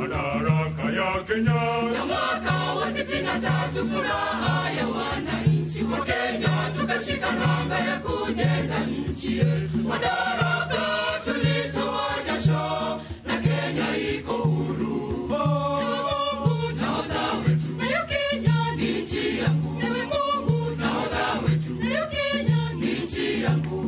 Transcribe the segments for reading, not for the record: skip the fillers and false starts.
Madaraka ya Kenya ya mwaka wa 63, furaha ya wananchi wa Kenya, tukashika nanga ya kujenga nchi yetu. Madaraka tulitoa jasho na Kenya iko huru. Ewe Mungu nahodha wetu, nayo Kenya ni nchi yangu. Ewe Mungu nahodha wetu, nayo Kenya ni nchi yangu.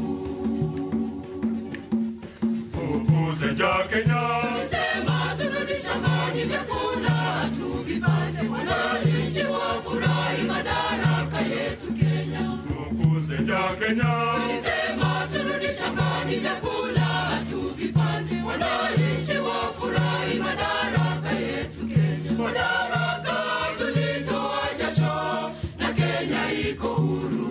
Fukuze njaa Kenya, tulisema turudi shambani, vyakula tuvipande, wananchi wafurahi madaraka yetu Kenya. Fukuze njaa Kenya, tulisema turudi shambani, vyakula tuvipande, wananchi wafurahi madaraka yetu Kenya. Madaraka tulitoa jasho na Kenya iko huru.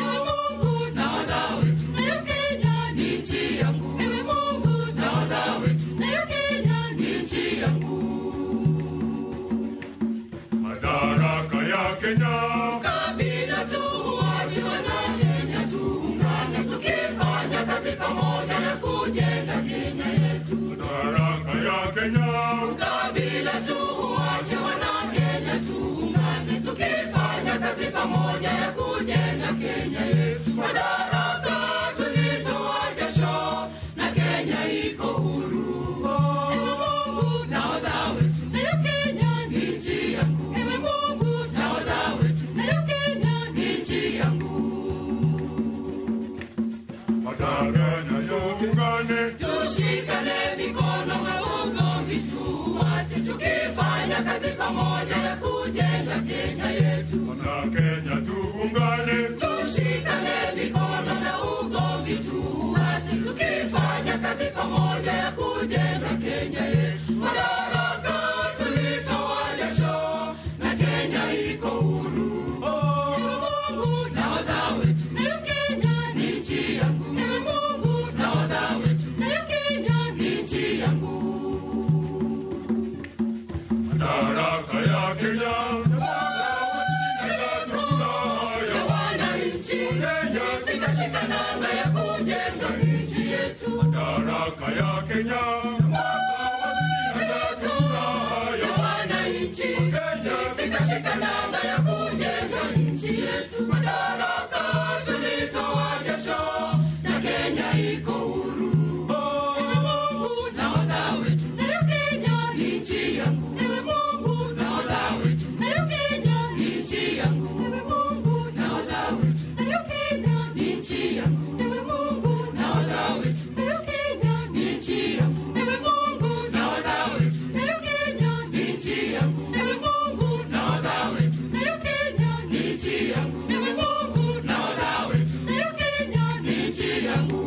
Ewe Mungu nahodha wetu, nayo Kenya ni nchi yangu. Ewe Mungu nahodha wetu, nayo Kenya ni nchi yangu. Madaraka ya Kenya, kabila tuache, wana Kenya tuungane, tukifanya kazi pamoja na kujenga Kenya yetu. Madaraka ya Kenya, kabila tuache, wana Kenya tuungane, tukifanya kazi pamoja ya kujenga Kenya yetu. Madaraka tulitoa jasho na Kenya iko huru. Ewe Mungu nahodha wetu, nayo Kenya ni nchi yangu. Ewe Mungu nahodha wetu, nayo Kenya ni nchi yangu. Madaraka tuungane, tushikane mikono na ugomvi tuache, tukifanya kazi pamoja ya kujenga Kenya yetu. Wana Kenya tuungane, tushikane mikono na ugomvi tuache, tukifanya kazi pamoja ya kujenga Kenya yetu. Madaraka tulitoa jasho na Kenya iko huru. Ewe Mungu nahodha wetu, nayo Kenya ni nchi yangu. Ewe Mungu nahodha wetu, nayo Kenya ni nchi yangu. Madaraka ya Kenya, ya wananchi, sisi kashika nanga ya kujenga nchi yetu. Madaraka ya Kenya, ya wananchi, sisi kashika nanga ya kujenga nchi yetu. Madaraka tulitoa jasho na Kenya iko huru. Ewe Mungu nahodha wetu, nayo Kenya ni nchi yangu. Ewe Mungu nahodha wetu, nayo Kenya ni nchi yangu. Ewe Mungu nahodha wetu, nayo Kenya ni nchi yangu. Ewe Mungu nahodha wetu, nayo Kenya ni nchi yangu. Ewe Mungu nahodha wetu, nayo Kenya ni nchi yangu. Ewe Mungu nahodha wetu, nayo Kenya ni nchi yangu. Ewe Mungu nahodha wetu, nayo Kenya ni nchi yangu.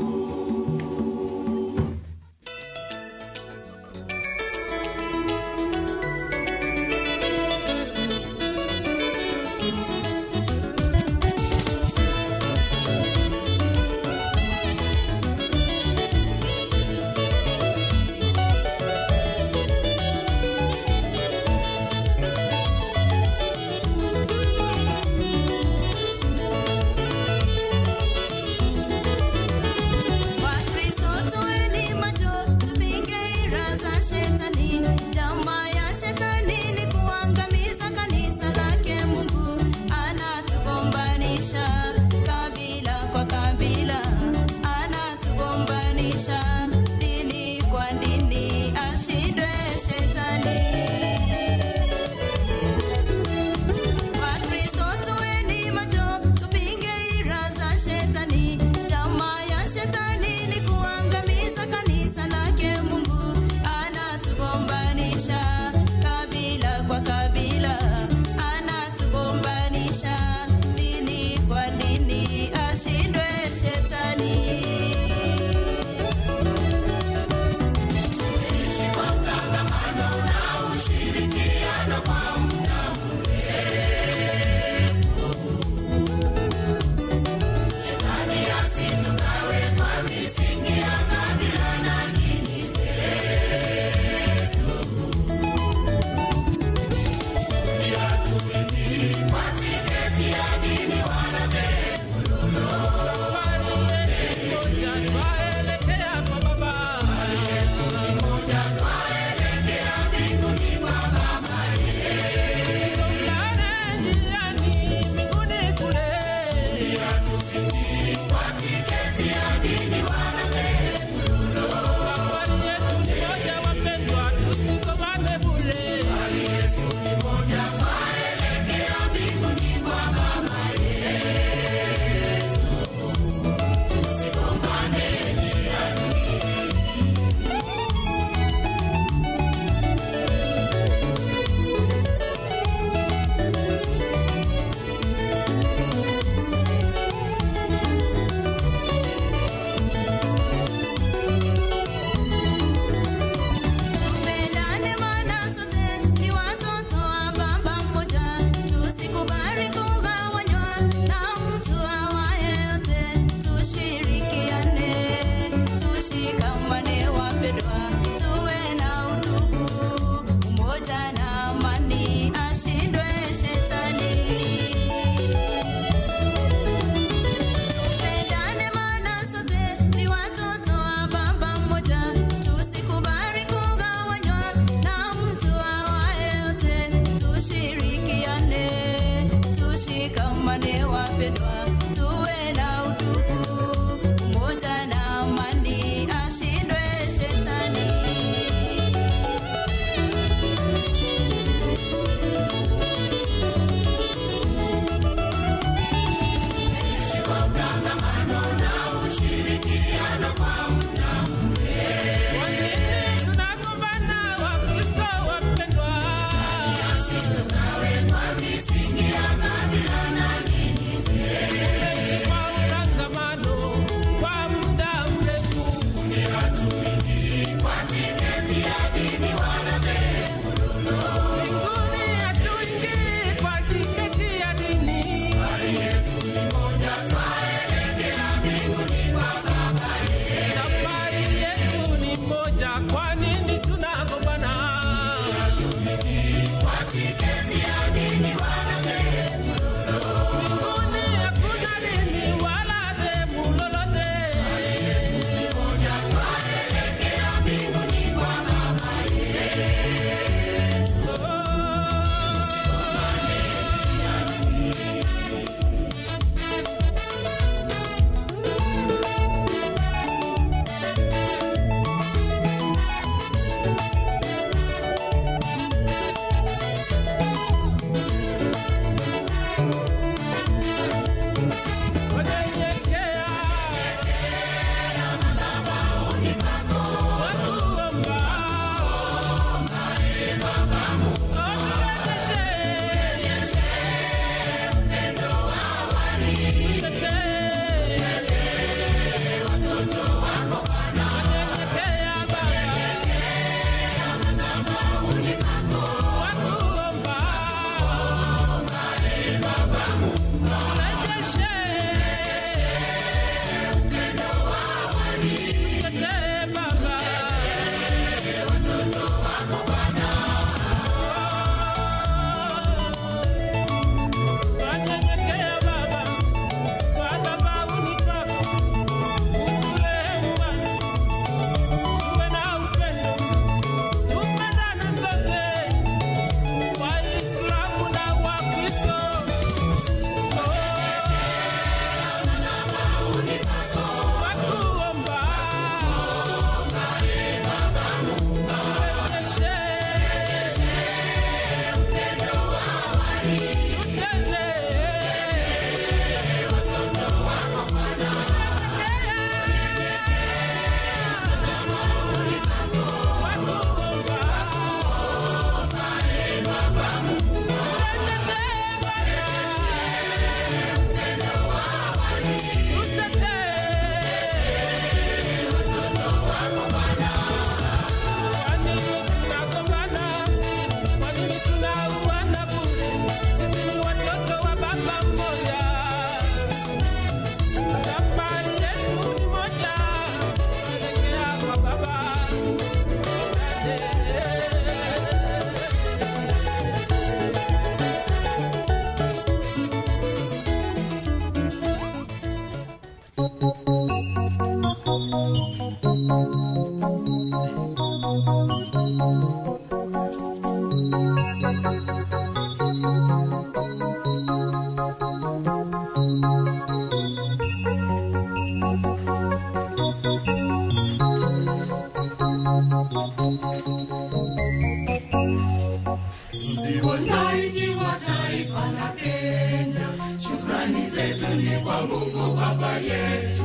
Sisi wananchi wa taifa la Kenya, shukrani zetu ni kwa Mungu Baba yetu.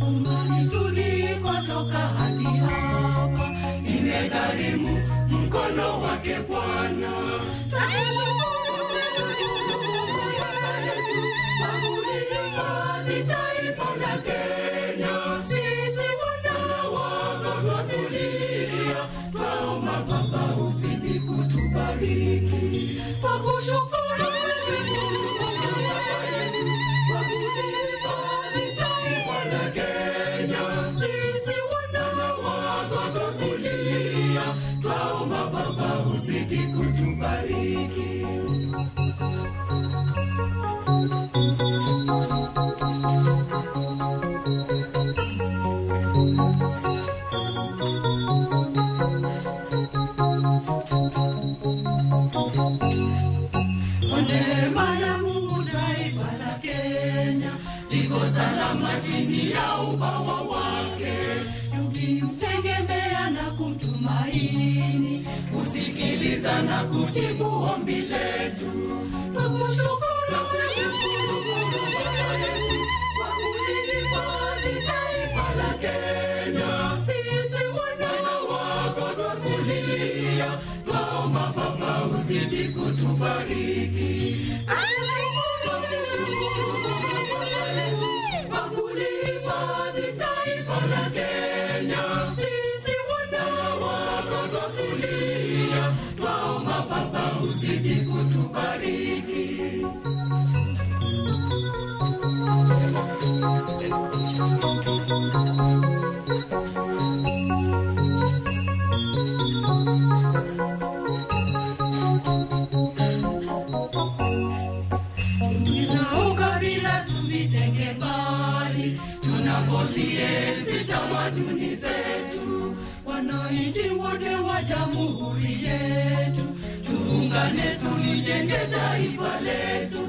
Umbali tulikotoka hadi hapa, imegharimu mkono wake Bwana. Tukushukuru, tushukuru Mungu Baba yetu kwa kulihifadhi taifa la Kenya. Sisi wana wako twakulilia, twaomba Baba uzidi kutubariki. Twakushukuru, shukuru Mungu Baba yetu kwa kulihifadhi taifa la Kenya. Sisi wana wako twakulilia, twaomba Baba uzidi kutubariki. Kwa neema ya Mungu taifa la Kenya liko salama chini ya ubawa wake, tukimtegemea na kumtumaini, kusikiliza na kujibu ombi letu. Tukushukuru, shukuru Mungu Baba yetu kwa kulihifadhi taifa la Kenya. Sisi wana wako twakulia, twaomba Baba uzidi kutubariki. Tukushukuru Mungu Baba yetu kwa kulihifadhi taifa la Kenya. Sisi wana wako twakulia, twaomba Baba uzidi kutubariki. Na ukabila tuvitenge mbali, tunapozienzi tamaduni zetu. Wananchi wote wa jamhuri yetu, tuungane tuijenge taifa letu.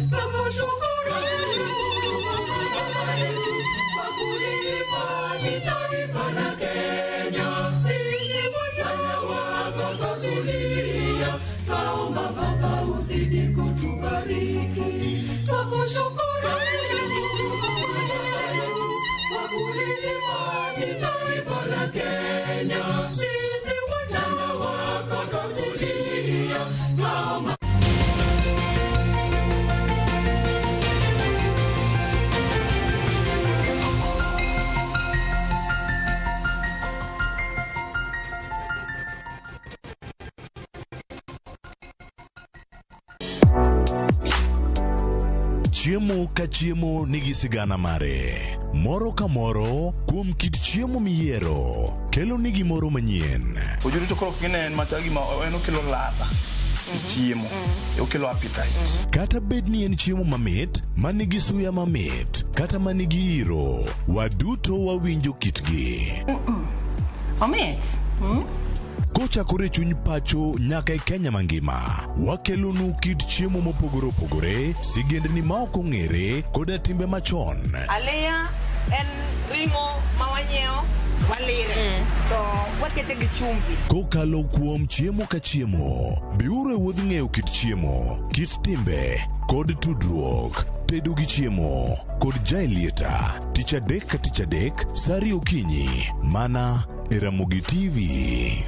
Tukushukuru, shukuru Mungu Baba yetu kwa kulihifadhi taifa la Kenya. Sisi wana wako twakulia, twaomba Baba uzidi kutubariki. Twakushukuru, shukuru Mungu Baba yetu kwa kulihifadhi taifa la Kenya. Sisi wana wako twakulia, twaomba. Chiemo ka chiemo nigi sigana mare. Moro ka moro kuom kit chiemo miyiero kelo ni gimoro manyien. Ojuri to koro gine en machal gima en okelo ladha e chiemo, okelo appetite. Kata bed ni en chiemo mamit, manigi suya mamit, kata manigi iro, waduto wawinjo kitgi. Omit. Kochakore e chuny pacho nyaka e Kenya mangima, wakelonu kit chiemo mopogore opogore, sigendni ma ok ong'ere, koda timbe machon. Aliya en ring'o ma wanyiewo walire to wakete gi chumbi. Kokalo kuom chiemo ka chiemo, biuru e wuodh ng'eyo kit chiemo, kit timbe, kod tudruok. Tedo gi chiemo kod Jaelieta, tich adek ka tich adek, sa ariyo okinyi, mana e Ramogi TV.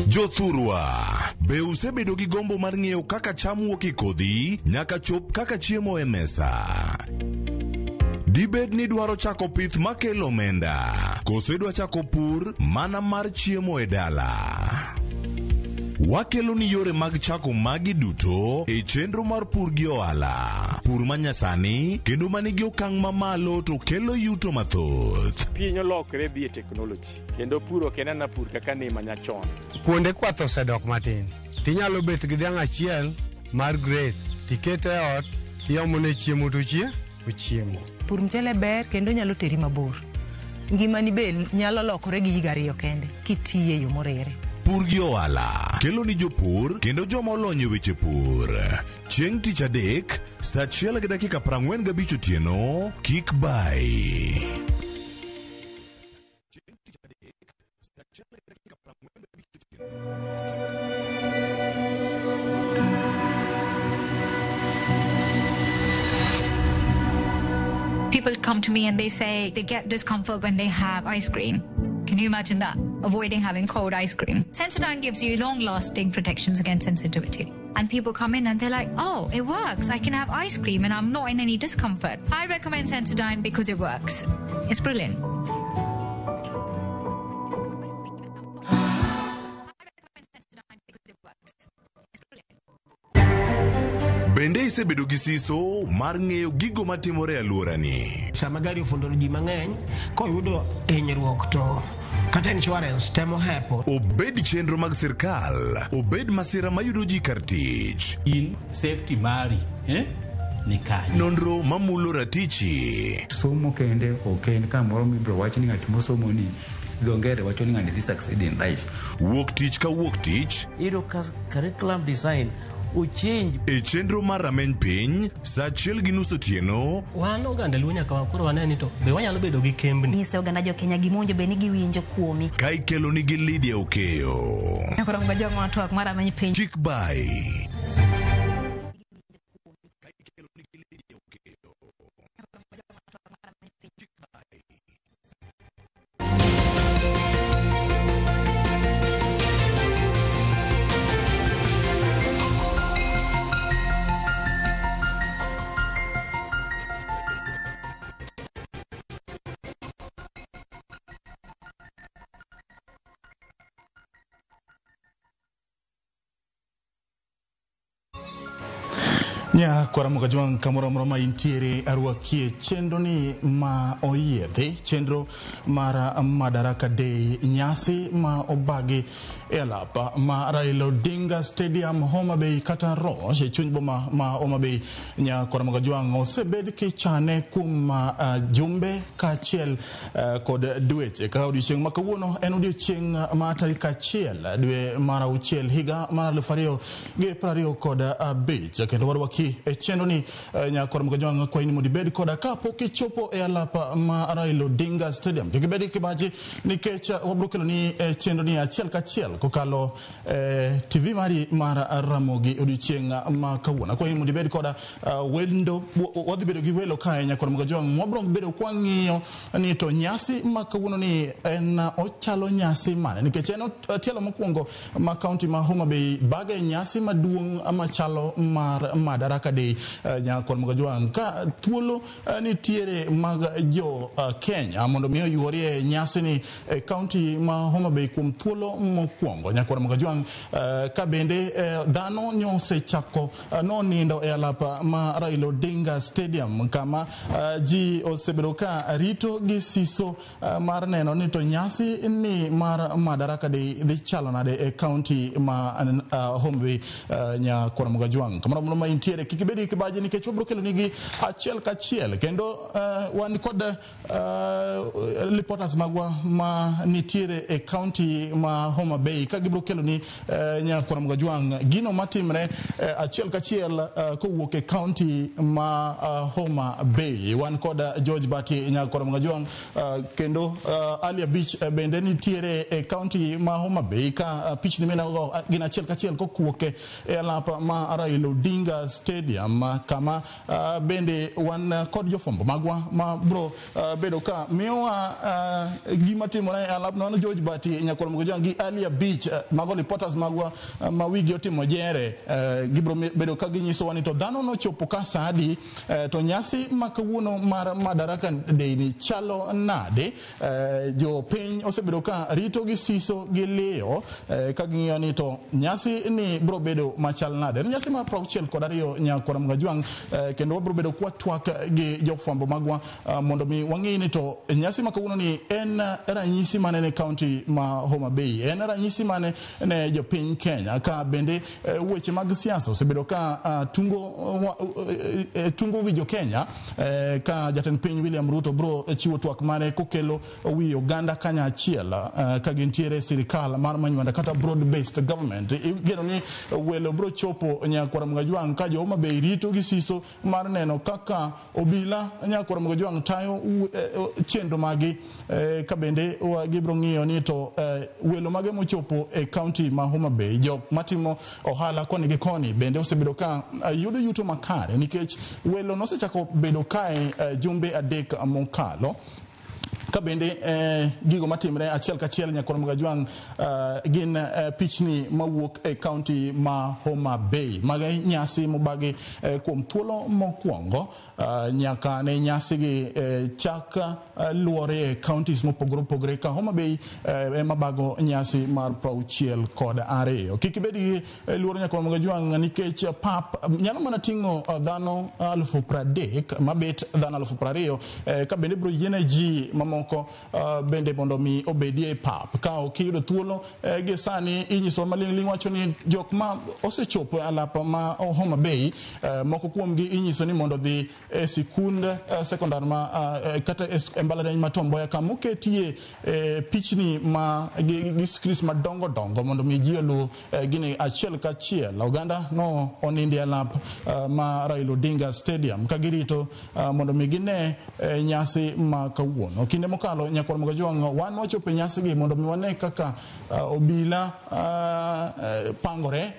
Jothurwa, be usebedo gi gombo mar ng'eyo kaka cham wuok e kodhi nyaka chop kaka chiemo e mesa? Dibed ni dwaro chako pith makelo omenda, koso idwa chako pur mana mar chiemo e dala? Wakelo ni yore mag chako magi duto e chenro mar pur gi ohala. Pur manyasani kendo manigi okang' mamalo to kelo yuto mathoth. Piny olokre dhi e teknoloji kendo pur ok en ana pur kaka ne manyachon. Kuonde kwath osedok matin. Tinyalo bet gi dhiang' achiel mar grade, tikete e ot, tiomone chiemo to chie, ochiemo. Pur mchele ber kendo nyalo teri mabor. Ngimani be nyalo lokore gi higa 2 kende kitiye e yo morere. Pur gi ohala kelo ni jopur kendo joma olony e weche pur. Chieng' tich adek, saa 1:45 otieno, kik bai. People come to me and they say they get discomfort when they have ice cream. Can you imagine that? Avoiding having cold ice cream. Sensodyne gives you long-lasting protections against sensitivity. And people come in and they're like, oh, it works. I can have ice cream and I'm not in any discomfort. I recommend Sensodyne because it works. It's brilliant. Bende isebedo gi siso mar ng'eyo gigo matimore e alworani? Sama gari ofundo ji mang'eny, koyudo hinyruok to kata insurance temo hepo. Obed chenro mag sirkal, obed masira mayudo ji kar tich. In safety mari, ni kanye. Nonro mamulo ratichi. Somo kende ok en kamoro mibiro wach ni ng'at mosomo ni dho ngere wacho ni ng'ani dhi succeed in life. Wuok tich ka wuok tich. Iyudo ka curriculum design ochange. E chenro mar rameny piny, saa 1:30 otieno. Wan oganda Luo nyaka koro wane ni to be wanyalo bedo gi kembni. Nyise oganda jo Kenya gima owinjo bed ni giwinjo kuomi. Ka ikelo nigi Lydia Okeyo. Koro ng'ajo twak mar rameny piny. Kik bai. Nya kwara Kajwang' kamoro amora ma intiere arwakie chenro ni ma oyiedhi, chenro mar Madaraka Day, nyasi ma obagi e alap ma Raila Odinga Stadium Homa Bay kata Rosh e chuny boma ma Homa Bay. Nya kwara Kajwang' osebed kichane kuom jumbe kaachiel kod dweche. Ka odiochieng' ma kawuono en odiochieng' ma tarik 1 dwe mar 6 higa mar 2025 kendo warwaki e chenro ni nyakwar Kajwang' akwayi ni mondo ibed koda kapok ichopo e alap ma Raila Odinga Stadium. Kik ibed gi kibaji nikech wabiro kelo ni chenro ni achiel kachiel kokalo TV mari mar Ramogi odiochieng' ma kawuono. Akwayi ni mondo ibed koda wendo, wadhi bedo gi welo kae nyakwar Kajwang' wabiro bedo kwang'iyo ni to nyasi ma kawuono ni en ochalo nyasi mane, nikech en tielo mokwongo ma kaunti ma Homa Bay bage nyasi maduong' machalo mar Madaraka Day nyakwar Kajwang' ka thuolo nitiere mag jo Kenya mondo mi oyuorie nyasi ni e kaunti ma Homa Bay kuom thuolo mokwongo. Nyakwar Kajwang' ka bende dhano nyosechako nonindo e alap ma Raila Odinga Stadium kama ji osebedo ka rito gi siso mar neno ni to nyasi ni mar Madaraka Day dhi chalo nade e kaunti ma Homa Bay. Nyakwar Kajwang' kamoro amora ma intiere kik ibed gi kibaji nikech wabiro kelo nigi achiel kachiel kendo wan kod reporters magwa ma nitiere e kaunti ma Homa Bay ka gibiro kelo ni nyakwar Kajwang' gino matimre achiel kachiel kowuok e kaunti ma Homa Bay. Wan kod George Bati nyakwar Kajwang' kendo Ali Abich bende nitiere e kaunti ma Homa Bay ka pichni minenogo gin achiel kachiel kowuok e alap ma Raila Odinga Stadium kama bende wan kod jofwambo magwa ma bro bedo ka miyowa gima timore e alapno. Wan George Bati nyakwar Kajwang' gi Ali Abich mago reporters magwa ma wigi otimo jere gibro bedo ka ginyisowa ni to dhano nochopo ka saa adi to nyasi ma kawuono mar Madaraka Day ni chalo nade. Jopiny osebedo ka rito gi siso gi liyo ka ging'iyo ni to nyasi ni bro bedo machal nade. En nyasi mar 62 Nyakwar Mgajwang', kendo wabiro bedo kwatwak gi jofwambo magwa mondo mi wang'e ni to nyasi ma kawuono ni en ranyisi mane ne kaunti ma Homa Bay, en ranyisi mane ne jopiny Kenya, ka bende weche mag siasa osebedo ka tungo wi jo Kenya, ka jatend piny William Ruto bro chiwo twak mare kokelo wi oganda kanyachiel, ka gintiere e sirikal mar Manywanda kata broad based government. Igeno ni welo bro chopo Nyakwar Mgajwang' ka jo Homa Bay rito gi siso mar neno kaka obila Nyakwar Mgajwang' tayo chenro magi, ka bende gibro ng'iyo ni to welo mage mochopo e kaunti ma Homa Bay, jok matimo ohala koni gi koni bende osebedo ka yudo yuto makare, nikech welo nosechako bedo kae jumbe 3 mokalo. Ka bende gigo matimre achiel kachiel Nyakwar Mgajwang' gin pichni mawuok e kaunti ma Homa Bay. Mago nyasi mobagi kuom thuolo mokwongo nyaka ne nyasi gi chak luore e counties mopogore opogore, ka Homa Bay ema bago nyasi mar 62. Kik ibed gi luoro Nyakwar Mgajwang', nikech pap nyalo mana ting'o dhano 30,000 mabet dhano 20,000, ka bende biro yiene ji mamoko bende mondo mi obedie e pap. Ka ok iyudo thuolo gi sani inyiso maling'ling' wacho ni jok ma osechopo e alap ma Homa Bay, moko kuomgi inyiso ni mondo dhi e sikund sekondar ma kata e mbalariany ma Tom Mboya, kama oketie pichni ma gi screens madongo dongo mondo mi ji oluw gini achiel kachiel. Oganda no onindi e alap ma Raila Odinga Stadium ka girito mondo mi gine nyasi ma kawuono. Kinde mokalo Nyakwar Mgajwang' wan wachopo e nyasi gi mondo mi wane kaka obila pangore,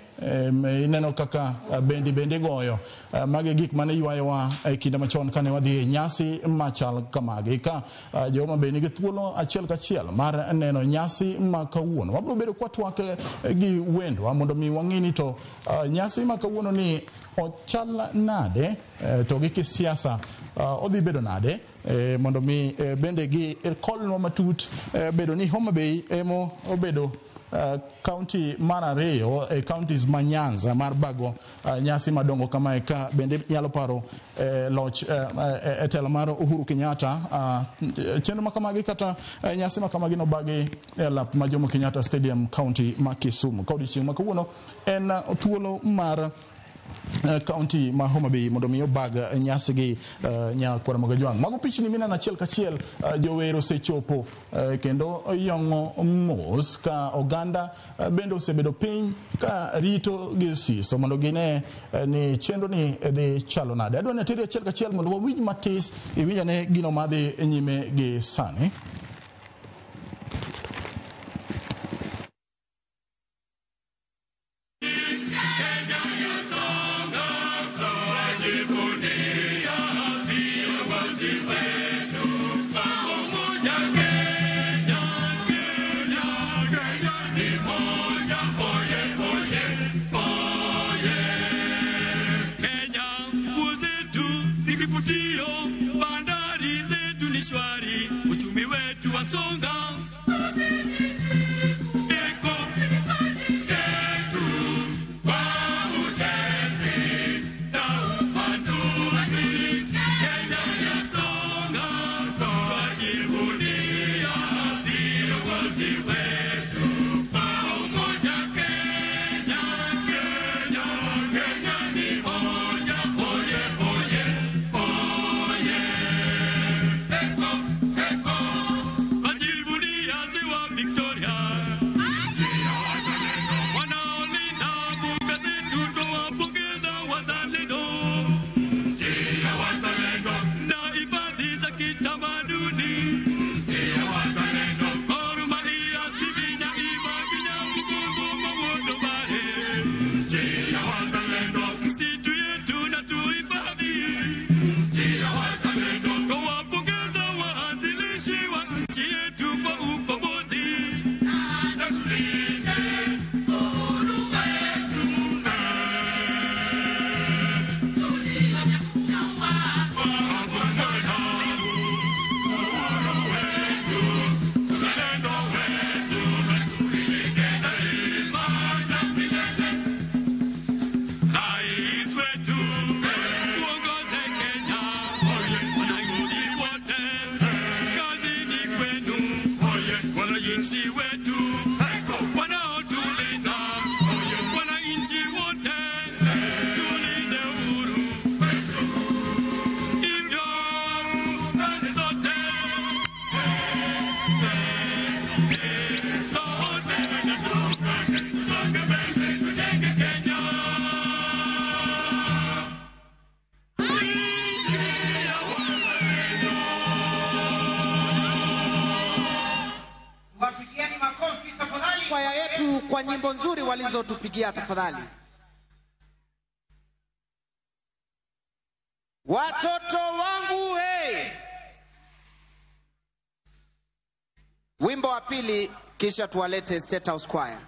ineno kaka bendi bende goyo. Magi gik mane ywayowa e kinde machon kane wadhi e nyasi machal kamagi. Ka jo Homa Bay nigi thuolo achiel kachiel mar neno nyasi ma kawuono, wabiro bedo kwatwak gi wendwa mondo mi wang'e ni to nyasi ma kawuono ni ochal nade, to gi kisiasa odhi bedo nade, mondo mi bende gi kolnwa matut bedo ni Homa Bay emo obedo kaunti mar 2 e counties ma Nyanza mar bago nyasi madongo kamae, ka bende nyalo paro loch e telo mar Uhuru Kenyatta. Chenro makamagi kata nyasi makamagi nobagi e lap ma Jomo Kenyatta Stadium, kaunti ma Kisumu. Ka odiochieng' ma kawuono en thuolo mar kaunti ma Homa Bay mondo mi obag nyasi gi Nyakwar Mgajwang'. Mago pichni mineno achiel kachiel, jower osechopo kendo yong'o mos, ka oganda bende osebedo piny ka rito gi siso mondo gine ni chenro ni dhi chalo nade. Adwa ni ateri achiel kachiel mondo wawinj matis, iwinj ane gino madhi nyime gi sani. Wananchi wetu wanaotulinda, wananchi wote tulinde uhuru hivyo zote sote tusonge mbele tujenge Kenya. Wapigieni makofi tafadhali kwaya yetu kwa nyimbo nzuri walizotupigia tafadhali. Watoto wangu hey! Wimbo wa pili kisha tuwalete State House Choir.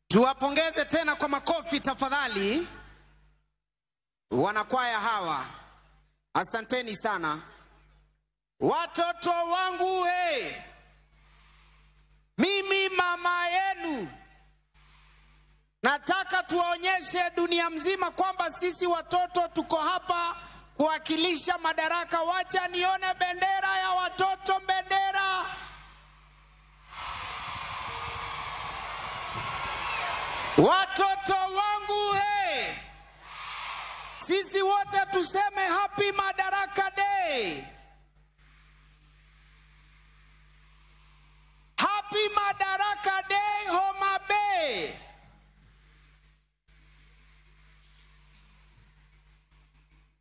Tuwapongeze tena kwa makofi tafadhali wanakwaya hawa, asanteni sana. Watoto wangu hey, mimi mama yenu nataka tuwaonyeshe dunia mzima kwamba sisi watoto tuko hapa kuwakilisha madaraka. Wacha nione bendera ya watoto, bendera. Watoto wangu hey, sisi wote tuseme happy Madaraka Day. Happy Madaraka Day Homa Bay.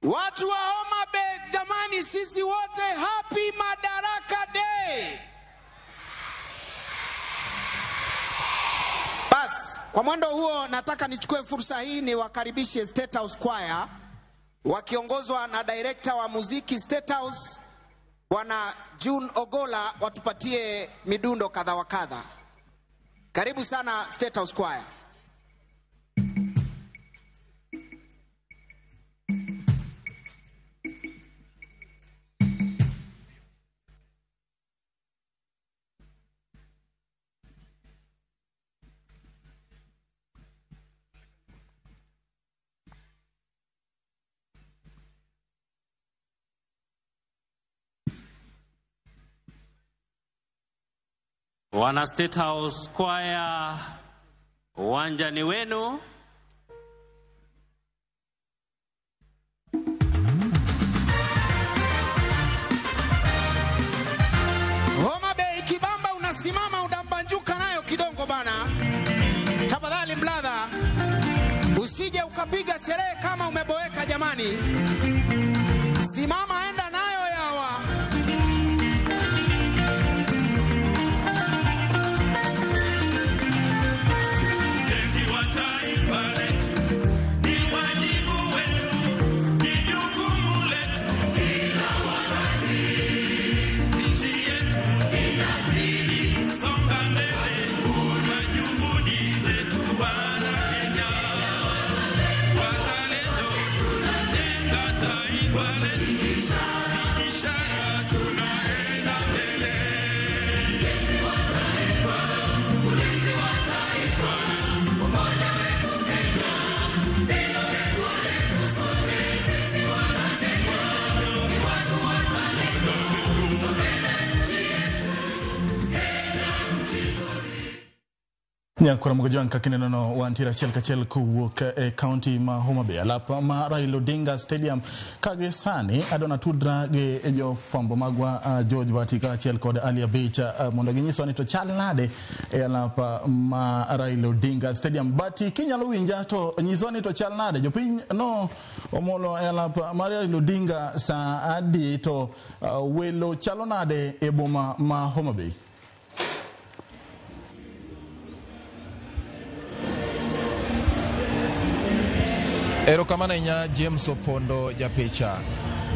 Watu wa Homa Bay jamani, sisi wote happy Madaraka Day. Bas, kwa mwendo huo nataka nichukue fursa hii niwakaribishe State House Choir wakiongozwa na director wa muziki State House Bwana June Ogola, watupatie midundo kadha wa kadha. Karibu sana State House Choir. Wana State House Choir, uwanja ni wenu. Homa Bay Kibamba, unasimama unambanjuka nayo kidongo bana. Tafadhali mladha, usije ukapiga sherehe kama umeboeka jamani. Simama, enda nayo yawa. Ujenzi wa taifa letu ni wajibu wetu, ni jukumu letu kila wakati. Nchi yetu inazidi kusonga mbele kwa juhudi zetu, wana Kenya wazalendo, tunajenga taifa letu, ni ishara tunaenda mbele. Ujenzi wa taifa, ulinzi wa taifa letu, umoja wetu Kenya, ndilo lengo letu sote. Sisi wazalendo ni watu wazalendo, tupende nchi yetu, Kenya nchi nzuri. Nyakora Mugojwang' kaka inenono wantiere achiel kachiel kowuok e kaunti ma Homa Bay alap ma Raila Odinga Stadium ka gi sani adwa tudra gi jofwambo magwa George Bati kaachiel kod Ali Abich mondo ginyiswa ni to chal nade e alap ma Raila Odinga Stadium. Bati, kinyalo winja to nyiswa ni to chal nade jopiny no omolo e alap mar Raila Odinga saa adi to welo chalo nade e boma ma Homa Bay? Erokamano ahinya James Opondo japicha.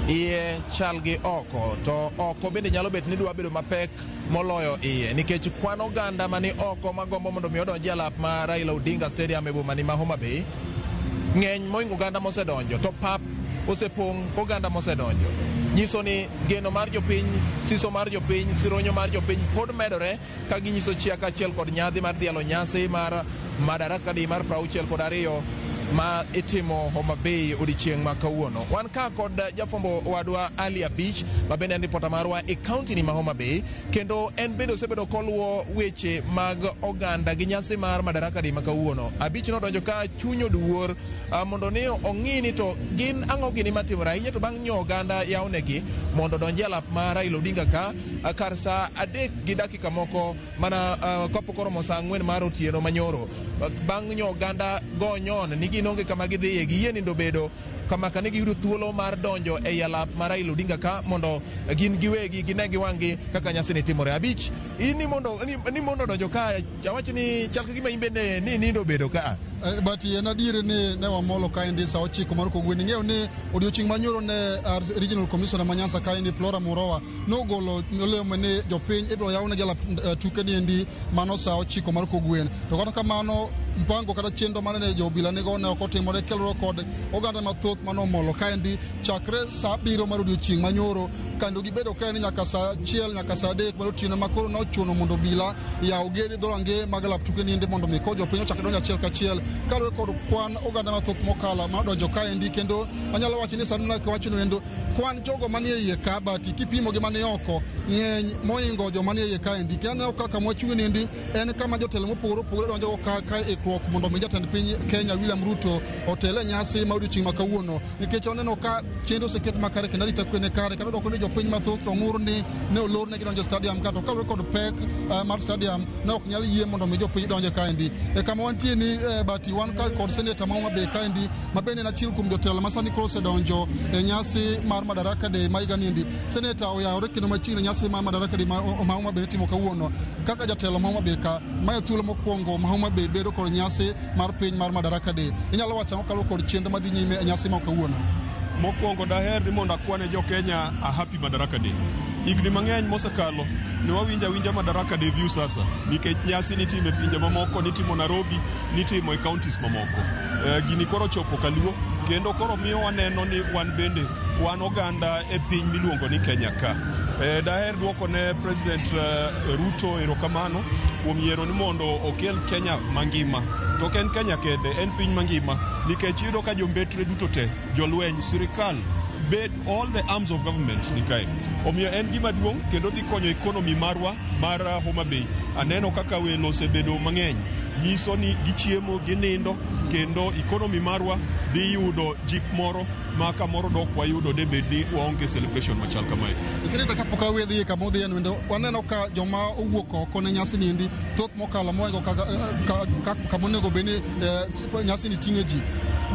Iye chal gi oko, to oko bende nyalo bet ni dwa bedo mapek moloyo iye, nikech kwan oganda mani oko magombo mondo mi odonji e alap ma Raila Odinga Stadium e boma ni ma Homa Bay ng'eny mohingo oganda mosedonjo, to pap osepong' oganda mosedonjo. Nyiso ni geno mar jopiny, siso mar jopiny, sironyo mar jopiny pod medore ka ginyiso chia kaachiel kod nyadhi mar dhialo nyasi mar Madaraka Day mar 62 ma itimo Homa Bay odiechieng' ma kawuono. Wan ka kod jafwambo wadwa Ali Abich ma bende en ripota marwa e kaunti ni ma Homa Bay, kendo en bende osebedo koluwo weche mag oganda gi nyasi mar Madaraka Day ma kawuono. Abich nodonjo ka chuny oduor mondo ni ong'i ni to gin ang'o gini matimore ahinya, to bang' nyo oganda yawnegi mondo odonji e alap ma Raila Odinga ka kar saa 3 gi dakika moko mana kapok oromo saa 4 mar otieno manyoro. Bang' nyo oganda gonyon ni gin onge kama gidhiye, giyie nindo bedo kama kane giyudo thuolo mar donjo e alap mar Raila Odinga ka mondo gin giwegi gine gi wang'gi kaka nyasi ni timore. Abich, in ni mondo donjo ka, awacho ni chal ka gima in bende ni nindo bedo ka. But en adier ni ne wamolo kaendi saa 9 mar kogwen. Ing'eyo ni odiochieng' manyoro ne Regional Commissioner ma Nyanza kaendi Flora Murowa nogolo olemo ni jopiny ibiro yawne jalap tuke niendi mano saa 9 mar kogwen. To kata kamano mpango kata chenro mane jobila nigo ne ok otimore kelro kod oganda mathoth manomolo kaendi chakre saa 7 mar odiochieng' manyoro, kendo gibedo kaendi nyaka saa 1 nyaka saa 3 mar otieno makoro nochuno mondo obila yaw gede dhorange mag alap tuke niendi mondo mi ko jopiny ochak donjo achiel kachiel kaluwore kod kwan oganda mathoth mokalo madonjo kaendi. Kendo anyalo wacho ni sani wacho endo kwan jogo manie iye ka bati kipimo gi manie oko ng'eny moingo joma nie iye kaendi. Kendo aneno kaka mwachung'e niendi en kama jotelo mopogore opogore donjo ka ikruok mondo mi jatend piny Kenya William Ruto otel e nyasi ma odiochieng' ma kawuono, nikech oneno ka chenro oseket makare kendo arita kwe ne kare. Kendo dwoko ni jopiny mathoth to ng'ur ni ne olornegi donjo stadium ka, to kaluwore kod pek mar stadium ne ok nyal yie mondo mi jopiny donje kaendi. E kama wantie ni bati wan ka kod seneta ma Homa Bay kaendi ma bende en achiel kuom jotelo ma sani koro osedonjo e nyasi mar Madaraka Day ma higa niendi. Seneta oyawore kendo machiegni nyasi mar Madaraka Day ma Homa Bay timo kawuono. Kaka jatelo ma Homa Bay ka, mae thuolo mokwongo ma Homa Bay bedo kod nyasi mar piny mar Madaraka Day. Inyalo wacho ang'o kaluwore kod chenro madhi nyime e nyasi ma kawuono? Mokwongo daher ni mondo akwane jo Kenya a happy Madaraka Day. Higni mang'eny mosekalo ne wawinjo awinja Madaraka Day Viusasa nikech nyasi nitimo e pinje mamoko, nitimo Nairobi, nitimo e counties mamoko. Gini koro ochopo Kaluo kendo koro miyo waneno ni wan bende wan oganda e piny miluongo ni Kenya ka. Daher duoko ne President Ruto erokamano kuom yiero ni mondo okel Kenya mangima. To ok en Kenya kende, en piny mangima nikech iyudo ka jombetre duto te, jolweny, sirikal, bed all the arms of government ni kae. Omiyo en gima duong' kendo dhi konyo economy marwa mar Homa Bay. Aneno kaka welo osebedo mang'eny, nyiso ni gichiemo, ginindo kendo economy marwa dhi yudo jip moro ma kamoro dok wayudo de bed ni waonge celebration machal kamae. Senator, kapok awe dhi kama odhiye no endo, waneno ka joma owuok oko ne nyasi ni endi thoth mokalo moingo kama onego bed ni nyasi ni ting'e ji.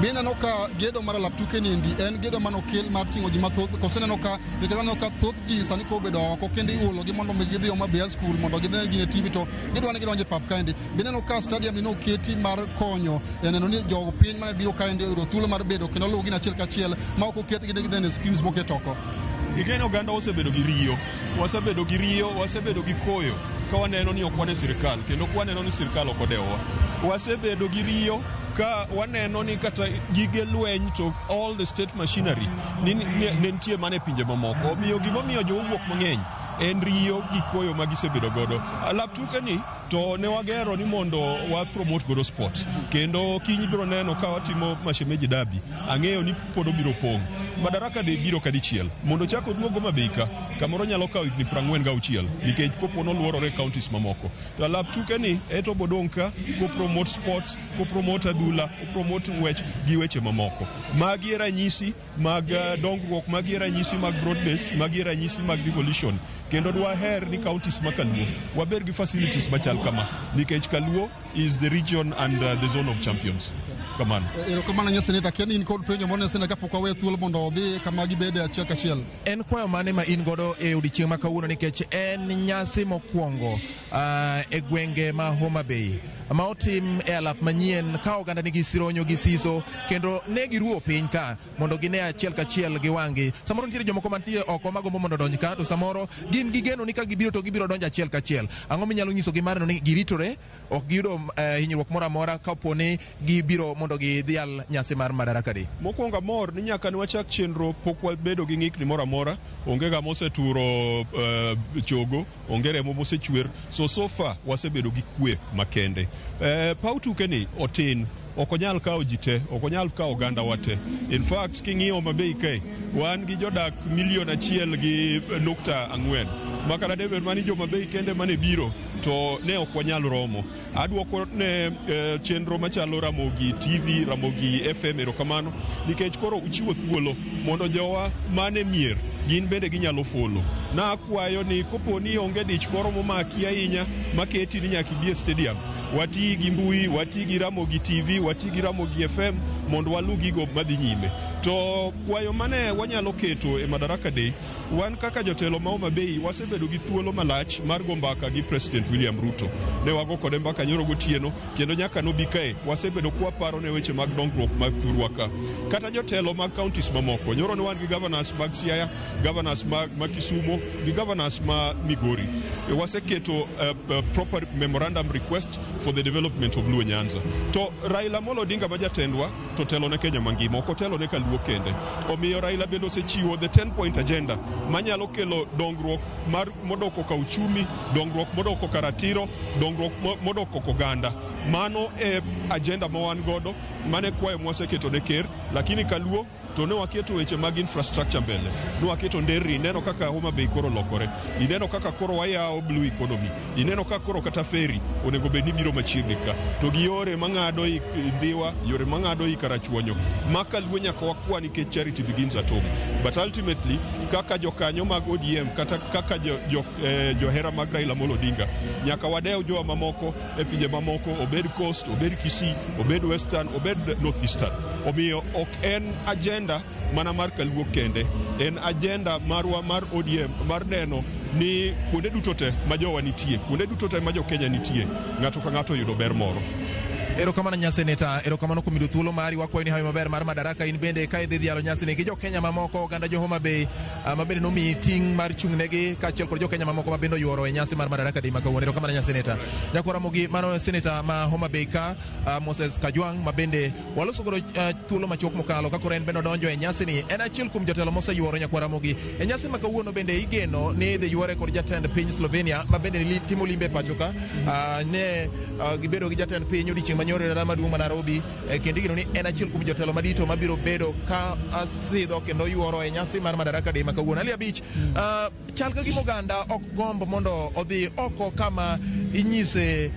Be ineno ka gedo mar alap tuke ni endi en gedo manokel mar ting'o ji mathoth, koso ineno ka nikech waneno ka thoth ji sani kobedo oko kendo iolo gi mondo mi gidhi Homa Bay School mondo gidhi gine TV to gidwa ni gidonjo e pap kaendi. Be ineno ka stadium ni noketi mar konyo e neno ni jogo piny mane biro kaendi oyudo thuolo mar bedo kendo luwo gini achiel kachiel ma ok oketgi ni gidhi e screens moket oko. Ing'e ni oganda osebedo gi riyo, wasebedo gi riyo, wasebedo gi koyo ka waneno ni ok wan e sirikal kendo ka waneno ni sirikal ok odewowa. Wasebedo gi riyo ka waneno ni kata gige lweny to all the state machinery ni ne nitie mana e pinje mamoko. Omiyo gimomiyo jowuok mang'eny en riyo gi koyo ma gisebedo godo. Alap tuke ni to ne wagero ni mondo wa promote godo sport kendo kiny biro neno ka watimo Mashemeji Derby ang'eyo ni pod obiro pong'. Madaraka Day biro kadichiel mondo chak oduog Homa Bay ka kamoro nyalo kawo higni 46 nikech kopo noluorore e counties mamoko. To alap tuke ni eto bodong' ka ko promote sports, ko promote adhula, ko promote ng'wech gi weche mamoko. Magi e ranyisi mag dongruok, magi e ranyisi mag broad base, magi e ranyisi mag devolution. Kendo dwaher ni counties ma Kaluo wabed gi facilities machal kama nikech Kaluo is the region and the zone of champions. Kamano. Erokamano ahinya Senator. Akia ni in kod penjo moro ne Senator kapok wawe thuolo mondo odhi kama gibede achiel kachiel. En kwayo mane ma in godo e odiechieng' ma kawuono nikech en nyasi mokwongo e gwenge ma Homa Bay ma otim e alap manyien ka oganda nigi sironyo gi siso kendo ne giruwo piny ka mondo gine achiel kachiel gi wang'gi. Samoro nitiere jomoko mantie oko magombo mondo odonj ka to samoro gin gi geno ni ka gibiro to gibiro donjo achiel kachiel. Ang'o minyalo nyisogi mar neno ni giritore ok giyudo hinyruok moro amora kapo ni gibiro mondo gidhial nyasi mar Madaraka Day? Mokwongo amor ni nyaka ne wachak chenro pok wabedo gi ng'ikni moro amora, onge ng'ama oseturo chogo, onge remo mosechwer. So far wasebedo gi kwe makende. Paw tuke ni otin, ok onyal kawo ji te, ok onyal kawo oganda wa te. In fact, king'iyo Homa Bay kae, wan gi jodak milion 1.4 ma kata debed mana ni jo Homa Bay kende mane biro to ne ok wanyal romo. Adwoko ne chenro machalo Ramogi TV, Ramogi FM erokamano nikech koro uchiwo thuolo mondo jowa mane mier gin bende ginyalo follow. Nakwayo ni kopo ni onge dich moro momaki ahinya maketi ni nyaka ibi e stadium, wati gi mbui, wati gi Ramogi TV, wati gi Ramogi FM mondo walu gigo madhi nyime. To kwayo mane wanyalo keto e Madaraka Day, wan kaka jotelo ma Homa Bay wasebedo gi thuolo malach mar go mbaka gi President William Ruto. Ne wago kode mbaka nyoro gotieno kendo nyaka nobi kae wasebedo kwaparo ne weche mag dongruok mag thurwa ka. Kata jotelo mag counties mamoko, nyoro ne wan gi governors mag Siaya, governors ma Kisumo gi governors ma Migori. Waseketo proper memorandum request for the development of Luo Nyanza. To Raila Amolo Odinga ma jatendwa to telo ne Kenya mangima, ok otelo ne Kaluo kende. Omiyo Raila bende osechiwo the 10 point agenda manyalo kelo dongruok mar modok ka uchumi, dongruok modok ka ratiro, dongruok modok oganda. Mano e agenda ma wan godo, mane kwayo mwaseketo ne ker, lakini Kaluo to ne waketo weche mag infrastructure mbele. Ne waketo nderni, ineno kaka Homa Bay koro lokore, ineno kaka koro wayawo blue economy, ineno kaka koro kata ferry onego bed ni biro machiegni ka, to gi yore mang'ado i Ndhiwa, yore mang'ado i Karachuonyo, ma Kaluo nyaka wakwa nikech charity begins at home. But ultimately, kaka jokanyo mag ODM kata kaka johera mag Raila Amolo Odinga, nyaka wadew jowa mamoko e pinje mamoko, obed Coast, obed Kisii, obed Western, obed North Eastern. Omiyo ok en agenda mana mar Kaluo kende, en agenda marwa mar ODM mar neno ni kuonde duto te ma jowa nitie, kuonde duto te ma jo Kenya nitie, ng'ato ka ng'ato oyudo ber moro. Erokamano nya seneta, erokamano kuom yudo thuolo mari. Wakwayo ni hawi maber mar Madaraka in bende ka idhi dhialo nyasini gi jo Kenya mamoko, oganda jo Homa Bay ma bende nomiyi ting' mar chung' negi kaachiel kod jo Kenya mamoko ma bende oyuoro e nyasi mar Madaraka Day ma kawuono. Erokamano nya seneta. Nyakwar Ramogi, mano seneta ma Homa Bay ka Moses Kajwang' ma bende waloso godo thuolo machuok mokalo ka koro en bende odonjo e nyasini. En achiel kuom jotelo moseyuoro nyakwar Ramogi. E nyasi ma kawuono bende igeno ni idhi yuore kod jatend piny Slovenia ma bende timo limbe e pacho ka. Ne gibedo gi jatend piny odiochieng' manyoro e dala maduong' ma Nairobi, kendo igeno ni en achiel kuom jotelo madito mabiro bedo ka sidho kendo yuoro e nyasi mar Madaraka Day ma kawuono. Ali Abich, chal ka gima oganda ok gomb mondo odhi oko kama inyise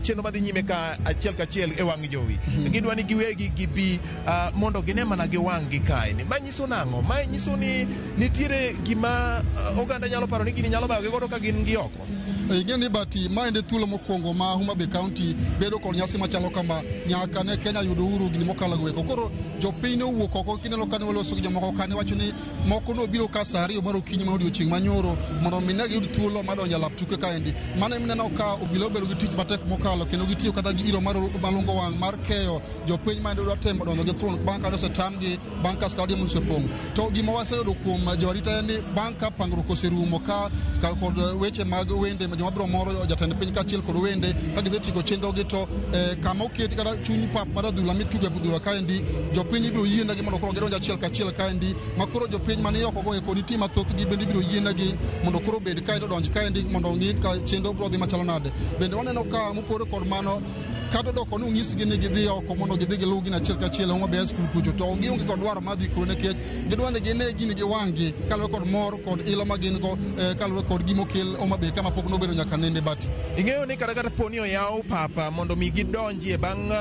chenro madhi nyime ka achiel kachiel e wang' jowi. Gidwa ni giwegi gibi mondo gine mana gi wang' gi kae. Ma nyiso nang'o? Ma nyiso ni nitiere gima oganda nyalo paro ni gini nyalo bayogi godo ka gin gi oko. Ing'e ni bati maendi thuolo mokwongo ma Homa Bay County bedo kod nyasi machalo kama nyaka ne Kenya yudo uhuru gini mokalo go eko. Koro jopiny ne owuok oko kineno kane waloso gi jomoko kane wacho ni moko nobiro ka sa 2 mar okinyi mar odiochieng' manyoro mondo mi ne giyud thuolo mar donjo e lap tuke kaendi. Mano emineno ka obila obedo gi tich matek mokalo kendo gitiyo kata gi iro mar malungo wang' mar keyo jopiny ma dwa temo donjo gi thuon bang' ka osetamgi bang' ka stadium osepong'. To gima waseyudo kuom joarita en ni bang' ka pangruok oserumo ka kod weche mag wende joma biro moro jatend piny kaachiel kod wende ka gisetieko chenrogi to kama oketi kata chuny pap mar adhula mituge adhula kaendi jopiny ibiro yienegi mondo koro gidonj achiel kachiel kaendi ma koro jopiny mani oko go eko nitie mathothgi bende ibiro yienegi mondo koro obed kaendi odonj kaendi mondo ong'i ka chenro biro dhi machalo nade. Bende waneno ka mopogore kod mano kata odoko ni onyisgi ni gidhi oko mondo gidhi giluw gini achiel kachiel Homa Bay School kucho to gionge kod dwaro mar dhi kuro nikech gidwa ni gine gini gi wang'gi kaluwore kod mor kod ilo ma gin go kaluwore kod gimokel Homa Bay kama pok nobedo nyaka nende bati. Ing'eyo ni kata po ni oyaw papa mondo mi gidonjie bang'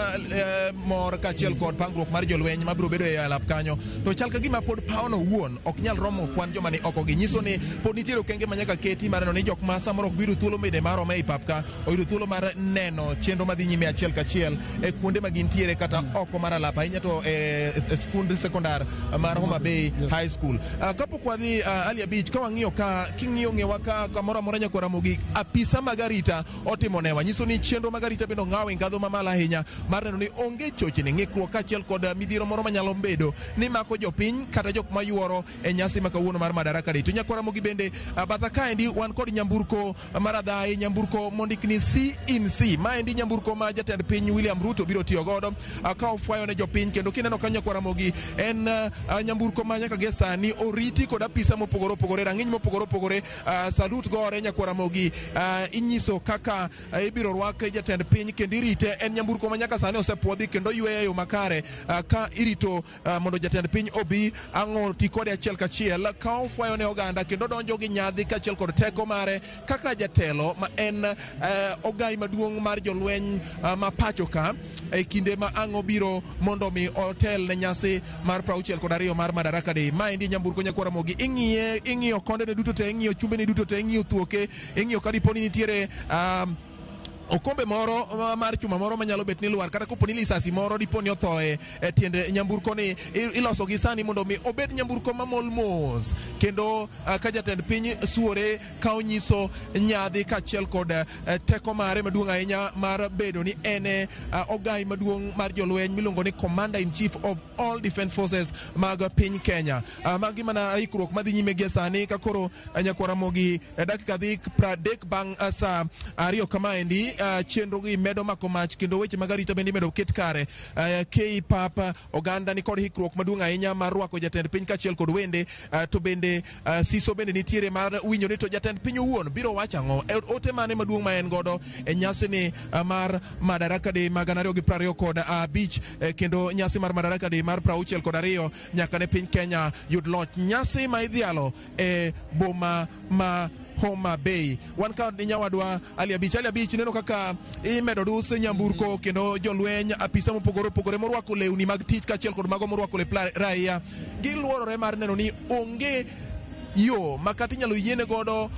mor kaachiel kod pangruok mar jolweny mabiro bedo e alap kanyo, to chal ka gima pod pawono owuon ok nyal romo kwan joma ni oko gi. Nyiso ni pod nitiere okenge ma nyaka keti mar neno ni jok ma samoro ok bi yudo thuolo bende mar romo ei pap ka oyudo thuolo mar neno chenro madhi nyime achiel kachiel e kuonde ma gintiere kata oko mar alap, ahinya to e skund sekondar mar Homa Bay High School. Kapok wadhi Ali Abich, ka wang'iyo ka king'iyo ng'ewa ka kamoro amora nyaka Ramogi, apisa mag arita otimo newa, nyiso ni chenro mag arita bende ong'aw e ngadho mamalo ahinya mar neno ni onge chochni, ng'ikruok kaachiel kod midhiero moro manyalo bedo ni mako jopiny kata jok mayuoro e nyasi ma kawuono mar Madaraka Day. To nyakwa Ramogi bende batha kaendi wan kod nyamburko mar adhayi, nyamburko mondik ni C in C. Maendi nyamburko ma jatend piny William Ruto biro tiyo godo ka ofwayo ne jopiny, kendo kineno ka nyakwa Ramogi en nyamburko ma nyaka gie sani oriti kod apisa mopogore opogore, rang'iny mopogore opogore, salute gore nyakwa Ramogi, inyiso kaka ibiro rwak jatend piny kendo irite. En nyamburko ma nyaka sani osepuodhi kendo oyweyo e yo makare ka irito mondo jatend piny obi ang'o ti kode achiel kachiel ka ofwayo ne oganda kendo donjo gi nyadhi kaachiel kod teko mare kaka jatelo ma en ogai maduong' mar jolweny ma pacho ka e kinde ma ang' obiro mondo mi otel ne nyasi mar 62 mar Madaraka Day. Maendi nyamburko nyakwa Ramogi, ing'iye, ing'iyo kondene duto te, ing'iyo chumbene duto te, ing'iyo thuoke, ing'iyo ka dipo ni nitiere okombe moro mar chuma moro manyalo bet ni lwar, kata kopo ni lisasi moro dipo ni othoe e tiend nyamburko ni iloso gi sani mondo mi obed nyamburko mamol mos kendo ka jatend piny suore ka onyiso nyadhi kaachiel kod teko mare maduong' ahinya mar bedo ni en e ogai maduong' mar jolweny miluongo ni Commander in Chief of all Defence Forces mag piny Kenya. Magi mana ikruok madhi nyime gie sani ka koro nyakwar Ramogi dakika dhi 30 bang' sa 2 kamaendi, chenro gi medo mako mach kendo weche mag arita bende imedo ket kare. Kei pap oganda ni kod hikruok maduong' ahinya mar rwako jatend piny kaachiel kod wende, to bende siso bende nitiere mar winjo ni to jatend piny owuon biro wacho ang'o, ote mane maduong' ma en godo e nyasi ni mar Madaraka Day mag 2025, kendo nyasi mar Madaraka Day mar 62 nyaka ne piny Kenya yud loch, nyasi ma idhialo e boma ma Homa Bay. Wan ka ni nyawadwa Ali Abich. Ali Abich, neno kaka imedo dus nyamburko kendo jolweny, apisa mopogore opogore morwako lewni mag tich kaachiel kod mago morwako lep raia giluorore mar neno ni onge yo ma kata inyalo yiene godo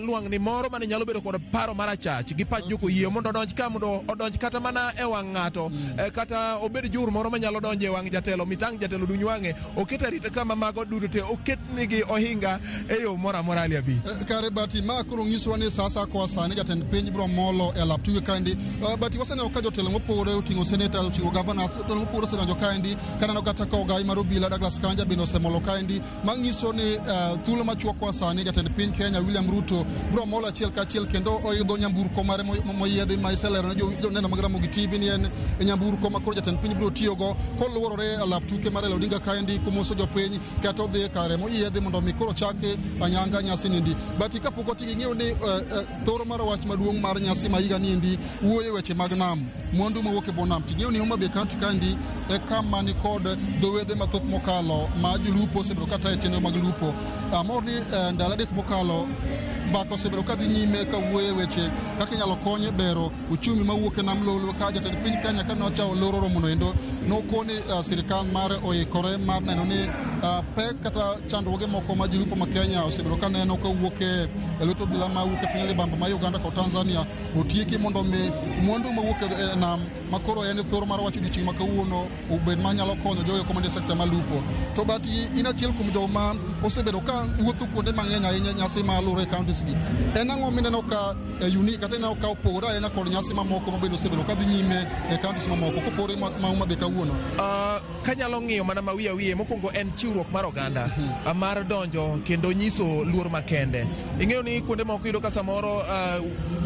lwang'ni moro mane nyalo bedo kod paro marachach gi pach jokoyie mondo odonj ka, mondo odonj kata mana e wang' ng'ato, kata obed jur moro manyalo donjo e wang' jatelo mitang' jatelo duny wang'e, oket arita kama mago duto te oketnigi ohinga e yo moro amora, Ali Abich. Kare Bati, ma koro nyisowa ni sa asaya koa sani jatend piny biro molo e alap tuke kaendi. Bati, waseneno ka jotelo mopogore oting'o senators, oting'o governors, jotelo mopogore osedonjo kaendi. Kaneno kata ka ogai mar obila Douglas Kanja bende osemolo kaendi, manyiso ni thuolo machuok koa sani jatend piny Kenya William Ruto biro molo achiel kachiel kendo oidho nyamburko mare moyiedhi ma iselero ne joneno mag Ramogi TV ni en nyamburko ma koro jatend piny biro tiyogo koluorore e alap tuke mar Raila Odinga kaendi komoso jopiny kata odhi e kare moyiedhi mondo mi koro chak anyanga nyasi niendi. Bati, kapok watigi, ing'eyo ni thoro mar wach maduong' mar nyasi ma higa niendi wuoyo e weche mag nam, mwandu mawuok e bwo nam. Ting'eyo ni Homa Bay County kaendi e kama ni kod dho wedhe mathoth mokalo ma jolupo osebedo ka tayo chenro mag lupo. Amor ni ndalo 3 mokalo mbaka osebedo ka dhi nyime ka wuoyo e weche kaka inyalo kony e bero uchumi mawuok e nam Lolwe, ka jatend piny Kenya ka nocha oloro romono endo nokoni sirikal mare oikore mar neno ni pek kata chandruoge moko ma jolupo ma Kenya osebedo ka neno kawuok e lwet obila mawuok e piny libamba ma Uganda kod Tanzania otieki mondo mi mwandu mawuok e nam ma koro en thoro mar wacho odiochieng' ma kawuono obed manyalo konyo jogo eko manie sekta malupo. To but in achiel kuom joma osebedo ka wuotho kuonde mang'eny ahinya nyasi ma luwore e counties gi. En ang'o mineno ka unique kata ineno ka opogore ahinya kod nyasi mamoko ma bende osebedo ka dhi nyime e counties mamoko kopogore ma Homa Bay kawuono? Kanyalo ng'iyo mana ma wiye wiye, mokwongo en chiwruok mar oganda mar donjo kendo nyiso luor makende. Ing'eyo ni kuonde moko iyudo ka samoro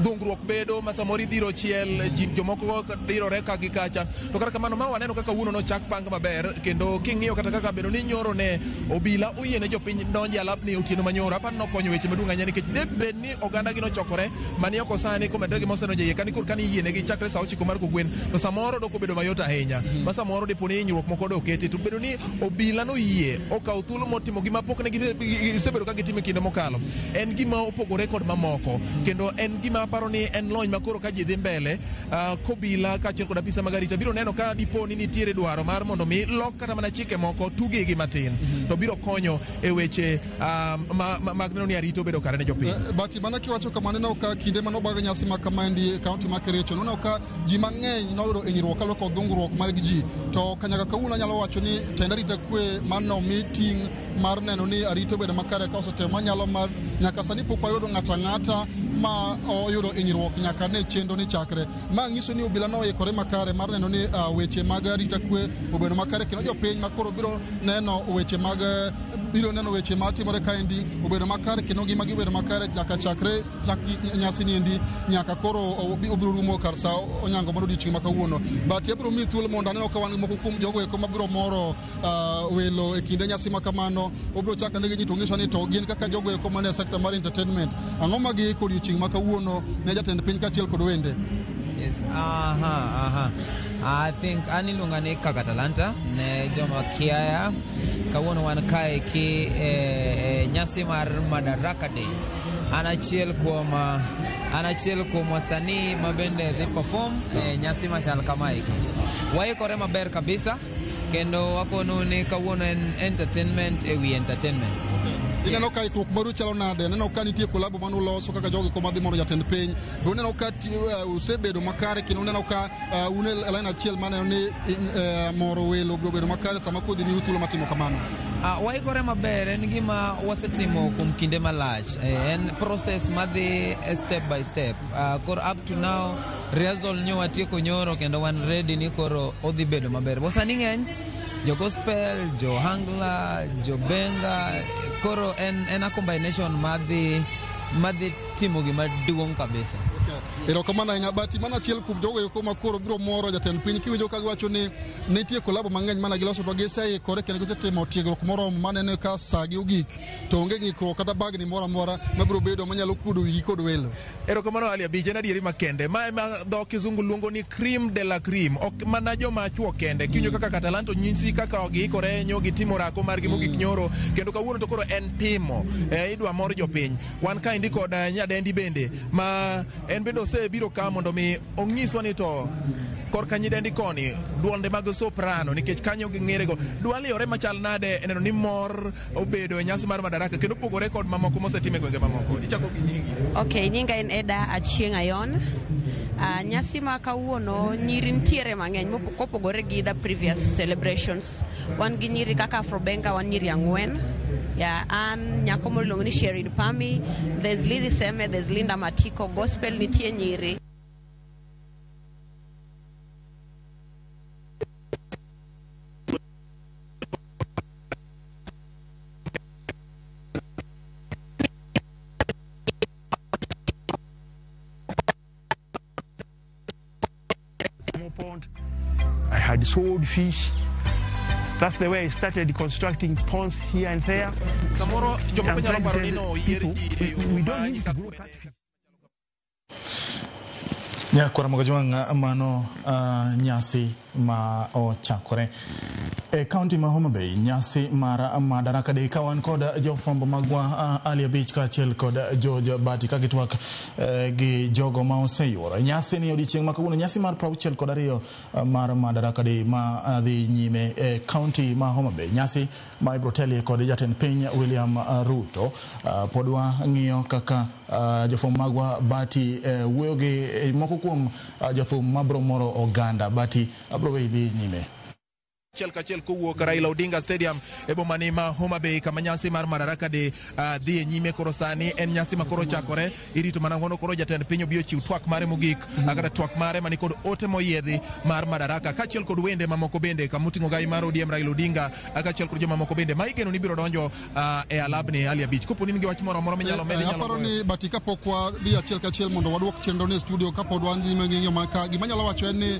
dhungruok bedo ma samoro idhiro chiel ji, jomoko dirore ka gi kacha, to kata kamano ma waneno kaka kawuono nochak pang maber, kendo king'iyo kata kaka bedo ni nyoro ne obila oyiene jopiny donjo e alapni otieno manyoro, aparo nokonyo weche maduong' ahinya, nikech de bed ni oganda gi nochokore mani oko sani komedre gi mosedonjo e iye kani koro kani iyienegi chakre sa 9 mar kogwen, to samoro dok obedo mayot ahinya ma samoro dipo ni hinyruok moko doketi. To bedo ni obila noyie okawo thuolo motimo gima pok ne gisebedo ka gitimo e kinde mokalo en gima opogore kod mamoko, kendo en gima aparo ni en lony ma koro ka ji dhi mbele kobila kaachiel kod apisa mag arita biro neno ka dipo ni nitiere dwaro mar mondo mi lok kata mana chike moko tugegi matin, to biro konyo e weche mag neno ni arita obedo kare ne jopiny. Bati, mana kiwacho kamano, ineno ka kinde manobag nyasi ma kamaendi e kaunti ma Kericho, noneno ka ji mang'eny noyudo hinyruok kaluwore kod dhungruok mar ji, to kanyaka kawuono anyalo wacho ni tend arita kwe manomi ting' mar neno ni arita obedo makare ka osetemo manyalo mar nyaka sani pok wayudo ng'ato ang'ata ma oyudo hinyruok nyaka ne chenro ni chakre. Ma nyiso ni obila noikore makare mar neno ni weche mag arita kwe obedo makare, kendo jopiny ma koro biro neno weche mag biro neno weche matimore kaendi obedo makare, kendo ngima gi obedo makare nyaka chakre chak nyasi niendi nyaka koro obiro rumo kar sa onyango mar odiochieng' ma kawuono. But abiro miyi thuolo mondo aneno ka wan gi moko kuom jogo eko mabiro moro welo e kinde nyasi ma kamano. Obiro chako ane gi to nyiso ni to gin kaka jogo eko manie sekta mar entertainment, ang'o ma giiko odiochieng' ma kawuono ne jatend piny kaachiel kod wende? Yes, aha. I think an iluonga ni Kaka Talanta ne joma kiaya. Kawuono wan kae ki e nyasi mar Madaraka Day. An achiel kuom wasanii ma bende dhi perform e nyasi machal kamae. Waikore maber kabisa kendo wakonu ni kawuono en entertainment ewi entertainment. Ineno ka ikruok maru chalo nade? Aneno ka nitie collabo manuloso kaka jogo eko madhi moro jatend piny. Be uneno ka usebedo makare kendo uneno ka un e line achiel maneno ni moro welo biro bedo makare sama kodhi miu thuolo matimo kamano? Waikore maber, en gima wasetimo kuom kinde malach. En process madhi step by step. Koro up to now rehearsal nyo watieko nyoro kendo wan ready ni koro odhi bedo maber. Wasanii ng'eny, jo gospel, jo ohangla, jo benga, koro en a combination madhi timo gima duong' kabisa. Okay. Erokamano ahinya. Bati, mana achiel kuom jogo eko ma koro biro moro jatend piny kiwinjo ka giwacho ni nitie collabo mang'eny mana giloso to giseikore kendo gisetimo tiegruok moromo maneno ka sagi ogik to onge ng'ikruok kata bagni moro amora mabiro bedo manyalo kuodo wigi kod welo. Erokamano, Ali Abich, en adieri makende. Ma ema dho kizungu luongo ni cream de la cream. Ok mana joma chuo kende. Kiwinjo kaka Katalanto nyisi kaka giikore nyo gitimo orako margi mogik nyoro, kendo kawuono to koro en timo. Idwa mor jopiny. Wan kaendi kod nyadendi bende ma en En bende osebiro ka mondo mi onyiswa ni to korka nyidendi koni duonde mag soprano nikech kanyo ging'erego dwaliyore machal nade e neno ni mor obedo e nyasi mar Madaraka kendo opogore kod mamoko mosetim e gwenge mamoko. Ichako gi nyingi. Ok, nyinga en Eda Achieng' Ayon. Nyasi ma kawuono nyiri nitiere mang'eny kopogore gi the previous celebrations. Wan gi nyiri kaka Afrobenga, wan nyiri 4. Yeah, an nyako moro iluongo ni Sherin Pami, there's Lizzy Seme, there's Linda Matiko, gospel nitie nyiri. Small pond. I had sold fish. That's the way I started constructing ponds here and there. Samoro jomoko I'm nyalo trying to paro ni tell no yier people, ji e yo we ma don't need nyisa to grow catfish. Nyakwara Mogajwang' mano nyasi ma ochakore e kaunti ma Homa Bay, nyasi mar Madaraka Day ka wan kod jofwambo magwa Ali Abich kaachiel kod George Bati ka gitwak gi jogo ma oseyuoro nyasi ni odiechieng' ma kawuono, nyasi mar 62 mar Madaraka Day ma dhi nyime e kaunti ma Homa Bay, nyasi ma ibiro telie kod jatend piny William Ruto. Pod wang'iyo kaka jofwambo magwa Bati wuoyo gi moko kuom jothum mabiro moro oganda. Bati, abiro weyi dhi nyime. Achiel kachiel kowuok Raila Odinga Stadium e boma ni ma Homa Bay kama nyasi mar Madaraka Day dhi e nyime. Koro sani en nyasi ma koro chakore, irito mana mondo koro jatend piny obi ochiw twak mare mogik, kata twak mare mani kod ote moyiedhi mar Madaraka kaachiel kod wende mamoko bende kamoting'o gai mar ODM Raila Odinga, kaachiel kod jomamoko bende ma igeno ni biro donjo e alabni Ali Abich. Kopo ni in gi wach moro amora minyalo medi, inyalo Aparo goyo. ni Bati, kapok wadhi achiel kachiel mondo waduok chenro ni e studio, kapod wan nyime ng'iyo man ka, gima anyalo wacho en ni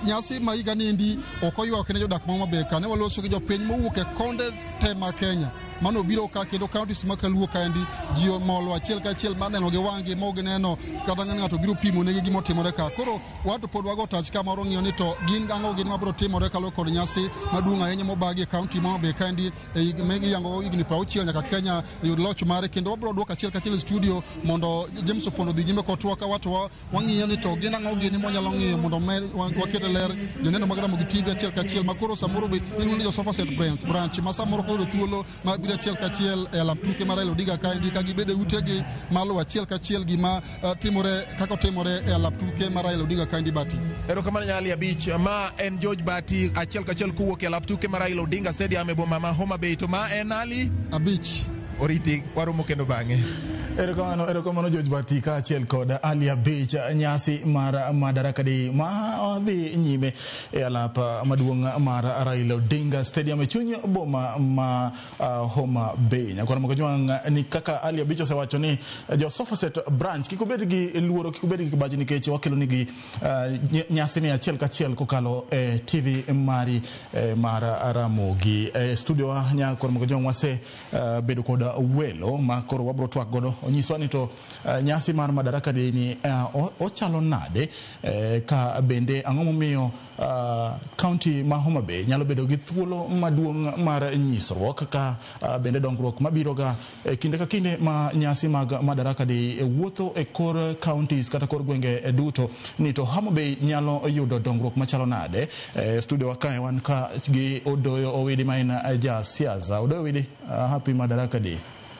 nyasi ma higa niendi ok oywak ne jodak ma Homa Bay ka. Ne waloso gi jopiny mowuok e konde te ma Kenya mano biro ka, kendo counties ma kaluo kaendi ji omolo achiel kachiel mar neno gi wang'gi ma ok gineno kata ng'ato biro pimo negi gima otimore ka. Koro wato pod wago tach ka moro ng'iyo ni to gin ang'o gin mabiro timore kaluwore kod nyasi maduong' ahinya mobagi e county ma Homa Bay kaendi e iyango higni 60 nyaka Kenya yud loch mare. Kendo wabiro duoko achiel kachiel e studio mondo James Opondo odhi nyime kod twak ka wato wang'iyo ni to gin ang'o gini mwanyalo ng'iyo mondo waket e ler joneno mag Ramogi TV achiel kachiel ma koro samoro be iluongo ni jo Sofa Set branch ma samoro koyudo thuolo ma biro achiel kachiel e alap tuke mar Raila Odinga kaendi ka gibedo e utegi maluwo achiel kachiel gima timore kaka otimore e alap tuke mar Raila Odinga kaendi. Bati. Erokamano Nyali Abich. Ma en George Bati achiel kachiel kowuok e alap tuke mar Raila Odinga Stadium e boma ma Homa Bay. To ma en Ali Abich. Oriti, waromo kendo bang'e. Erokamano, erokamano George Bati kaachiel kod Ali Abich. Nyasi mar Madaraka Day ma dhi nyime e alap maduong' mar Raila Odinga Stadium e chuny boma ma Homa Bay. Nyakwar Mogajwang' ni kaka Ali Abich osewacho ni jo Sofa Set branch kik obed gi luoro, kik obed gi kibaji nikech wakelo nigi nyasi ni achiel kachiel kokalo e TV mari mar Ramogi. E studio wa Nyakwar Mogajwang' wase bedo kod welo ma koro wabro twak godo. Onyiswa ni to nyasi mar Madaraka Day ni ochalo nade, ka bende ang'o momiyo county ma Homa Bay nyalo bedo gi thuolo maduong' mar nyisruok, ka bende dongruok mabiro ga kinde ka kinde ma nyasi mag Madaraka Day wuotho e kor counties kata kor gwenge duto, ni to Homa Bay nyalo yudo dongruok machalo nade. Studio wa kae wan ka gi Odoyo Owidi ma en ja siasa. Odoyo Owidi, happy Madaraka Day.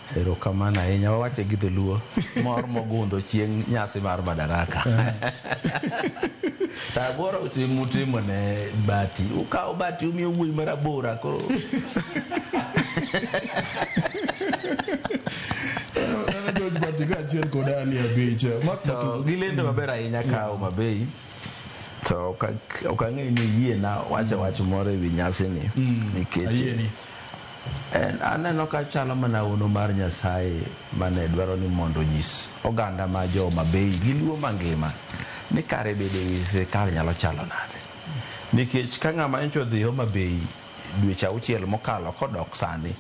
Erokamano ahinya, wawache gi dholuo, mor mogundho chieng' nyasi mar Madaraka. To awuoro mutimo ne Bati, ukawo Bati umiyo wuoyi marabora koro. George Bati kaachiel kod Ali Abich. To gilendo maber ahinya ka Homa Bay. To ok ang'eyo ni yiena wacho wach moro ewi nyasini. Nikech aneno ka chalo mana uno mar Nyasaye mane dwaro ni mondo onyis oganda ma jo Homa Bay gi luo mangima ni kare bedo e sirikal nyalo chalo nade. Nikech ka ng'ama nyocha odhi Homa Bay dweche 6 mokalo kodok sani,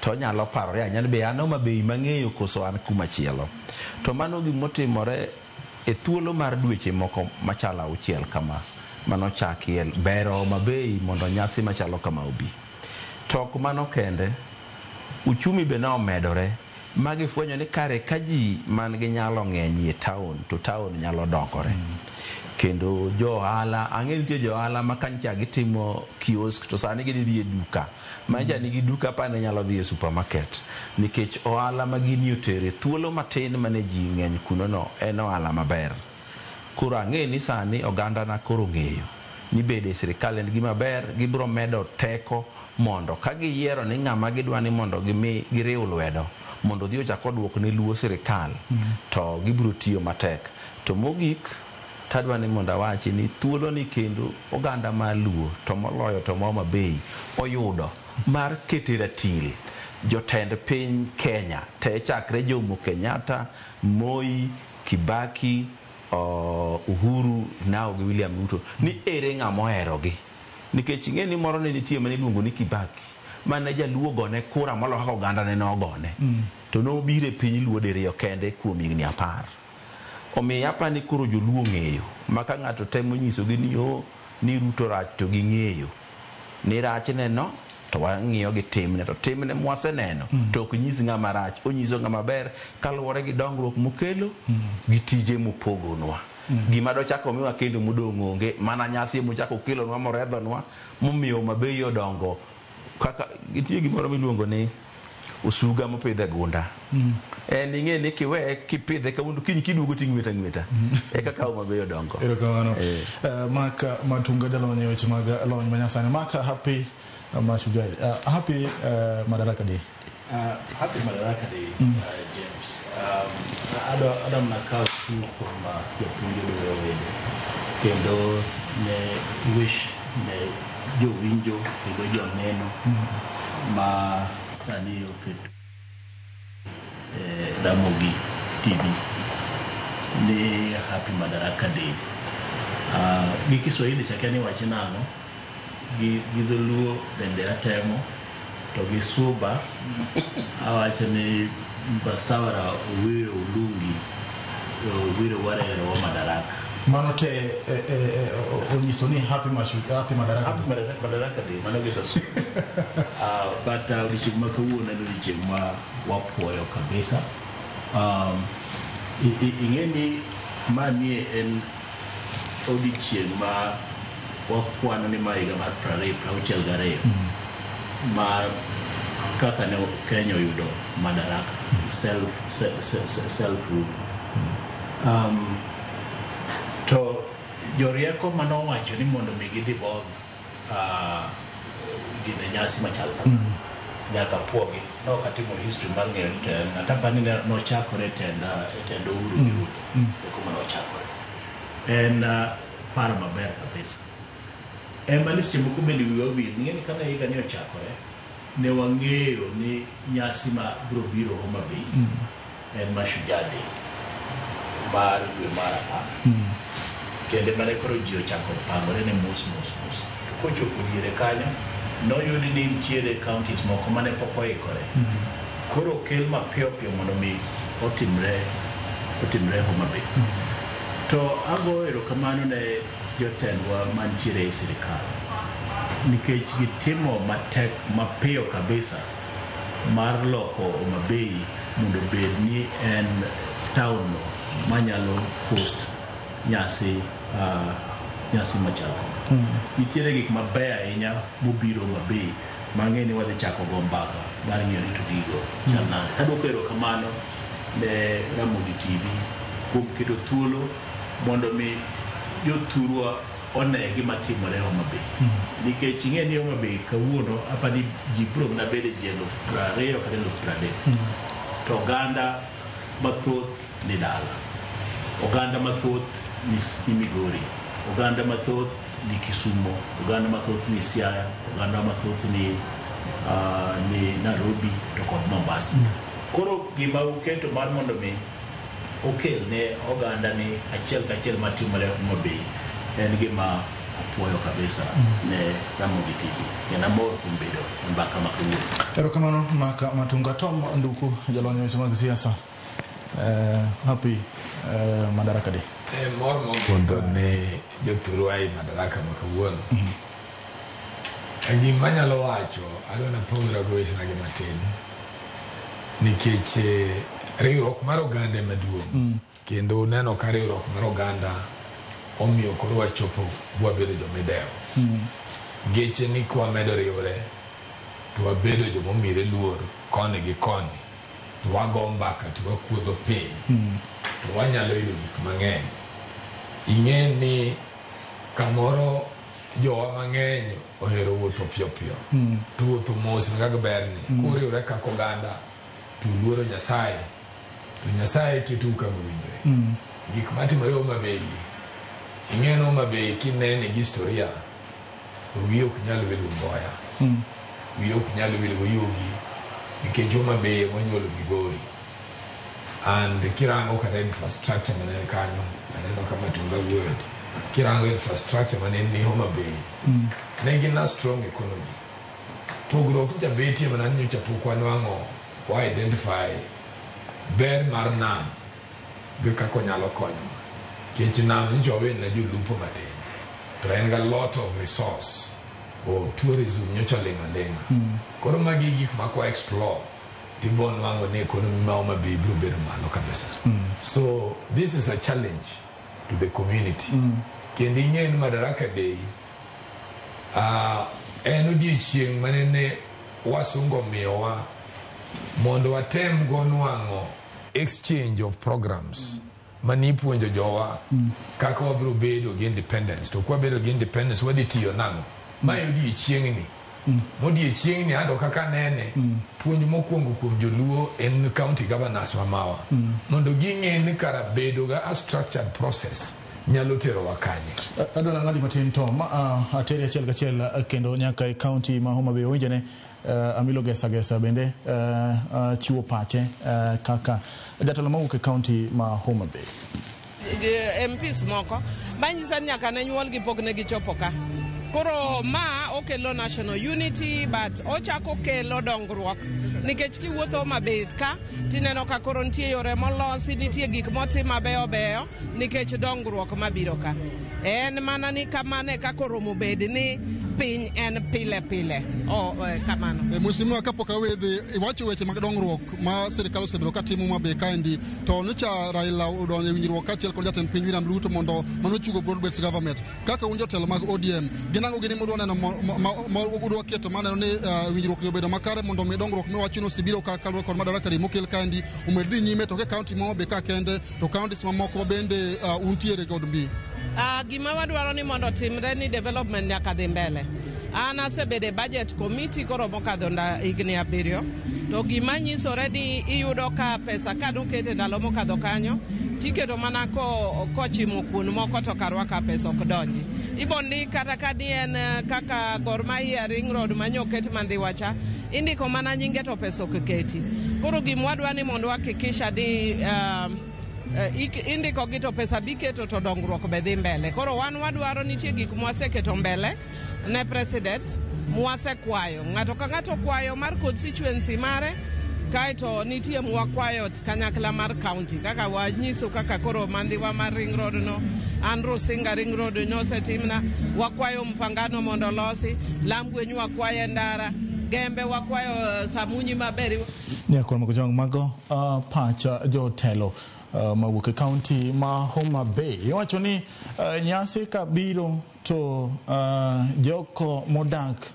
to onyalo parore ahinya ni be an Homa Bay mang'eyo koso an kuma chielo. To mano gimotimore e thuolo mar dweche moko machalo 6 kama manochakie bero Homa Bay mondo nyasi machalo kama obi. To ok mano kende, uchumi be ne omedore Ma gifwenyo ni kare ka ji man gi nyalo ng'eny e town to town nyalo dongore. Kendo jo ohala, ang'e nitie jo ohala ma kancha gitimo kiosk to sani gidhi dhi e duka. Mancha nigi duka pa ne nyalo dhi e supermarket. Nikech ohala ma gini otere thuolo matin mane ji ng'eny kuno no en ohala maber. Koro ang'e ni sani oganda na koro ng'eyo ni bedo e sirikal en gima ber, gibiro medo teko mondo ka giyiero ni ng'ama gidwa ni mondo gimi giriw lwedo mondo odhi ochak oduok ne Luo sirikal to gibiro tiyo matek. To mogik tadwa ni mondo awachi ni thuolo ni kendo oganda mar Luo to moloyo to ma Homa Bay oyudo mar keto ratil jotend piny Kenya te chakre Jomo Kenyatta, Moi, Kibaki, Uhuru nao gi William Ruto ni ere ng'ama oherogi. Nikech ing'e ni moro ne nitie mane iluongo ni Kibaki mane jaluo gone kura moloyo kaka oganda ne nogone. To nobiro e piny Luo diriyo kende kuom higni 10. Omiyo apa ni koro joluo ng'eyo ma ka ng'ato temo nyisogi ni o ni Ruto rach to ging'eyo ni rachne no to wang'iyo gi timne to timne mwaseneno to ok nyis ng'ama rach, onyiso ng'ama ber kaluwore gi dongruok mokelo gi tije mopogonwa. Gima dochako miwa kendo modong' onge mana nyasi mochako kelonwa moredhonwa momiyo Homa Bay odongo kaka nitie gimoro miluongo ni osuga mopidh e gunda. En ing'e ni kiweye kipidhe kawuono kiny kiduogo ting'weta ng'weta e kaka Homa Bay odongo. Erokamano. Mark Matunga jalony e weche mag lony manyasani. Mark, happy Mashujaa. Happy Madaraka Day. Happy Madaraka Day, James. Adwa mana kawo thuolo kuom japuonj Odoyo Wede kendo ne wish ne jowinjo kendo joneno ma sani oketo Ramogi TV ni Happy Madaraka Day. Gi Kiswahili chakia ni wache nang'o, gi dholuo bende atemo, to gi Suba awacho ni Basawara Owiro Olungi Owiro Warero wa Madaraka. Mano te onyiso ni happy happy Madaraka. Happy Madaraka Day, mano gi dhosuba. But odiochieng' ma kawuono en odiochieng' ma wapuoyo kabisa. Ing'e ni manie en odiochieng' ma wakwano ni ma higa mar 2062 ma kaka ne Kenya oyudo madaraka, self rule. To jorieko manowacho ni mondo mi gidhi bodh gine nyasi machal kama nyaka puogi. Nok atimo history mar ng'eyo ni to en ng'at ni nochakore e tend Uhuru gi Ruto e kuma nochakore. En paro maber kabisa. Ema ni seche moko bende wiwa wil, ing'e ni kane higa ni ochakore, ne wang'eyo ni nyasi ma biro biro Homa Bay en Mashujaa Day mar dwe mar 10. Kendo mane koro ji ochako pangore ne mos mos mos. To kochopo diere kanyo, noyudi ni nitiere counties moko mane pok oikore. Koro okel mapiyo piyo mondo mi otimre Homa Bay. To agoyo erokamano ne jotendwa mantiere e sirikal nikech gitimo matek mapiyo kabisa mar loko Homa Bay mondo obed ni en town no manyalo host nyasi machal kama. Nitiere gik mabeyo ahinya mobiro Homa Bay mang'e ni wadhi chako go mbaka mar ng'iyo ni to gigo chal nade. Adwoko erokamano ne Ramogi TV kuom keto thuolo mondo mi jothurwa one gima timore Homa Bay. Nikech ing'e ni Homa Bay kawuono apani ji biro mana bedo ji 20,000 kata 30,000. To oganda mathoth ni dala, oganda mathoth ni Migori, oganda mathoth ni Kisumo, oganda mathoth ni Siaya, oganda mathoth ni Nairobi to kod Mombasa. Koro gima uketo mar mondo mi okel ne oganda ni achiel kachiel matimore Homa Bay en gima apuoyo kabisa ne Ramogi TV. Kendo amor kuom bedo e mbaka ma kawuono. Erokamano Mark Matunga. Tom Nduku, jalony e weche mag siasa. Happy Madaraka Day. Mor mogundho ne jothurwa e Madaraka ma kawuono. Gima anyalo wacho, adwa napogra gi wetena gi matin. Nikech riwruok mar oganda ema duong'. Kendo neno ka riwruok mar oganda omiyo koro wachopo wabedo jomidewo. Ngeche ni kwamedo riwre to wabedo jomomire luor koni gi koni to wago mbaka to wakuodho piny to wanyalo yudo gik mang'eny. Ing'e ni kamoro jowa mang'eny ohero wuotho piyo piyo to wuotho mos en kaka berni. Kuriwre kaka oganda to uluoro Nyasaye to Nyasaye ketou kama owinjore. Gik matimore Homa Bay gi, ing'e ni Homa Bay kinene gi historia to wiyi ok nyal wil gi Mboya. Wiyi ok nyal wil gi Oyugi nikech Homa Bay ema onyuolo Migori. And kirango kata infrastructure mane ni kanyo, aneno ka Matunga wuoyo, kirango infrastructure mane ni Homa Bay, ne gin a strong economy. Pogruok nyocha betie mana ni nyocha pok wanwang'o wa identify ber mar nam gi kaka onyalo konyowa. Nikech nam nyocha wawene jolupo matin to en ga lot of resource o tourism nyocha oling' aling'a. Koro magi gik ma kwa explore tibo nwang'o ni economy ma Homa Bay biro bedo malo kabisa. So this is a challenge to the community. Kendo ing'e ni Madaraka Day en odiechieng' manene wasungu omiyowa mondo watem go nwang'o exchange of programs manipuonjo jowa kaka wabiro bedo gi independence. To kwabedo gi independence wadhi tiyo nang'o? Mae odiechieng'ni. Modiechieng'ni anto kaka nene, puonj mokwongo kuom joluo en county governors mamawa mondo ging'e ni kara bedo ga a structured process nyalo terowa kanye. Adwa nang'adi matin Tom, ateri achiel kachiel kendo nyaka e county ma Homa Bay owinjone Amilo Gesa Gesa bende chiwo pache kaka jatelo mawuok e county ma Homa Bay. MPs moko manyisa ni nyaka ne nyuolgi pok ne gichopo ka. Koro ma okelo national unity but ochako kelo dongruok nikech kiwuotho Homa Bay ka tineno ka koro nitie yore molosi, nitie gik motim mabeyo beyo nikech dongruok mabiro ka. En mana ni kamano e kaka oromo bed ni piny en pile pile. Kamano. Mheshimiwa, kapok awedhi, iwacho weche mag dongruok ma sirikal osebedo katimo Homa Bay kaendi, to nyocha Raila odonjo e winjruok kaachiel kod jatend piny William Ruto mondo mano chugo broad based government. Kaka un jotelo mag ODM, gin ang'o gini mudwa neno ma udwa keto maneno ni winjruok ni obedo makare mondo mi dongruok miwacho ni osebiro ka kaluwore kod Madaraka Day mokel kaendi omed dhi nyime to ke county ma Homa Bay ka kende to counties mamoko ma bende untiere kod mbi. Gima wadwaro ni mondo otimre ni development nyaka dhi mbele. An asebedo e budget committee koro mokadho higni 7 to gima nyisore ni iyudo ka pesa ka noket e ndalo mokadho kanyo tiketo mana kochimo kuon moko to karwa ka pesa ok donji. Ibo ndik kata ka ni en kaka Gor Mahia Ring Road manyoket Mandhiwa cha, indiko mana nyinge to pesa ok keti. Koro gima wadwa ni mondo wahakikisha ni indiko gi to pesa biketo to dongruok be dhi mbele. Koro wan wadwaro nitie gik mwaseketo mbele ne president mwasekwayo. Ng'ato ka ng'ato kwayo mar constituency mare, kaeto nitie mwakwayo kanyakla mar county kaka wanyiso kaka koro Mandhiwa mar Ring Road no, an Rusinga Ring Road nosetimna, wakwayo Mfangano mondo olosi, Lamgweny wakwayo ndara, Gembe wakwayo Samunyi maber. Nyakor Mokojong, mago pacha jotelo mawuok e county ma Homa Bay. Iwacho ni nyasi kabiro to joko modak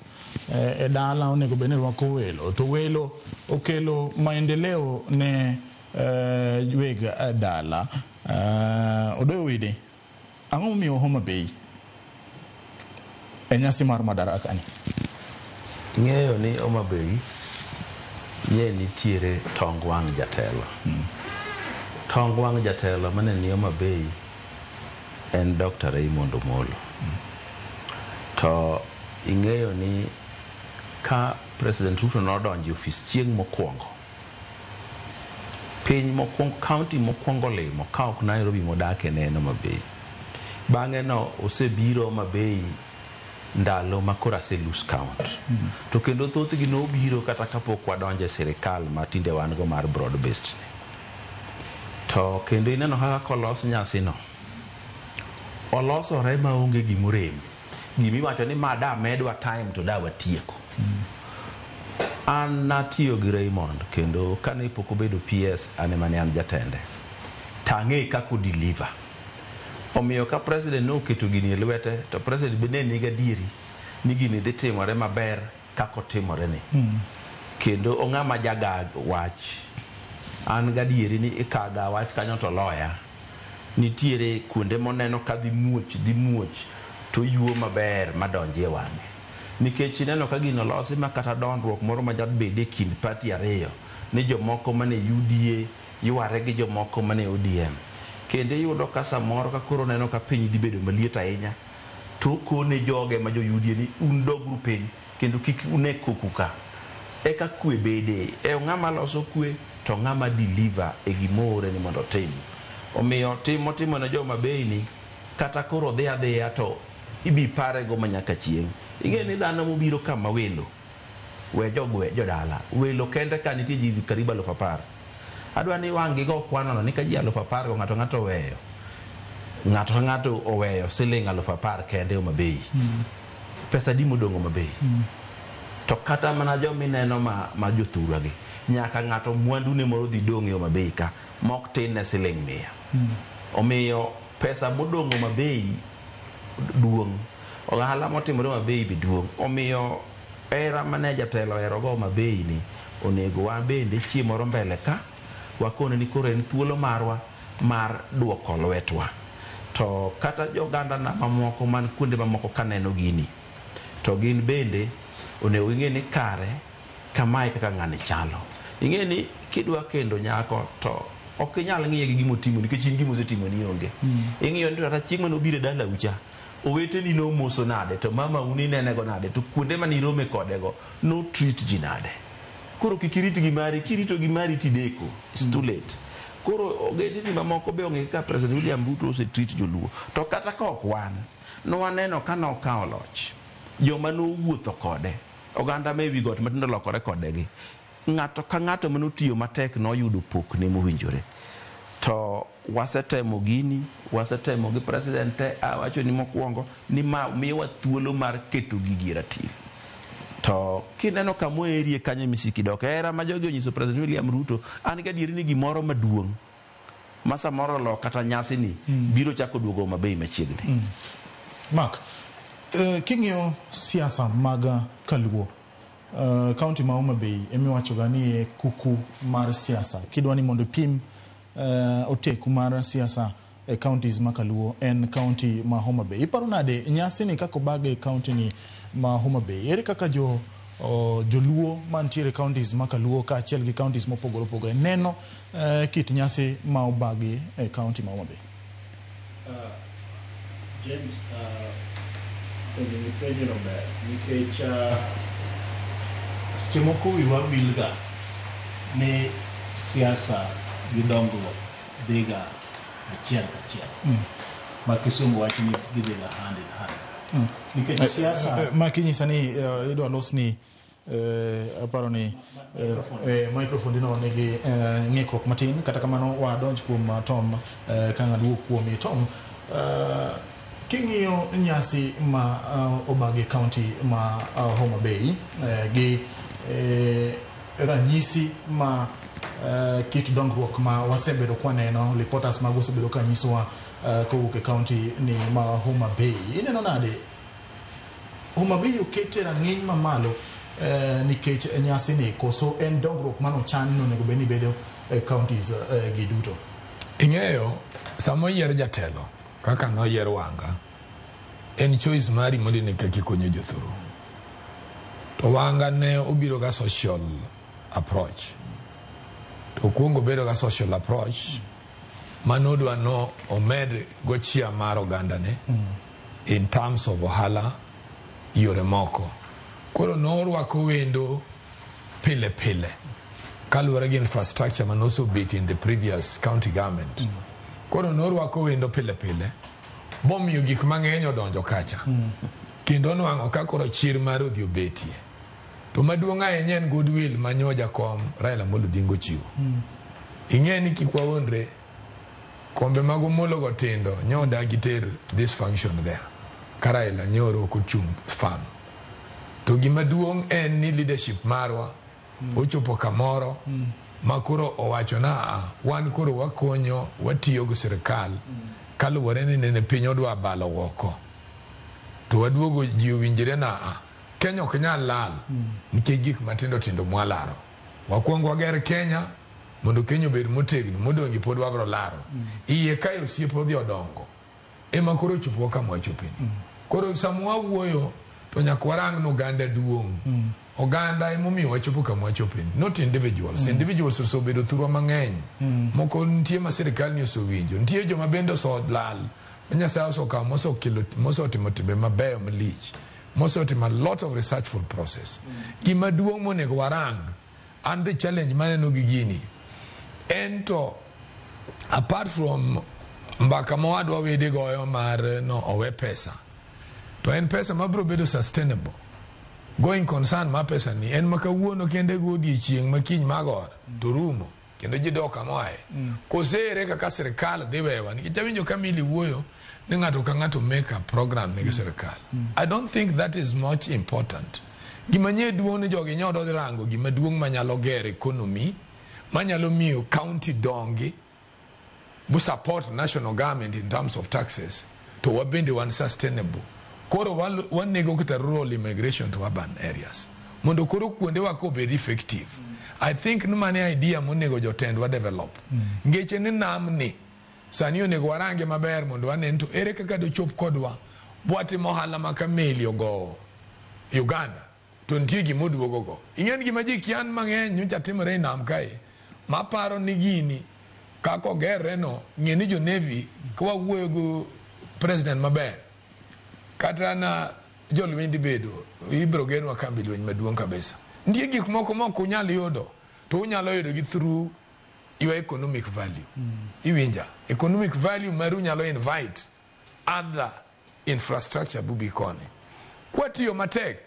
e dala onego bed ni rwako welo, to welo okelo maendeleo ne weg dala. Odoyo Wede, ang'o momiyo Homa Bay e nyasi mar Madaraka ni? Ng'eyo ni Homa Bay nye nitiere tong wang' jatelo. Tong wang' jatelo mane ni Homa Bay en Dr. Raymond Omolo. To ing'eyo ni ka President Ruto nodonjo e ofis chieng' mokwongo, piny mokwongo, county mokwongo limo ka ok Nairobi modake ne en Homa Bay. Bang'e no osebiro Homa Bay ndalo ma koro ase lose count. To kendo thothgi nobiro kata kapok wadonjo e sirikal ma tinde wan go mar broad based. To kendo ineno kaka kolos nyasino, olosore maonge gimorem. Gimiwacho ni ma da medwa time to da watieko. An natiyo gi Raymond kendo kane pok obedo PS an ema ne an jatende. To ang'e kaka o deliver. Omiyo ka president noketo gini e lwete to president be ne nigi adieri ni gini dhi timore maber kaka otimore ni. Kendo ong'ama jaga wach. An gadieri ni ikaga wach kanyo to loya. Nitiere kuonde moneno ka dhi muoch dhi muoch to yuo maber madonji e wang'e. Nikech ineno ka gino olosi ma kata dondruok moro ma jabede e kind party ariyo ni jomoko mane UDA yware gi jomoko mane ODM. Kendo iyudo ka samoro ka koro oneno ka piny dhi bedo maliet ahinya to okone joge ma jo UDA ni un doguru piny kendo kik une koku ka. Eka kwe bede. E ng'ama loso kwe to ng'ama deliver e gimoore ni mondo otim. Omiyo tim motimo ne jo Homa ni kata koro dhi adhiya to ibi parego manyaka chieng'. Ing'e ni dhano mobiro kama welo we jogwe jodala welo kende ka nitie ji karibu 10,000. Adwa ni wang' gigo kwanono ni ka ji 10,000 go ng'ato ng'ato oweyo ng'ato ka ng'ato oweyo siling 10,000 kende Homa Bay. Pesa di modong' Homa Bay? To kata mana jomineno ma jothurwa gi nyaka ng'ato mwandu ne moro dhi dong' e Homa Bay ka mok tin ne siling 100. Omiyo pesa modong' Homa Bay duong'. Ohala motimore Homa Bay be duong'. Omiyo hera mane jatelo oherogo Homa Bay ni onego wan bende chieng' moro mbele ka wakone ni koro en thuolo marwa mar duoko lwetwa. To kata joganda na mamoko man kuonde mamoko kaneno gini to gin bende onego ging'e ni kare kamae kaka ng'ani chalo. Ing'e ni kidwa kendo nyako to ok inyal ng'iye gi gimotimo nikech in gimosetimoni onge. Ing'iyo ni kata chieng' mane obiro e dalau cha oweteni nomoso nade to mamau ninenego nade to kuonde mane irome kodego no treat ji nade. Koro kik irit gi mari, kirito gi mari tideko, it's too late. Koro ogendini mamoko be ong'e kaka President William Ruto ose treat joluo. To kata ka ok wan, nwaneno ka nokawo loch, joma nowuotho kode, oganda ma ewi got matindo olokore kode gi, ng'ato ka ng'ato manotiyo matek noyudo pokne mowinjore. To wasetemo gini, wasetemo gi president te, awacho ni mokwongo ni ma miyowa thuolo mar keto gigi e ratil. To kineno kamoerie kanyo misiki dok hera ma jogi onyiso President William Ruto, an gadieri ni gimoro maduong' ma samoro lo kata nyasi ni biro chako duogo Homa Bay machiegni. Mark, king'iyo siasa mag Kaluo, kaunti ma Homa Bay emiwachoga ni e kuku mar siasa. Kidwa ni mondo ipim oteku mar siasa e counties ma Kaluo en kaunti ma Homa Bay. Iparo nade nyasi ni kaka obage e kaunti ni ma Homa Bay? Ere kaka joluo mantiere counties ma Kaluo kaachiel gi counties mopogore opogore neno kit nyasi ma obagi e kaunti ma Homa Bay? James, penjo mipenjono ber nikech seche moko wiwa wilga ni siasa gi dongruok dhiga achiel kachiel. Ma kisungu wacho ni gidhiga hand in hand. Nikech siasa Ma kinyisa ni idwa los ni aparo ni microphone dino nigi ng'ikruok matin. Kata kamano wadonj kuom Tom ka ng'ado wuok kuomi Tom, king'iyo nyasi ma obagi e kaunti ma Homa Bay gi ranyisi ma kit dongruok ma wasebedo kwaneno, reporters mag osebedo ka nyisowa kowuok e kaunti ni ma Homa Bay, ineno nade Homa Bay okete rang'iny mamalo nikech nyasi ni, koso en dongruok manochan ni onego bed ni bedo e counties gi duto? Ing'eyo sama oyier jatelo kaka noyier Wanga, en choice mari mondo ine kaka ikonyo jothuru. To Wanga ne obiro ga social approach. To okuongo bedo ga social approach manodwa no omed go chia mar ogandane in terms of ohala yore moko. Koro norwako wendo pile pile kaluwore gi infrastructure manosobet in the previous county government. Koro norwako wendo pile pile momiyo gik mang'eny odonjo kacha. Kendo nwang'o ka koro chir mar odhi obetie. To maduong' ahinya en goodwill ma nyo jakom Raila Amolo Odinga ochiwo. Ing'e ni kik wawuondre, kombe mag Omolo go tindo nyo odagi ter this function there. Ka Raila nyoro ok ochung' firm. To gima duong' en ni leadership marwa Ochopo kamoro ma koro owacho na "Ah, wan koro wakonyo watiyo gi sirikal kaluwore ni nene piny odwa balo oko to waduogo ji owinjre na "Ah, Kenya ok nyal lal nikech gik matindo tindo mwalaro wakwongo wager Kenya mondo Kenya obed motegno modong' gi pod wabro laro iye kae osiep odhi odongo ema koro ochopowa kama wachopeni koro sama wawuoyo to nyaka warang ni oganda duong' oganda emomiyo wachopo kama wachopeni not individuals individuals osebedo thurwa mang'eny moko nitie ma sirikal ni osewinjo nitie joma bende oselal ma Nyasaye osekawo mosekelo mosetimo timbe mabeyo malich mosetimo a lot of researchful process gima duong' monego warang and the challenge maneno gi gini en to apart from mbaka ma owadwa Wede goyo mar no owe pesa to en pesa mabiro bedo sustainable going concern ma pesa ni en ma kawuono kende go odiechieng' ma kiny magor to rumo kendo ji dok kama oaye kose ere kaka sirikal dhi wewa nikech awinjo ka Milly wuoyo ni ng'ato ka ng'ato make a program ne gi sirikal I don't think that is much important gima nye duong' ni jogi nyodo dhi rango gima duong' manyalo gero economy manyalo miyo county dongi bu support national government in terms of taxes to wabende wan sustainable koro wanego kata rural immigration to urban areas mondo koro kuondewa ka obed effective I think ni mano e idea monego jotendwa develop ngeche ni namni sani onego warange maber mondo wane ni to ere kaka dochop kodwa bwatimo ohala ma ka meli ogowo Uganda to nitie gima oduogo go ing'e ni gima ji kian mang'eny nyocha timore e nam kae maparo ni gini kaka ogerre no ng'e ni jo navy ka wawuoyo gi president maber kata na jolweny dhi bedo ibiro gernwa kambi lweny maduong' kabisa nitie gik moko ma ok unyal yudo to unyalo yudo gi through your economic value iwinja economic value maru nyalo invite other infrastructure bubi koni kwatiyo matek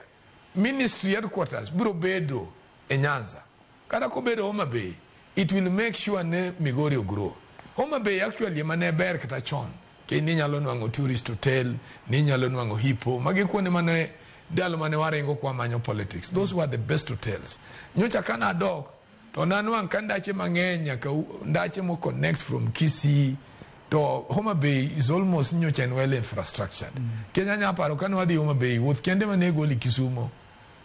ministry headquarters biro bedo e Nyanza kata kobedo Homa Bay it will make sure ne Migori grow Homa Bay actually ema ne ber kata chon ke ninyalo nwang'o tourist hotel ninyalo nwang'o Hippo magi kuonde mane ndalo mane waringo kwa manyo politics those were the best hotels nyocha kana adok to nanwang' ka ndache mang'eny nyaka ndache mo connect from Kisii to Homa Bay is almost nyocha en well infrastructured Kenya nya paro kane wadhi Homa Bay wuoth kende mane goli Kisumo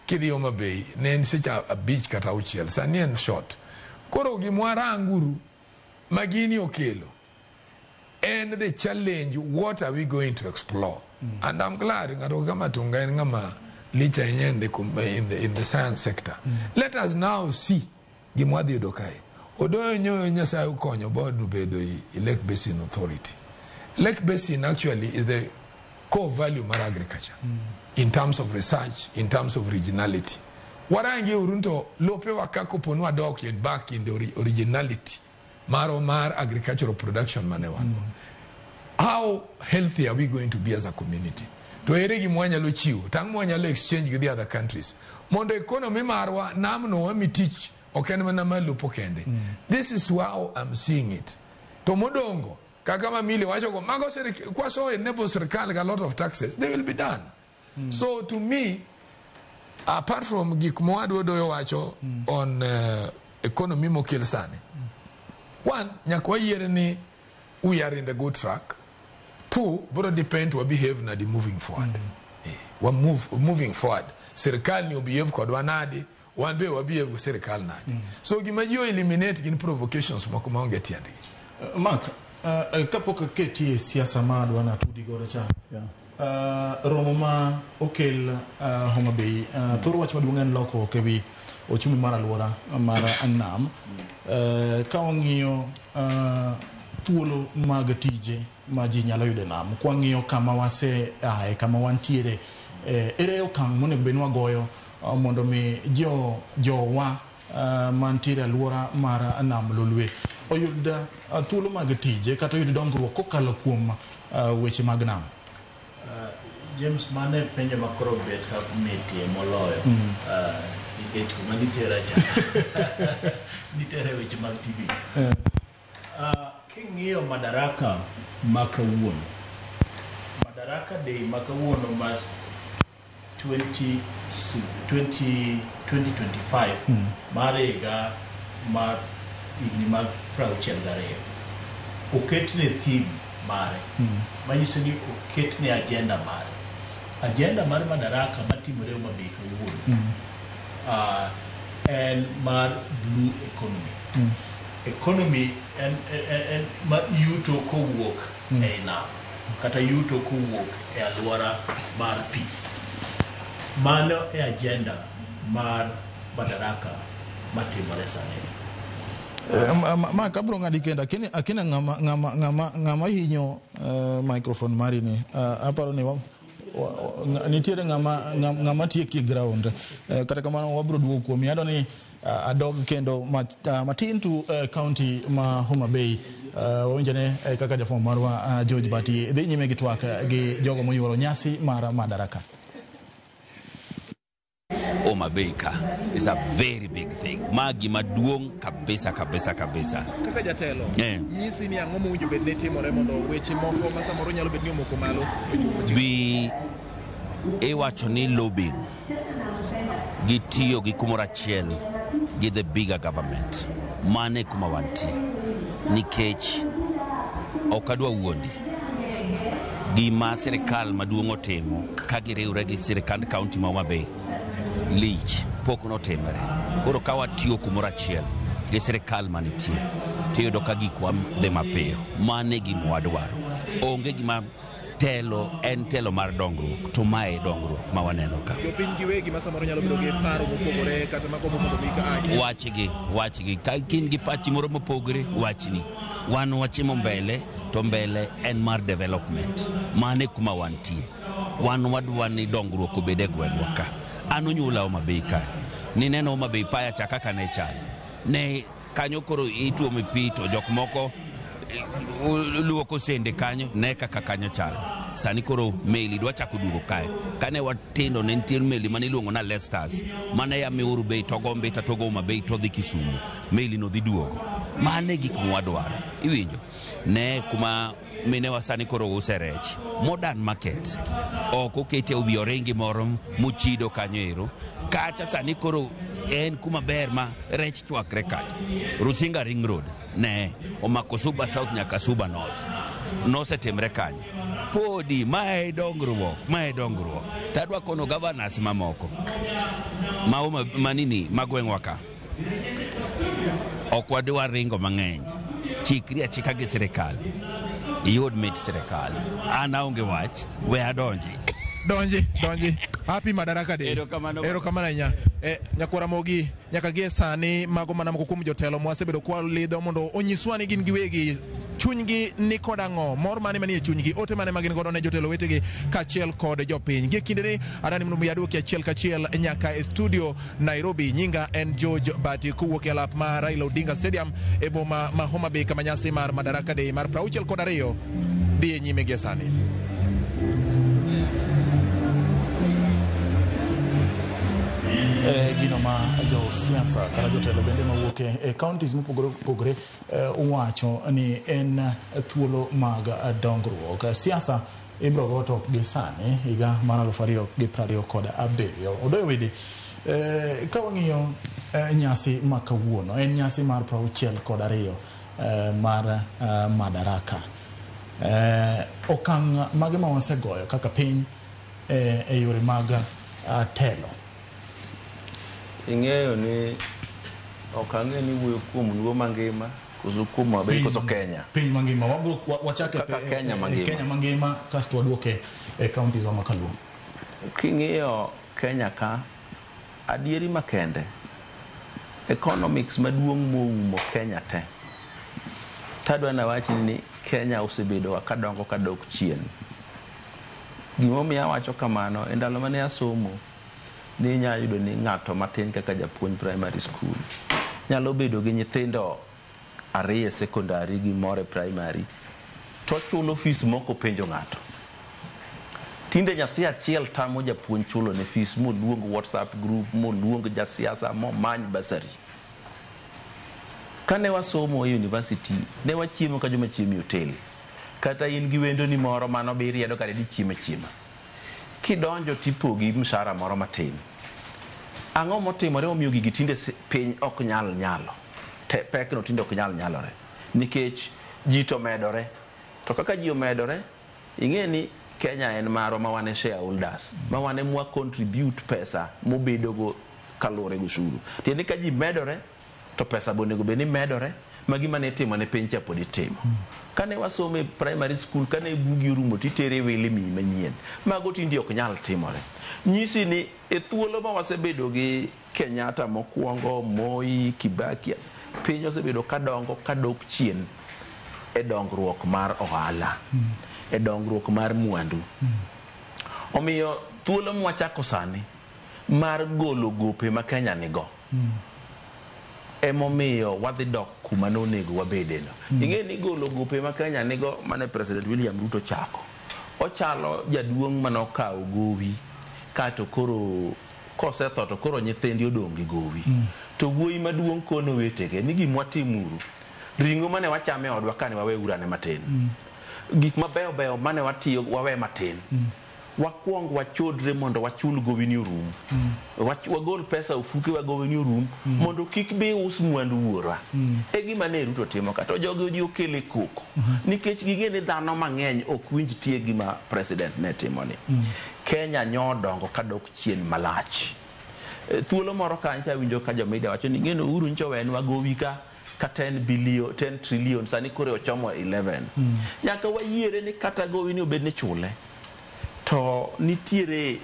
kidhi Homa Bay ne en seche 5 kata 6 sani en short koro gimwaranguru ma gini okelo en the challenge what are we going to explore and I'm glad ng'ato kaka Matunga en ng'ama lich ahinya in the science sector let us now see gima wadhi yudo kae Odoyo nyoyo Nyasaye okonyo board obedo i Lake Basin Authority Lake Basin actually is the core value mar agriculture in terms of research in terms of regionality warangi uru to lopewa ka kopo ni wadok in back in the originality marwa mar agricultural production mane wan go how healthy are we going to be as a community to ere gima wanyalo chiwo tang' mwanyalo exchange gi the other countries mondo economy marwa namno wami tich ok en mana mar lupo kende this is how I'm seeing it to modongo kaka mamili wachogo mago kwaso enable sirikal gi a lot of taxes they will be done so to me apart from gik mowadwa Odoyo wacho on economy mokel sani one nyaka wayiere ni we are in the good track two biro depend wa behave nadi moving forward wa moving forward sirikal ni obehave kodwa nadi wan be wa behave go sirikal nadi so gima ji o eliminate gin provocations moko maonge tiendgi Mark, kapok aketi e siasa ma adwa natudi godo cha romo ma okel Homa Bay thor wach maduong' en lokruok ewi ochumi mar alwora mar nam ka wang'iyo thuolo mag tije ma ji nyalo yudo e nam kwang'iyo kama wase ae kama wantiere ere okang' monego bed ni wagoyo mondo mi jo jowa mantiere e alwora mar nam Lolwe oyud thuolo mag tije kata oyud dongruok kokalo kuom weche mag nam. James, mano e penjo ma koro bet ka mitie moloyo nikech kuma nitera cha nitera e weche mag TV. King'iyo Madaraka ma kawuono, Madaraka Day ma kawuono ma 20, 20, 2025 mar higa mar higni mag 62 oketne theme mare manyiso ni oketne agenda mare. Agenda mar Madaraka matimore Homa Bay kawuono en mar blue economy. Economy en ma yuto kowuok ei nam kata yuto kowuok e alwora mar pi. Mano e agenda mar Madaraka matimore sani. Ma kabro ng'adi kendo akina ng'ama hinyo microphone mari ni aparo ni nitiere ng'ama tieki ground. Kata kamano wabro duogo kuomi. Adwa ni adog kendo matin to county ma Homa Bay. Wawinjane kaka jafwambo marwa George Bati dhi nyime gi twak gi jogo moyuoro nyasi mar Madaraka. Homa Bay ka is a very big thing. Ma gima duong' kabisa kabisa kabisa. Kaka jatelo, nyisi ni ang'o mowinjo bed ni timore mondo weche moko ma samoro nyalo bet ni omoko malo ochop machiegni. Bi iwacho ni lobbying gi tiyo gi kumoro achiel gi the bigger government. Mane kuma wantie. Nikech ok adwa wuondi. Gima sirikal maduong' otimo ka giriwre gi sirikand county ma Homa Bay lich pok notimore. Koro ka watiyo kumoro achiel gi sirikal manitie tiyudo ka gikwa dhi mapiyo. Mano e gima wadwaro. Onge gima telo en telo mar dongruok to mae e dongruok ma waneno ka. Jopiny giwegi ma samoro nyalo bedo gi paro mopogore kata magombo mondo mi ka Wachgi ka in gi pachi moro mopogore wachni. Wan wachimo mbele to mbele en mar development. Mano e kuma wantie. Wan wadwa ni dongruok obed e gweng'wa ka. An onyuola Homa Bay ka. Nineno Homa Bay paya cha kaka ne chal. Ne kanyo koro ituome pi to jok moko luoko sende kanyo ne kaka kanyo chal. Sani koro meli dwa chako duogo kae. Kane watindo ne nitie meli mane iluongo na Leicesters. Mane ya Miuru Bay to Gombe to Homa Bay to dhi Kisumu. Meli no dhi duogo. Mane gik mwadwaro. Iwinjo? Ne kuma minewa sani koro use rech. Modern market. Ok okete wi oringi moro mochido kanyo ero. Kacha sani koro en kuma ber ma rech chwakre kacha. Rusinga Ring Road ne omako Suba South nyaka Suba North. Nosetimre kanyo. Podi mae dongruok, mae dongruok. Tadwa kono governors mamoko ma manini ma gweng'wa ka. Ok wadwa ringo mang'eny. Chikri achika gi sirikal. Iyud mit sirikal. An aonge wach, we adonji. Donji. Happy Madaraka Day. Erokamano. Erokamano ahinya. Nyakwara Mogi, nyaka gie sani mago mana moko kuom jotelo mwasebedo kwa lidho mondo onyiswa ni gin giwegi chunygi ni kod ang'o, mor mane manie chunygi, ote mane ma gin godo ne jotelo wetegi kaachiel kod jopiny. Gie kindeni adani mondo mi aduoki achiel kachiel nyaka e studio Nairobi. Nyinga en George Bati kowuok e alap ma Raila Odinga Stadium e boma ma Homa Bay kama nyasi mar Madaraka Day mar 62 dhi e nyime gie sani. Gino ma josiasa kata jotelo bende mawuok e counties mopogore opogore wacho ni en thuolo mag dongruok. Siasa ibro go to gi sani higa mar 2027. Odoyo Widi, ka wang'iyo nyasi ma kawuono en nyasi mar 62 mar Madaraka. Okang' mage ma wasegoyo kaka piny e yore mag telo? Ing'eyo ni ok ang'e ni wuoyo kuom Luo mangima koso kuom Homa Bay koso Kenya. Piny mangima wabro wachake Kenya mangima. Kenya mangima kasto waduoke e counties wa makaluo. King'iyo Kenya ka adieri makende economics maduong' moumo Kenya te. Tadwa nawach ni Kenya osebedo kadongo kadok chien. Gimomiyo awacho kamano e ndalo mane asomo ni inyalo yudo ni ng'ato matin kaka japuonj primary school nyalo bedo gi nyithindo ariyo e secondary gi moro e primary to chulo fees moko penjo ng'ato. Tinde nyathi achiel tamo japuonj chulo ne fees moluong WhatsApp group moluong jasiasa momany bursary. Kane wasomo e university ne wachiemo ka joma chiemo e hotel. Kata in gi wendoni moro mano be iriedo kare dichiemo achiema. Kidonjo tipogi mshahara moro matin. Ang'o motimore momiyo gigi tinde piny ok nyal nyalo? Pekno tinde ok nyal nyalore. Nikech ji to medore. To kaka ji omedore, ing'e ni Kenya en marwa ma wan e shareholders, ma wan ema contribute pesa mobedogo kaluwore gi osuru. Tiende ni ka ji medore, to pesa be onego bed ni medore, ma gima ne itimo ne piny cha pod itimo. Kane wasomo e primary school, kane bugi orumo titere wele miyi manyien. Mago tinde ok nyal timore. Nyisi ni e thuolo ma wasebedo gi Kenyatta mokwongo, Moi, Kibaki, piny osebedo kadongo kadok chien e dongruok mar ohala, e dongruok mar mwandu. Omiyo thuolo mwachako sani mar golo gope ma Kenya nigo, emomiyo wadhi dok kuma nonego wabedeno. Ing'e ni golo gope ma Kenya nigo mane President William Ruto chako, ochalo jaduong' manokawo gowi kato koro kosetho to koro nyithindi odong' gi gowi. To wuoyi maduong' kono wetege ni gimwatimuru, ring'o mane wachamo e odwa kane wawe urane matin, gik mabeyo beyo mane watiyo wawe matin, wakwong wachodre mondo wachul gowi ni orum. Wagol pesa ofuke wa gowi ni orum, mondo kik bi us mwandu wuorwa. E gima ne Ruto timo ka to jogi odhi okele koko. Nikech ging'e ni dhano mang'eny ok winj tie gima president ne timo ni. Kenya nyodongo kadok chien malach. Thuolo moro kancha awinjo ka jomedia wacho ni ng'eno Uhuru nyocha owenwa gowi ka 10 billion, 10 trillion, sani koro ochomo 11. Nyaka wayiere ni kata gowi ni obed ni chule, to nitiere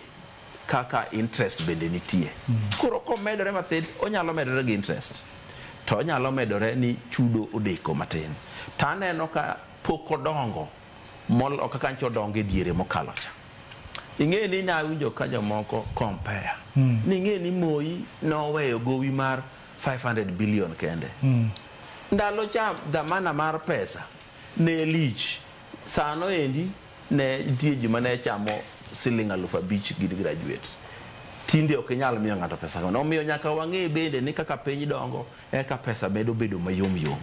kaka interest bende nitie. Koro komedore mathin, onyalo medore gi interest, to onyalo medore ni chudo odeko matin. To aneno ka pok odongo kaka nyocha odongo e diere mokalo cha. Ing'e ni nawinjo ka jomoko compare. Ni ing'e ni Moi noweyo gowi mar 500 billion kende. Ndalo cha dhamana mar pesa ne lich. Sano endi ne nitie ji mane chamo siling 5,000 gi graduates. Tinde ok inyal miyo ng'ato pesa kamano. Omiyo nyaka wang'e bende ni kaka piny dongo eka pesa medo bedo mayom yom.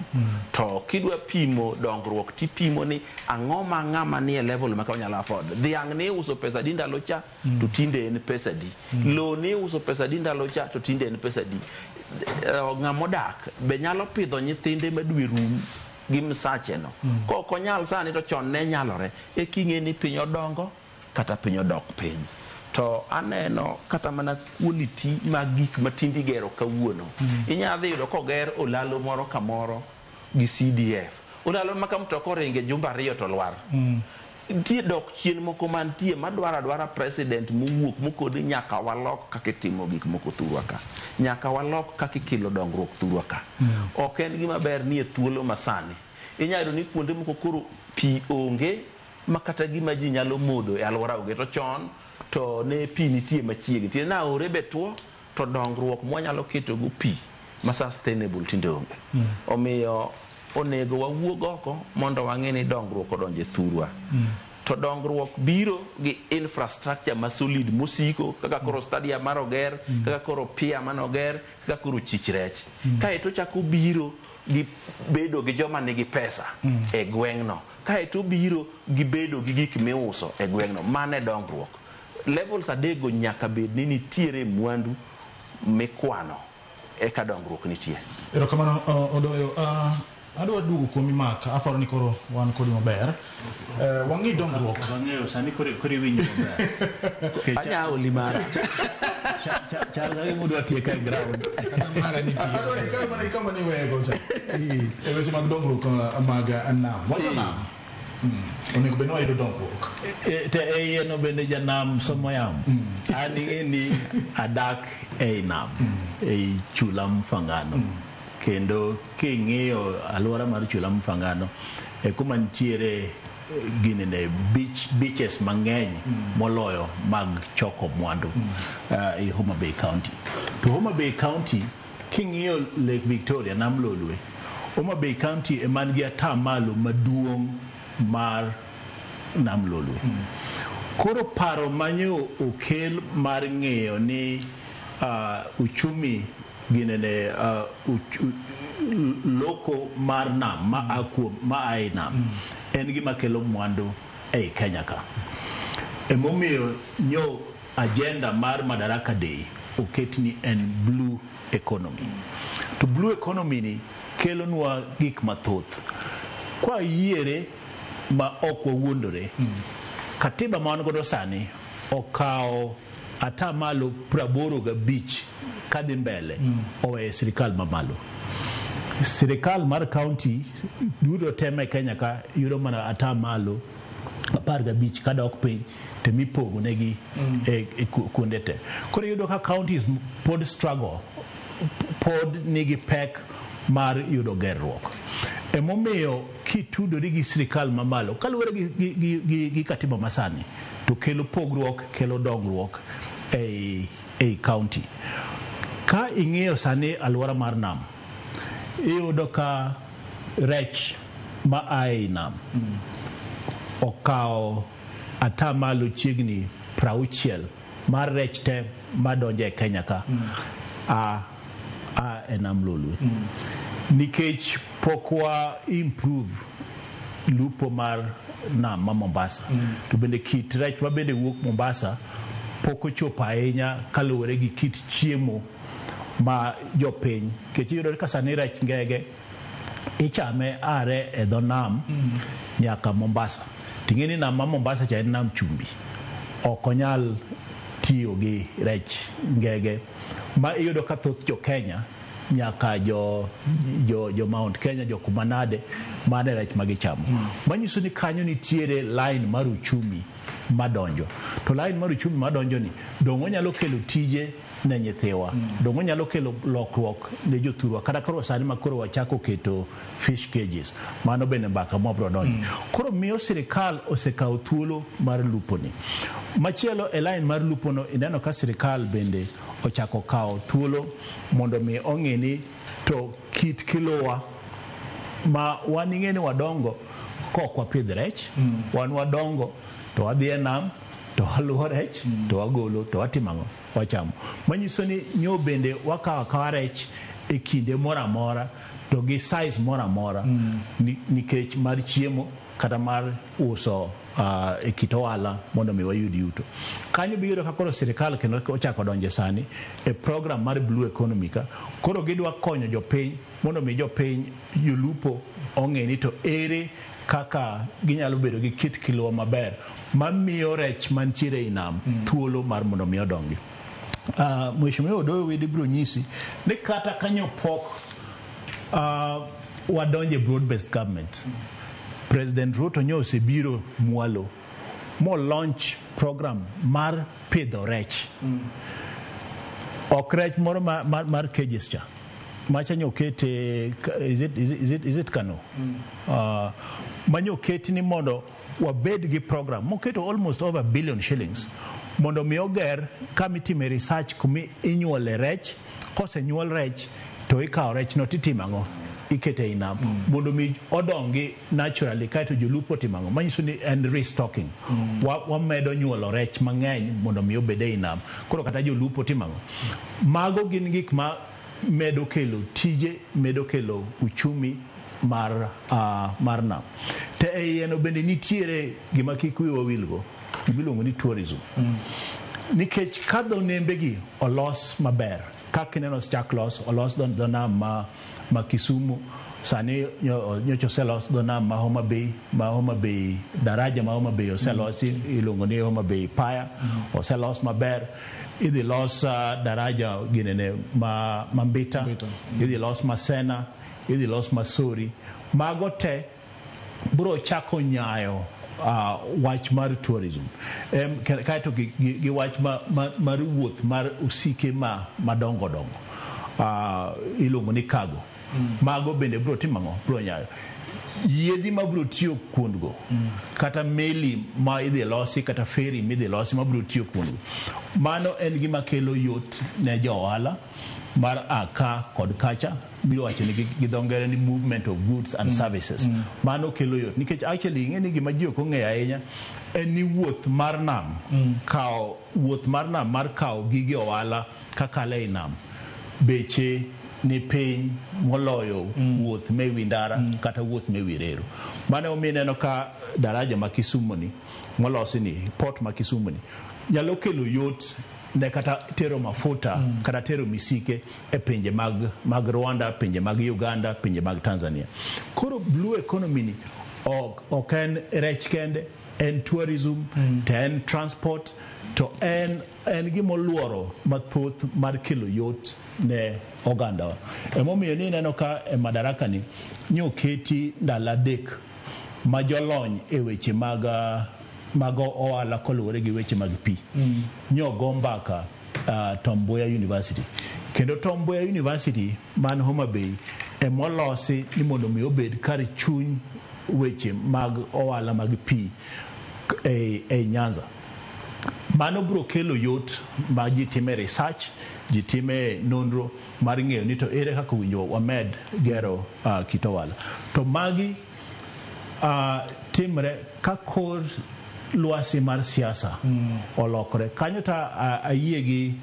To kidwa pimo dongruok tipimo ni ang'o ma ng'ama nie level ma onyalo afford. Dhiang' ni iuso pesa di ndalo cha to tinde en pesa di. Lowo ni iuso pesa di ndalo cha to tinde en pesa di. Ng'ama odak be nyalo pidho nyithinde ma dwe rum gi msache no. Kok onyal sani to chon ne nyalore. E king'e ni piny odongo kata piny odok piny. To aneno kata mana quality mag gik ma tinde igero kawuono. Inyalo dhi yudo koger olalo moro kamoro gi CDF. Olalo ma ka mtoka oringe jumbe 2 to lwar. Nitie dok chien moko mantie madwaro adwara president mowuok mokoni nyaka walok kaka itimo gik moko thurwa ka. Nyaka walok kaka ikelo dongruok thurwa ka. Ok en gima ber ni e thuolo masani. Inyalo yudo ni kuonde moko koro pi onge ma kata gima ji nyalo modho e alwora onge. To chon to ne pi nitie machiegni. Tiende ni aore be tuo to dongruok mwanyalo keto go pi ma sustainable tinde onge. Omiyo onego wawuog oko mondo wang'e ni dongruok odonjo e thurwa. To dongruok biro gi infrastructure ma solid mosiko kaka koro stadium mar oger, kaka koro pier mane oger, kaka koro chich rech. Kaeto chako biro gi bedo gi joma nigi pesa e gweng'no. Kaeto biro gi bedo gi gik miuso e gweng'no. Mano e dongruok. Levels adekgo nyaka bed ni nitiere mwandu mikwano eka dongruok nitie. Erokamano Odoyo. Adwa duogo kuomi Mark, aparo ni koro wan kodi maber. Wang'i dongruok. Wang'eyo sani koro iwinjo maber. Anya oli mara. Chal ka gima udwa tieka e ground. Kata mara nitie. Adwa ni kawe mana kama niweyego cha. E weche mag dongruok mag nam. Wajo nam. Onego bed ni wayudo dongruok. Te e iye no bende janam somo yamo. An ing'e ni adak ei nam, ei chula Mfangano. Kendo king'iyo alwora mar chula Mfangano, e kuma nitiere ginene beaches mang'eny moloyo mag choko mwandu e Homa Bay County. To Homa Bay County king'iyo Lake Victoria, nam Lolwe, Homa Bay County ema nigi atamalo maduong' mar nam Lolwe. Koro paro manyo okel mar ng'eyo ni uchumi ginene loko mar nam ma a kuom ma a e nam en gima kelo mwandu ei Kenya ka. Emomiyo nyo agenda mar Madaraka Day oket ni en blue economy. To blue economy ni kelonwa gik mathoth. Kwa yiere ma ok wawuondore, katiba ma wan godo sani okawo 85% kadhi mbele oweyo sirikal mamalo. Sirikal mar county duto te e Kenya ka yudo mana 15% kadok piny to mipogo negi e kuonde te. Koro iyudo ka counties pod struggle, pod nigi pek mar yudo gerruok. Emomiyo kitudori gi sirikal mamalo kaluwore gi katiba masani to kelo pogruok, kelo dongruok ei county. Ka ing'iyo sani alwora mar nam, iyudo ka rech ma a ei nam okawo atamalo chiegni 60 mar rech te madonjo e Kenya ka a e nam Lolwe. Nikech pok wa improve lupo mar nam ma Mombasa. To bende kit rech ma bende wuok Mombasa pok ochopo ahinya kaluwore gi kit chiemo ma jopiny. Nikech iyudo ka sani rech ngege ichame are e dho nam nyaka Mombasa. Ting'e ni nam ma Mombasa cha en nam chumbi. Ok onyal tiyo gi rech ngege ma iyudo ka thoth jo Kenya nyaka jo Mount Kenya, jo kuma nade, mane rech ma gichamo. Manyiso ni kanyo nitiere line mar uchumi madonjo. To line mar uchumi madonjo ni dong' onyalo kelo tije ne nyithiwa. Dong' onyalo kelo lokruok ne jothurwa. Kata koro sani ma koro wachako keto fish cages. Mano bende mbaka mwabro donjo. Koro miyo sirikal osekawo thuolo mar lupo ni. Machielo e line mar lupo no ineno ka sirikal bende ochako kawo thuolo mondo mi ong'e ni to kit kilowa ma wan ing'e ni wadongo kok wapidh rech, wan wadongo to wadhi e nam to waluwo rech to wagolo to watimo ang'o? Wachamo. Manyiso ni nyo bende wakawo akawa rech e kinde moro amora to gi size moro amora nikech mar chiemo kata mar uso e kit ohala mondo mi wayud yuto. Kanyo biyudo ka koro sirikal kendo ochako donje sani e program mar blue economy ka koro gidwa konyo jopiny mondo mi jopiny jolupo ong'e ni to ere kaka ginyalo bedo gi kit kiluwa maber mamiyo rech mantiere ei nam thuolo mar mondo mi odongi. Mheshimiwa Odoyo Wede biro nyisi ni kata kanyo pok wadonje broad based government, President Ruto nyo osebiro mwalo mo launch program mar pidho rech. Ok rech moro mar cages cha. Macha nyo okete, is it Kano? Manyo oketi ni mondo wabed gi program moketo almost over $1 billion mondo mi oger kama itime research kuma inyuole rech, kosenyuol rech to ikawo rech no titimo ang'o? Ikete ei nam mondo mi odongi naturally kaeto jolupo timo ang'o? Manyiso ni en restocking. Wamedo nyuolo rech mang'eny mondo mi obed ei nam. Koro kata jolupo timo ang'o? Mago gin gik ma medo kelo tije, medo kelo uchumi mar nam. Te e iye bende nitiere gima kik wiwa wilgo, gimiluongo ni tourism. Nikech ka dho nembegi olos maber, kaka ineno osechak los, olos dho nam ma Kisumu, sani nyocha oselos dho nam ma Homa Bay, ma Homa Bay, daraja ma Homa Bay oselosi, iluongo ni Homa Bay Pier, oselos maber. Idhi los daraja ginene ma Mbita, idhi los Masena, idhi los Masori. Mago te bro chako nyayo wach mar tourism. Kaeto gi wach mar wuoth mar osike ma madongo dongo. Iluongo ni cargo. Mago bende bro timo ang'o? Bro nyayo. Yiedhi ma bro tiyo kuondgo, kata meli ma idhi losi, kata ferry midhi losi ma bro tiyo kuondgo. Mano en gima kelo yot ne jo ohala mar aka kod kacha, miwacho ni gi dho ngere ni movement of goods and services. Mano kelo yot nikech actually ing'e ni gima ji ok ong'eyo ahinya en ni wuoth mar nam, kawo wuoth mar nam mar kawo gige ohala kakalo ei nam beche ni piny moloyo wuoth me wi ndara kata wuoth me wi reru. Mano emomiyo ineno ka daraja ma Kisumu ni molosi ni port ma Kisumu ni nyalo kelo yot ne kata tero mafuta kata tero misike e pinje mag Rwanda, pinje mag Uganda, pinje mag Tanzania. Koro blue economy ni ok en rech kende, en tourism, to en transport, to en gimoluoro mathoth mar kelo yot ne ogandawa. Emomiyo ni ineno ka e Madaraka ni nyoketi ndalo 3 ma jolony e weche mag ohala koluwore gi weche mag pi nyogo mbaka Tom Mboya University. Kendo Tom Mboya University man Homa Bay emolosi ni mondo mi obed kar chuny weche mag ohala mag pi e Nyanza. Mano biro kelo yot ma ji time research, ji time nonro mar ng'eyo ni to ere kaka owinjo wamed gero kit ohala. To magi timre ka kor lwasi mar siasa olokore. Kanyo ta ayie gi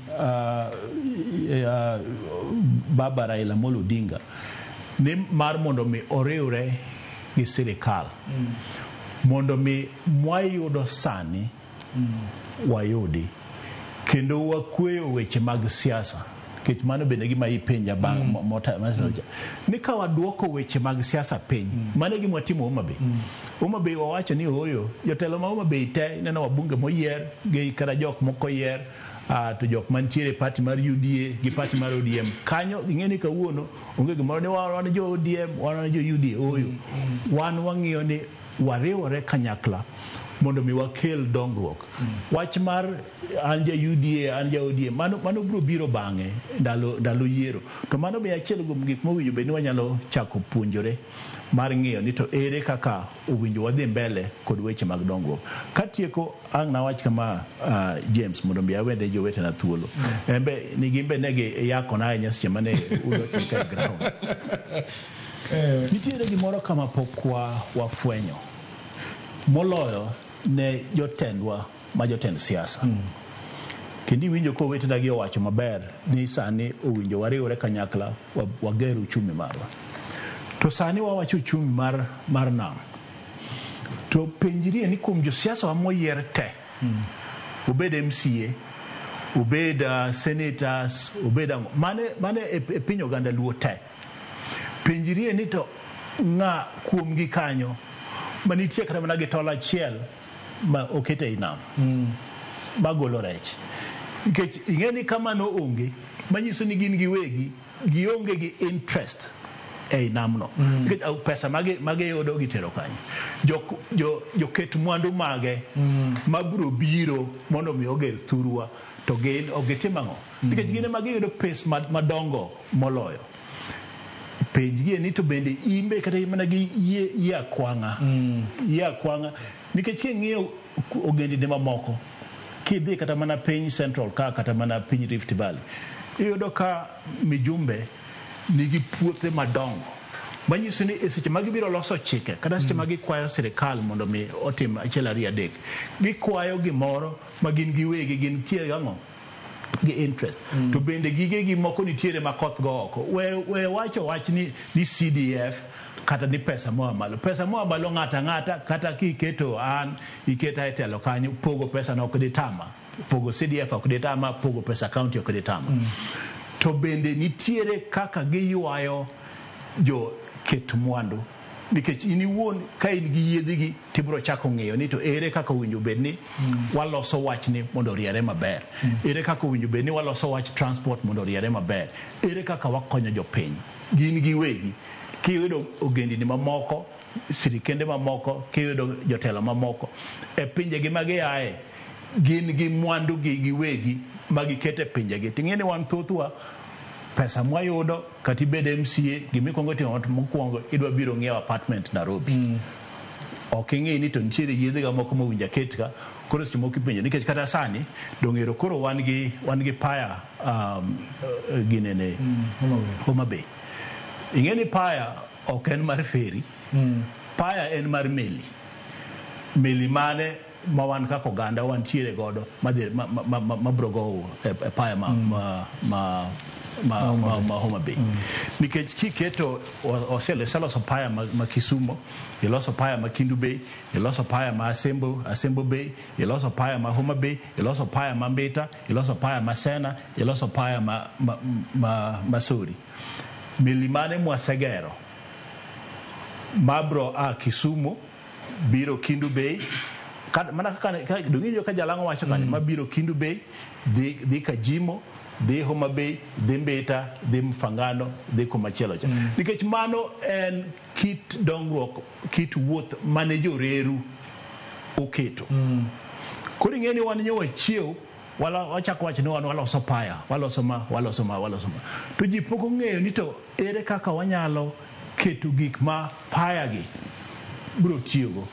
Baba Raila Amolo Odinga ni mar mondo mi oriwre gi sirikal mondo mi mwayudo sani wayudi kendo wakweyo weche mag siasa. Nikech mano bende gima ipenja bang' ni ka waduoko weche mag siasa piny, mano e gima watimo Homa Bay. Homa Bay wawacho ni ooyo, jotelo ma Homa Bay te ineno wabunge moyier gi kata jok moko oyier, to jok mantiere e party mar UDA gi party mar ODM. Kanyo ing'e ni kawuono onge gimoro ni wan jo ODM, wan jo UDA, ooyo. Wan wang'iyo ni wariwore kanyakla mondo mi wakel dongruok. Wach mar an ja UDA, an ja ODM, mano biro biro bang'e ndalo yiero. To mano be achiel kuom gik mowinjo bed ni wanyalo chako puonjore mar ng'iyo ni to ere kaka owinjo wadhi mbele kod weche mag dongruok. Katieko ang' nawach kama James mondo mi awene jowetena thuolo. Embe ni gimbe ne gi yakona ahinya seche mane udo tika e ground. Nitiere gimoro kama pok wafwenyo moloyo ne jotendwa ma jotend siasa. Kendo iwinjo ka owetena gi owacho maber ni sani owinjo wariwre kanyakla wager uchumi marwa. To sani wawacho uchumi mar nam. To penjrie ni kuom josiasa wa moyier te, obed MCA, obed senators, obed ang'o, mane e piny oganda Luo te. Penjrie ni to ng'a kuomgi kanyo manitie kata mana gi tol achiel ma okete ei nam magolo rech. Nikech ing'e ni kamano onge, manyiso ni gin giwegi gionge gi interest ei namno. Nikech pesa magiyudo gitero kanyo. Joket mwandu mage mabiro biro mondo mi oger thurwa to gin ok gitim ang'o? Nikech gin ema giyudo pes madongo moloyo. Penjgie ni to bende imbe kata mana gi yie akwang'a. Yie akwang'a. Nikech king'iyo ogendini mamoko, kidhi kata mana piny Central ka kata mana piny Rift Valley, iyudo ka mijumbe nigi puothe madongo manyiso ni e seche ma gibiro loso chike kata seche ma gikwayo sirikal mondo mi otim 1 2 3, gikwayo gimoro ma gin giwegi gintiere gang'o gi interest. To bende gigegi moko nitiere ma koth go oko. We wacho wach ni CDF kata ni pesa moa malo. Pesa moa malo ng'ata ang'ata kata kiketo an iketa e telo kanyo, pogo pesa no ok ditama, pogo CDF ok ditama, pogo pesa county ok ditama. To bende nitiere kaka giywayo jo ket mwandu. Nikech in iwuon ka in gi yiedhigi tibiro chako ng'iyo ni to ere kaka owinjo bed ni waloso wachni mondo oriere maber. Ere kaka owinjo bed ni waloso wach transport mondo oriere maber. Ere kaka wakonyo jopiny. Gin giwegi. Kiyudo ogendini mamoko, sirikende mamoko, kiyudo jotelo mamoko, e pinjegi ma giaye, gin gi mwandu gi giwegi ma giketo e pinjegi. Ting'e ni wan thothwa pesa mwayudo kata ibed MCA, gimikwongo timo mokwongo idwa biro ng'iewo apartment Nairobi. Ok ing'i ni to nitiere yiedhega moko mowinjo aket ka, koro seche moko ipenjo nikech kata sani dong' ero koro wan gi paya ginene Homa Bay. Ing'e ni paya ok en mar ferry, paya en mar meli. Meli mane ma wan kaka oganda wantiere godo mabiro gowo e paya ma ma Homa Bay. Nikech kiketo iseloso paya ma Kisumo, iloso paya ma Kindu Bay, iloso paya ma Asembo Bay, iloso paya ma Homa Bay, iloso paya ma Mbita, iloso paya ma Sena, iloso paya ma Sori. Meli mane mwasegero mabro a Kisumo biro Kindu Bay, mana kaka dong'injo ka jalang'o wacho kanyo, mabiro Kindu Bay dhi Kajimo, dhi Homa Bay, dhi Mbita, dhi Mfangano, dhi kumachielo cha. Nikech mano en kit dongruok, kit wuoth mane joreru oketo. Koro ing'e ni wan nyo wachiew, wala wachako wacho ni wan waloso paya, waloso ma, waloso ma, waloso ma. To ji pok ong'eyo ni to ere kaka wanyalo keto gik ma paya gi biro tiyogo.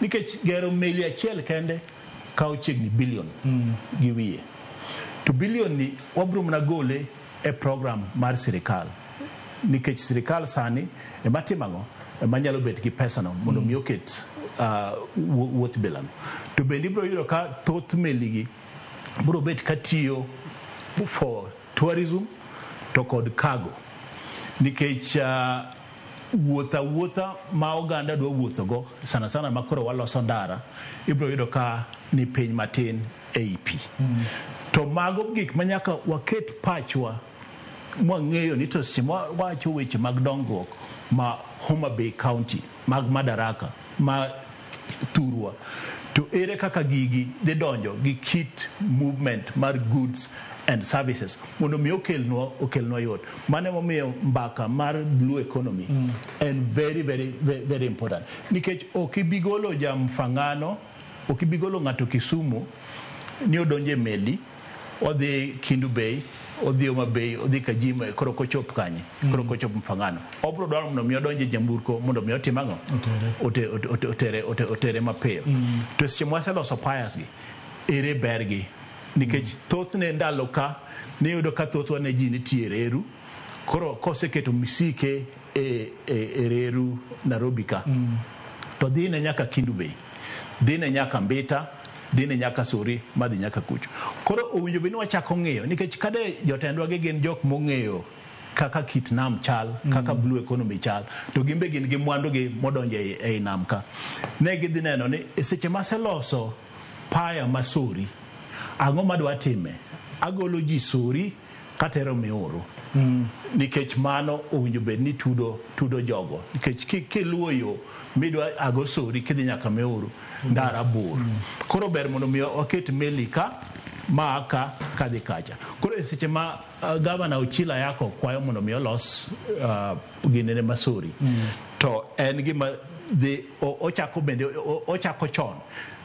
Nikech gero meli achiel kende kawo chiegni bilion gi wiye. To bilion ni wabiro mana gole e program mar sirikal. Nikech sirikal sani ema timo ang'o? Ema nyalo bet gi pesa no mondo mi oket wuoth bilano. To bende ibiro yudo ka thoth meli gi biro bet ka tiyo for tourism to kod cargo. Nikech wuotha wuotha ma oganda dwa wuothogo, sana sana ma koro waloso ndara, ibiro yudo ka ni piny matin ei pi. To mago gik ma nyaka waket pachwa mwang'eyo ni to seche ma wacho weche mag dongruok ma Homa Bay County, mag Madaraka, ma Thurwa, to ere kaka gigi dhi donjo gi kit movement mar goods and services mondo mi okelnwa yot. Mano emomiyo mbaka mar blue economy en very, very, very, very important. Nikech ok ibi golo ja Mfangano, ok ibi golo ng'ato Kisumu ni odonje meli, odhi Kindu Bay, odhi Homa Bay, odhi Kajimo, koro kochop kanye, koro kochop Mfangano. Obro dwaro mondo mi odonje nyamburko mondo mi otim ang'o? Otere mapiyo. To seche mwaseloso payas gi, ere bergi? Nikech thothne ndalo ka, niyudo ka thothwa ne ji nitie reru, koro koseketo misike e reru Nairobi ka, to dhine nyaka Kindu Bay, dhine nyaka Mbita, dhine nyaka Sori, madhi nyaka kucho. Koro owinjo bed ni wachako ng'iyo, nikech kade jotendwa gi gin jok mong'eyo kaka kit nam chal, kaka blue economy chal, to gin be gin gi mwandu gi modonjo ei nam ka. Ne gidhi neno ni e seche maseloso paya ma Sori, ang'o madwa time? Agolo ji Sori katero Miuru. Nikech mano owinjo bed ni tudo jogo. Nikech kiluwo yo midwa ago Sori kidhi nyaka Miuru, ndara bor. Koro ber mondo mi waket meli ka, ma ka, kadhi kacha. Koro e seche ma Gavana Ochila Ayako kwayo mondo mi olos ginene ma Sori, to en gima dhi ochako bende ochako chon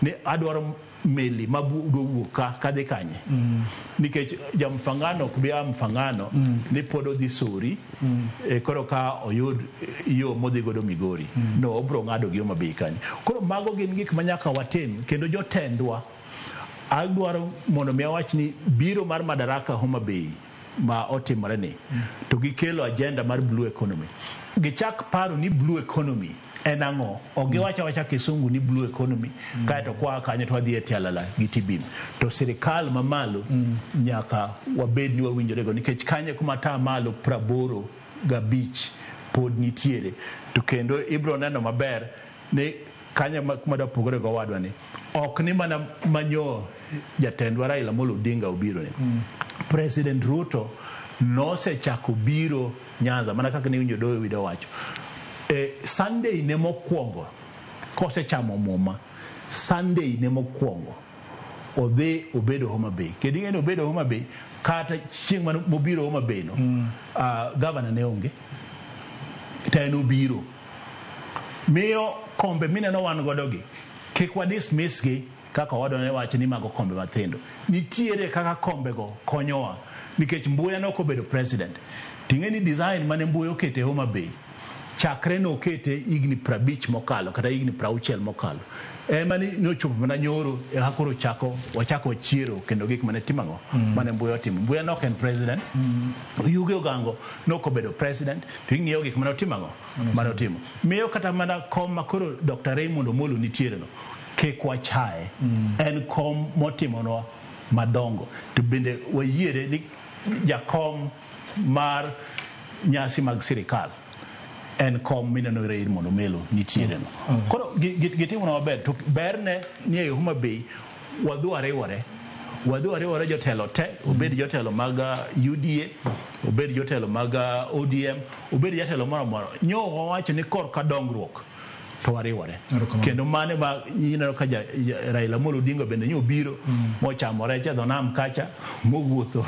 ni adwaro meli ma wuok ka kadhi kanye. Nikech ja Mfangano ok bi a Mfangano ni pod odhi Sori, koro ka oyud yo modhi godo Migori, no obro ng'ado gi Homa Bay kanyo. Koro mago gin gik ma nyaka watim, kendo jotendwa adwaro mondo mi awach ni biro mar Madaraka Homa Bay ma otimore ni, to gikelo agenda mar blue economy. Gichak paro ni blue economy en ang'o? Ok giwacho awacha kisungu ni blue economy, kaeto kwa kanyo to wadhi e Tialala gi Tibim. To sirikal mamalo nyaka wabed ni wawinjorego, nikech kanyo kuma ata malo 85 pod nitiere. To kendo ibiro neno maber ni kanyo kuma dapogore go owadwa ni, ok ni mana manyo jatendwa Raila Amolo Odinga obiro ni. President Ruto nosechako biro Nyanza, mana kaka ne winjo Doyo Wido wacho. Sunday ne mokwongo kosechamo muma, Sunday ne mokwongo odhi obedo Homa Bay. Kendo ing'e ni obedo Homa Bay, kata chieng' mane mobiro Homa Bay no, gavana ne onge, to en obiro. Miyo kombe mineno wan godo gi, kik wa dismiss gi kaka owadwa ne wacho ni mago kombe mathindo. Nitiere kaka kombego konyowa, nikech Mbuya ne ok obedo president. Ting'e ni design mane Mbuya okete Homa Bay, chakre nokete higni 50 mokalo kata higni 60 mokalo, ema ni nochopo mana nyoro eka koro wachako chiero kendo gik mane timo ang'o? Mane Mbuya otimo. Mbuya ne ok en president. Oyugi Ogango ne ok obedo president, to ing'iyo gik mane otimo ang'o? Mane otimo. Miyo kata mana kom ma koro Dr. Raymond Omolo nitiere no, kik wachaye. En kom motimonwa madongo. To bende wayiere ni jakom mar nyasi mag sirikal en kom mineno Raymond Omelo nitiere no. Koro gitimo maber to berne ni e Homa Bay wadhi wariwore wadhi wariwore jotelo te obed jotelo mag UDA obed jotelo mag ODM obed jatelo moro amora nyo wawacho ni korka dongruok to wariwore kendo mane ma ineno ka Raila Amolo Odinga bende nyo obiro mochamo rech e dho nam kacha mowuotho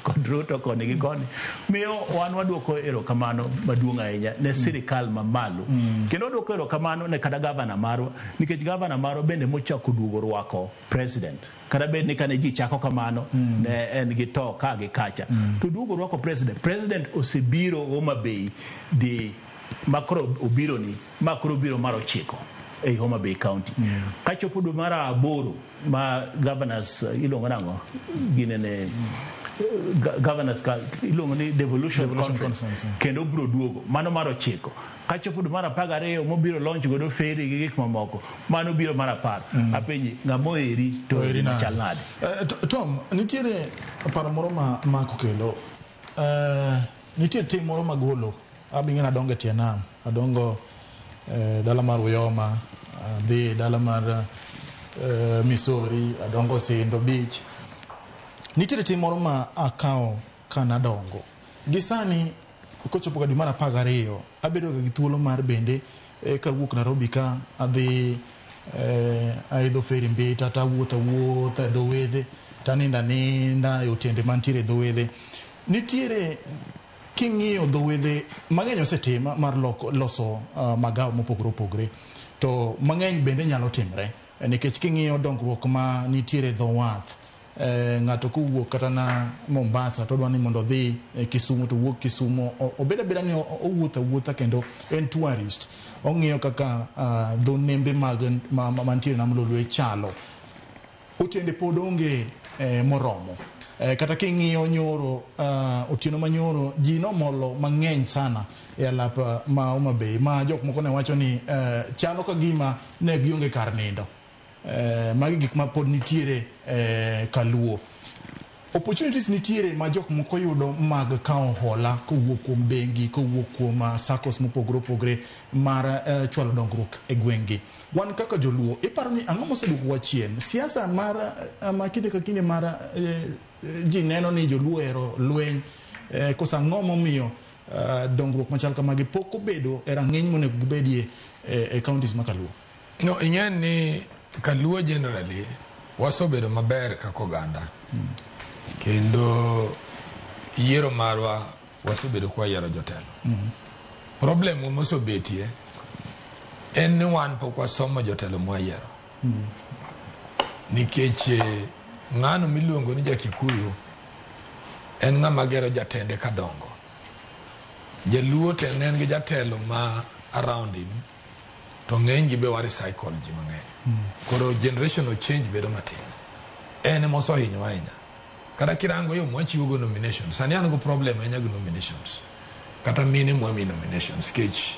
kod Ruto koni gi koni miyo wan waduoko erokamano maduong' ahinya ne sirikal mamalo kendo waduoko erokamano ne kata gavana marwa nikech gavana marwa bende mochako duogo rwako president kata bed ni kane ji chako kamano ne en gi to ka gi kacha to duogo rwako president president osebiro Homa Bay di makoro obiro ni makoro obiro mar 9 ei Homa Bay County. Kachopo dwe mar 8 ma governors iluongo nang'o ginene governors ka iluongo ni devolution conference kendo obiro duogo mano mar 9 kachopo dwe mar 12 mobiro launch godo ferry gi gik mamoko mano biro mar 10 apenji ng'ama oeri to oeri machal nade. Tom, nitiere paro moro ma kokelo nitie tim moro magolo abing'e adongo e tie nam adongo dala mar Uyoma adhi dala mar Misori adongo Sindo Beach nitiere tim moro ma akawo kanadongo gi sani kochopo ga dwe mar 12 abedo ga gi thuolo mar bende kawuok Nairobi ka adhi aidho ferry Mbita tawuotho awuotha e dho wedhe tanindo aninda e otende mantiere e dho wedhe nitiere king'iyo dho wedhe mang'eny osetim mar loso magawa mopogore opogore to mang'eny bende nyalo timre nikech king'iyo dongruok ma nitiere dho wath ng'ato kowuok kata na Mombasa to odwa ni mondo odhi Kisumu to wuok Kisumu obed abeda ni owuotho awuotha kendo en tourist ong'iyo kaka dho nembe mag mantiere nam Lolwe chalo otende pod onge moromo kata king'iyo nyoro otieno manyoro ji nomolo mang'eny sana e alap ma Homa Bay ma jok moko ne wacho ni chalo ka gima ne gionge kar nindo magi gik ma pod nitiere kaluo opportunities nitiere ma jok moko yudo mag kawo hola kowuok kuom bengi kowuok kuom SACCOs mopogore opogore mar chwalo dongruok e gweng'gi wan kaka joluo iparo ni ang'o moseduokowa chien siasa mar ma kinde ka kinde mar ji neno ni joluo ohero lweny koso ang'o momiyo dongruok machal kamagi pok obedo e rang'iny monego gibedie e counties ma kaluo. No, ing'e ni kaluo generally wasebedo maber kaka oganda kendo yiero marwa wasebedo kwa yiero jotelo. Problem mosebetie en ni wan pok wasomo jotelo mwayiero nikech ng'ano miluongo ni Jakikuyu en ng'ama gero jatende kadongo. Jaluo to en gi jatelo ma around him to ng'eny gi be wa recycle ji mang'eny. Koro generational change bedo matin. En ema osehinyowa ahinya. Kata kirango yo mwachiwo go nominations, sani an go problem ahinya gi nominations. Kata mine mwami nominations nikech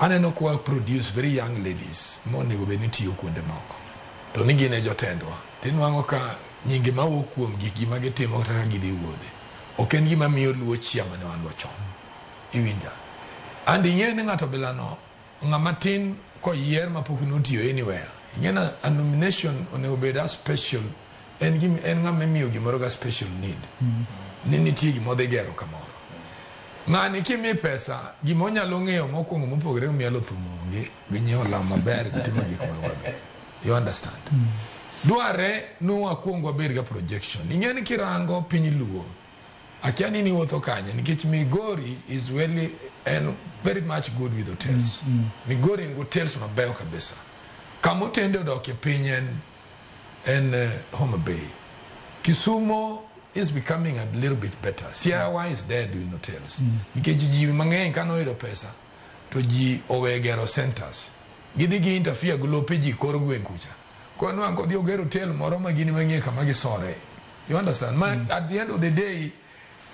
aneno kwa produce very young ladies monego bed ni tiyo kuonde moko. To ni gin e jotendwa. Tinwang'o ka nyinge mawuok kuom gik gima gitimo kata ka gidhi wuodhe. Ok en gima miyo luo chia mane wan go chon. Iwinja. And ing'e ni ng'ato bilano ng'ama tin koyier mapok notiyo anywhere. Ing'e na a nomination onego bed a special en ng'ama imiyo gimoro ga special need. Ni nitie gima odhi gero kamoro. Ng'ani kimiye pesa gima onyalo ng'eyo mokwongo mopogore gi mielo thum onge gi nyiewo law maber gi timo gik maber. You understand? Dware ni wakwong wabed ga projection. Ing'e ni kirango piny luo akia ni niwuotho kanye nikech Migori is really and very much good with hotels. Migori ni hotels mabeyo kabisa. Kama otende odok e piny en Homa Bay. Kisumo is becoming a little bit better. CIY is dead in hotels. Nikech ji mang'eny kano oyudo pesa to ji owe gero centers. Gidhi gi interfere gi lope ji kor gweng' kucha. Koro nwang' kodhi oger hotel moro ma gin mang'e kama gisore. You understand? Ma at the end of the day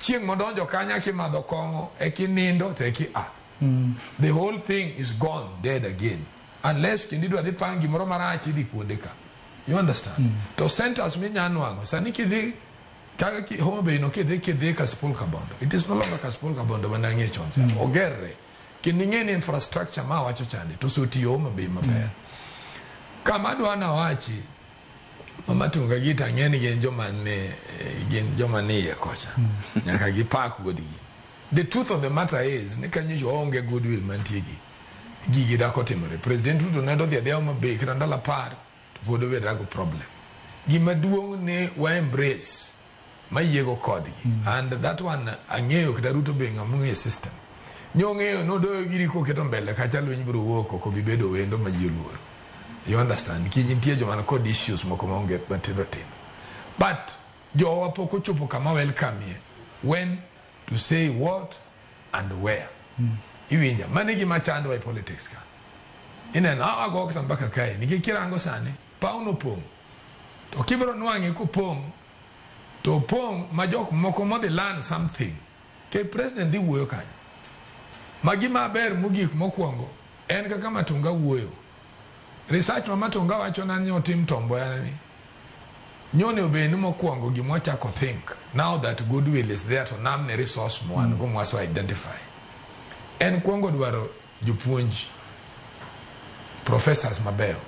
chieng' modonjo kanya kimadho kong'o ekinindo to eki a. The whole thing is gone dead again. Unless kendo idwa dhi pang gimoro marach idhi kuonde ka. You understand? To centers minya nwang'o sani kidhi Kaka Homa Bay no kidhi kidhi Kasipul Kabondo. It is no longer Kasipul Kabondo mane ang'e chon cha. Ogerre. Kendo ing'e ni infrastructure ma awacho chande to osetiyo Homa Bay maber. Kama adwa nawachi Mama Tunga gi to ang'e ni gin joma ne gin joma ni iye kocha. Nyaka gipak wuodgi. The truth of the matter is ni kanyo waonge goodwill mantie gi gigi dak otimore. President Ruto ne dodhi adhiya Homa Bay kata ndalo 10 to pod obed go problem. Gima duong' ni wa embrace mayiego kodgi. And that one ang'eyo kata Ruto be ng'ama ong'eyo system. Nyong'eyo nodoyo giri koketo mbele kacha lweny biro wuok ok obi bedo wendo ma ji oluoro. You understand? Nikech nitie joma ni kod issues moko maonge matindo tindo. But jowa pok ochopo kama welcome ye when to say what and where. Iwinja, mano e gima chandowa e politics ka. Ineno, ago kata mbaka kae, nikech kirango sani, paw nopong'. To kibiro nwang'e kopong', to opong' ma jok moko modhi learn something. Ke president dhi wuoyo kanyo. Ma gima ber mogik mokwongo, en kaka Matunga wuoyo. Research ma Matunga wacho na ni otim Tom Mboya ni. Nyone obed ni mokwongo gima wachako think now that goodwill is there to nam ne resource mwan go mwaso identify. En kwongo dwaro jopuonj professors mabeyo.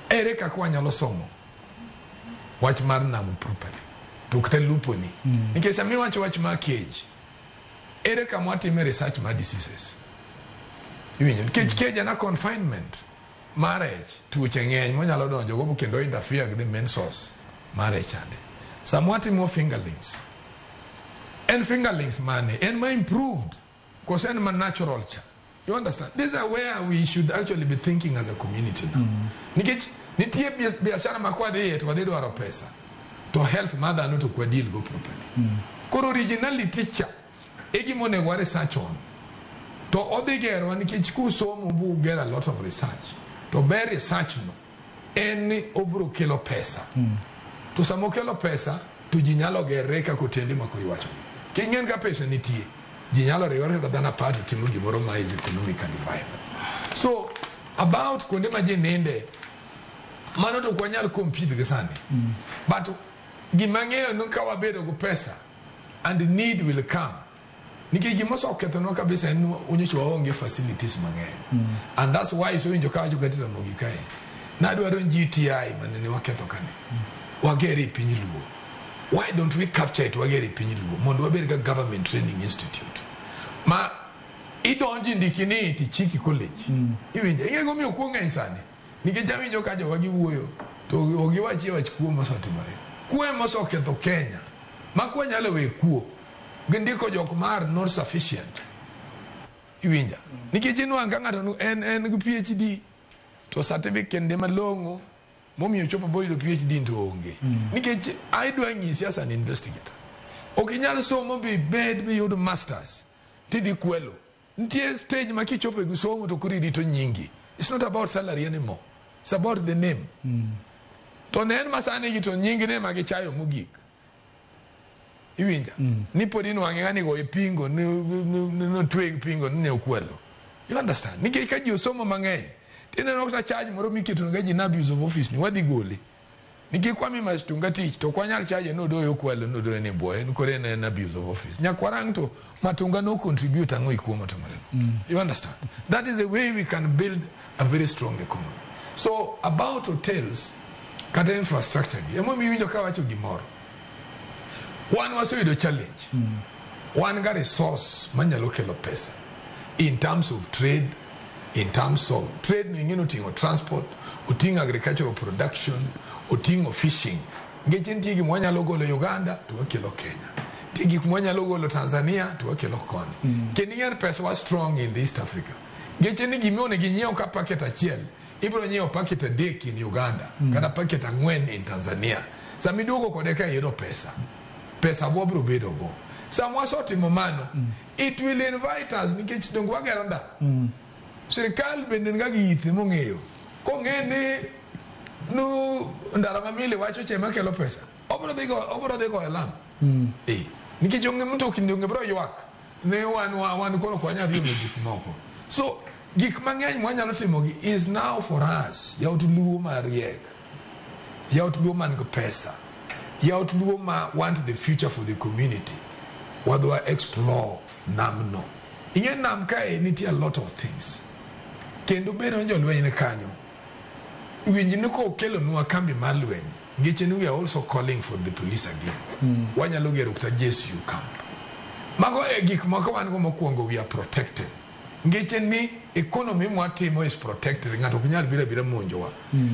Ere kaka wanyalo somo wach mar nam properly to kata lupo ni. Nikech sama iwacho wach mar cage, ere kama watime research mar diseases? Iwinjo? Nikech cage en a confinement mar rech, tuoche ng'eny monyalo donjo go kendo interfere gi the main source mar rech chande. Sama watimo fingerlings, en fingerlings mane? En ma improved koso en ma natural cha? You understand? These are where we should actually be thinking as a community now. Nikech nitie biashara ma kwadhiye to wadhi dwaro pesa. To health mar dhano to ok wadeal go properly. Koro originality cha e gima onego wa research on. To odhi gerowa nikech kusomo bu get a lot of research. To ber research no en ni obiro kelo pesa. To sama okelo pesa to ji nyalo gerre kaka otende ma koro iwacho gi. King'en ka pesa nitie, ji nyalo riwore kata dhano 10 to timo gimoro ma is economically viable. So about kuonde ma ji ninde, mano to ok wanyal compete gi sani. But gima ng'eyo ni ka wabedo gi pesa and need will come. Nikech gima osekethonwa kabisa en ni nyocha waonge facilities mang'eny. And that's why isewinjo kawacho kata Ramogi kae. Nadwaro GTI mane ne waketho kane. Wagere e piny Luo. Why don't we capture it wagere e piny Luo mondo wabed ga government training institute. Ma idonji ndiki ni tichiki college. Iwinjo, ing'e gimomiyo kuo ng'eny sani? Nikech awinjo ka jowa giwuoyo to ok giwachie wach kuo mosetimore. Kuo ema oseketho Kenya. Ma kwanyalo we kuo, gindiko jok mar not sufficient. Iwinja. Nikech inwang' ka ng'ato en gi PhD to certificate ne malong'o momiyo chopo boyudo PhD to onge. Nikech idwa nyisi as an investigator. Ok inyal somo bibed miyud masters tidhi kwelo. Nitie stage ma kichopo e somo to koro irito nyingi. It's not about salary anymore. It's about the name. To ne en masani gi to nying ne ma gichayo mogik. Iwinja? Ni pod inwang'e ng'ani go e pingo, notwe gi pingo ni ne okwelo. You understand? Nikech ka ji osomo mang'eny, tineno kata charge moro miketo ne ji na abuse of office ni wadhi gole. Nikech kwami Matunga tich to ok wanyal charge ni odoyo okwelo ni odoyo ni buoye ni koro en abuse of office. Nyaka warang to Matunga no contribute ang'o e kuo motimore no. You understand? That is the way we can build a very strong economy. So about hotels kata infrastructure gi, emomiyo iwinjo ka wacho gimoro. Wan waseyudo challenge. Wan ga resource manyalo kelo pesa in terms of trade, in terms of trade no ing'e ni oting'o transport, oting'o agricultural production, oting'o fishing. Nikech nitie gima wanyalo golo Uganda to wakelo Kenya. Nitie gik mwanyalo golo Tanzania to wakelo koni. Kendo ing'e ni pesa wa strong in the East Africa. Nikech ni gima onego inyiew ka packet achiel, ibiro nyiewo packet 3 in Uganda, kata packet 4 in Tanzania. Sama iduogo kode ka iyudo pesa, pesa wabiro bedo go. Sama wasetimo mano, it will invite us nikech donge wagero ndara. Sirikal bende niga gi ithe mong'eyo. Kong'e ni nu ndara ma mile wacho che makelo pesa, obiro dhi go e lam. Nikech onge mtokni onge biro ywak ne wan koro ok wanyal dhi omo gik moko. So gik mang'eny mwanyalo timo gi is now for us yawuot Luo mariek, yawuot Luo man gi pesa. Yawuot Luo ma want the future for the community, wadwa explore nam no. Ing'e nam kae nitie a lot of things. Kendo bedo ni jolweny ni kanyo, winj ni kokelonwa kambi mar lweny, ngeche ni we are also calling for the police again. Wanyalo gero kata JSU camp. Mago e gik moko wan go mokwongo we are protected. Ngeche ni economy mwatimo is protected, ng'ato ok nyal biro abira monjowa.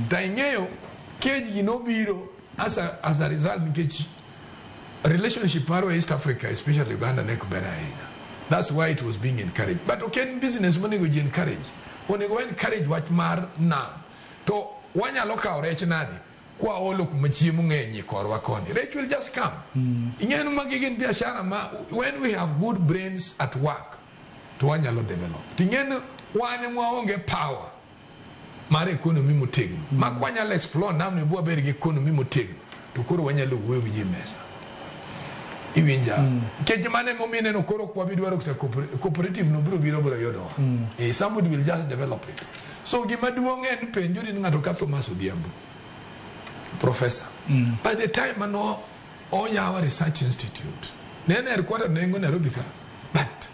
To ing'eyo kej gi nobiro as a result nikech relationship marwa East Africa, especially Uganda, ne ok ber ahinya. That's why it was being encouraged. But ok en business monego ji encourage. Onego wa encourage wach mar nam. To wanyalo kawo rech nade? Kwaolo kuma chiemo ng'enyie korwa koni. Rech will just come. Ing'eyo ni magi gin biashara ma when we have good brains at work to wanyalo develop. Ting'e ni wan ema waonge power mar economy motegno. Mak wanyalo explore namni bwabed gi economy motegno to koro wanyalo wuoyo gi ji e mesa. Iwinja? Nikech mano emomiyo ineno koro ok wabi dwaro kata cooperative no biro biro biro yudowa. Somebody will just develop it. So gima duong' en penjori ni ng'ato ka Thomas Odhiambo, professor. By the time mano oyawo research institute, ne en headquarter nengo Nairobi ka, but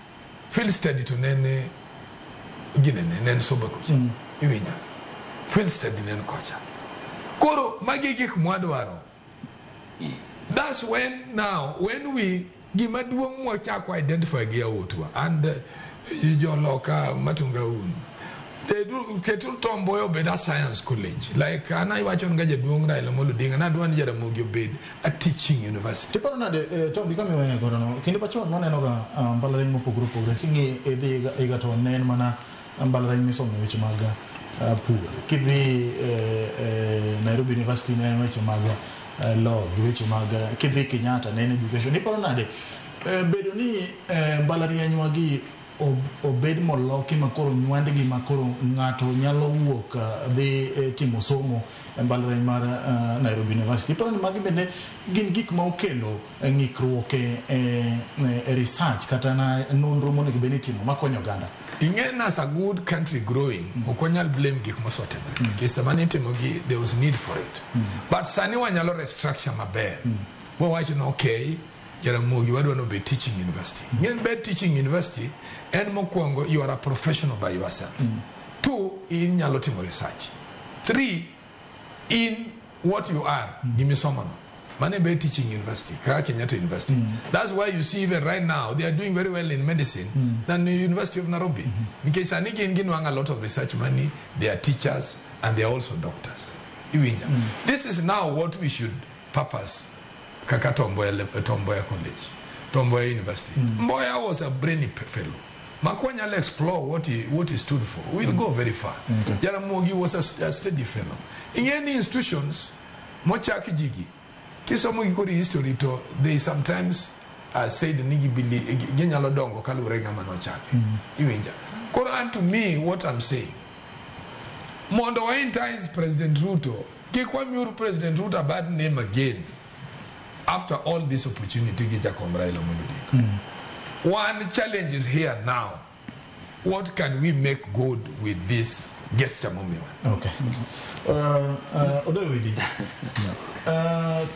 field study to ne en ginene, ne en soba kocha. Iwinja? Field study ne en kocha. Koro magi gik mwadwaro. That's when now, when we gima duong' mwachako identify gi yawuotwa and joloka Matunga un ketu Tom Mboya obed a science college like an iwacho nga jaduong' Raila Amolo Odinga nadwa ni Jaramogi obed a teaching university. Tiparo nade Tom kama iweyo godo no kinde machon waneno ga mbalariany mopogore opogore king'i idhi higa to ne en mana mbalariany misome weche mag pur kidhi Nairobi University ne en weche mag law gi weche mag kidhi Kenyatta ne en education. Iparo nade bedo ni mbalarianywa gi obed moloki makoro nywandgi makoro ng'ato nyalo wuok dhi timo somo e mbalariany mar Nairobi University. Iparo ni magi bende gin gik ma okelo ng'ikruok e research kata na nonro monego bed ni itimo makonyo oganda. Ing'e ni as a good country growing, ok wanyal blame gik mosetimore. Nikech sama nitimogi, there was need for it. But sani wanyalo restructure maber. Wawacho ni okay, Jaramogi wadwa ni obed teaching university. Ng'e bed teaching university, en mokwongo you are a professional by yourself. Two, in nyalo timo research. Three, in what you are, gimisomono. Mane be teaching university, kaka Kenyatta University. That's why you see even right now, they are doing very well in medicine than the University of Nairobi. Nikech sani gin ginwang'o a lot of research money, they are teachers, and they are also doctors. Iwinja. This is now what we should purpose kaka Tom Mboya College, Tom Mboya University. Mboya was a brainy fellow. Makwanyala explore what he stood for. We'll go very far. Jaramogi was a steady fellow. In any institutions, mochaki jigi, kisomo gi kod history to they sometimes said ni gibili ginyalo dongo kaluwore gi ng'ama nochake. Iwinja. Koro and to me what I'm saying, mondo wa entice President Ruto, kik wamiuru President Ruto a bad name again after all this opportunity gi Jakom Raila Amolo Odinga. One challenge is here now. What can we make good with this gesture momiwa? Okay. Odoyo Idi.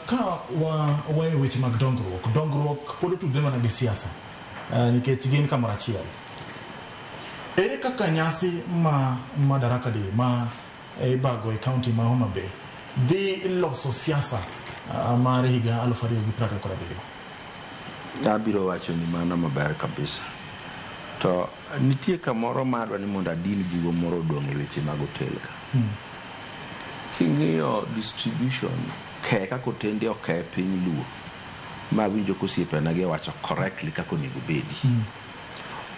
Ka wa weyo weche mag dongruok, dongruok pod otudre mana gi siasa nikech gin kamoro achiel. Ere kaka nyasi ma Madaraka Day ma ibago e county ma Homa Bay dhi loso siasa mar higa 2027? Abiro wacho ni mano maber kabisa. To nitie kamoro ma adwa ni mondo adin gigo moro odong' e weche mag hotel ka. King'iyo distribution ke kaka otende oke piny Luo, ma awinjo kosiepena gi wacho correctly kaka onego bedi.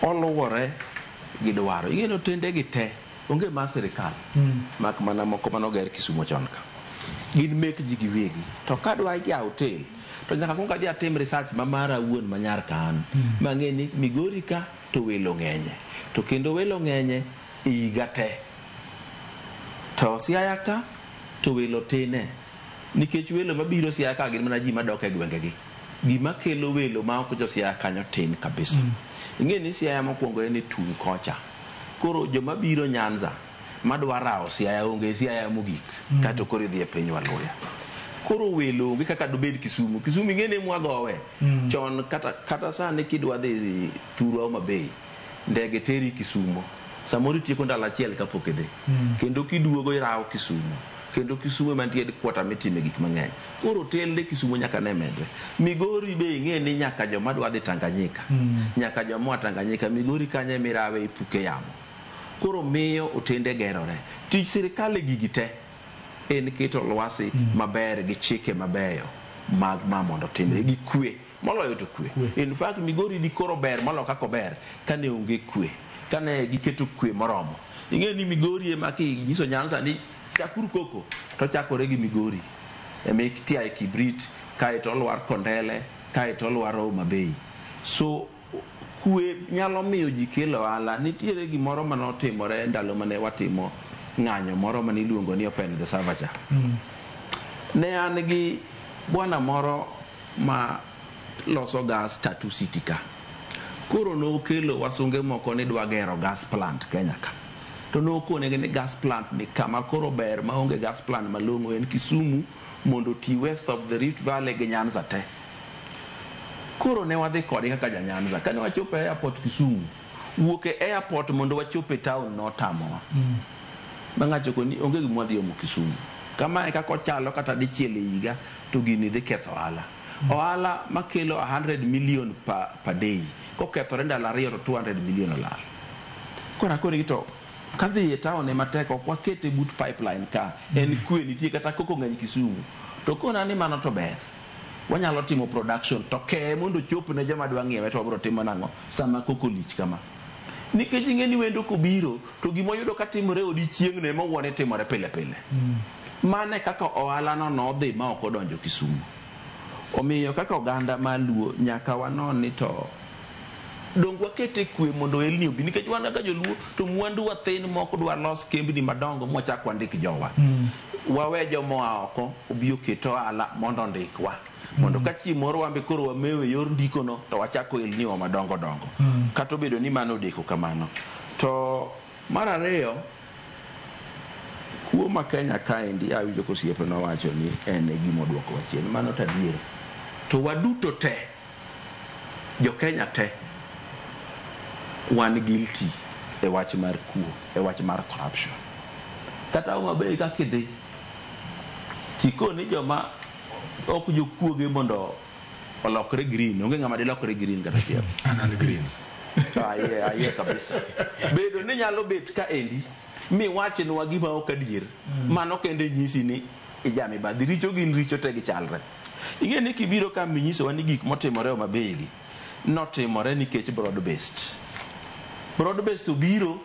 Oluwore gi dwaro. Ing'e ni otende gi te onge mar sirikal. Mak mana moko manoger Kisumo chon ka. Gin mek ji giwegi. To kadwa yawo hotel, to nyaka kuong adhi atim research ma mara awuon ma nyar ka an. Mang'e ni Migori ka to welo ng'enye. To kendo welo ng'enye e higa te. To Siaya ka to welo tine. Nikech welo mabiro Siaya ka gin mana ji madok e gwengegi. Gima kelo welo ma ok jo Siaya kanyo tin kabisa. Ing'e ni Siaya mokwongo en e tung' kocha. Koro joma biro Nyanza madwa rawo Siaya onge Siaya mogik. Kato koro idhi e piny Waluya. Koro welo onge kaka dobed Kisumu. Kisumu ing'e ni mwagowe. Chon kata sani kidwa dhi thurwa Homa Bay, ndege teri Kisumo. Samoro itieko ndalo achiel kapok idhi. Kendo kiduogo irawo Kisumu. Kendo Kisumu ema nitie headquarter mitime gik mang'eny. Koro otende Kisumu nyaka ne medre. Migori be ing'e ni nyaka joma dwa dhi Tanganyika. Nyaka joma oa Tanganyika, Migori kanyo ema irawe ipuke yamo. Koro miyo otende gerore. Tich sirikal e gigi te en keto lwasi maber gi chike mabeyo mag ma mondo otimre gi kwe. Moloyo to kwe. In fact, Migori di koro ber moloyo kaka ober kane onge kwe. Kane giketo kwe moromo. Ing'e ni Migori ema kinyiso Nyanza ni chakuru koko to chakore gi Migori. Ema itiaye kibrit, kaeto olwar Kondele, kaeto olwar Homa Bay. So kwe nyalo miyo ji kelo ohala. Nitiere gimoro manotimore ndalo mane watimo ng'anyo moro mane iluongo ni Open the Server cha. Ne an gi bwana moro ma loso gas Tatu City ka. Koro nokelo wasunge moko ni dwa gero gas plant Kenya ka. To nokonegi ni gas plant ni kama koro ber maonge gas plant malong'o en Kisumu mondo oti west of the Rift Valley gi Nyanza te. Koro ne wadhi kode kaka ja Nyanza. Kane wachopo e airport Kisumu, wuok e airport mondo wachop e town notamowa. Ma ng'acho koni onge gima wadhi omo Kisumu. Kamae kaka ochalo kata dichiel e higa to gini dhi ketho ohala. Ohala makelo 100 million per day kokethore ndalo ariyo to 200 million olal. Koro akonegi to kadhi e town ema tek ok wakete but pipeline ka en kwe nitie kata koko ng'eny Kisumu. To kona ni mano to ber. Wanyalo timo production to keye mondo ochop ne joma dwa ng'iewe to wabiro timo nang'o sama koko lich kama. Nikech ing'e ni wendo kobiro to gima oyudo ka timore odiochieng'no ema owuone timore pile pile. Mano e kaka ohala no nodhi ma ok odonjo Kisumu. Omiyo kaka oganda ma Luo nyaka wanon ni to dong wakete kwe mondo ohelni obi nikech wan kaka joluo to mwandu wa thin mok dwa los kembni madongo mwachak wandik jowa. Wawe jomoa oko obi oket ohala mondo ondikwa. Mondo ka chieng' moro wan be koro wamewo e yor ndiko no to wachako ohelni wa madongo dongo. Kata obedo ni mano odeko kamano. To mar ariyo, kuo ma Kenya kaendi awinjo kosiepe nowacho ni en e gima oduokowa chien. Mano to adier. To waduto te, jo Kenya te, wan guilty e wach mar kuo, e wach mar corruption. Kata Homa Bay kaka idhi, tikoni joma ok jokuoge mondo olokre green, onge ng'ama dilokre green kata achiel. An an green. Ayie kabisa. Bedo ni nyalo bet ka endi miwachnwa gima ok adier, mano kende nyisi ni ijamibadhi. Richo gin richo te gichalre. Ing'e ni kibiro ka minyisowa ni gik motimore Homa Bay gi notimore nikech broad based. Broad based obiro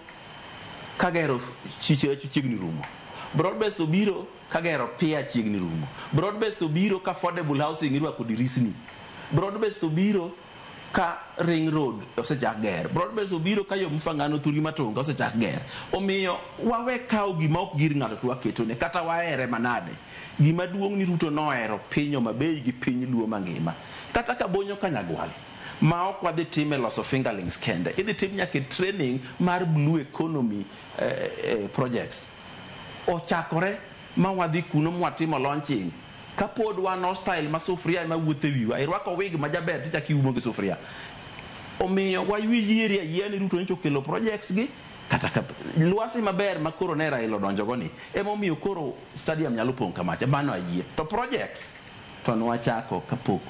kagero chiche chiegni rumo. Broad based obiro kagero pia chiegni rumo. Broad based obiro ka affordable housing irwako dirisni. Broad based obiro ka ring road osechak ger. Broad based obiro ka yo Mfangano thurgi Matunga osechak ger. Omiyo wawe kawo gima ok gir ng'ato to waketone kata wahere manade. Gima duong' ni Ruto nohero piny Homa Bay gi piny Luo mangima. Kata ka Bonyo Kanyagwal ma ok wadhi time loso fingerlings kende. Idhi tim nyaka training mar blue economy projects. Ochakore ma wadhi kuno mwatimo launching. Kapod wan hostile ma sufuria ema wuotho e wiwa, irwako wig ma jaber tichako iumo gi sufuria. Omiyo wayiere ayiera ni Ruto nyocha okelo projects gi kata ka lwasi maber ma koro ne Raila odonjo go ni emomiyo koro stadium nyalo pong' kamacha, mano ayie. To projects to nwachako kapok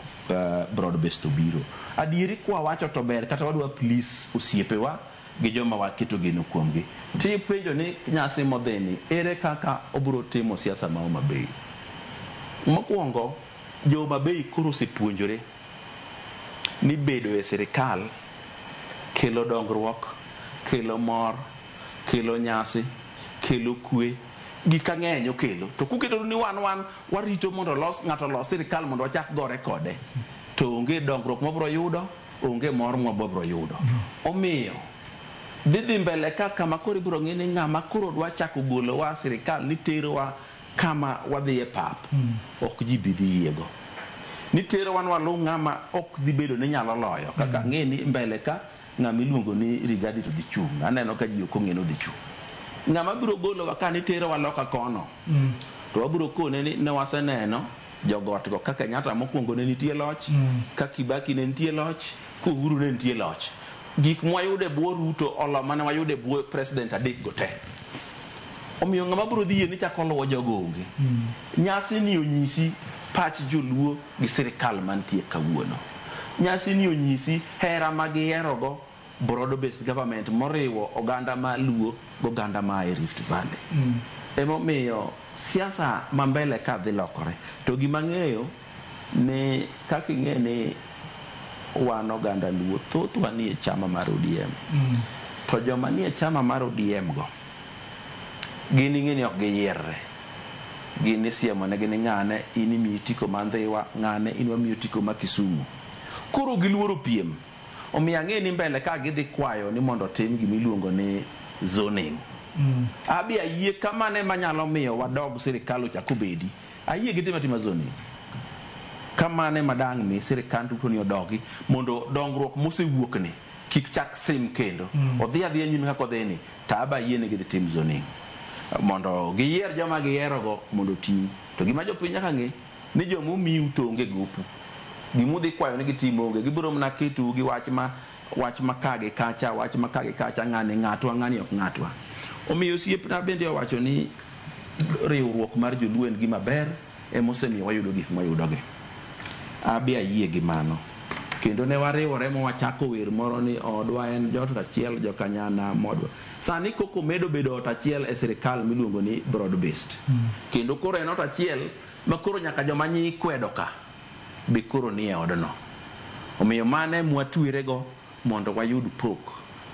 broad based obiro. Adieri kwa wacho to ber kata wadwa please osiepewa gi joma waketo geno kuomgi. Tipenjo ni nyasi modhini ere kaka obiro timo siasa ma Homa Bay. Mokwongo, jo Homa Bay koro osepuonjore ni bedo e sirikal kelo dongruok, kelo mor, kelo nyasi, kelo kwe, gik ang'eny okelo. To kuketo ni wan warito mondo los ng'ato los sirikal mondo wachak gore kode, to onge dongruok mwabiro yudo, onge mor mwabiro yudo. Omiyo dhi mbele ka kama koro ibiro ng'e ni ng'ama koro dwa chako golowa sirikal ni terowa kama wadhi e pap, ok ji bi dhi yiego. Ni terowa ni waluw ng'ama ok dhi bedo ni nyalo loyo. Kaka ng'e ni mbele ka ng'ama iluongo ni Rigathi to dhi chung'. Aneno ka ji ok ong'e ni odhi chung'. Ng'ama biro golowa ka ni terowa loka kono, to wabiro kone ni ne waseneno Jogot go kaka Kenyatta mokwongo ne nitie loch, ka Kibaki ne nitie loch, ka Uhuru ne nitie loch. Gik mwayudo e bwo Ruto olo mane wayudo e bwo president adek go te. Omiyo ng'ama biro dhi yie ni chako luwo jogo onge. Nyasi ni onyisi pach joluo gi sirikal mantie kawuono. Nyasi ni onyisi hera ma giherogo broad based government moriwo oganda ma luo goganda ma e Rift Valley. Emomiyo siasa ma mbele ka dhi lokore. To gima ng'eyo ni kaka ing'e ni wan oganda luo thothwa nie chama mar ODM. To joma nie chama mar ODM go gin ing'e ni ok giyierre. Gin isiemo negi ni ng'ane in imiyi otiko ma Ndhiwa, ng'ane in wamiyi otiko ma Kisumu. Koro giluoro piem. Omiyo ang'e ni mbele ka gidhi kwayo ni mondo otim gimiluongo ni zoning. Abi ayie kamane manyalo miyo wadog sirikal ochak obedi. Ayie gitim atima zoning. Kamane madang' mi sirikand Ruto ni odogi mondo dongruok mosewuok ni kik chak sim kendo. Odhi adhiya nyime kaka odhi ni to aba ayie ni gidhi tim zoning. Mondo giyier joma gihierogo mondo otim. To gima jopiny nyaka ng'e ni joma omiu to onge gopu. Gimudhi kwayo ni gitim onge. Gibiro mana ketou gi wach ma ka gi kacha, wach ma ka gi kacha, ng'ani ng'atwa, ng'ani ok ng'atwa. Omiyo osiepna bende owacho ni riwruok mar joluo en gima ber emosemiyo wayudo gik mwayudogi. Abi ayie gi mano. Kendo ne wariwore ma wachako wer moro ni odwa en jot achiel jokanyana modwa. Sani koko medo bedo ot achiel e sirikal miluongo ni broad based. Kendo koro en ot achiel ma koro nyaka joma nyi kwedo ka be koro nie odno. Omiyo mane mwatwerego mondo wayud pok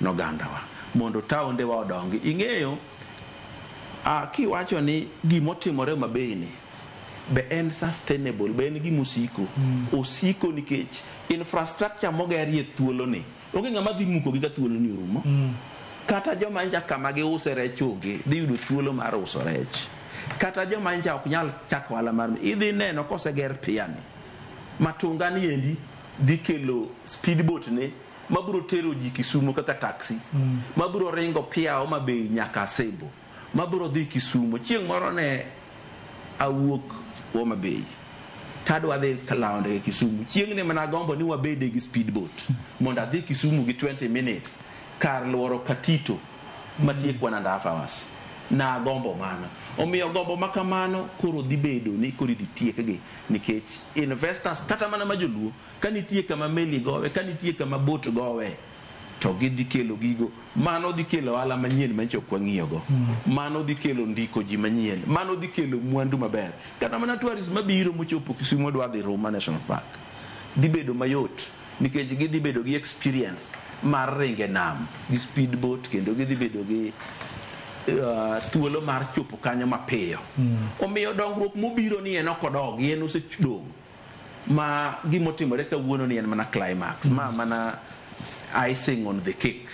nogandawa. Mondo taondewa odongi. Ing'eyo kiwacho ni gimotimore Homa Bay ni be en sustainable, be en gimosiko. Osiko nikech infrastructure mogerie thuolo ni onge ng'ama dhi mukogi ka thuolo ni orumo. Kata joma nja kama giuse rech onge dhi yudo thuolo mar uso rech. Kata joma nja ok nyal chako ohala mar idhi neno koseger piani. Matunga ni endi dhi kelo speedboat ne mabiro tero ji Kisumu kaka taxi. Mabiro ringo pia Homa Bay nyaka Asembo. Mabiro dhi Kisumu. Chieng' moro ne awuok Homa Bay. Tadwa dhi lawo ndege Kisumu. Chieng' ne mana gombo ni wabede gi speedboat mondo adhi Kisumu gi 20 minutes kar luoro Katito matiek 1.5 hours. Na gombo mano. Omiyo gombo ma kamano koro dhi bedo ni koro idhi tiekgi nikech investors kata mana ma joluo ka nitie kama meli gowe, ka nitie kama boat gowe to gidhi kelo gigo. Mano dhi kelo ohala manyien manyicho ok wang'iyogo. Mano dhi kelo ndiko ji manyien. Mano dhi kelo mwandu maber. Kata mana tourists mabiro mochopo Kisumu dwa dhi Ruma National Park dhi bedo mayot nikech gidhi bedo gi experience mar ringe nam gi speedboat kendo gidhi bedo gi thuolo mar chopo kanyo mapiyo. Omiyo dongruok mobiro ni en ok odogi, en osedong'. Ma gimotimore kawuono ni en mana climax, ma mana icing on the cake.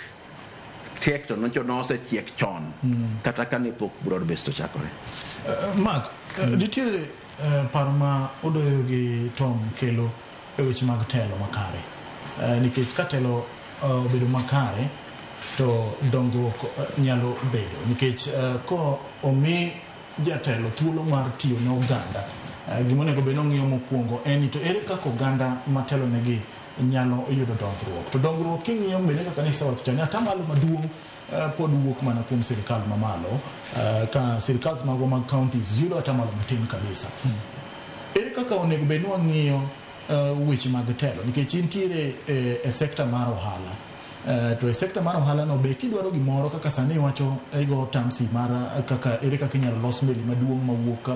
Cake to nocho nosechiek chon kata kane pok broad based ochakore. Mark, nitiere paro ma Odoyo gi Tom kelo e weche mag telo makare. Nikech ka telo obedo makare to dongruok nyalo bedo. Nikech ko omi jatelo thuolo mar tiyo ne oganda, gima onego bed ni ong'iyo mokwongo en ni to ere kaka oganda matelo negi nyalo yudo dongruok. To dongruok king'iyo bende kaka nisewacho cha ni atamalo maduong' pod wuok mana kuom sirikal mamalo, ka sirikal magwa mag counties yudo atamalo matin kabisa. Ere kaka onego bed ni wang'iyo weche mag telo nikech intiere e sekta mar ohala. To e sekta mar ohala no be kidwaro gimoro kaka sani iwacho igo tamsi mar kaka ere kaka inyalo los meli maduong' mawuok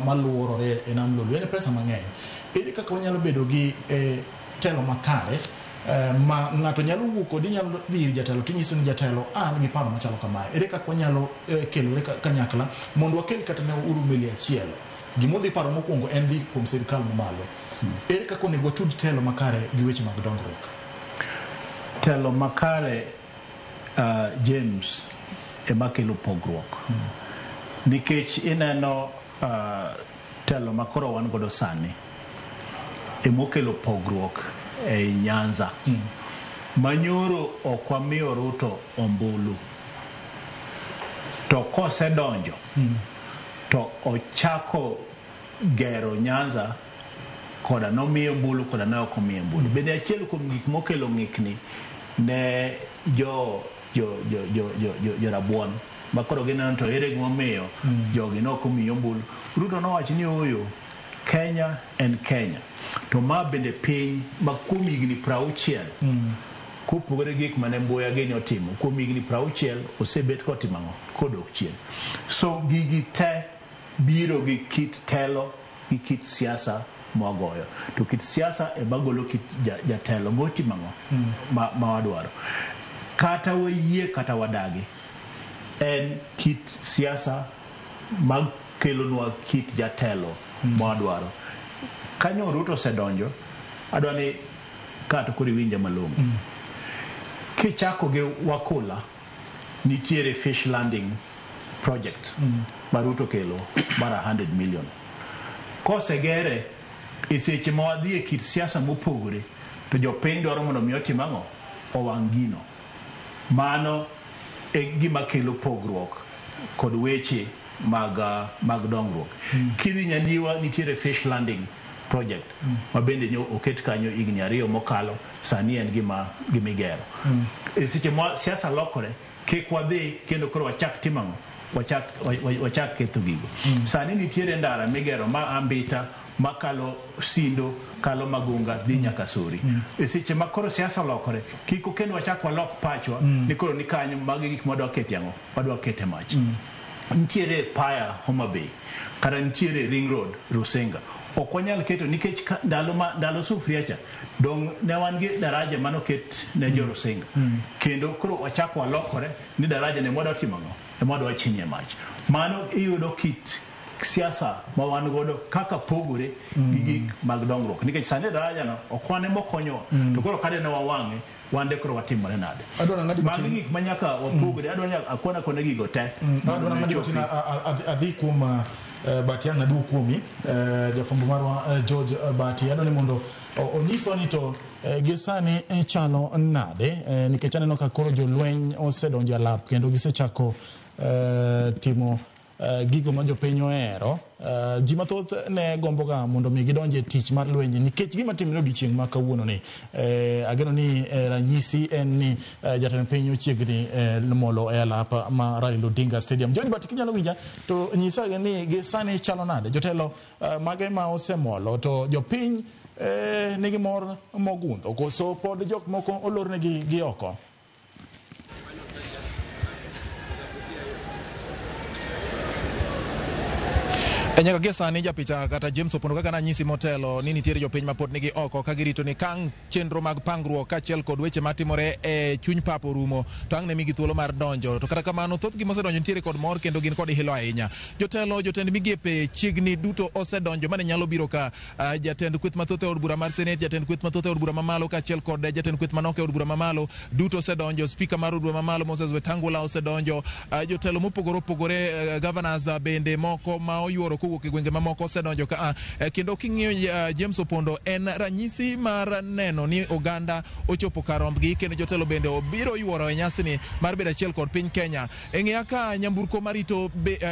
maluorore e nam Lolwe, en pesa mang'eny. Ere kaka wanyalo bedo gi telo makare ma ng'ato nyalo wuok kodi, nyalo dhi ir jatelo tinyiso ni jatelo an gi paro machalo kamae. Ere kaka wanyalo kelore kanyakla mondo wakel kata ne uru meli achiel. Gimodhi paro mokwongo en dhi kuom sirikal mamalo. Ere kaka onego watud telo makare gi weche mag dongruok? Telo makare James ema kelo pogruok. Nikech ineno telo makoro wan godo sani emokelo pogruok ei Nyanza. Manyoro ok wamiyo Ruto ombulu. To kosedonjo to ochako gero Nyanza koda nomiye ombulu koda ne ok omiye ombulu. Bende achiel kuom gik mokelo ng'ikni ne jo jo jo jo jo jo, jo rabuon ma koro gineno to ere gimomiyo jogi ne ok omiyo ombulu. Ruto nowacho ni ooyo, Kenya en Kenya. To ma bende piny ma kuom higni 60 kopogore gi gik mane Mboya gini otimo kuom higni 60 osebet kotimo ang'o kodok chien. So gigi te biro gi kit telo gi kit siasa mwagoyo to kit siasa ema golo kit jatelo motimo ang'o ma wadwaro kata wayie kata wadagi en kit siasa makelonwa kit jatelo mwadwaro. Kanyo Ruto osedonjo, adwa ni kato koro iwinja malong'o. Kichako gi Wakula, nitiere fish landing project ma Ruto kelo mar 100 million. Kosegere e seche ma wadhi e kit siasa mopogore to jopiny dwaro mondo mi otim ang'o? Owang' gino. Mano e gima kelo pogruok kod weche mag dongruok. Kidhi Nyandiwa nitiere fish landing project ma bende nyo oket kanyo higni 2 mokalo, sani en gima gimigero. E seche ma siasa lokore, kik wadhi kendo koro wachak timo ang'o? Wachak ketho gigo. Sani nitiere ndara migero ma Ambita makalo Sindo, kalo Magunga, dhi nyaka Sori. E seche ma koro siasa olokore, kik kendo wachak walok pachwa ni koro ni kanyo magi gik mwadwa kete ang'o? Wadwa kete mach. Nitiere Paya Homa Bay, kata nitiere Ring Road Rusinga. Ok wanyal keto nikech ndalo sufuria cha dong ne wan gi daraja manoket ne jo Rusinga. Kendo koro wachak walokore ni daraja ne mwadwa timo ang'o? Ema wadwa chinye mach. Mano iyudo kit siasa ma wan godo kaka pogore gi gik mag dongruok. Nikech sani daraja no ok wan ema okonyowa. To koro kade ne wawang'e, wan de koro watimore nade? Magi gik ma nyaka wapogre. Adwa ni akwana kone gigo te. Adwa ng'adi matin adhi kuom Bati ang' aduog kuomi, jafwambo marwa George Bati. Adwa ni mondo onyiswa ni to gi sani chalo nade, nikech aneno ka koro jolweny osedonjo e alap kendo gisechako timo gigo ma jopiny ohero. Ji mathoth ne gomboga mondo mi gidonj e tich mar lweny nikech gima timre odiochieng' ma kawuono ni. Ageno ni ranyisi en ni jatend piny ochiegni molo e alap ma Raila Odinga Stadium. George Bati, kinyalo winja to nyisa ni gi sani chalo nade, jotelo mage ma osemolo to jopiny nigi mor mogundho koso pod jok moko olornegi gi oko? Nyaka gie sani japicha kata James Opondo, kaka nanyisi motelo ni nitiere jopiny ma pod nigi oko ka girito ni kang' chenro mag pangruok kaachiel kod weche matimore e chuny pap orumo to ang' ne migi thuolo mar donjo. To kata kamano thothgi mosedonjo nitiere kod mor kendo gin kod hilo ahinya. Jotelo, jotend migepe chiegni duto osedonjo mane nyalo biro ka jatend kweth mathoth e od bura mar Senate, jatend kweth mathoth e od bura mamalo kaachiel kod jatend kweth manok e od bura mamalo duto osedonjo. Spika mar od bura mamalo Moses Wetangula osedonjo. Jotelo mopogore opogore, governors bende moko ma oyuoro kowuok e gwenge mamoko osedonjo ka. Kendo king'iyo James Opondo, en ranyisi mar neno ni oganda ochopo kar rombgi kendo jotelo bende obiro yuoro e nyasini mar bedo achiel kod piny Kenya. E ng'eya ka nyamburko marito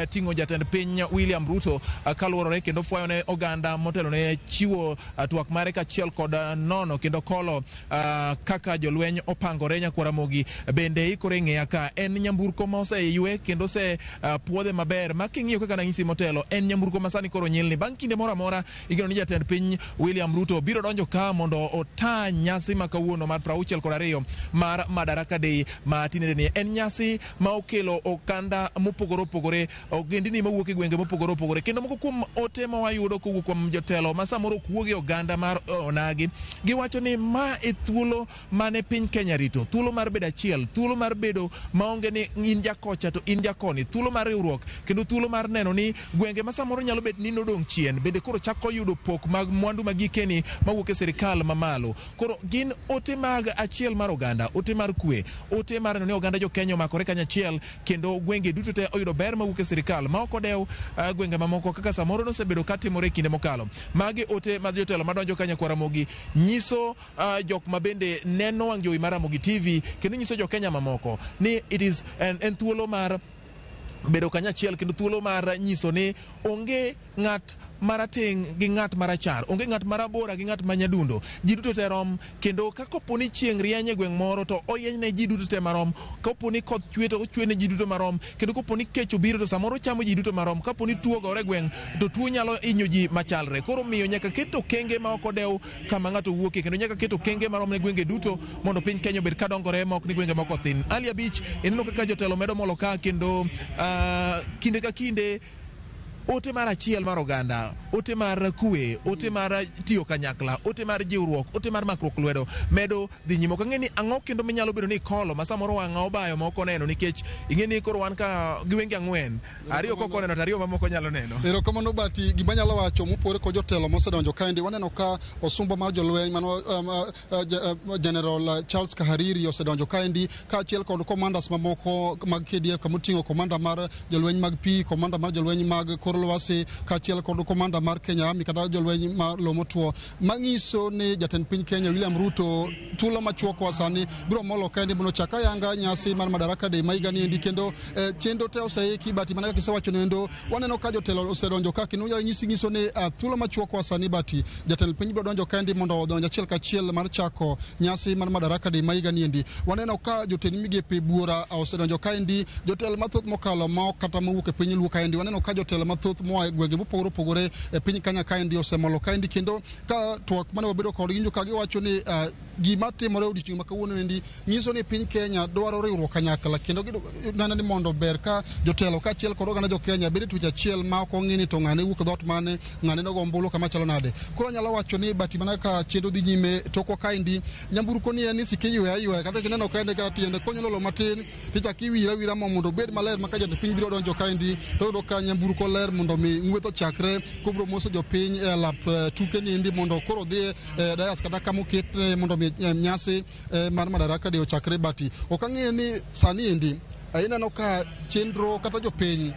ting'o jatend piny William Ruto kaluorore kendo fwayo ne oganda motelo ne chiwo twak mare kaachiel kod nono kendo kolo kaka jolweny opangore. Nyakwar Ramogi bende ikore ng'eya ka en nyamburko ma oseywe kendo ose puodhe maber ma king'iyo kaka nanyisi motelo en nyamburko ma sani koro nyilni. Bang' kinde moro amora igeno ni jatend piny William Ruto biro donjo ka mondo ota nyasi ma kawuono mar 62 mar Madaraka Day ma tinendeni en nyasi ma okelo oganda mopogore opogore, ogendini mawuok e gwenge mopogore opogore, kendo moko kuom ote ma wayudo kowuok kuom jotelo ma samoro ok wuog e oganda mar onagi, giwacho ni ma e thuolo mane piny Kenya rito, thuolo mar bedo achiel, thuolo mar bedo maonge ni in jakocha to in jakoni, thuolo mar riwruok kendo thuolo mar neno ni gwenge ma samoro nyalo bet ni nodong' chien bende koro chako yudo pok mag mwandu ma gikeni mawuok e sirikal mamalo. Koro gin ote mag achiel mar oganda, ote mar kwe, ote mar neno ni oganda jo Kenya omakore kanyachiel kendo gwenge duto te oyudo ber mawuok e sirikal ma ok odew gwenge mamoko kaka samoro nosebedo katimore e kinde mokalo. Magi ote mag jotelo madonjo ka Nyakwar Ramogi nyiso jok ma bende neno wang' jowi mar Ramogi TV kendo nyiso jo Kenya mamoko ni it is en thuolo mar bedo kanyachiel kendo thuolo mar nyiso ni onge ng'at marateng' gi ng'at marachar, onge ng'at marabora gi ng'at manyadundo, ji duto te rom. Kendo ka kopo ni chieng' rieny e gweng' moro to orieny ne ji duto te marom, kapo ni koth chwe to ochwe ne ji duto marom, kendo kopo ni kech obiro to samoro chamo ji duto marom, kapo ni tuo ogore e gweng' to tuo nyalo hinyo ji machalre. Koro miyo nyaka ket okenge ma ok odew kama ng'ato wuokie, kendo nyaka ket okenge marom ne gwenge duto mondo piny Kenya obed kadongore ma ok ni gwenge moko thin. Ali Abich, ineno kaka jotelo medo molo ka kendo kinde ka kinde ote mar achiel mar oganda, ote mar kwe, ote mar tiyo kanyakla, ote mar jiwruok, ote mar makruok lwedo medo dhi nyime. Ok ang'e ni ang'o kendo minyalo bedo ni ikolo ma samoro wang'a obayo ma ok oneno, nikech ing'e ni koro wan ka gi wenge ang'wen, ariyo kok oneno to ariyo mamoko nyalo neno. Erokamano Bati, gima anyalo wacho mopogore kod jotelo mosedonjo kaendi, waneno ka osumba mar jolweny mano General Charles Kahariri osedonjo kaendi, kaachiel kod commanders mamoko mag KDF kamoting'o commander mar jolweny mag pi, commander mar jolweny mag kor lwasi, kaachiel kod commander mar Kenya Army kata jolweny mar lowo motwo, manyiso ni jatend piny Kenya William Ruto thuolo machuok sani biro molo kaendi mondo ochak ayanga nyasi mar Madaraka Day ma higa ni endi. Kendo chenro te oseiki Bati, mana kaka isewacho nendo, waneno ka jotelo osedonjo ka, kendo ranyisi nyiso ni thuolo machuok sani Bati, jatend piny biro donjo kaendi mondo odonj achiel kachiel mar chako nyasi mar Madaraka Day ma higa ni endi. Waneno ka jotend migepe buora osedonjo kaendi, jotelo mathoth mokalo ma ok kata mowuok e piny Luo kaendi. Waneno ka jotelo mathoth moa e gwenge mopogore opogore e piny Kenya kaendi osemolo kaendi, kendo ka twak mane wabedo kodgi ka giwacho ni gima timore odiochieng' ma kawuono endi nyiso ni piny Kenya dwaro riwruok kanyakla, kendo neno ni mondo ber ka jotelo kaachiel kod oganda jo Kenya bedo e twech achiel ma ok ong'i ni to ng'ane wuok e dhoot mane, ng'ane nogo ombulu kama chalo nade. Koro anyalo wacho ni Bati, mana kaka chenro dhi nyime tokwa kaendi, nyamburko ni en ni sike yweyo ayweya, kata kineno kaendi ka tiende konyo lolo matin tichak iwire awira mo mondo obed maler, ma ka jatend piny biro donjo kaendi to yudo ka nyamburko ler mondo mi ng'weth ochakre kobiro moso jopiny e alap tuke ni endi mondo koro odhi e dais kata kama oketne mondo mi nyasi mar Madaraka Day ochakre. Bati, ok ang'eyo ni sani endi ineno ka chenro kata jopiny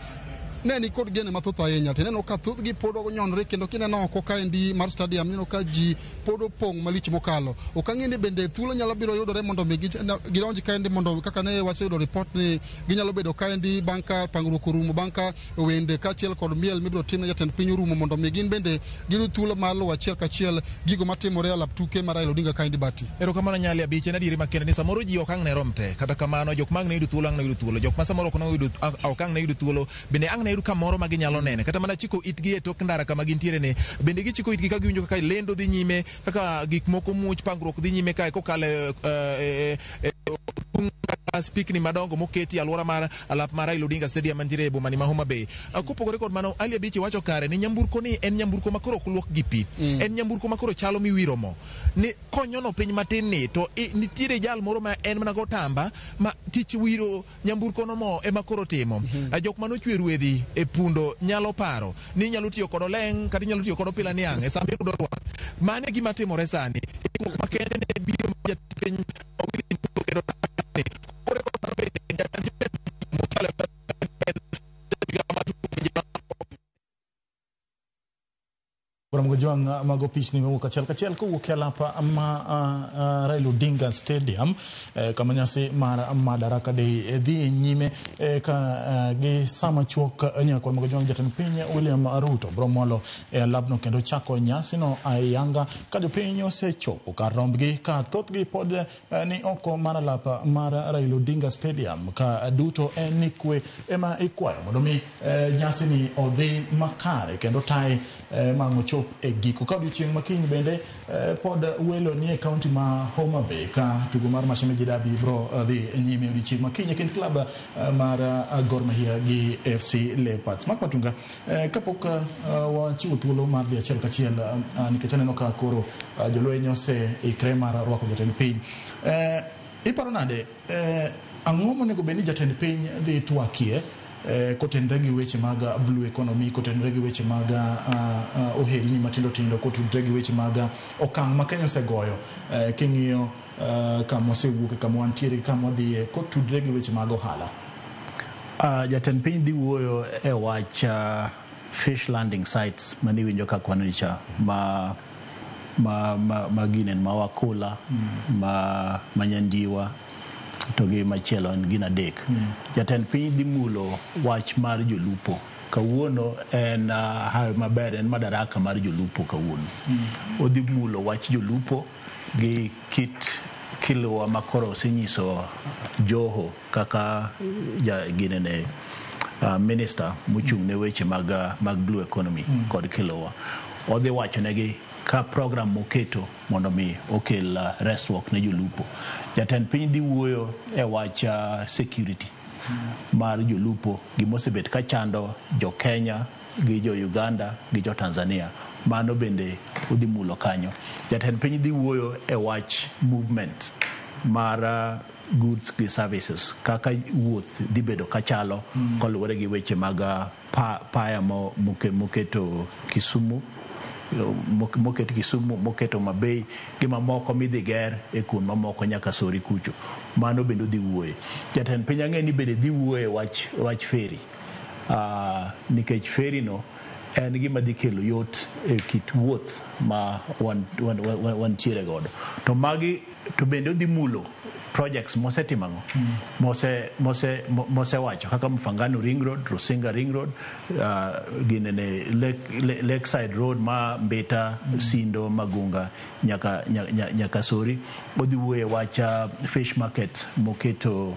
ne ni kod geno mathoth ahinya, to ineno ka thothgi pod onyonore, kendo kineno oko kaendi mar stadium ineno ka ji pod opong' malich mokalo. Ok ang'e ni bende thuolo nyalo biro yudore mondo mi gidonj kaendi, mondo kaka ne waseyudo report ni ginyalo bedo kaendi bang' ka pangruok orumo, bang' ka wende kaachiel kod miel mibiro tim ne jatend piny orumo, mondo mi gin bende giyud thuolo mar luwo achiel kachiel gigo matimore e alap tuke mar Raila Odinga kaendi Bati. Erokamano Nyali Abich, en adieri makende ni samoro ji ok ang' ne rom te, kata kamano jok ma ang' ne yudo thuolo ang' ne yudo thuolo, jok ma samoro ok ang' ne yudo thuolo bende ang' ne yudo kamoro ma ginyalo nene, kata mana chiko itgi e tok ndara kama gintiere ni bende gichiko itgi ka giwinjo kaka lendo dhi nyime, kaka gik moko muoch, pangruok dhi nyime kae kokalo e spikni madongo moketi e alwora mar alap mar Raila Odinga Stadium mantiere e boma ni ma Homa Bay. Kopogore kod mano, Ali Abich wacho kare ni nyamburko ni en nyamburko ma koro ok luok gi pi. En nyamburko ma koro chalo miwiro mo. Ni konyono piny matin ni to nitiere jal moro ma en mana gotamba ma tich wiro nyamburko no mo ema koro timo. Jok manochwe ruedhi e pundo nyalo paro ni inyalo tiyo kod oleng' kata inyalo tiyo kod opila niang' e sama irudo rwath. Mano e gima timore sani. Ikruok makende ne biro mar jatend piny William Ruto kendo Ramogi Jwang' mago pichni mowuok achiel kachiel kowuok e alap ma Raila Odinga Stadium kama nyasi mar Madaraka Day dhi nyime ka gi sama chuok nyaka Ramogi Jwang' jatend piny William Ruto bro molo e alapno kendo chako nyasino ayanga ka jopiny osechopo kar rombgi ka thothgi pod ni oko mar alap mar Raila Odinga Stadium ka duto en ni kwe ema ikwayo mondo mi nyasini odhi makare kendo taye ma ochop e giko. Ka odiochieng' makiny bende pod welo nie kaunti ma Homa Bay ka tugo mar Mashemeji Derby bro dhi nyime odiochieng' makiny e kind klab mar Gor Mahia gi FC Leopards. Mark Matunga, kapok wachiwo thuolo mar dhi achiel kachiel nikech aneno ka koro jolweny oseikre mar rwako jatend piny. Iparo nade ang'o monego bed ni jatend piny dhi twakie kotenre gi weche mag blue economy, kotenre gi weche mag ohelni matindo tindo, kotudre gi weche mag okang' ma Kenya osegoyo king'iyo kama osewuoke, kama wantiere, kama wadhiye, kotudre gi weche mag ohala? Jatend piny dhi wuoyo e wach fish landing sites maniwinjo ka kwano cha ma ginen ma Wakula, ma Nyandiwa to gi machielo en gin adek. Jatend piny dhi mulo wach mar jolupo. Kawuono en hawi maber, en madaraka mar jolupo kawuono. Odhi mulo wach jolupo gi kit kiluwa ma koro osenyiso Joho kaka ja ginene minister mochung' ne weche mag blue economy kod kiluwa. Odhi wachonegi ka program moketo mondo mi okel resruok ne jolupo. Jatend piny dhi wuoyo e wach security mar jolupo, gimosebet ka chando jo Kenya gi jo Uganda gi jo Tanzania, mano bende odhi mulo kanyo. Jatend piny dhi wuoyo e wach movement mar goods gi services, kaka wuoth dhi bedo kachalo koluwore gi weche mag paya moketo Kisumu, moket Kisumu, moketo Homa Bay gi mamoko midhi ger e kuond mamoko nyaka Sori kucho. Mano bende odhi wuoye. Jatend piny ang'e ni bende dhi wuoye wach ferry, nikech ferry no en gima dhi kelo yot e kit wuoth ma wantiere godo. To magi to bende odhi mulo projects mosetimo ang'o mosewacho kaka Mfangano Ring Road, Rusinga Ring Road, ginene Lakeside Road ma Mbita, Sindo, Magunga nyaka Sori. Odhi wuoye wach fish market moketo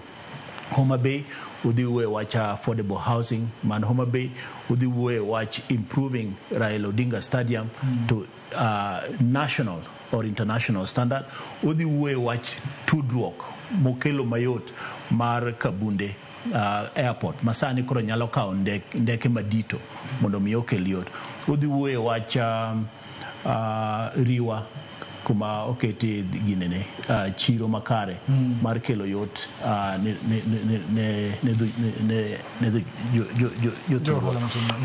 Homa Bay, odhi wuoye wach affordable housing man Homa Bay, odhi wuoye wach improving Raila Odinga Stadium to national or international standard, odhi wuoye wach tudruok mokelo mayot mar Kabunde airport ma sani koro nyalo kawo ndeke madito mondo mi okel yot. Odhi wuoye wach Riwa kuma oketi ginene chiro makare mar kelo yot ne jothurwa.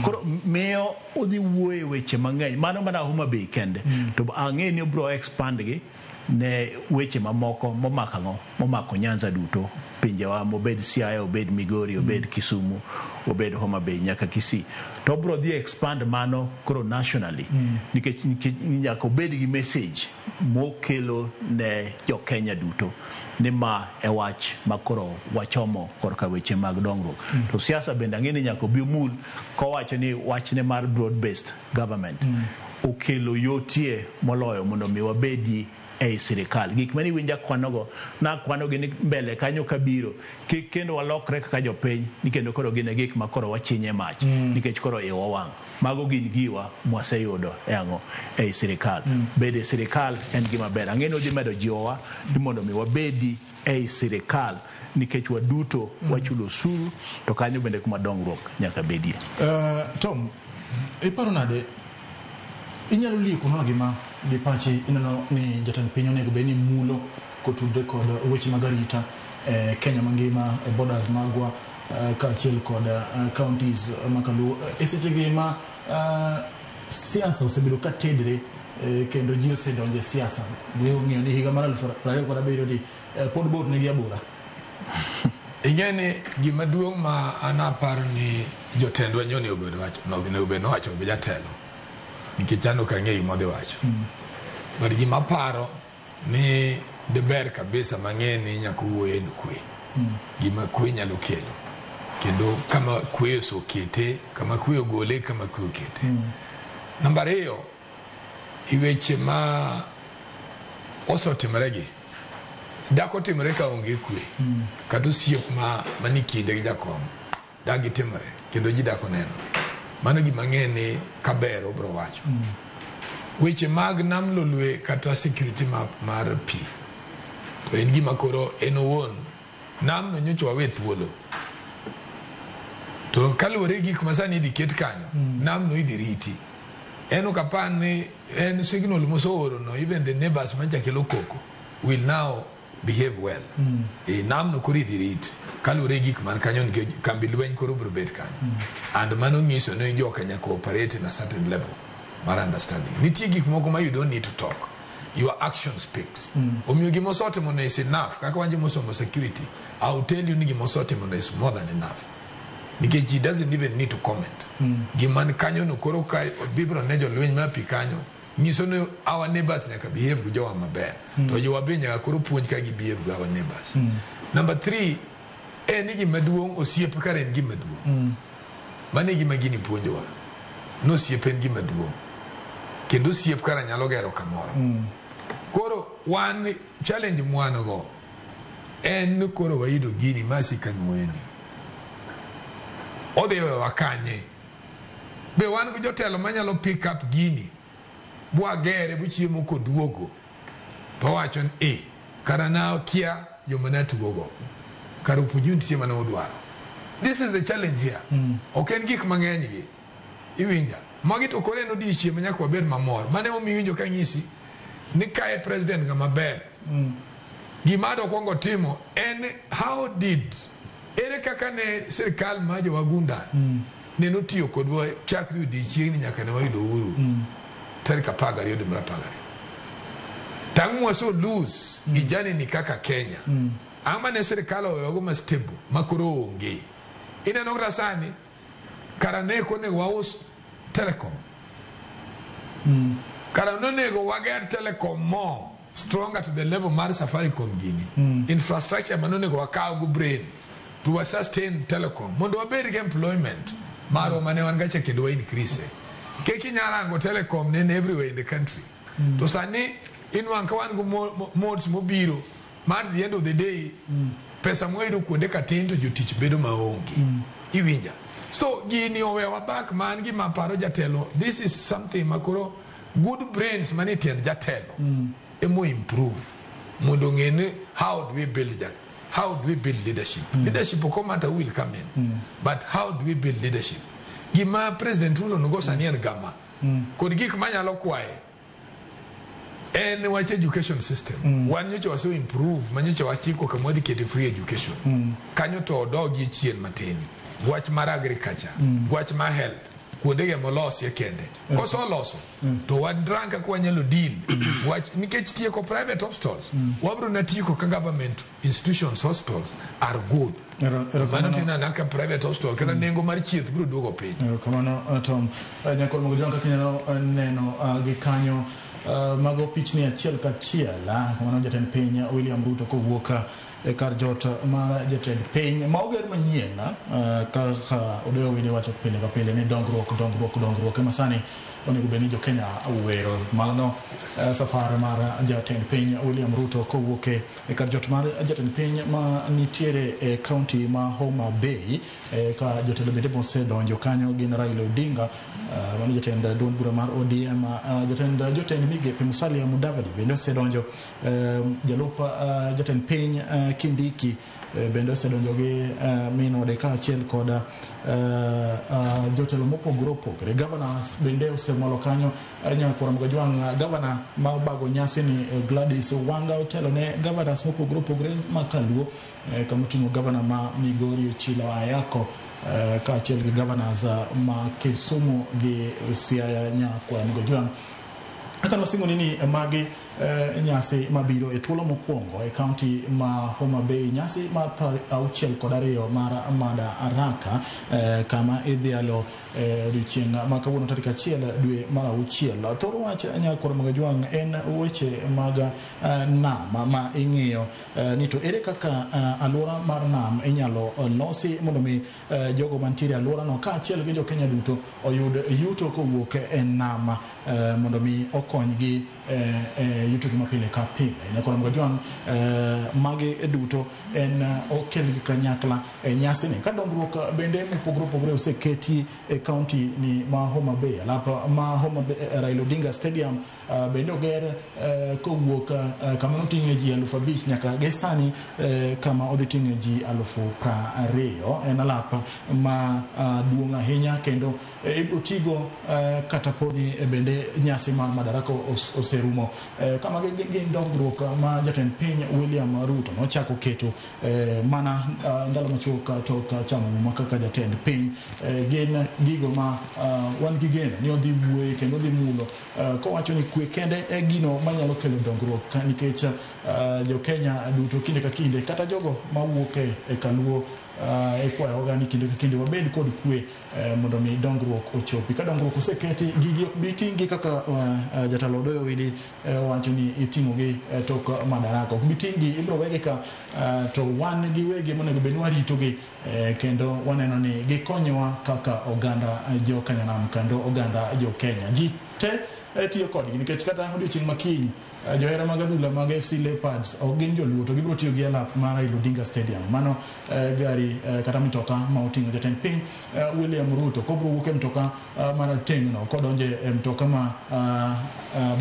Koro miyo odhi wuoye weche mang'eny, mano mana Homa Bay kende, to ang'e ni obiro expand gi ne weche mamoko momako ang'o momako Nyanza duto, pinjewa, mobed Siaya, obed Migori, obed Kisumu, obed Homa Bay nyaka Kisii. To obiro dhi expand mano koro nationally, nikech nyaka obed gi message mokelo ne jo Kenya duto ni ma e wach ma koro wachomo korka weche mag dongruok. To siasa bende ang'e ni nyaka obi omul kowacho ni wachne mar broad based government okelo yotie moloyo mondo mi wabedi ei sirikal. Gik mane iwinjo akwanogo, nakwanogi ni mbele kanyo kabiro kik kendo walokre kaka jopiny ni kendo koro gin e gik ma koro wachinye mach nikech koro iwa wang'. Mago gin giwa mwaseyudo e ang'o ei sirikal. Bedo e sirikal en gima ber. Ang'e ni odhi medo jiwowa ni mondo mi wabedi ei sirikal nikech waduto wachulo osuru, to kanyo bende kuma dongruok nyaka bedie. Tom, iparo nade, inyalo liekonwa gima gi pachi ineno ni jatend piny onego bed ni mulo kotudre kod weche mag arita e Kenya mangima, e borders magwa, kaachiel kod counties makaluo e sechegi ma siasa osebedo ka tedre, kendo ji osedonjo e siasa ong'eyo ni higa mar 2027 ni pod bor nigi abora. Ing'e ni gima duong' ma an aparo ni jotendwa nyo onego bed wacho, onego bed nowacho gi jatelo, nikech an ok ang'eyo gima odhi wacho. But gima aparo ni deber kabisa mang'e ni nyaka wuoye en kwe. Gima kwe nyalo kelo. Kendo kama kwe osokete, kama kwe ogole, kama kwe okete. Namba 2, i weche ma osetimore gi, dak otimore ka onge kwe. Kata osiep ma mani kinde gi jakom dak gitimore kendo ji dak onenore. Mano gima ang'e ni kaber obiro wacho. Weche mag Nam Lolwe kata security mar pi to en gima koro en owuon nam no nyocha wawe thuolo. To kaluwore gi gik ma sani idhi ket kanyo, nam no idhi riti. En ok apar ni en signal moseoro no, even the neighbors mancha kelo koko will now behave well. E nam no koro idhi rit kaluwore gi gik man kanyo, nikech kambi lweny koro biro bet kanyo. And mano nyiso ni joka nyaka operate in a certain level mar understanding. Nitie gik moko ma you don't need to talk. Your action speaks. Omiyo gima osetimo no is enough. Kaka wan jomosomo security, I will tell you ni gima osetimo no is more than enough. Nikech he doesn't even need to comment. Gima ni kanyo no koro ka bibiro ne jolweny mar pi kanyo nyiso ni our neighbors nyaka behave gi jowa maber. To jowa be nyaka koro puonj ka gi behave gi our neighbors. Number 3, en ni gima duong' osiep kare en gima duong'. Mano e gima gini puonjowa. Ni osiep en gima duong'. Kendo osiep kara nyalo gero kamoro. Koro wan challenge mwan go en ni koro wayudo gini ma asikanuoyoni. Odhi wewa kanye? Be wan gi jotelo manyalo pick up gini bwagere buchiemo koduogo to wacho ni e kara nakia joma natugogo kara opportunity mane udwaro. This is the challenge here. Ok en gik mang'eny gi. Iwinja. Magi to koro en odiechieng' ma nyaka wabed mamor. Mano emomiyo iwinjo ka ng'isi ni kae president ng'ama ber. Gima dokwongo timo en how did ere kaka ne sirikal mar jowagunda ne notiyo kodwa chakre odiechieng'ni nyaka ne wayudo uhuru tarik 12 dwe mar 12. Tang' mwaso lose gi journey ni kaka Kenya. Ang'o mane sirikal owewago ma stable ma koro onge. Ineno kata sani kara ne konego waus telecom. Kara nonego wager telecom more stronger to the level mar Safaricom gini. Infrastructure manonego wakaw go brain to wa sustain telecom mondo wabed gi employment marwa mane wan gacha kendo wa increase. Kek inya rango telecom nene everywhere in the country. To sani inwang' ka wan go modes mobiro mar the end of the day pesa mwayudo kuonde ka tin to jotich bedo maonge. Iwinja. So gini owewa back man gima paro jatelo this is something makoro good brains manie tiend jatelo emo improve mondo ong'e ni how do we build that how do we build leadership. Leadership ok matter who will come in but how do we build leadership. Gima President Ruto nogo sani en gama kod gik manyalo kwaye en wach education system. Wan nyocha wase improve manyocha wachiko kama wadhi kete free education. Kanyo to odogie chien matin. Wach mar agriculture, wach mar health, kuondege molosie kende. Kosoloso to wadrang kaka wanyalo deal wach nikech tieko private hospitals wabro na tieko ka government institutions hospitals are good. Mano tineno ka private hospital kata nengo mar chieth biro duogo piny. Erokamano Tom. Nyakor Mogojwang' kaka inyalo neno gi kanyo mago pichni achiel kachiel mano jatend piny William Ruto kowuok e kar jot mar jatend piny ma oger manyien kaka Odoyo Wede wacho pile ka pile ni dongruok dongruok dongruok ema sani onego bed ni jo-Kenya wero. Mano safar mar jatend piny William Ruto kowuok e kar jot mar jatend piny ma nitiere e kaunti ma Homa Bay ka jotelo bende mosedonjo kanyo gin Raila Odinga mano jatend duond bura mar ODM jatend jotend migepe Musalia Mudavadi bende osedonjo jalup jatend piny Kindiki bende osedonjo gi min ode kaachiel kod jotelo mopogore opogore. Governors bende osemolo kanyo Nyakwar Mgajwang' governor ma obago nyasi ni Gladys Wanga otelo ne governors mopogore opogore ma kaluo kama oting'o governor ma Migori Ochilo Ayako kaachiel gi governors ma Kisumu gi Siaya Nyakwar Mgajwang'. Kaka nwasingoni ni magi nyasi mabiro e thuolo mokwongo e kaunti ma Homa Bay, nyasi mar 62 mar Madaraka kama idhialo odiochieng' ma kawuono tarik 1 dwe mar 6. Thor wach Nyakwar Mgajwang' en weche mag nam ma ing'iyo ni to ere kaka alwora mar nam inyalo losi mondo mi jogo mantiere e alworano kaachiel gi jo-Kenya duto oyud yuto kowuok e nam mondo mi okonygi yutogi mapile ka pile. Nyakwar Mgajwang' magi duto en okelgi kanyakla e nyasini ka dongruok bende mopogore opogore oseketi e kaunti ni ma Homa Bay. Alap ma Homa Bay, Raila Odinga Stadium bende oger kowuok kama noting'e ji 5,000 nyaka gi sani kama odhi ting'e ji 20,000. En alap ma duong' ahinya kendo ibiro tigo kata poni bende nyasi mar Madaraka oserumo. Kama gin dongruok ma jatend piny William Ruto nochako keto mana ndalo machuok tok chamo muma kaka jatend piny. Gin gigo ma wan gi geno ni odhi wuoye kendo odhi mulo kowacho ni kwe kende e gino manyalo kelo dongruok nikech jo-Kenya duto kinde ka kinde kata jogo mawuok e kaluo Ikwayoga ni kinde ka kinde wabed kod kwe mondo mi dongruok ochopi. Ka dongruok oseketi, gigi ok bi ting'gi kaka jatelo Odoyo Owidi wacho ni iting'ogi tok Madaraka. Ok bi ting'gi, ibiro wegi ka to wan gi wegi monego bed ni waritogi kendo waneno ni gikonyowa kaka oganda jo Kanyanam kendo oganda jo Kenya. Ji te tiyo kodgi nikech kata odiochieng' makiny johera mag adhula mag FC Leopards ok gin joluo to gibiro tiyo gi alap mar Raila Odinga Stadium. Mano gari kata mtoka ma oting'o jatend piny William Ruto kobiro wuok e mtoka marateng'no kodonjo e mtoka ma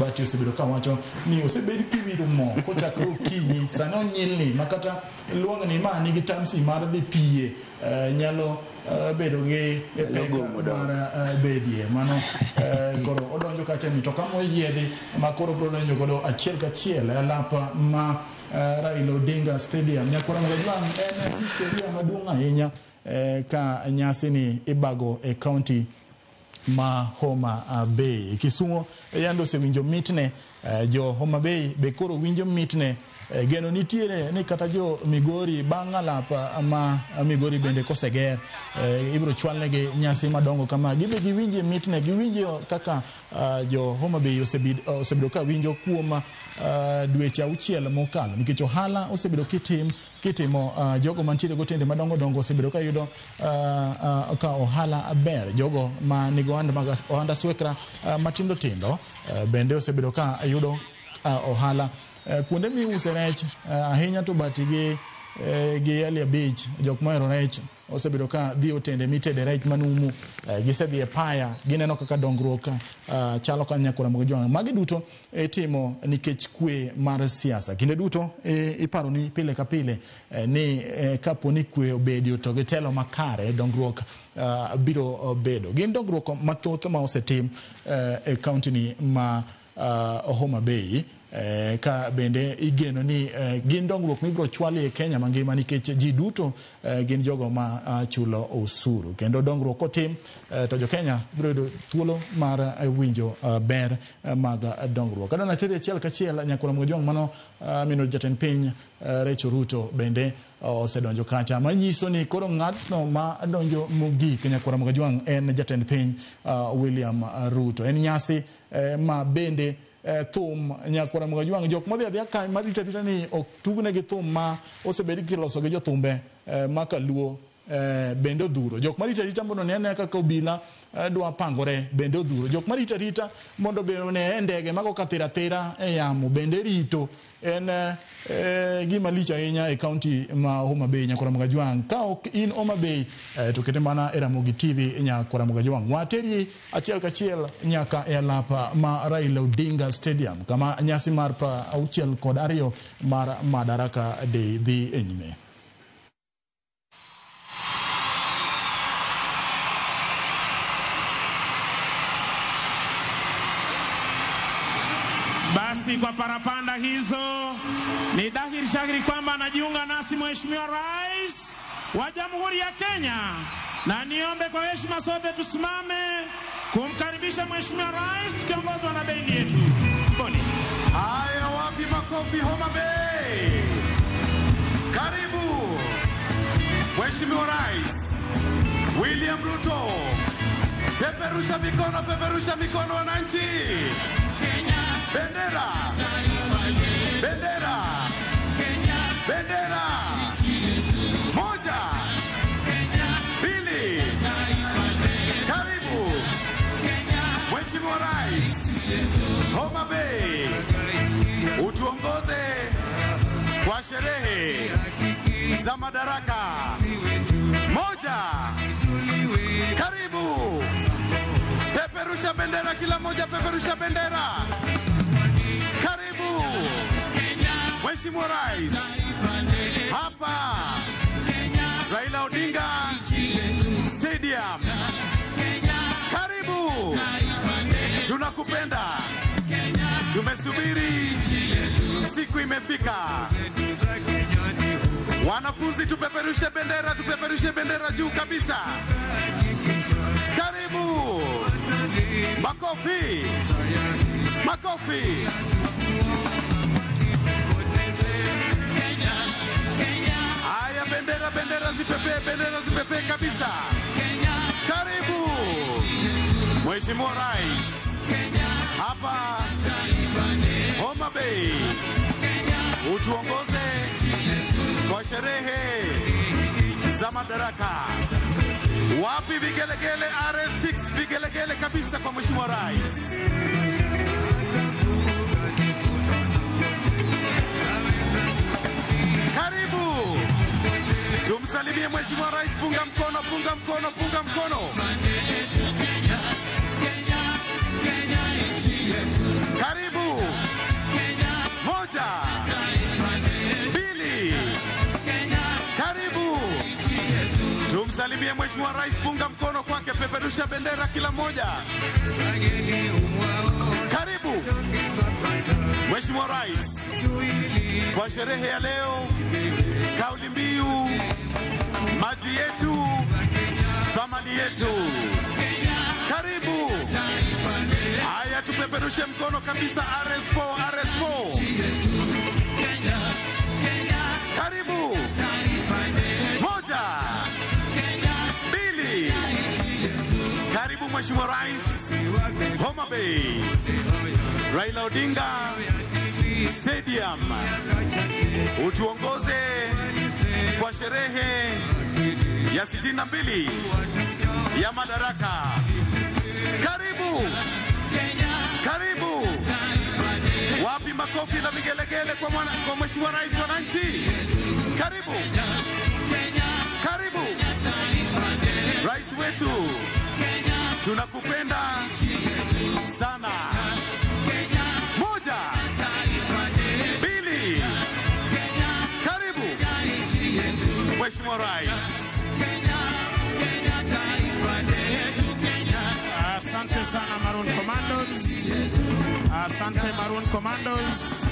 Bati osebedo kawacho ni osebed kiwiro mo kochakre okinyi sani onyilni ma kata luang'ni ma nigi tamsi mar dhi piye nyalo bedo gi pek mar bedie. Mano koro odonjo kacha e mtoka moyiedhi ma koro biro donjo godo achiel kachiel e alap ma Raila Odinga Stadium. Nyakwara Magajwang' en historia maduong' ahinya ka nyasi ni ibago e kaunti ma Homa Bay. Kisumo yando osewinjo mitne, jo Homa Bay be koro winjo mitne. Geno nitiere ni kata jo Migori bang' alap ma Migori bende koseger ibiro chwalnegi nyasi madongo kama gibe giwinje mitne, giwinje kaka jo Homa Bay osebedo ka winjo kuom dweche auchiel mokalo nikech ohala osebedo kitimo jogo mantiere gotende madongo dongo osebedo ka yudo ka ohala ber, jogo ma nigo ohanda swekra matindo tindo bende osebedo ka yudo ohala. Kuonde miuse rech ahinya to Bati gi Elia Beach, jok mohero rech osebedo ka dhi otende mitede rech manumu, gisedhi e paya, gineno kaka dongruok chalo ka Nyakwara Magajwang'. Magi duto itimo nikech kwe mar siasa. Kinde duto iparo ni pile ka pile ni kapo ni kwe obedio to gi telo makare dongruok biro bedo. Gin dongruok mathoth ma osetim e kaunti ni ma Homa Bay. Ka bende igeno ni gin dongruok mibiro chwali e Kenya mangima nikech ji duto gin jogo ma chulo osuru kendo dongruok kotim to jo Kenya biro yudo thuolo mar winjo ber mag dongruok. Adwa nateri achiel kachiel Nyakwara Magajwang' mano mino jatend piny Rachel Ruto bende osedonjo kacha manyiso ni koro ng'atno ma donjo mogik Nyakwara Magajwang' en jatend piny William Ruto. En nyasi ma bende thum Nyakwara Magajwang' jok modhi adhiya ka marito arita ni ok tugnegi thum ma osebed kiloso gi jothumbe ma kaluo bende odhuro. Jok marito arita mondo one ane kaka obila dwa pangore bende odhuro. Jok marito arita mondo be one e ndege mago kathira thira e yamo bende rito. En gima lich ahinya e kaunti ma Homa Bay Nyakwara Magajwang'. Ka ok in Homa Bay to kete mana e Ramogi TV Nyakwara Magajwang'. Wateri achiel kachiel nyaka e alap ma Raila Odinga Stadium kama nyasi mar 62 mar Madaraka Day dhi e nyime. Basi kwa parapanda hizo ni dhahiri shahiri kwamba anajiunga nasi Mheshimiwa Rais wa Jamhuri ya Kenya, na niombe kwa heshima sote tusimame kumkaribisha Mheshimiwa Rais tukiongozwa na bendi yetu. Boni. Haya, wapi makofi Homa Bay? Karibu Mheshimiwa Rais William Ruto. Peperusha mikono, peperusha mikono wananchi. Bendera, bendera, bendera. Moja, pili, karibu Mheshimiwa Rais Homa Bay, utuongoze kwa sherehe za Madaraka. Moja, karibu. Peperusha bendera, kila moja peperusha bendera. Karibu Mheshimiwa Rais hapa Raila Odinga Stadium. Karibu, tunakupenda, tumesubiri, siku imefika. Wanafunzi, tupeperushe bendera, tupeperushe bendera juu kabisa. Karibu, makofi, makofi. Haya, bendera, bendera zipepee, bendera. Mheshimiwa Rais hapa Homa Bay, utuongoze kwa sherehe za madaraka. Wapi vigelegele? RS6 vigelegele kabisa kwa Mheshimiwa Rais. Karibu tumsalimie Mheshimiwa Rais, punga mkono, punga mkono, punga mkono. Karibu. 1, 2, karibu. Tumsalimie Mheshimiwa Rais, punga mkono kwake, peperusha bendera kila mmoja. Karibu Mheshimiwa Rais kwa sherehe ya leo, kauli mbiu maji yetu, thamani yetu. Karibu. Haya, tupeperushe mkono kabisa. RS4, RS4. Karibu. 1, 2. Karibu Mheshimiwa Rais, Homa Bay, Raila Odinga Stadium. Utuongoze kwa sherehe ya 62 ya madaraka. Karibu. Karibu. Wapi makofi na vigelegele kwa Mheshimiwa Rais wananchi? Karibu. Karibu. Rais wetu, tunakupenda sana. 1, 2. Karibu Mheshimiwa Rais. Asante sana Maroon Commandos. Asante Maroon Commandos.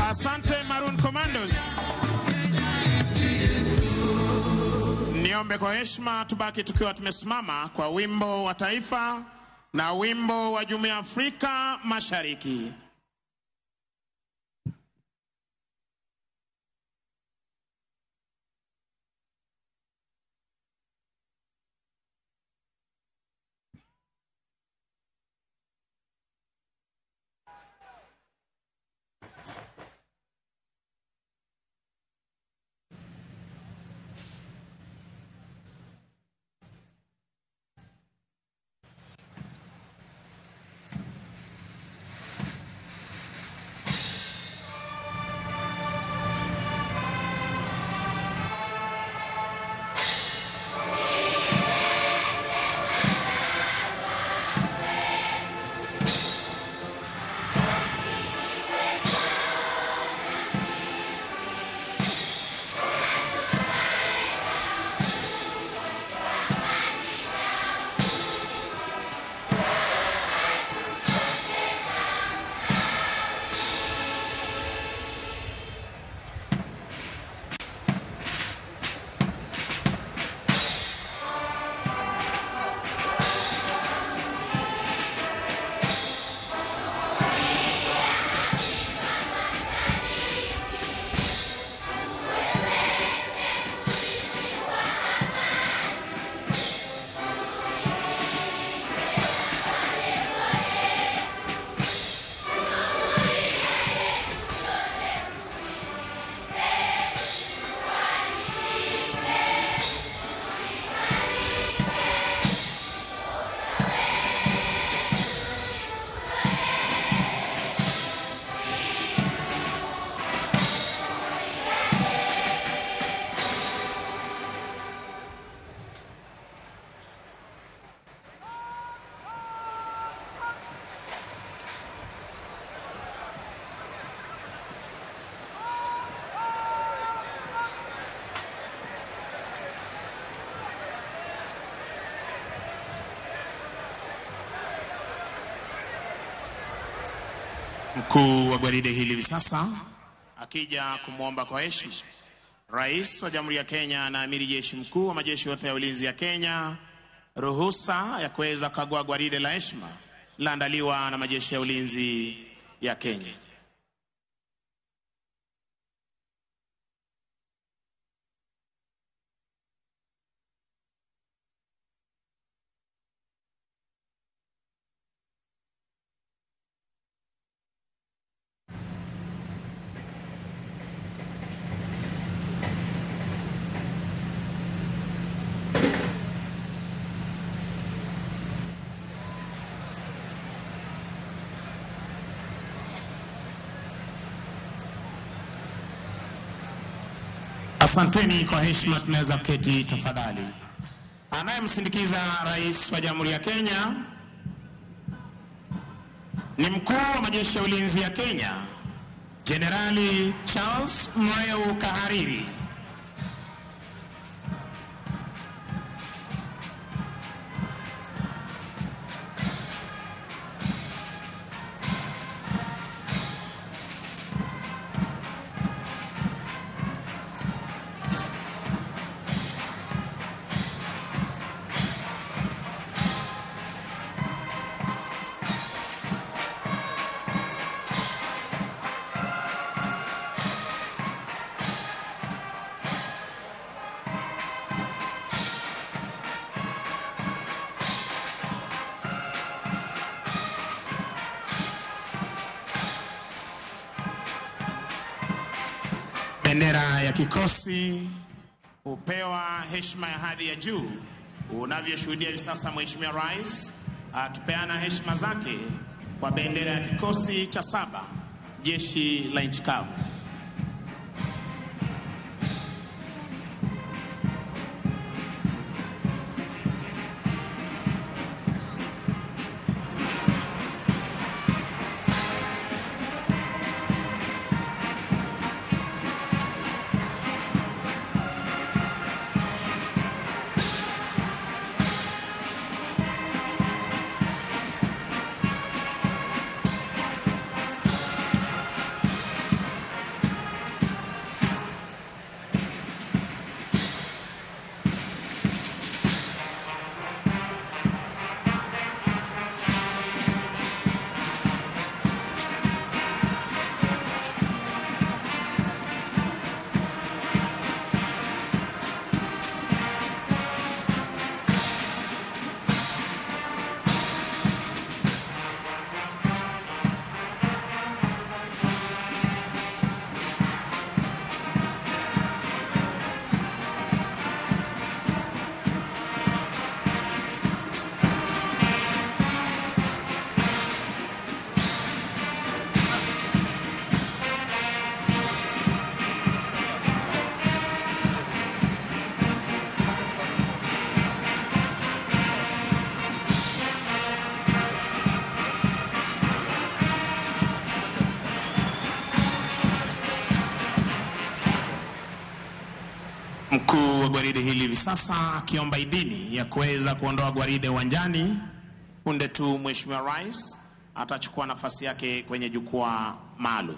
Asante Maroon Commandos. Niombe kwa heshima tubaki tukiwa tumesimama kwa wimbo wa taifa na wimbo wa Jumuiya ya Afrika Mashariki. Mkuu wa gwaride hili hivi sasa akija kumwomba kwa heshima Rais wa Jamhuri ya Kenya na Amiri Jeshi Mkuu wa majeshi yote ya ulinzi ya Kenya ruhusa ya kuweza kukagua gwaride la heshima laandaliwa na majeshi ya ulinzi ya Kenya. Asanteni kwa heshima, tunaweza kuketi tafadhali. Anayemsindikiza Rais wa Jamhuri ya Kenya ni mkuu wa majeshi ya ulinzi ya Kenya, Jenerali Charles Mreu Kahariri. Bendera ya kikosi hupewa heshima ya hadhi ya juu unavyoshuhudia hivi sasa, Mheshimiwa Rais akipeana heshima zake kwa bendera ya kikosi cha saba jeshi la nchi kavu. Mkuu wa gwaride hili hivi sasa akiomba idhini ya kuweza kuondoa gwaride uwanjani. Punde tu Mheshimiwa Rais atachukua nafasi yake kwenye jukwaa maalum.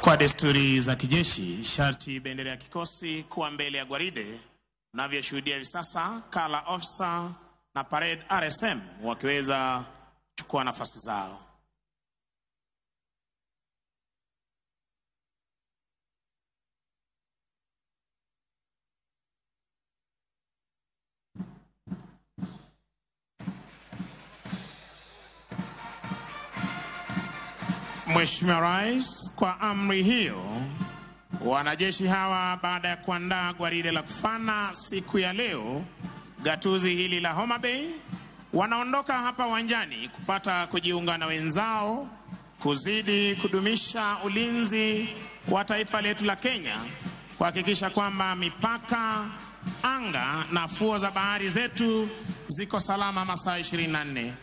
Kwa desturi za kijeshi, sharti bendera ya kikosi kuwa mbele ya gwaride. Unavyoshuhudia hivi sasa, Kala Officer na Parade RSM wakiweza kuchukua nafasi zao. Mheshimiwa Rais, kwa amri hiyo, wanajeshi hawa baada ya kuandaa gwaride la kufana siku ya leo, gatuzi hili la Homa Bay, wanaondoka hapa uwanjani kupata kujiunga na wenzao kuzidi kudumisha ulinzi wa taifa letu la Kenya, kuhakikisha kwamba mipaka, anga na fuo za bahari zetu ziko salama masaa 24.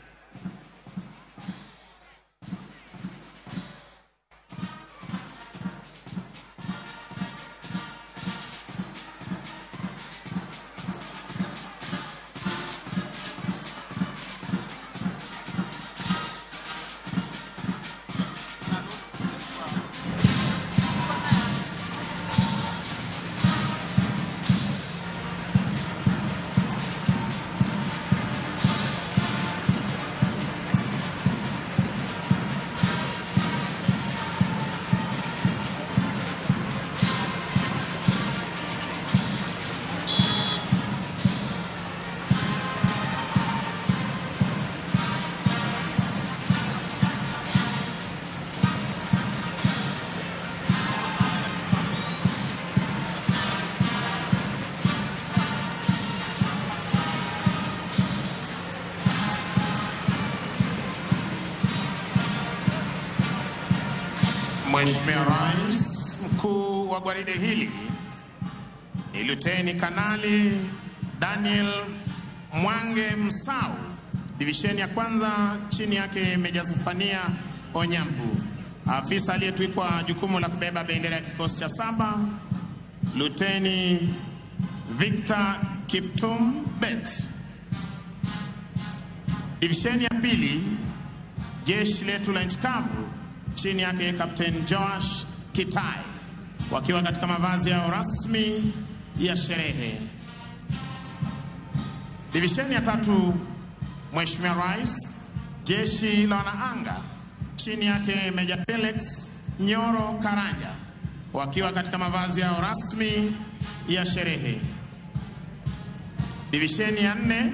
Mheshimiwa Rais, mkuu wa gwaride hili ni Luteni Kanali Daniel Mwange Msau, divisheni ya kwanza, chini yake Meja Zefania Onyambu. Afisa aliyetwikwa jukumu la kubeba bendera ya kikosi cha saba, Luteni Victor Kiptum Bet. Divisheni ya pili, jeshi letu la nchi kavu, chini yake Captain Joash Kitai, wakiwa katika mavazi yao rasmi ya sherehe. Divisheni ya tatu, Mheshimiwa Rais, jeshi la wanaanga, chini yake Meja Felix Nyoro Karanja, wakiwa katika mavazi yao rasmi ya sherehe. Divisheni ya nne,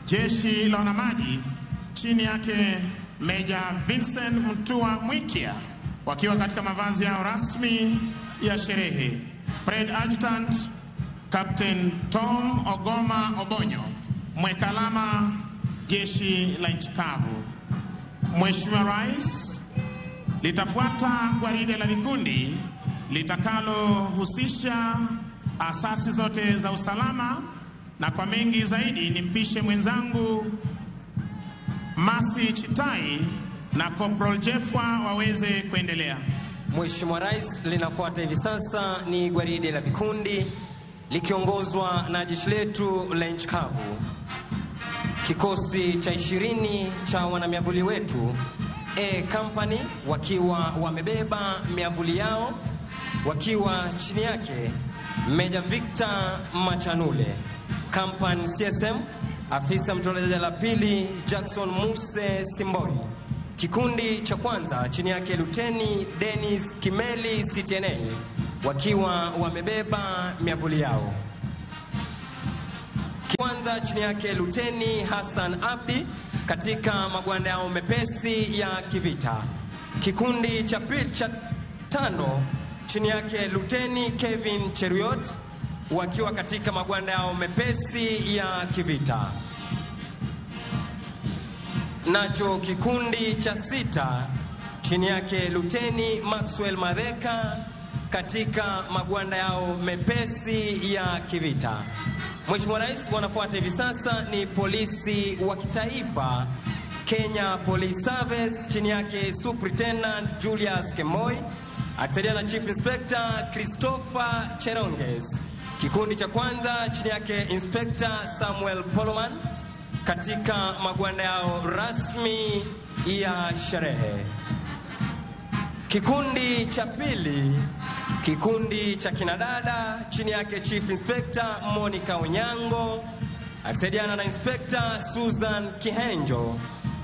jeshi la wanamaji, chini yake Meja Vincent Mtua Mwikia, wakiwa katika mavazi yao rasmi ya sherehe. Fred Adjutant Captain Tom Ogoma Obonyo, mwekalama jeshi la nchi kavu. Mheshimiwa Rais, litafuata gwaride la vikundi litakalohusisha asasi zote za usalama, na kwa mengi zaidi nimpishe mwenzangu Masi Chitai na Corporal Jeffwa waweze kuendelea. Mheshimiwa Rais, linafuata hivi sasa ni gwaride la vikundi likiongozwa na jeshi letu la nchi kavu, kikosi cha 20 cha wanamiavuli wetu A Company, wakiwa wamebeba miavuli yao, wakiwa chini yake Meja Victor Machanule, Company CSM, afisa mtoa daraja la pili Jackson Muse Simboi. Kikundi cha kwanza chini yake Luteni Dennis Kimeli CTNA, wakiwa wamebeba miavuli yao. Kwanza chini yake Luteni Hassan Abdi katika magwanda yao mepesi ya kivita. Kikundi cha pili cha tano chini yake Luteni Kevin Cheruiyot wakiwa katika magwanda yao mepesi ya kivita. Nacho kikundi cha sita chini yake Luteni Maxwell Madheka katika magwanda yao mepesi ya kivita. Mheshimiwa Rais, wanafuata hivi sasa ni polisi wa kitaifa Kenya Police Service, chini yake Superintendent Julius Kemoi akisaidiana na Chief Inspector Christopher Cheronges. Kikundi cha kwanza chini yake Inspector Samuel Poloman katika magwanda yao rasmi ya sherehe. Kikundi cha pili, kikundi cha kinadada chini yake Chief Inspector Monica Onyango akisaidiana na Inspector Susan Kihenjo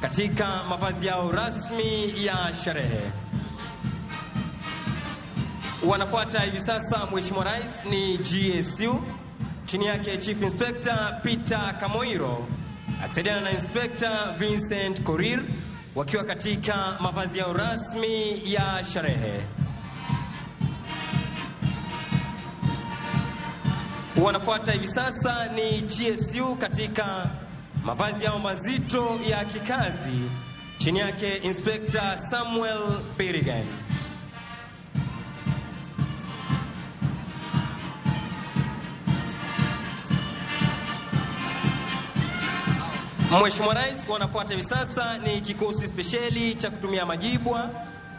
katika mavazi yao rasmi ya sherehe. Wanafuata hivi sasa, Mheshimiwa Rais, ni GSU chini yake Chief Inspector Peter Kamoiro akisaidiana na Inspector Vincent Korir wakiwa katika mavazi yao rasmi ya sherehe. Wanafuata hivi sasa ni GSU katika mavazi yao mazito ya kikazi chini yake Inspector Samuel Birigan. Mheshimiwa Rais, wanafuata hivi sasa ni kikosi spesheli cha kutumia majibwa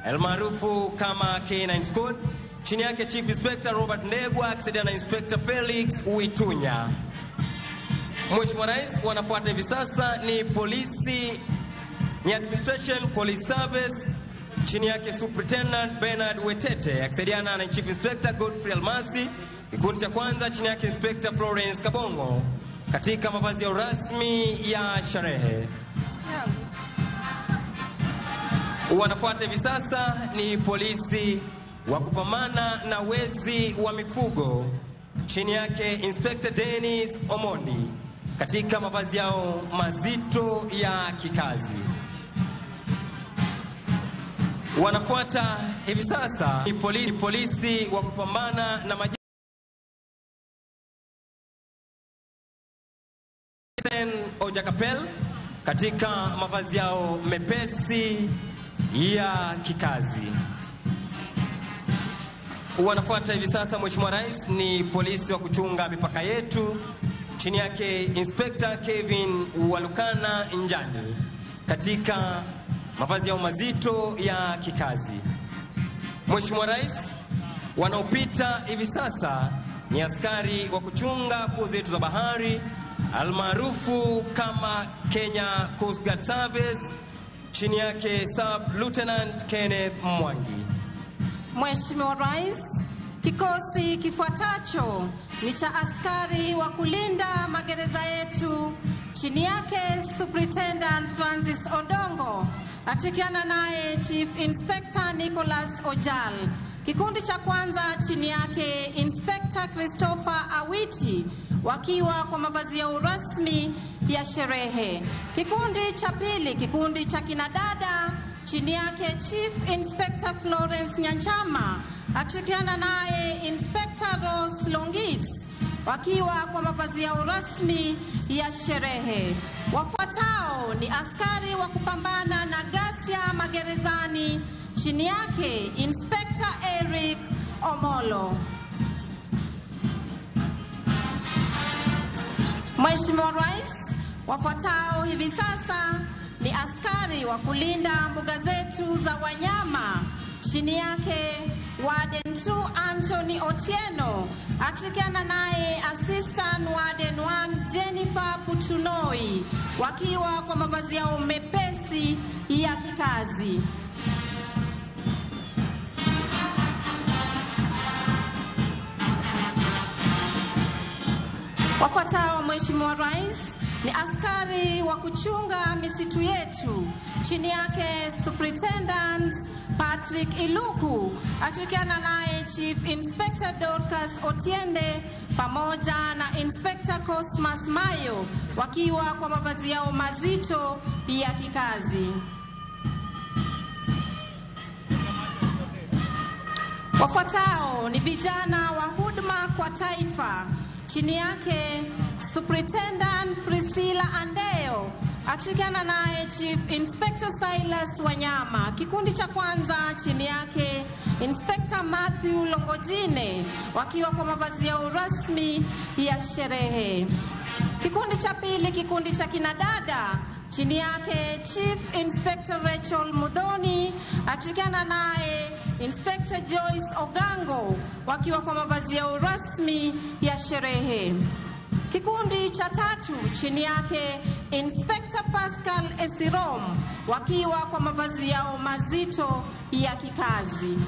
almaarufu kama K9 Squad, chini yake Chief Inspector Robert Ndegwa akisaidiana na Inspector Felix Witunya. Mheshimiwa Rais, wanafuata hivi sasa ni polisi, ni Administration Police Service, chini yake Superintendent Bernard Wetete akisaidiana na Chief Inspector Godfrey Almasi. Kikundi cha kwanza chini yake Inspector Florence Kabongo katika mavazi ya rasmi ya sherehe. Wanafuata hivi sasa ni polisi wa kupambana na wezi wa mifugo chini yake Inspector Dennis Omondi katika mavazi yao mazito ya kikazi. Wanafuata hivi sasa ni polisi wa kupambana na Ojakapel katika mavazi yao mepesi ya kikazi. Wanafuata hivi sasa, Mheshimiwa Rais, ni polisi wa kuchunga mipaka yetu chini yake Inspector Kevin Walukana Njani katika mavazi yao mazito ya kikazi. Mheshimiwa Rais, wanaopita hivi sasa ni askari wa kuchunga fuo zetu za bahari almaarufu kama Kenya Coast Guard Service chini yake Sub Lieutenant Kenneth Mwangi. Mheshimiwa Rais, kikosi kifuatacho ni cha askari wa kulinda magereza yetu chini yake Superintendent Francis Odongo akishirikiana naye Chief Inspector Nicholas Ojal. Kikundi cha kwanza chini yake Inspector Christopher Awiti wakiwa kwa mavazi yao rasmi ya sherehe. Kikundi cha pili, kikundi cha kinadada chini yake Chief Inspector Florence Nyanchama akishirikiana naye Inspector Rose Longit wakiwa kwa mavazi yao rasmi ya sherehe. Wafuatao ni askari wa kupambana na ghasia magerezani chini yake Inspector Eric Omolo. Mheshimiwa Rais, wafuatao hivi sasa ni askari wa kulinda mbuga zetu za wanyama chini yake Warden 2 Anthony Otieno akishirikiana naye Assistant Warden 1 Jennifer Putunoi wakiwa kwa mavazi yao mepesi ya kikazi. Wafuatao, Mheshimiwa Rais, ni askari wa kuchunga misitu yetu chini yake Superintendent Patrick Iluku akishirikiana naye Chief Inspector Dorcas Otiende pamoja na Inspector Cosmas Mayo wakiwa kwa mavazi yao mazito ya kikazi. Wafuatao ni vijana wa huduma kwa taifa chini yake Superintendent Priscilla Andeo akishirikiana naye Chief Inspector Silas Wanyama. Kikundi cha kwanza chini yake Inspector Matthew Longojine wakiwa kwa mavazi yao rasmi ya sherehe. Kikundi cha pili, kikundi cha kinadada chini Chini yake Chief Inspector Rachel Mudhoni akishirikiana naye Inspector Joyce Ogango wakiwa kwa mavazi yao rasmi ya sherehe. Kikundi cha tatu chini yake Inspector Pascal Esirom wakiwa kwa mavazi yao mazito ya kikazi.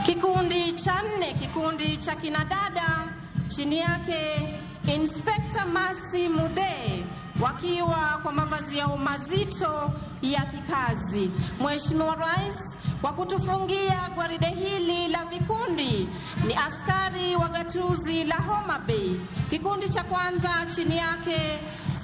Kikundi cha nne, kikundi cha kinadada, chini yake Inspector Masi Mudee wakiwa kwa mavazi yao mazito ya kikazi. Mheshimiwa Rais, kwa kutufungia gwaride hili la vikundi ni askari wa gatuzi la Homa Bay. Kikundi cha kwanza chini yake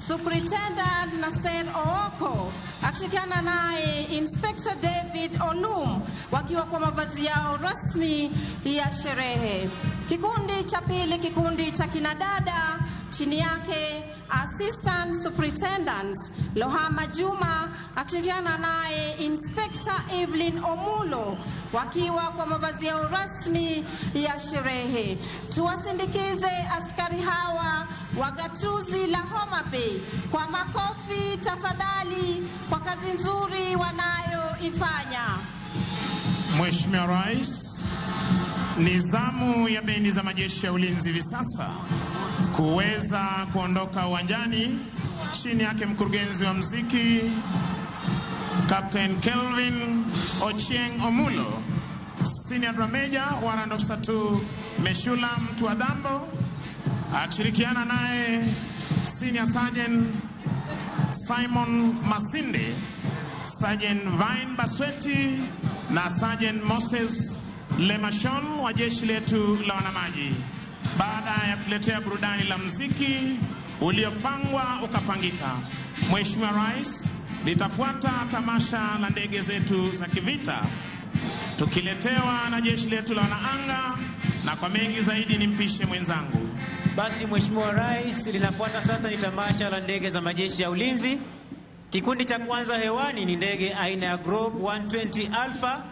Superintendent Nasser Ooko akishirikiana naye Inspector David Olum wakiwa kwa mavazi yao rasmi ya sherehe. Kikundi cha pili, kikundi cha kinadada, chini yake Assistant Superintendent Lohama Juma akishirikiana naye Inspector Evelyn Omulo wakiwa kwa mavazi yao rasmi ya sherehe. Tuwasindikize askari hawa wa gatuzi la Homa Bay kwa makofi tafadhali, kwa kazi nzuri wanayoifanya. Mheshimiwa Rais, ni zamu ya bendi za majeshi ya ulinzi hivi sasa kuweza kuondoka uwanjani, chini yake mkurugenzi wa mziki Captain Kelvin Ochieng Omulo, Senior Drum Major Warrant Officer 2 Meshula Mtuadambo akishirikiana naye Senior Sergeant Simon Masinde, Sergeant Vine Basweti na Sergeant Moses Lemashon wa jeshi letu la wanamaji, baada ya kuletea burudani la mziki uliopangwa ukapangika. Mheshimiwa Rais, litafuata tamasha la ndege zetu za kivita tukiletewa na jeshi letu la wanaanga, na kwa mengi zaidi nimpishe mwenzangu. Basi Mheshimiwa Rais, linafuata sasa ni tamasha la ndege za majeshi ya ulinzi. Kikundi cha kwanza hewani ni ndege aina ya Grob 120 Alpha,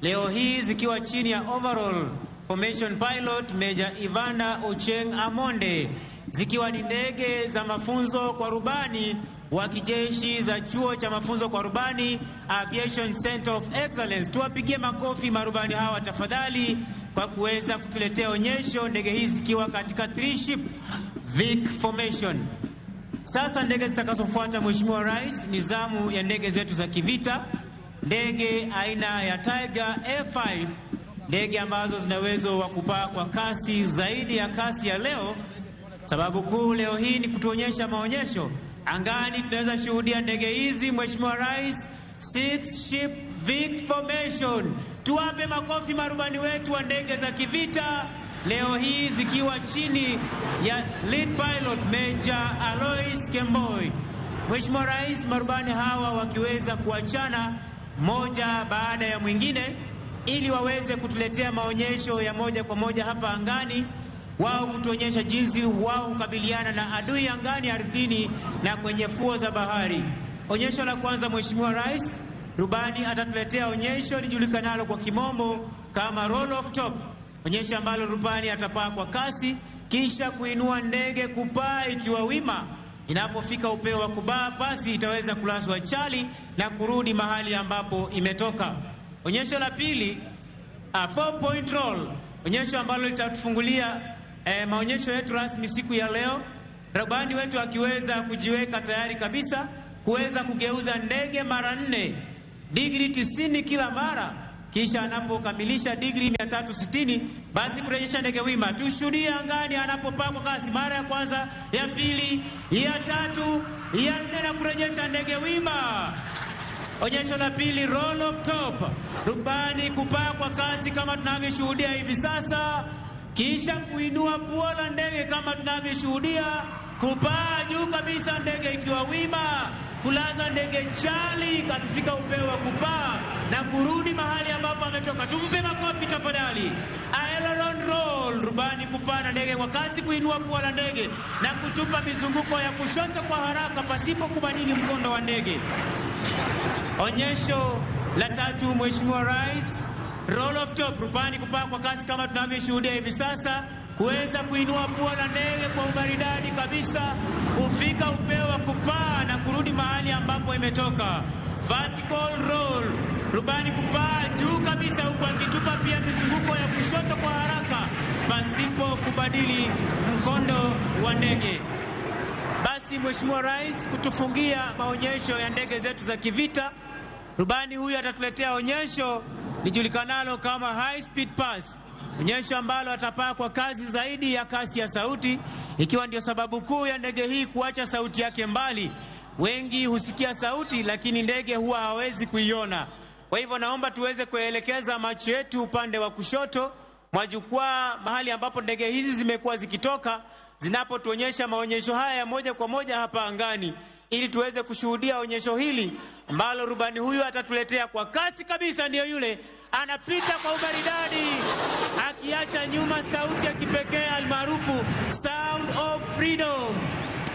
leo hii zikiwa chini ya overall formation pilot Major Ivana Ocheng Amonde, zikiwa ni ndege za mafunzo kwa rubani wa kijeshi za chuo cha mafunzo kwa rubani Aviation Center of Excellence. Tuwapigie makofi marubani hawa tafadhali kwa kuweza kutuletea onyesho, ndege hizi zikiwa katika three ship Vic formation. Sasa ndege zitakazofuata Mheshimiwa Rais ni zamu ya ndege zetu za kivita, ndege aina ya Tiger A5, ndege ambazo zina uwezo wa kupaa kwa kasi zaidi ya kasi ya leo. Sababu kuu leo hii ni kutuonyesha maonyesho angani. Tunaweza shuhudia ndege hizi Mheshimiwa Rais, six ship Vic formation. Tuwape makofi marubani wetu wa ndege za kivita leo hii zikiwa chini ya lead pilot Major Alois Kemboi. Mheshimiwa Rais, marubani hawa wakiweza kuachana moja baada ya mwingine ili waweze kutuletea maonyesho ya moja kwa moja hapa angani, wao kutuonyesha jinsi wao hukabiliana na adui angani, ardhini na kwenye fuo za bahari. Onyesho la kwanza Mheshimiwa Rais, rubani atatuletea onyesho lijulikanalo kwa kimombo kama roll off top, onyesho ambalo rubani atapaa kwa kasi kisha kuinua ndege kupaa ikiwa wima. Inapofika upeo wa kubaa, pasi itaweza kulazwa chali na kurudi mahali ambapo imetoka. Onyesho la pili, a four point roll, onyesho ambalo litatufungulia maonyesho yetu rasmi siku ya leo, rubani wetu akiweza kujiweka tayari kabisa kuweza kugeuza ndege mara 4 digri 90 kila mara, kisha anapokamilisha digri 360 basi kurejesha ndege wima. Tushuhudie angani anapopaa kwa kasi mara ya kwanza, ya pili, ya tatu, ya nne na kurejesha ndege wima. Onyesho la pili, roll off top, rubani kupaa kwa kasi kama tunavyoshuhudia hivi sasa, kisha kuinua pua la ndege kama tunavyoshuhudia, kupaa juu kabisa ndege ikiwa wima, kulaza ndege chali akifika upeo wa kupaa na kurudi mahali ambapo ametoka. Tumpe makofi tafadhali. Aileron roll, rubani kupaa na ndege kwa kasi, kuinua pua la ndege na kutupa mizunguko ya kushoto kwa haraka pasipo kubadili mkondo wa ndege. Onyesho la tatu, Mheshimiwa Rais, roll off top, rubani kupaa kwa kasi kama tunavyoshuhudia hivi sasa, kuweza kuinua pua la ndege kwa umaridadi kabisa, kufika upeo wa kupaa na kurudi mahali ambapo imetoka. Vertical roll, rubani kupaa juu kabisa, huku akitupa pia mizunguko ya kushoto kwa haraka pasipo kubadili mkondo wa ndege. Basi Mheshimiwa Rais, kutufungia maonyesho ya ndege zetu za kivita, rubani huyu atatuletea onyesho lijulikanalo kama high speed pass, onyesho ambalo atapaa kwa kasi zaidi ya kasi ya sauti, ikiwa ndio sababu kuu ya ndege hii kuacha sauti yake mbali. Wengi husikia sauti, lakini ndege huwa hawezi kuiona. Kwa hivyo naomba tuweze kuelekeza macho yetu upande wa kushoto mwa jukwaa, mahali ambapo ndege hizi zimekuwa zikitoka zinapotuonyesha maonyesho haya moja kwa moja hapa angani, ili tuweze kushuhudia onyesho hili ambalo rubani huyu atatuletea kwa kasi kabisa. Ndiyo yule anapita kwa umaridadi akiacha nyuma sauti ya kipekee almaarufu Sound of Freedom.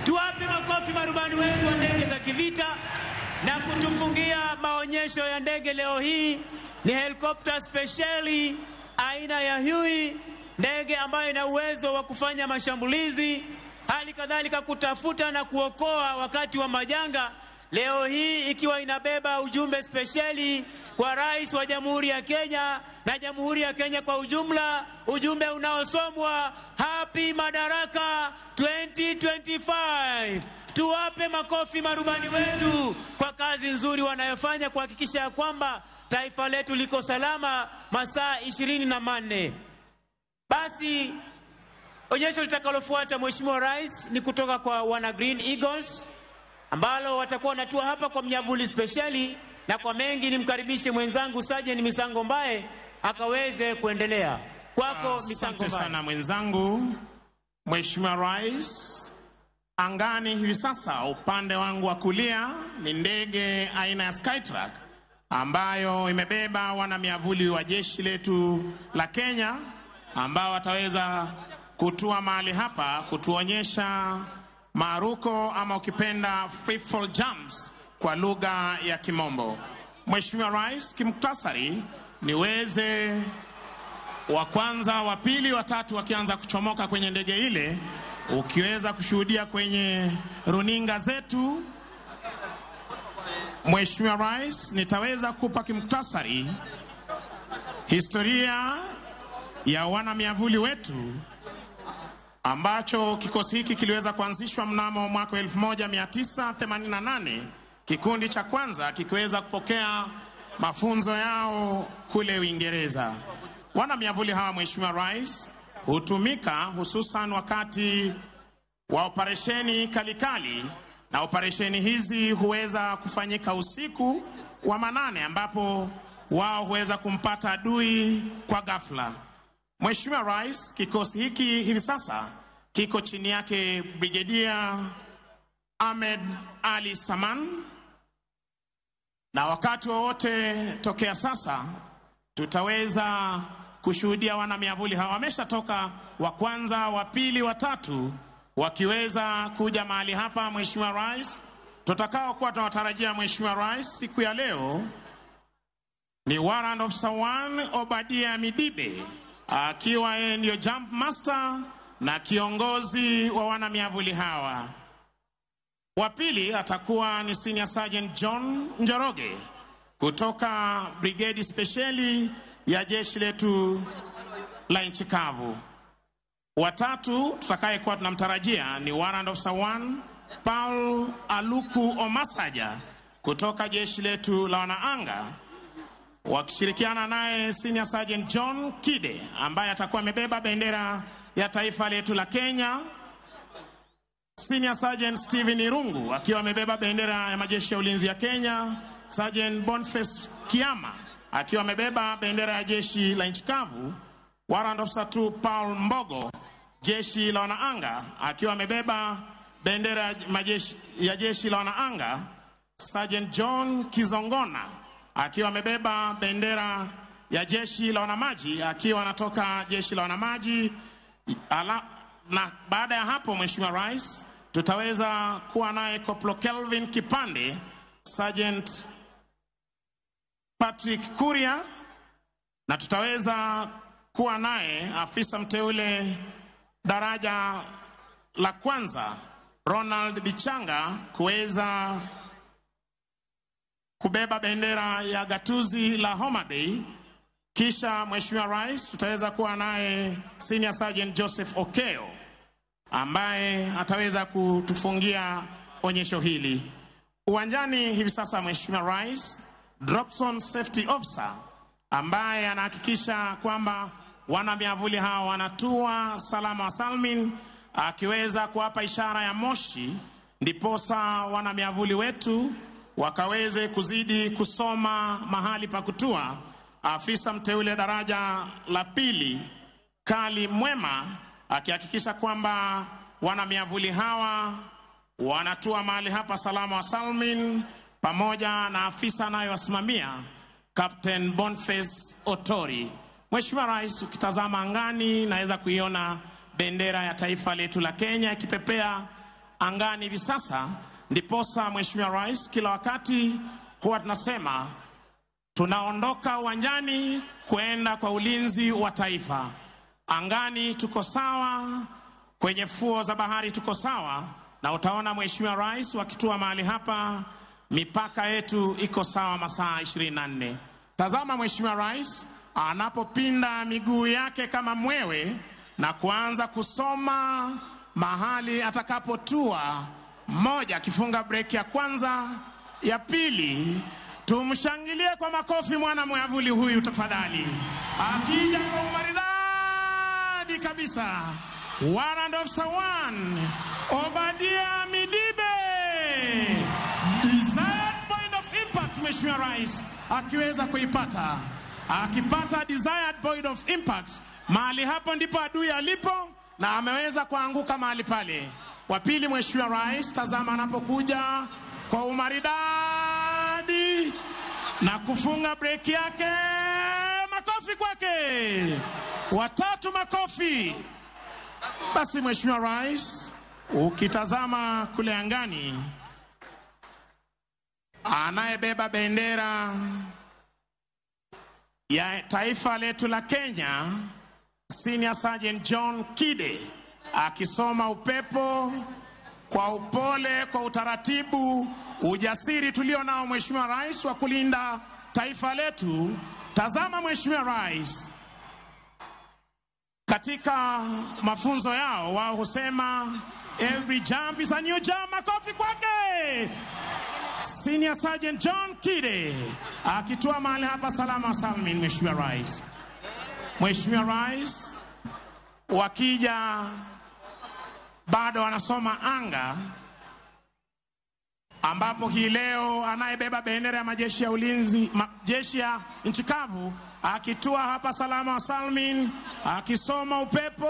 Tuwape makofi marubani wetu wa ndege za kivita. Na kutufungia maonyesho ya ndege leo hii ni helikopta spesheli aina ya Huey, ndege ambayo ina uwezo wa kufanya mashambulizi, hali kadhalika kutafuta na kuokoa wakati wa majanga. Leo hii ikiwa inabeba ujumbe spesheli kwa Rais wa Jamhuri ya Kenya na Jamhuri ya Kenya kwa ujumla, ujumbe unaosomwa Happy Madaraka 2025. Tuwape makofi marubani wetu kwa kazi nzuri wanayofanya kuhakikisha ya kwamba taifa letu liko salama masaa 24. Basi onyesho litakalofuata, Mheshimiwa Rais, ni kutoka kwa wana Green Eagles ambalo watakuwa wanatua hapa kwa mnyavuli spesheli, na kwa mengi nimkaribishe mwenzangu Sajeni Misango Mbae akaweze kuendelea. Kwako Misango Asante Mbae. sana mwenzangu. Mheshimiwa Rais, angani hivi sasa upande wangu wa kulia ni ndege aina ya Skytruck ambayo imebeba wanamiavuli wa jeshi letu la Kenya ambao wataweza kutua mahali hapa kutuonyesha maaruko ama ukipenda free fall jumps kwa lugha ya Kimombo. Mheshimiwa Rais, kimuktasari niweze wa kwanza, wa pili, wa tatu wakianza kuchomoka kwenye ndege ile, ukiweza kushuhudia kwenye runinga zetu. Mheshimiwa Rais, nitaweza kupa kimuktasari historia ya wana miavuli wetu ambacho kikosi hiki kiliweza kuanzishwa mnamo mwaka 1988, kikundi cha kwanza kikiweza kupokea mafunzo yao kule Uingereza. Wana miavuli hawa, Mheshimiwa Rais, hutumika hususan wakati wa operesheni kalikali, na operesheni hizi huweza kufanyika usiku wa manane, ambapo wao huweza kumpata adui kwa ghafla. Mheshimiwa Rais, kikosi hiki hivi sasa kiko chini yake Brigedia Ahmed Ali Saman, na wakati wowote tokea sasa tutaweza kushuhudia wana miavuli hawa wameshatoka, wa kwanza, wa pili, wa tatu, wakiweza kuja mahali hapa. Mheshimiwa Rais, tutakao kuwa tunawatarajia Mheshimiwa Rais siku ya leo ni Warrant Officer 1 Obadia Midibe akiwa yeye ndiyo jump master na kiongozi wa wana miavuli hawa. Wa pili atakuwa ni Senior Sergeant John Njoroge kutoka brigedi spesheli ya jeshi letu la nchi kavu. Watatu tutakayekuwa tunamtarajia ni Warrant Officer 1 Paul Aluku Omasaja kutoka jeshi letu la wanaanga, wakishirikiana naye Senior Sergeant John Kide ambaye atakuwa amebeba bendera ya taifa letu la Kenya, Senior Sergeant Steven Irungu akiwa amebeba bendera ya majeshi ya ulinzi ya Kenya, Sergeant Boniface Kiama akiwa amebeba bendera ya jeshi la nchi kavu, Warrant Officer 2 Paul Mbogo jeshi la wanaanga akiwa amebeba bendera ya majeshi ya jeshi la wanaanga, Sergeant John Kizongona akiwa amebeba bendera ya jeshi la wanamaji akiwa anatoka jeshi la wanamaji. Na baada ya hapo, Mheshimiwa Rais, tutaweza kuwa naye Koplo Kelvin Kipande, Sergeant Patrick Kuria, na tutaweza kuwa naye afisa mteule daraja la kwanza Ronald Bichanga kuweza kubeba bendera ya gatuzi la Homa Bay. Kisha Mheshimiwa Rais, tutaweza kuwa naye Senior Sergeant Joseph Okeo ambaye ataweza kutufungia onyesho hili uwanjani hivi sasa. Mheshimiwa Rais, Dropson Safety Officer ambaye anahakikisha kwamba wana miavuli hawa wanatua salama salmin, akiweza kuwapa ishara ya moshi, ndiposa wana miavuli wetu wakaweze kuzidi kusoma mahali pa kutua. Afisa mteule daraja la pili Kali Mwema akihakikisha kwamba wana miavuli hawa wanatua mahali hapa salama wa salmin, pamoja na afisa anayewasimamia Captain Boniface Otori. Mheshimiwa Rais, ukitazama angani naweza kuiona bendera ya taifa letu la Kenya ikipepea angani hivi sasa. Ndiposa Mheshimiwa Rais, kila wakati huwa tunasema tunaondoka uwanjani kwenda kwa ulinzi wa taifa. Angani tuko sawa, kwenye fuo za bahari tuko sawa, na utaona Mheshimiwa Rais wakitua mahali hapa, mipaka yetu iko sawa masaa 24. Tazama Mheshimiwa Rais anapopinda miguu yake kama mwewe na kuanza kusoma mahali atakapotua, mmoja akifunga breki ya kwanza, ya pili. Tumshangilie kwa makofi mwana mwavuli huyu tafadhali, akija kwa umaridadi kabisa. Warrant Officer 1 Obadia Midibe, desired point of impact, Mheshimiwa Rais akiweza kuipata, akipata desired point of impact, mahali hapo ndipo adui alipo na ameweza kuanguka mahali pale. Wa pili, Mheshimiwa Rais, tazama anapokuja kwa umaridadi na kufunga breki yake, makofi kwake. Watatu, makofi. Basi Mheshimiwa Rais, ukitazama kule angani, anayebeba bendera ya taifa letu la Kenya, Senior Sergeant John Kide akisoma upepo kwa upole, kwa utaratibu, ujasiri tulio nao Mheshimiwa Rais wa kulinda taifa letu. Tazama Mheshimiwa Rais, katika mafunzo yao wao husema every jump is a new jump. Makofi kwake Senior Sergeant John Kide akitua mahali hapa salama salmin. Mheshimiwa Rais, Mheshimiwa Rais, wakija bado wanasoma anga, ambapo hii leo anayebeba bendera ya majeshi ya ulinzi, majeshi ya nchi kavu akitua hapa salama wa salmin, akisoma upepo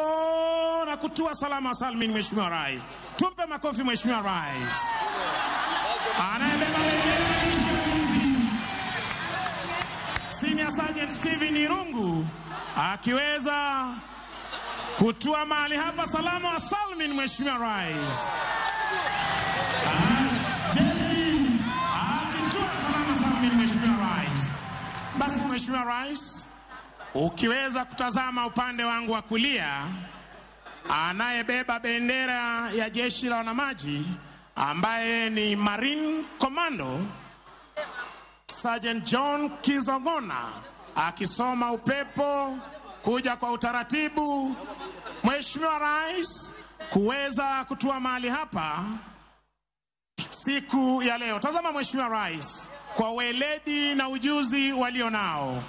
na kutua salama wa salmin. Mheshimiwa Rais, tumpe makofi Mheshimiwa Rais. Anayebeba bendera ya majeshi ya ulinzi Senior Sergeant Steven Irungu akiweza kutua mahali hapa salama wa salmin. Mheshimiwa Rais, jeshi akitua salama salmin. Mheshimiwa Rais. Basi Mheshimiwa Rais, ukiweza kutazama upande wangu wa kulia, anayebeba bendera ya jeshi la wanamaji ambaye ni Marine Commando Sergeant John Kizogona akisoma upepo kuja kwa utaratibu, Mheshimiwa Rais, kuweza kutua mahali hapa siku ya leo. Tazama Mheshimiwa Rais, kwa weledi na ujuzi walio nao,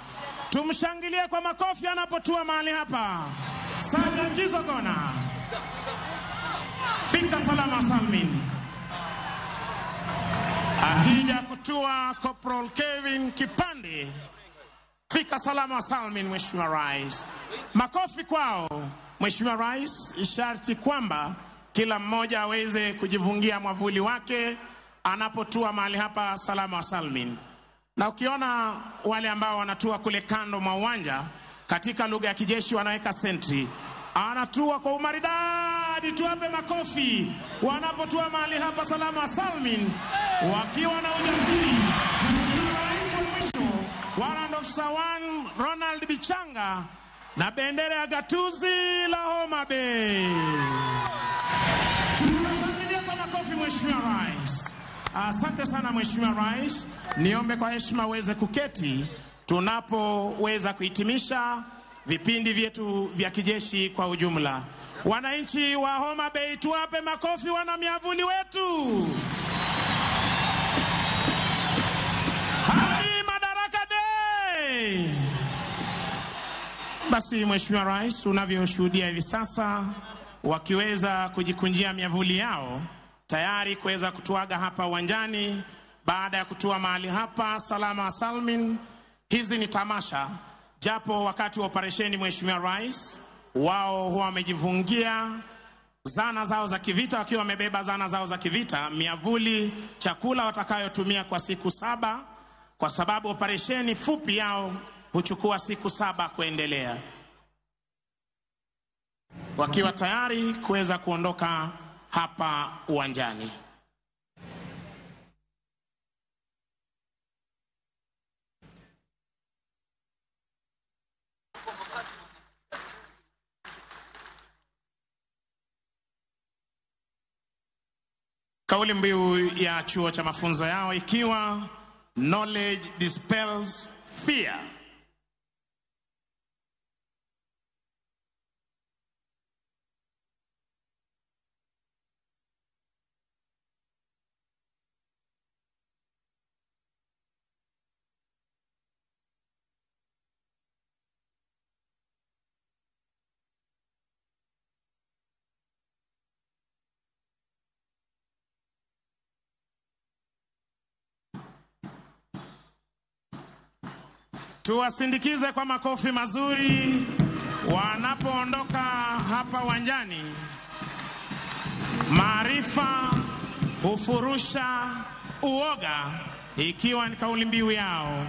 tumshangilie kwa makofi anapotua mahali hapa. Sergeant Kizogona, fika salama salmin. Akija kutua Corporal Kevin Kipande, fika salama salmin. Mheshimiwa Rais, makofi kwao. Mheshimiwa Rais, sharti kwamba kila mmoja aweze kujivungia mwavuli wake anapotua mahali hapa salama salmin. Na ukiona wale ambao wanatua kule kando mwa uwanja, katika lugha ya kijeshi wanaweka sentry, anatua kwa umaridadi. Tuwape makofi wanapotua mahali hapa salama salmin, wakiwa na ujasiri. Mheshimiwa Rais wa mwisho, Warrant Officer 1 Ronald Bichanga na bendera ya gatuzi la Homa Bay. Tunashangilia kwa makofi Mheshimiwa Rais. Asante sana Mheshimiwa Rais, niombe kwa heshima uweze kuketi tunapoweza kuhitimisha vipindi vyetu vya kijeshi kwa ujumla. Wananchi wa Homa Bay, tuwape makofi wana miavuli wetu. Happy Madaraka Day! Basi Mheshimiwa Rais, unavyoshuhudia hivi sasa wakiweza kujikunjia miavuli yao tayari kuweza kutuaga hapa uwanjani baada ya kutua mahali hapa salama salmin. Hizi ni tamasha, japo wakati wa operesheni, Mheshimiwa Rais, wao huwa wamejifungia zana zao za kivita, wakiwa wamebeba zana zao za kivita, miavuli, chakula watakayotumia kwa siku 7, kwa sababu operesheni fupi yao huchukua siku 7 kuendelea, wakiwa tayari kuweza kuondoka hapa uwanjani. Kauli mbiu ya chuo cha mafunzo yao ikiwa knowledge dispels fear. Tuwasindikize kwa makofi mazuri wanapoondoka hapa uwanjani. Maarifa hufurusha uoga, ikiwa ni kauli mbiu yao.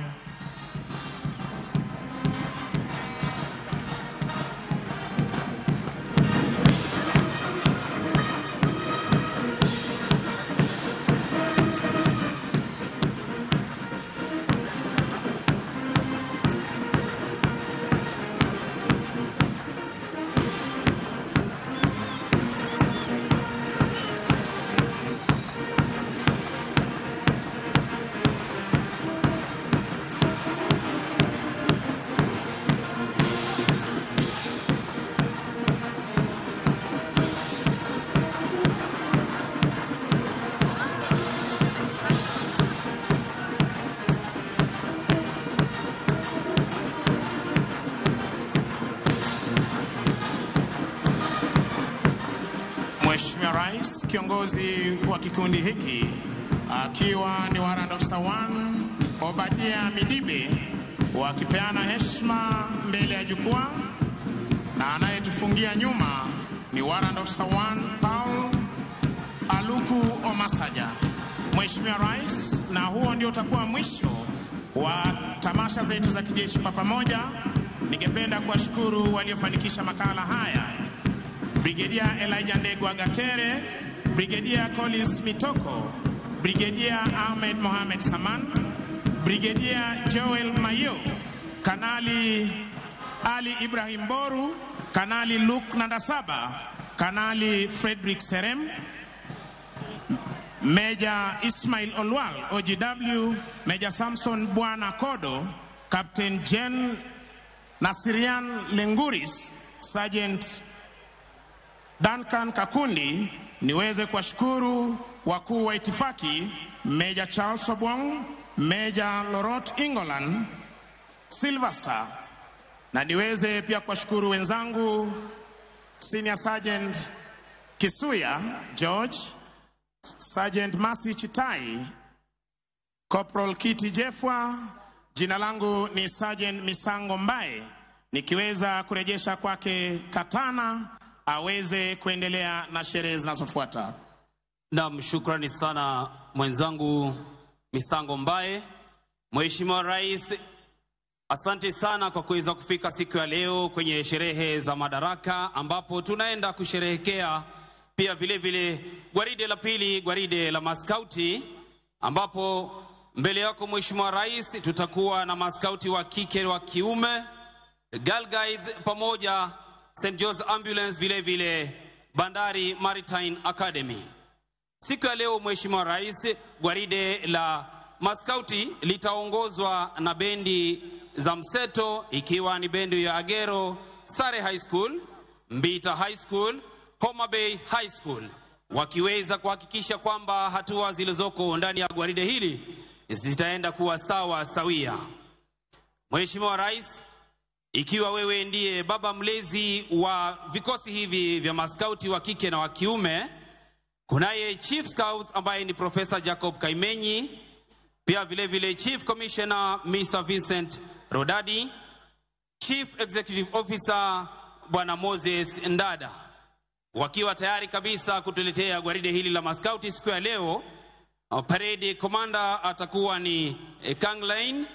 Mheshimiwa Rais, kiongozi wa kikundi hiki akiwa ni Warrant Officer 1 Obadia Midibe, wakipeana heshima mbele ya jukwaa, na anayetufungia nyuma ni Warrant Officer 1 Paul Aluku Omasaja. Mheshimiwa Rais, na huo ndio utakuwa mwisho wa tamasha zetu za kijeshi kwa pamoja. Ningependa kuwashukuru waliofanikisha makala haya: Brigedia Elijah Ndegwa Gatere, Brigedia Collins Mitoko, Brigedia Ahmed Mohamed Saman, Brigedia Joel Mayo, Kanali Ali Ibrahim Boru, Kanali Luke Nandasaba, Kanali Frederick Serem, Meja Ismail Olwal, OGW, Meja Samson Bwana Kodo, Captain Jen Nasirian Lenguris, Sergeant Duncan Kakundi. Niweze kuwashukuru wakuu wa itifaki Meja Charles Obwang, Meja Lorot Ingolan, Silverster, na niweze pia kuwashukuru wenzangu Senior Sergeant Kisuya George, Sergeant Masi Chitai, Corporal Kiti Jefwa. Jina langu ni Sergeant Misango Mbae, nikiweza kurejesha kwake Katana aweze kuendelea na sherehe zinazofuata. Naam, shukrani sana mwenzangu Misango Mbae. Mheshimiwa Rais, asante sana kwa kuweza kufika siku ya leo kwenye sherehe za Madaraka, ambapo tunaenda kusherehekea pia vile vile gwaride la pili, gwaride la maskauti, ambapo mbele yako Mheshimiwa Rais tutakuwa na maskauti wa kike wa kiume. Girl Guides pamoja St. George Ambulance, vile vile Bandari Maritime Academy. Siku ya leo, Mheshimiwa Rais, gwaride la maskauti litaongozwa na bendi za mseto ikiwa ni bendi ya Agero Sare High School, Mbita High School, Homa Bay High School, wakiweza kuhakikisha kwamba hatua zilizoko ndani ya gwaride hili zitaenda kuwa sawa sawia. Mheshimiwa Rais, ikiwa wewe ndiye baba mlezi wa vikosi hivi vya maskauti wa kike na wa kiume, kunaye Chief Scouts ambaye ni Profesa Jacob Kaimenyi, pia vile vile Chief Commissioner Mr. Vincent Rodadi, Chief Executive Officer Bwana Moses Ndada, wakiwa tayari kabisa kutuletea gwaride hili la maskauti siku ya leo. Parade commander atakuwa ni Kanglain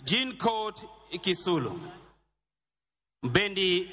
Jean Court Kisulu. Bendi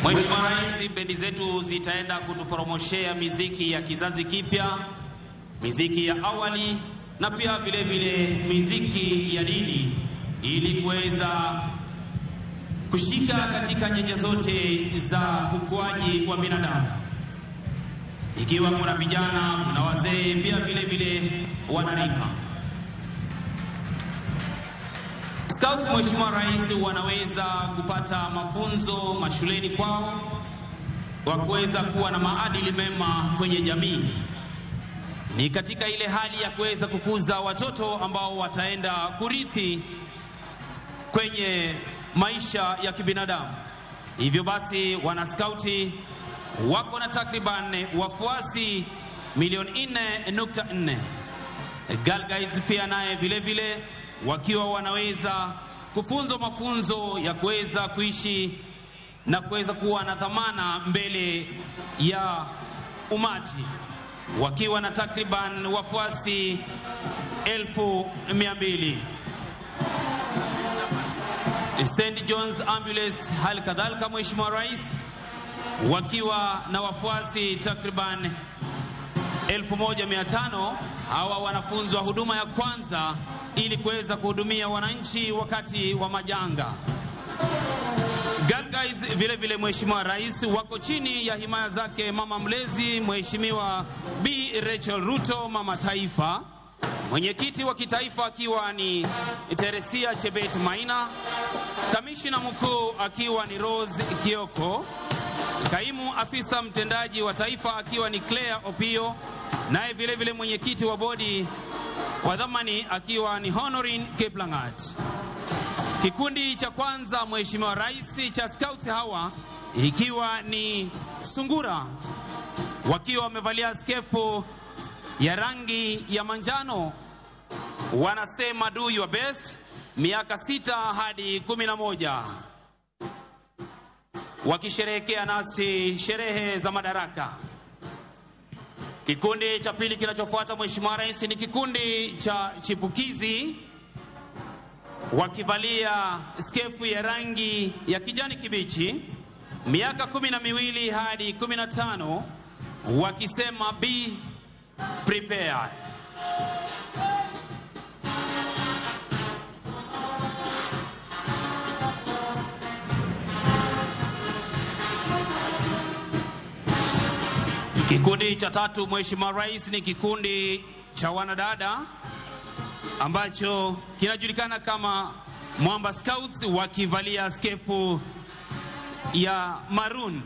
Mheshimiwa Rais, bendi zetu zitaenda kutupromoshea miziki ya kizazi kipya, miziki ya awali na pia vile vile miziki ya dini ili kuweza kushika katika nyanja zote za ukuaji wa binadamu, ikiwa kuna vijana, kuna wazee, pia vile vile wanarika. Scouts, Mheshimiwa Rais, wanaweza kupata mafunzo mashuleni kwao wa kuweza kuwa na maadili mema kwenye jamii. Ni katika ile hali ya kuweza kukuza watoto ambao wataenda kurithi kwenye maisha ya kibinadamu. Hivyo basi wanaskauti wako na takriban wafuasi milioni 4.4. Girl Guides pia naye vile vile wakiwa wanaweza kufunzwa mafunzo ya kuweza kuishi na kuweza kuwa na dhamana mbele ya umati, wakiwa na takriban wafuasi 200,000. St. John's Ambulance hali kadhalika, Mheshimiwa Rais, wakiwa na wafuasi takriban 1500. Hawa wanafunzwa huduma ya kwanza ili kuweza kuhudumia wananchi wakati wa majanga. Girl Guides vile vile, Mheshimiwa Rais, wako chini ya himaya zake mama mlezi Mheshimiwa B Rachel Ruto, mama taifa, mwenyekiti wa kitaifa akiwa ni Teresia Chebet Maina, kamishina mkuu akiwa ni Rose Kioko, kaimu afisa mtendaji wa taifa akiwa ni Claire Opio, naye vile vile mwenyekiti wa bodi wa dhamani akiwa ni Honorin Kiplangat. Kikundi cha kwanza, Mheshimiwa Rais, cha Scouts hawa ikiwa ni sungura wakiwa wamevalia skefu ya rangi ya manjano, wanasema do your best, miaka 6 hadi 11, wakisherehekea nasi sherehe za Madaraka. Kikundi cha pili kinachofuata, Mheshimiwa Rais, ni kikundi cha chipukizi wakivalia skefu ya rangi ya kijani kibichi, miaka 12 hadi 15, wakisema be prepared. Kikundi cha tatu, Mheshimiwa Rais, ni kikundi cha wanadada ambacho kinajulikana kama Mwamba Scouts, wakivalia skefu ya maroon,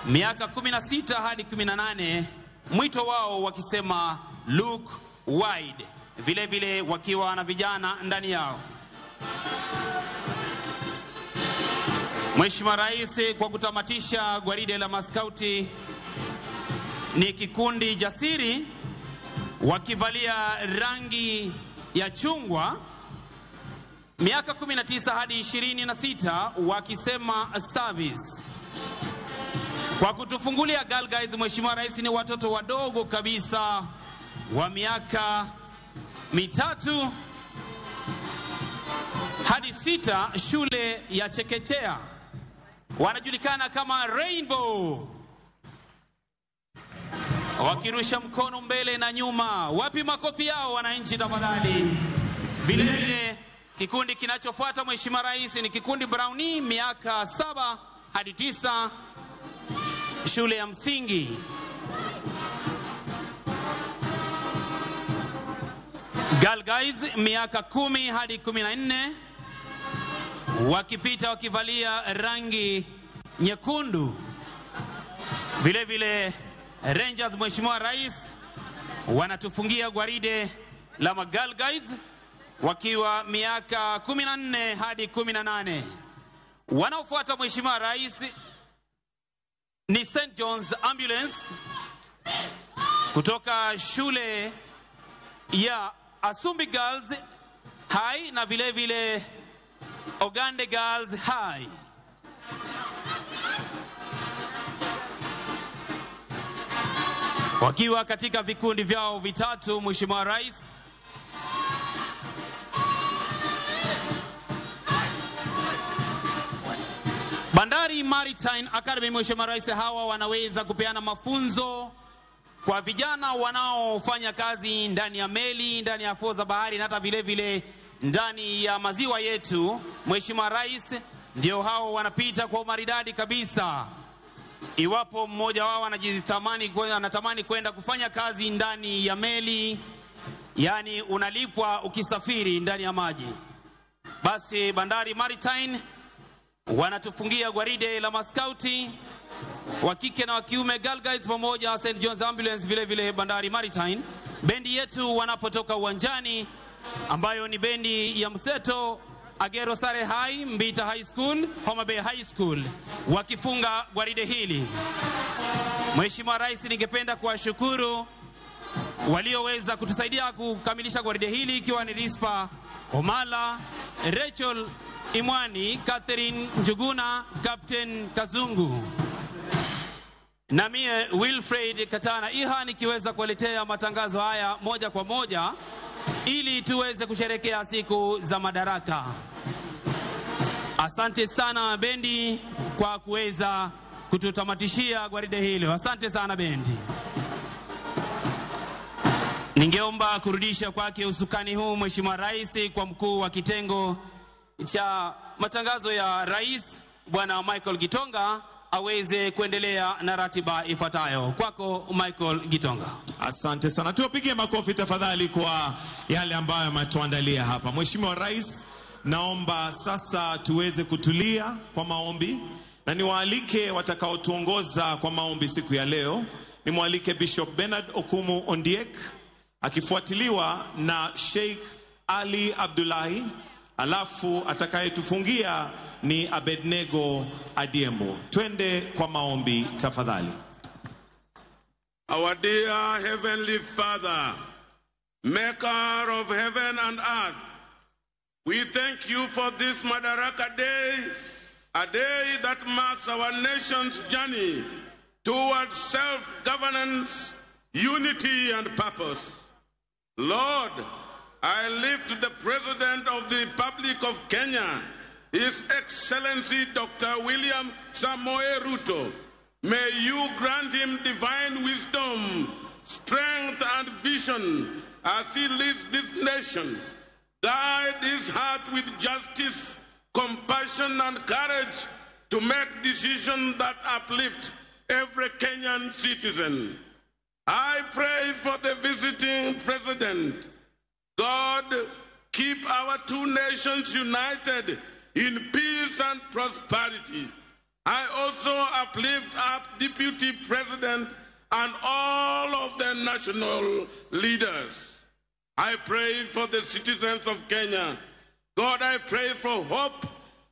miaka 16 hadi 18, mwito wao wakisema look wide, vile vile wakiwa na vijana ndani yao. Mheshimiwa Rais, kwa kutamatisha gwaride la maskauti ni kikundi jasiri wakivalia rangi ya chungwa, miaka 19 hadi 26 wakisema service. Kwa kutufungulia Girl Guides, Mheshimiwa Rais, ni watoto wadogo kabisa wa miaka 3 hadi 6, shule ya chekechea, wanajulikana kama Rainbow, wakirusha mkono mbele na nyuma. Wapi makofi yao wananchi tafadhali? Vile vile kikundi kinachofuata Mheshimiwa Rais ni kikundi Brownie, miaka 7 hadi 9, shule ya msingi. Girl Guides miaka 10 hadi 14, wakipita wakivalia rangi nyekundu. Vile vile Rangers, Mheshimiwa Rais, wanatufungia gwaride la Girl Guides wakiwa miaka 14 hadi 18. Wanaofuata Mheshimiwa Rais ni St John's Ambulance kutoka shule ya Asumbi Girls High na vile vile Ogande Girls High. Wakiwa katika vikundi vyao vitatu, Mheshimiwa Rais. Bandari Maritime Academy, Mheshimiwa Rais, hawa wanaweza kupeana mafunzo kwa vijana wanaofanya kazi ndani ya meli, ndani ya fuo za bahari na hata vile vile ndani ya maziwa yetu. Mheshimiwa Rais, ndio hao wanapita kwa umaridadi kabisa. Iwapo mmoja wao anatamani kwenda kufanya kazi ndani ya meli, yani unalipwa ukisafiri ndani ya maji, basi Bandari Maritime wanatufungia gwaride la maskauti wa kike na wa kiume, Girl Guides pamoja St John's Ambulance, vile vile Bandari Maritime. Bendi yetu wanapotoka uwanjani, ambayo ni bendi ya mseto Agero Sare High, Mbita High School, Homa Bay High School, wakifunga gwaride hili. Mheshimiwa Rais, ningependa kuwashukuru walioweza kutusaidia kukamilisha gwaride hili, ikiwa ni Rispa Omala, Rachel Imwani, Catherine Njuguna, Captain Kazungu na mie Wilfred Katana Iha nikiweza kuwaletea matangazo haya moja kwa moja ili tuweze kusherekea siku za Madaraka. Asante sana bendi kwa kuweza kututamatishia gwaride hilo. Asante sana bendi. Ningeomba kurudisha kwake usukani huu Mheshimiwa Rais kwa mkuu wa kitengo cha matangazo ya Rais Bwana Michael Gitonga aweze kuendelea na ratiba ifuatayo. Kwako Michael Gitonga. Asante sana. Tuwapigie makofi tafadhali kwa yale ambayo ametuandalia hapa. Mheshimiwa Rais, naomba sasa tuweze kutulia kwa maombi na niwaalike watakaotuongoza kwa maombi siku ya leo. Nimwalike Bishop Bernard Okumu Ondiek akifuatiliwa na Sheikh Ali Abdullahi, alafu atakayetufungia ni Abednego Adiembo. Twende kwa maombi tafadhali. Our dear Heavenly Father, maker of heaven and earth, we thank you for this Madaraka Day, a day that marks our nation's journey towards self-governance, unity, and purpose. Lord, I lift the President of the Republic of Kenya, His Excellency Dr. William Samoei Ruto. May you grant him divine wisdom, strength, and vision as he leads this nation. Guide his heart with justice, compassion, and courage to make decisions that uplift every Kenyan citizen. I pray for the visiting president. God, keep our two nations united in peace and prosperity. I also uplift up Deputy President and all of the national leaders. I pray for the citizens of Kenya. God, I pray for hope,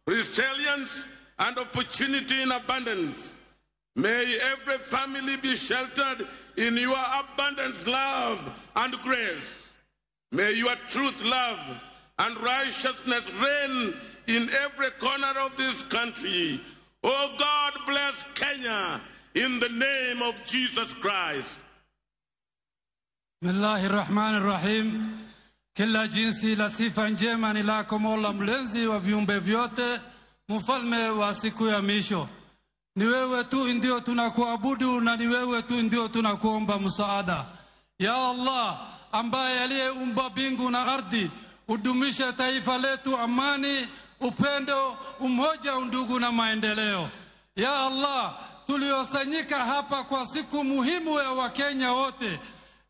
resilience, and opportunity in abundance. May every family be sheltered in your abundant love and grace. May your truth, love, and righteousness reign in every corner of this country. Oh God, bless Kenya in the name of Jesus Christ. Bismillahi rahmani rahim. Kila jinsi la sifa njema ni lako Mola mlezi wa viumbe vyote, mfalme wa siku ya misho. Ni wewe tu ndio tunakuabudu na ni wewe tu ndio tunakuomba msaada. Ya Allah, ambaye aliyeumba mbingu na ardhi, udumishe taifa letu amani, upendo, umoja, undugu na maendeleo. Ya Allah, tuliosanyika hapa kwa siku muhimu ya Wakenya wote,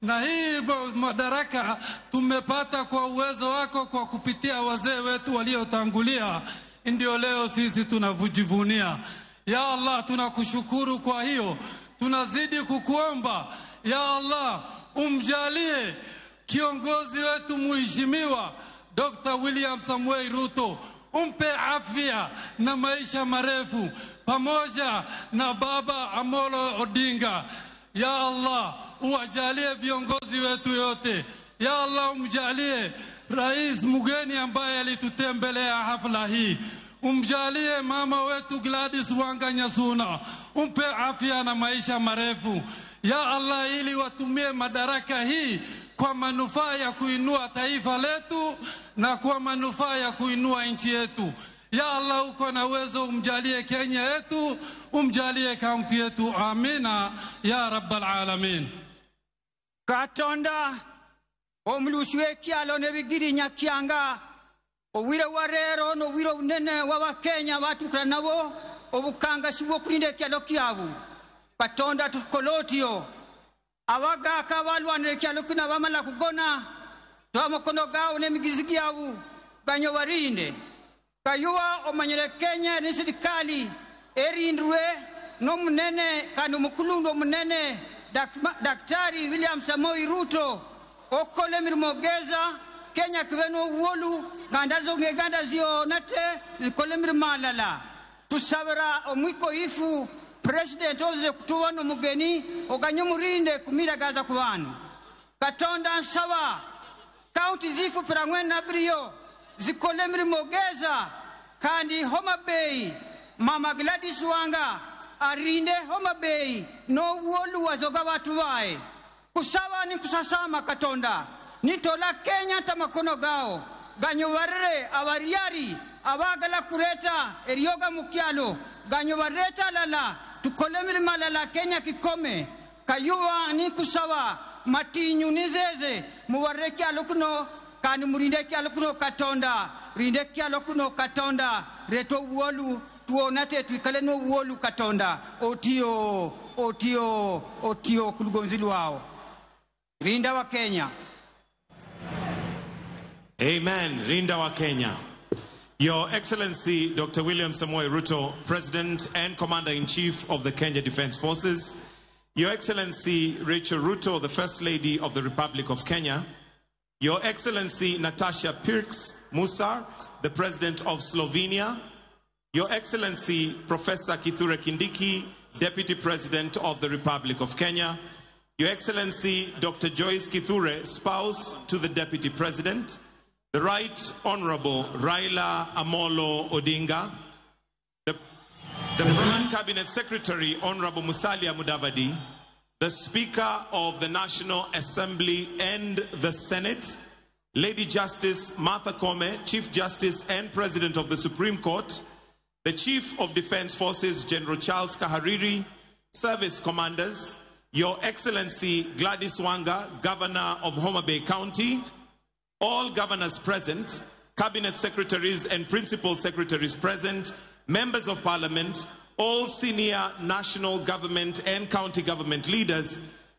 na hii madaraka tumepata kwa uwezo wako, kwa kupitia wazee wetu waliotangulia, ndio leo sisi tunajivunia. Ya Allah, tunakushukuru kwa hiyo, tunazidi kukuomba ya Allah, umjalie kiongozi wetu mheshimiwa Dr. William Samuel Ruto, umpe afya na maisha marefu, pamoja na baba Amolo Odinga. Ya Allah, uwajalie viongozi wetu yote. Ya Allah, umjalie rais mgeni ambaye alitutembelea hafla hii, umjalie mama wetu Gladys Wanga Nyasuna, umpe afya na maisha marefu. Ya Allah, ili watumie madaraka hii kwa manufaa ya kuinua taifa letu na kwa manufaa ya kuinua nchi yetu. Ya Allah, uko na uwezo, umjalie Kenya yetu, umjalie kaunti yetu. Amina ya rabbal alamin. Katonda omulusi w'ekyalo n'ebigiri Nyakyanga, obwire bwa leero n'obwire obunene bw'Abakenya batukula nabo obukangasi bw'okulinda ekyalo kyabu. Katonda tukole otyo abagaaka balwanira ekyalo kino bamala kugona twa amakono gaawo n'emigizi gyabu ganyo barinde. Kayuwa omanyire Kenya ni serikali erindwe n'omunene kandi omukulundu omunene Daktari William Samoei Ruto okole emirimo geza Kenya kibe n'obuwolu nganda z'Uganda ziyonate zikole emirimo alala. Tusabira omwiko ifu President oze kutuwa n'omugeni oganye omurinde kumiragaza ku bantu. Katonda nsaba kaunti zifu pirangwe na biriyo zikole emirimo geza kandi Homa Bay Mama Gladys Wanga arinde Homa Bay n'obuwolu wazoga batu bae. Kusaba ni kusasama Katonda nitola Kenya tamakono gao ganyobarere abariari abagala kureta erioga mukyalo ganyobareta lala tukole mirima lala Kenya kikome. Kayuwa ni kusaba matinyu nizeze muwarre kyalo kuno kandi murinde kyalo kuno Katonda rinde kyalo kuno Katonda reto uwolu tuonate tuikale no uwolu Katonda otio otio otio kulugonzi wao rinda wa Kenya. Amen. Rinda wa Kenya. Your Excellency, Dr. William Samoei Ruto, President and Commander-in-Chief of the Kenya Defense Forces. Your Excellency, Rachel Ruto, the First Lady of the Republic of Kenya. Your Excellency, Natasha Pirks Musar, the President of Slovenia. Your Excellency, Professor Kithure Kindiki, Deputy President of the Republic of Kenya. Your Excellency, Dr. Joyce Kithure, spouse to the Deputy President. The Right Honorable Raila Amolo Odinga, the Prime Cabinet Secretary, Honorable Musalia Mudavadi, the Speaker of the National Assembly and the Senate, Lady Justice Martha Koome, Chief Justice and President of the Supreme Court, the Chief of Defense Forces, General Charles Kahariri, Service Commanders, Your Excellency Gladys Wanga, Governor of Homa Bay County, all governors present, cabinet secretaries and principal secretaries present, members of parliament, all senior national government and county government leaders,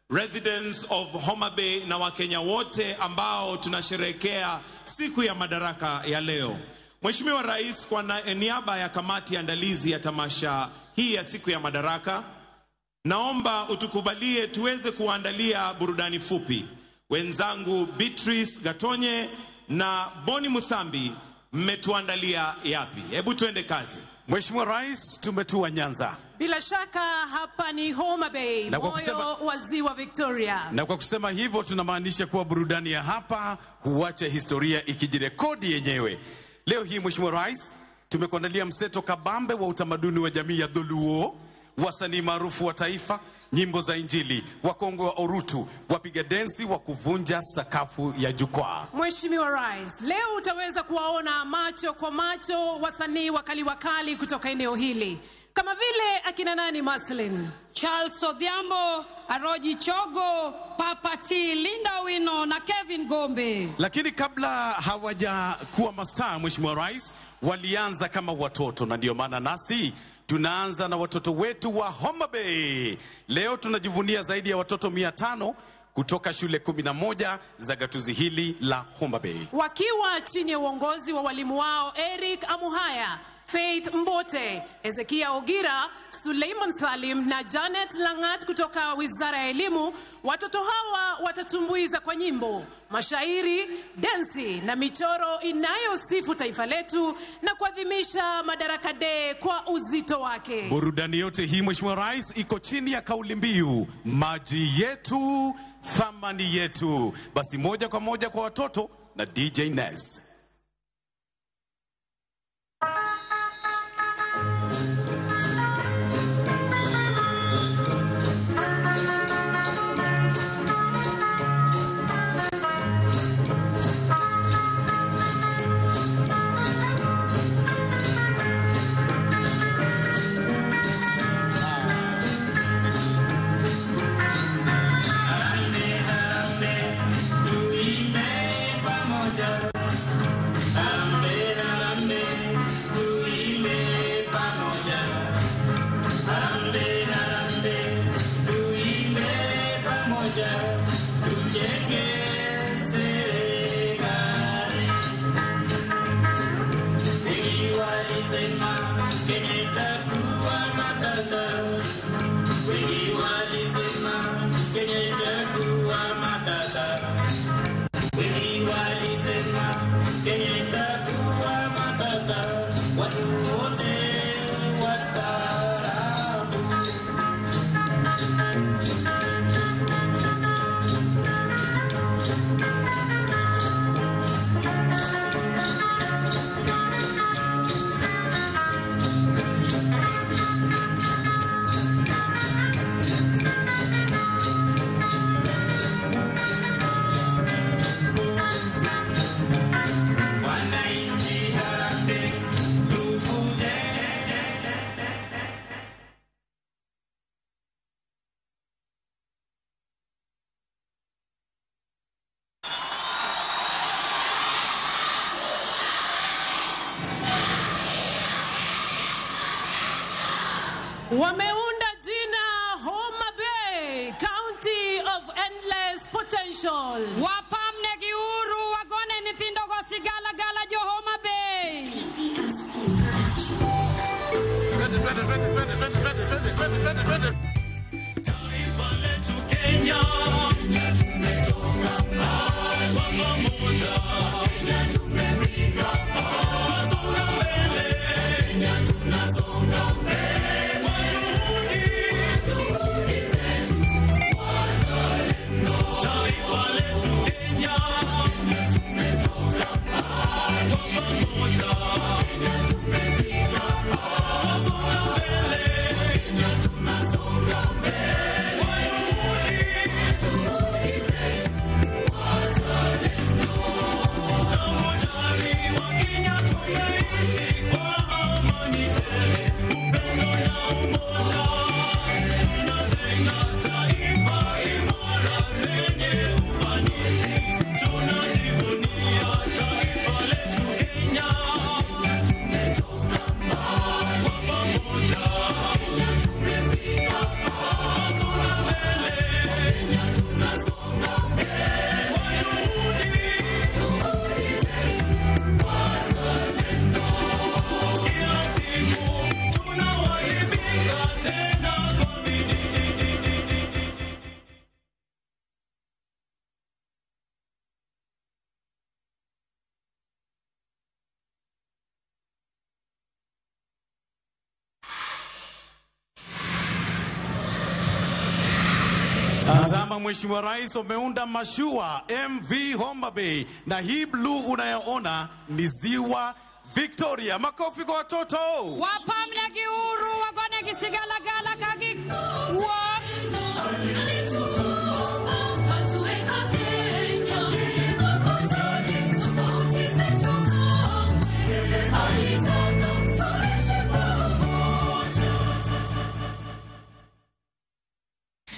residents of Homa Bay na Wakenya wote ambao tunasherehekea siku ya madaraka ya leo. Mheshimiwa Rais, kwa niaba ya kamati andalizi ya tamasha hii ya siku ya madaraka, naomba utukubalie tuweze kuandalia burudani fupi. Wenzangu Beatrice Gatonye na Boni Musambi mmetuandalia yapi? Hebu tuende kazi. Mheshimiwa Rais, tumetua Nyanza. Bila shaka hapa ni Homa Bay, Na kwa moyo kusema- wa ziwa Victoria. Na kwa kusema hivyo tunamaanisha kuwa burudani ya hapa huacha historia ikijirekodi yenyewe. Leo hii Mheshimiwa Rais, tumekuandalia mseto kabambe wa utamaduni wa jamii ya Dholuo, wasanii maarufu wa taifa, nyimbo za Injili, wakongwe wa Orutu, wapiga densi wa kuvunja sakafu ya jukwaa. Mheshimiwa Rais, leo utaweza kuwaona macho kwa macho wasanii wakali wakali kutoka eneo hili kama vile akina nani Maslin, Charles Odhiambo, Aroji Chogo, Papa T, Linda Wino na Kevin Gombe. Lakini kabla hawajakuwa mastaa, Mheshimiwa Rais, walianza kama watoto, na ndiyo maana nasi tunaanza na watoto wetu wa Homa Bay. Leo tunajivunia zaidi ya watoto 500 kutoka shule 11 za gatuzi hili la Homa Bay. wakiwa chini ya uongozi wa walimu wao Eric Amuhaya, Faith Mbote, Ezekia Ogira, Suleiman Salim na Janet Langat kutoka Wizara ya Elimu. Watoto hawa watatumbuiza kwa nyimbo, mashairi, densi na michoro inayosifu taifa letu na kuadhimisha Madaraka Day kwa uzito wake. Burudani yote hii Mheshimiwa Rais iko chini ya kauli mbiu maji yetu thamani yetu. Basi moja kwa moja kwa watoto na DJ Nez. Tuimbe pamoja. Harambee, harambee, tuimbe pamoja. Harambee, harambee, tuimbe pamoja. Tujenge serikali. Wengi walisema Kenya itakuwa matata. Wengi walisema Kenya itakuwa matata. Wengi walisema Kenya itakuwa matata, watu wote wastaarabu. Wananchi harambee, tuvute Wameunda jina Homa Bay, County of Endless Potential. Wapamne giuru wagone nyithindogo sigalagala jo Homa Bay. Kenya, tumetoka mbali kwa pamoja. Kenya tumefika, tunasonga mbele. Kenya tunasonga mbele kwa juhudi zetu wazalendo. Taifa letu Kenya, Kenya tumetoka mbali kwa pamoja. Kenya tumefika, tunasonga mbele. Kenya tunasonga Tazama Mheshimiwa Rais, wameunda mashua MV Homa Bay, na hii bluu unayoona ni ziwa Victoria. Makofi kwa watoto. Wapamne giuru wagone gisigalagala kagi wuok.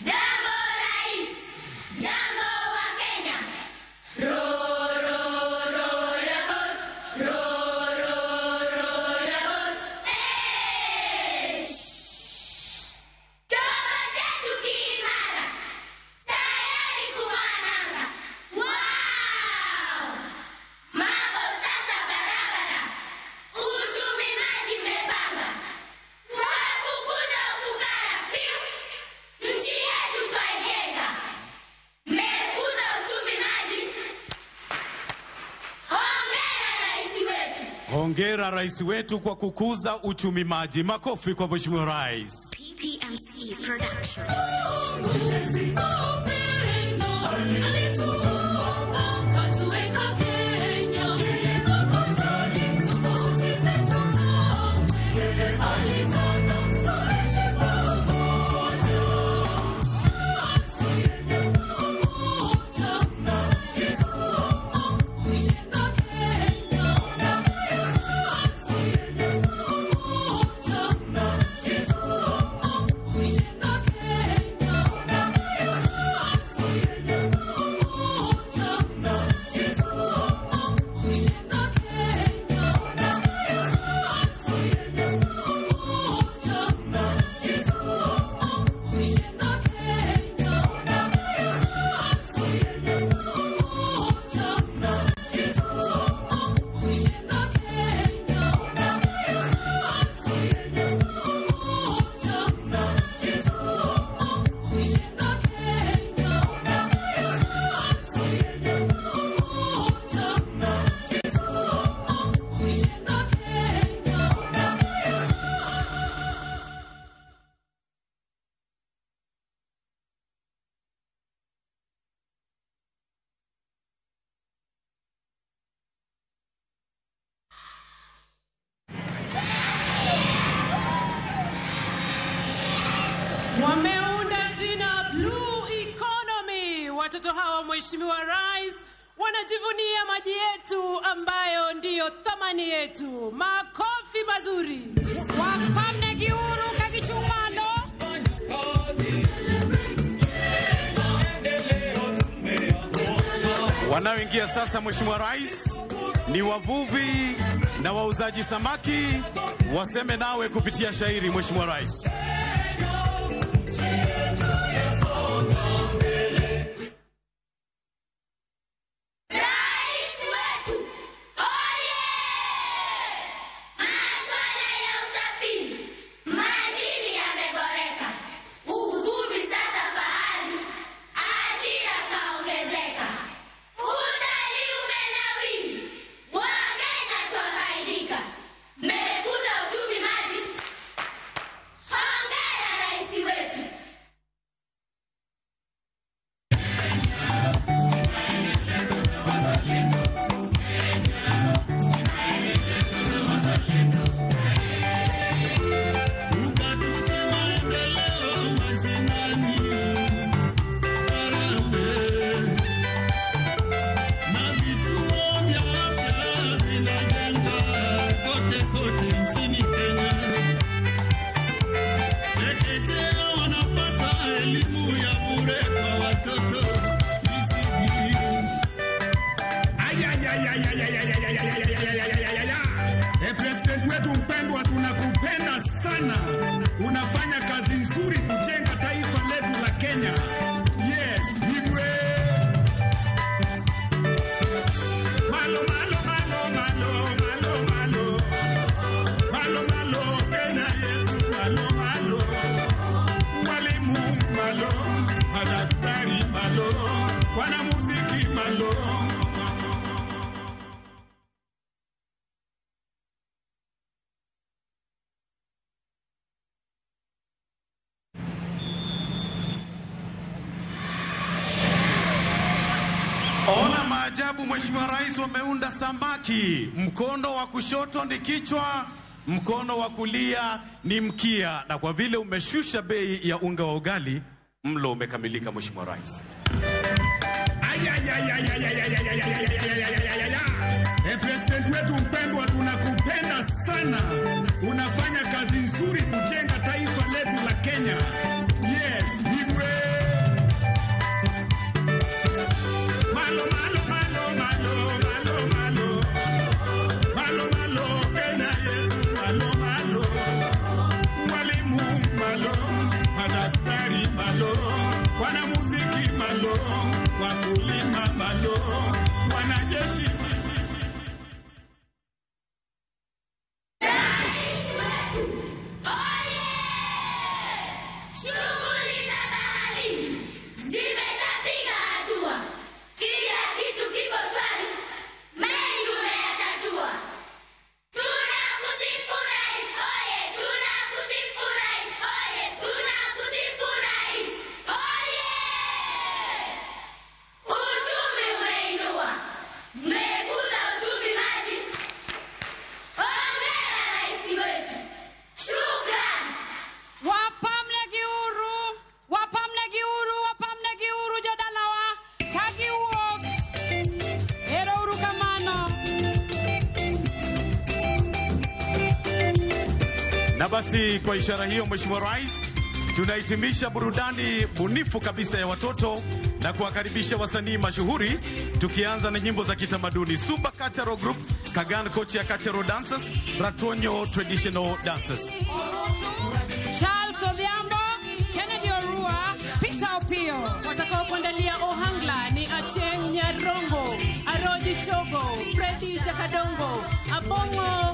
Jambo Rais, jambo wa Kenya. Ro ro ro ya boss, ro ro ro ya boss. Eh! Chama chetu kiimara, tayari kuwananga. Wow! Mambo sasa barabara, uchumi maji mepanga. Twafukuza ufukara fiu, nchi yetu twaijenga. Mmekuza uchumi maji. Hongera rais wetu. Hongera rais wetu kwa kukuza uchumi maji. Makofi kwa Mheshimiwa Rais. PPMC Production. Wameunda jina Blue Economy. Watoto hawa, Mheshimiwa Rais, wanajivunia maji yetu ambayo ndiyo thamani yetu. Makofi mazuri. Wapamne giuru kagichumalo. Wanaoingia sasa Mheshimiwa Rais ni wavuvi na wauzaji samaki, waseme nawe kupitia shairi Mheshimiwa Rais. Rais wetu, oye! Masuala ya usafiri majini yameboreka, uvuvi sasa fahari, ajira kaongezeka, utalii umenawiri, Wakenya twafaidika, mmekuza uchumi maji. Hongera rais wetu. President wetu mpendwa, tunakupenda sana. Unafanya kazi nzuri kujenga taifa letu la Kenya. Yes, Igwe. Malo, malo, malo, malo, malo, malo. Malo, malo, Kenya yetu, malo, malo. Walimu malo, madaktari malo, wanamuziki malo. ajabu, Mheshimiwa Rais, wameunda samaki. Mkono wa kushoto ni kichwa, mkono wa kulia ni mkia, na kwa vile umeshusha bei ya unga wa ugali, mlo umekamilika, Mheshimiwa Rais. Eh, President wetu mpendwa, tunakupenda sana. Unafanya kazi nzuri kujenga taifa letu la Kenya. Yes, Igwe. Malo, malo, malo, malo, malo, malo. Malo, malo, Kenya yetu, malo, malo. Walimu malo, madaktari malo, wanamuziki malo, wakulima malo, wanajeshi. Shughuli za baharini zimeshapiga hatua, kila kitu kiko shwari, mengi umeyatatua. Tunakusifu Rais, oye! Tunakusifu Rais, oye! Tunakusifu Rais, oye! Uchumi umeinua, mmekuza uchumi maji. Hongera rais wetu, shukrani. Wapamne giuru, wapamne giuru, wapamne giuru jodalawa kagiwuok. Ero uru kamano. Na basi kwa ishara hiyo, Mheshimiwa Rais, tunahitimisha burudani bunifu kabisa ya watoto na kuwakaribisha wasanii mashuhuri, tukianza na nyimbo za kitamaduni Suba Cultural Group, Kagan Kocha Cultural Dancers, Ratonyo Traditional Dancers. Charles Odhiambo, Kennedy Orua, Peter Opio. Watakaokuandalia Ohangla ni Acheng Nyarongo, Aroji Chogo, Freddy Jakadongo, Abongo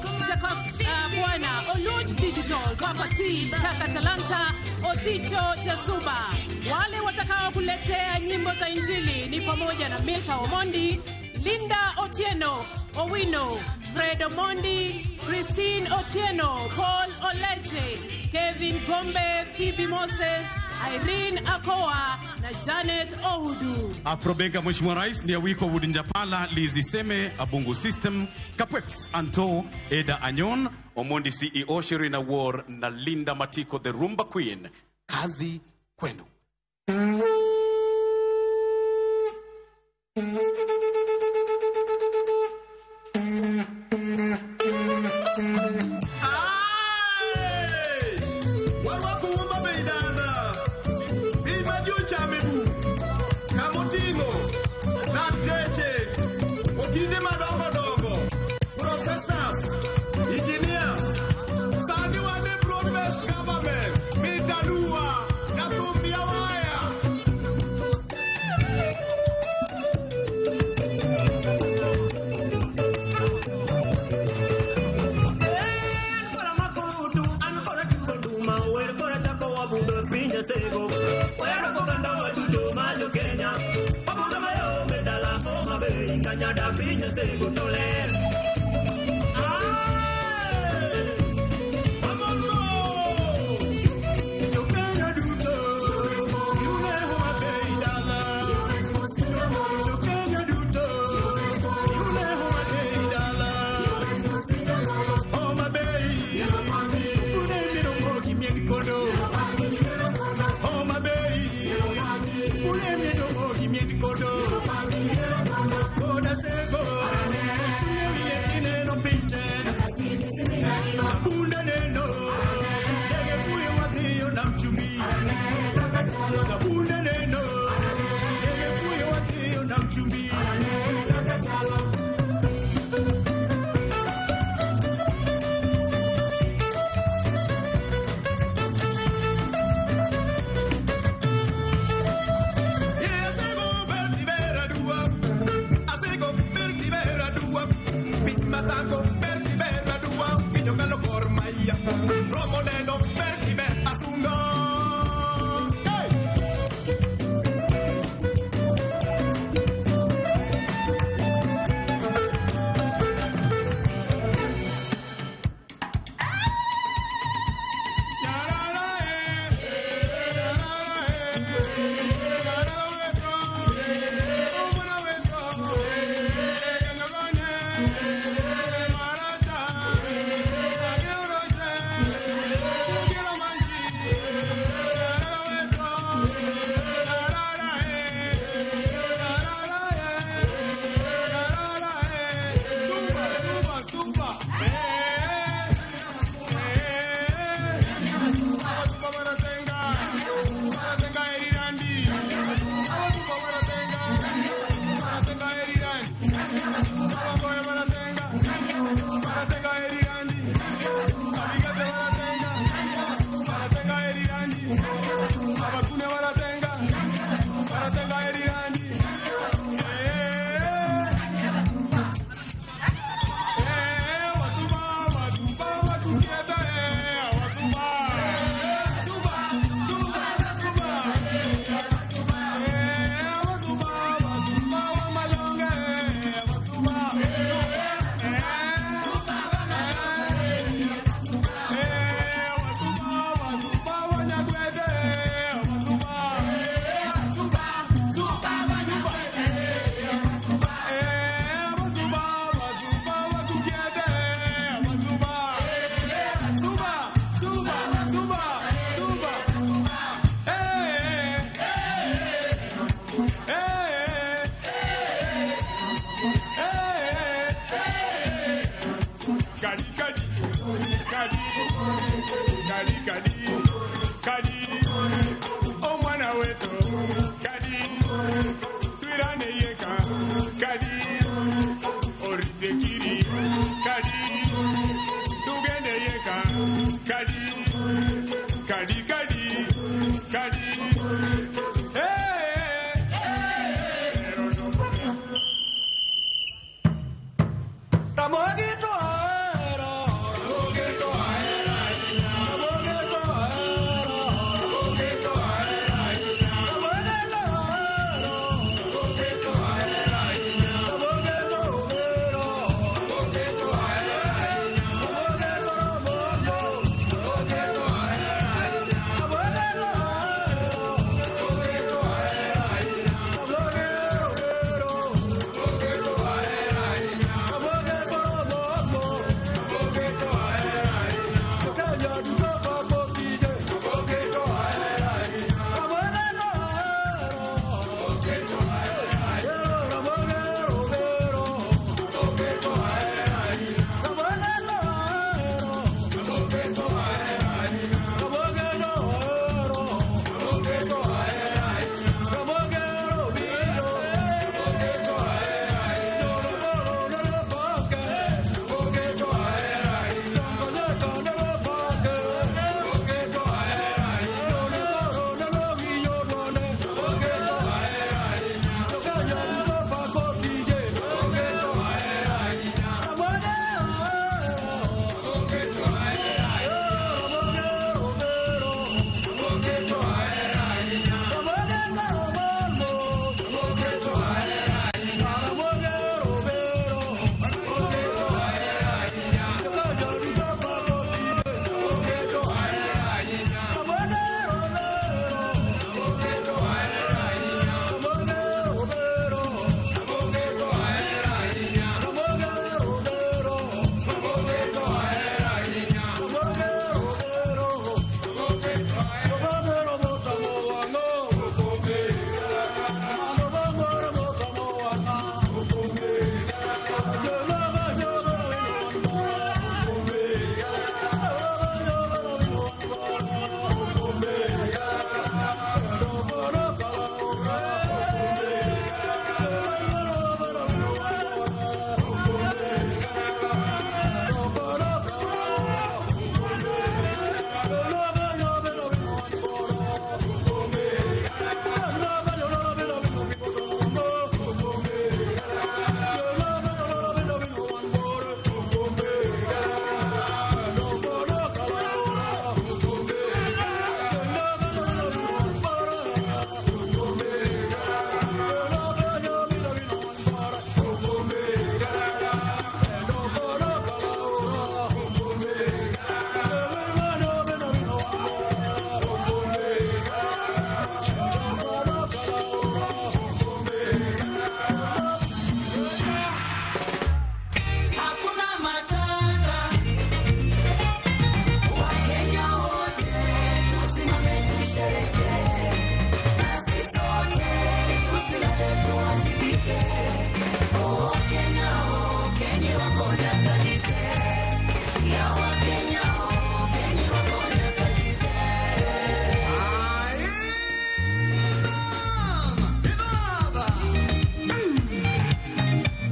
Bwana, Oluch Digital, Papa T, Kaka Talanta, Osicho Jasuba. Wale watakaokuletea nyimbo za Injili ni pamoja na Milka Omondi, Linda Otieno, Owino, Fred Omondi, Christine Otieno, Paul Oleche, Kevin Gombe, Phoebe Moses, Irene Akoa na Janet Ohudu. Afrobenga, Mheshimiwa Rais, ni Awiko Wudinjapala, Lizi Seme, Abungu System, Kapweps, Anto, Eda Anyon, Omondi CEO, Shirina War na Linda Matiko, the Rumba Queen. Kazi kwenu. Baratenga erirandi. Abigate baratenga. Baratenga erirandi. Abakune baratenga. Baratenga erirandi. Kadi kadi kadi kadi kadi kadi omwana wetu kadi twirane yeka kadi oridekiri kadi tugende yeka kadi kadi kadi kadi.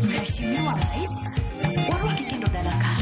Mheshimiwa Rais, warwaki kendo dala ka.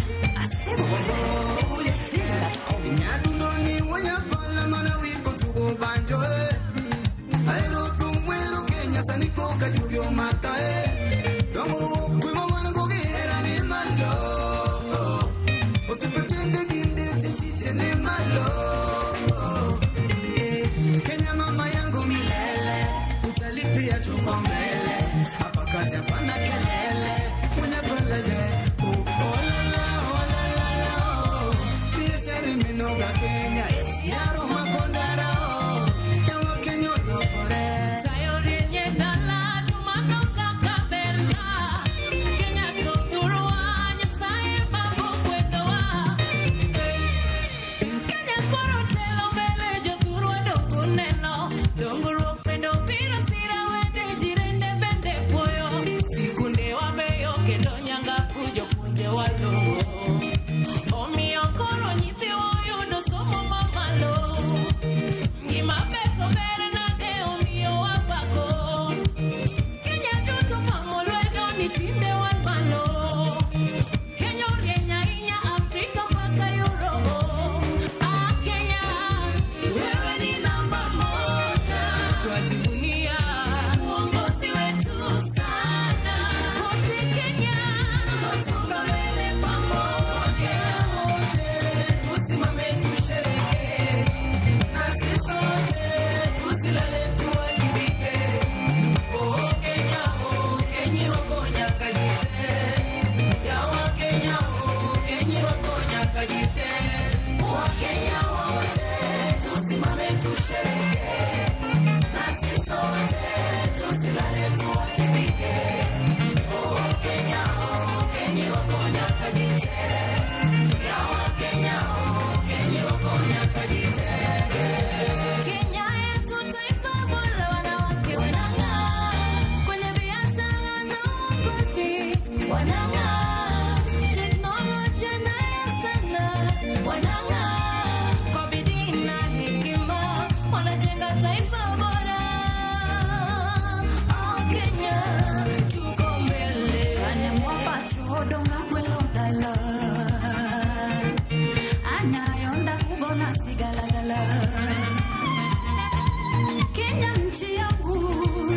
Kenya nchi yangu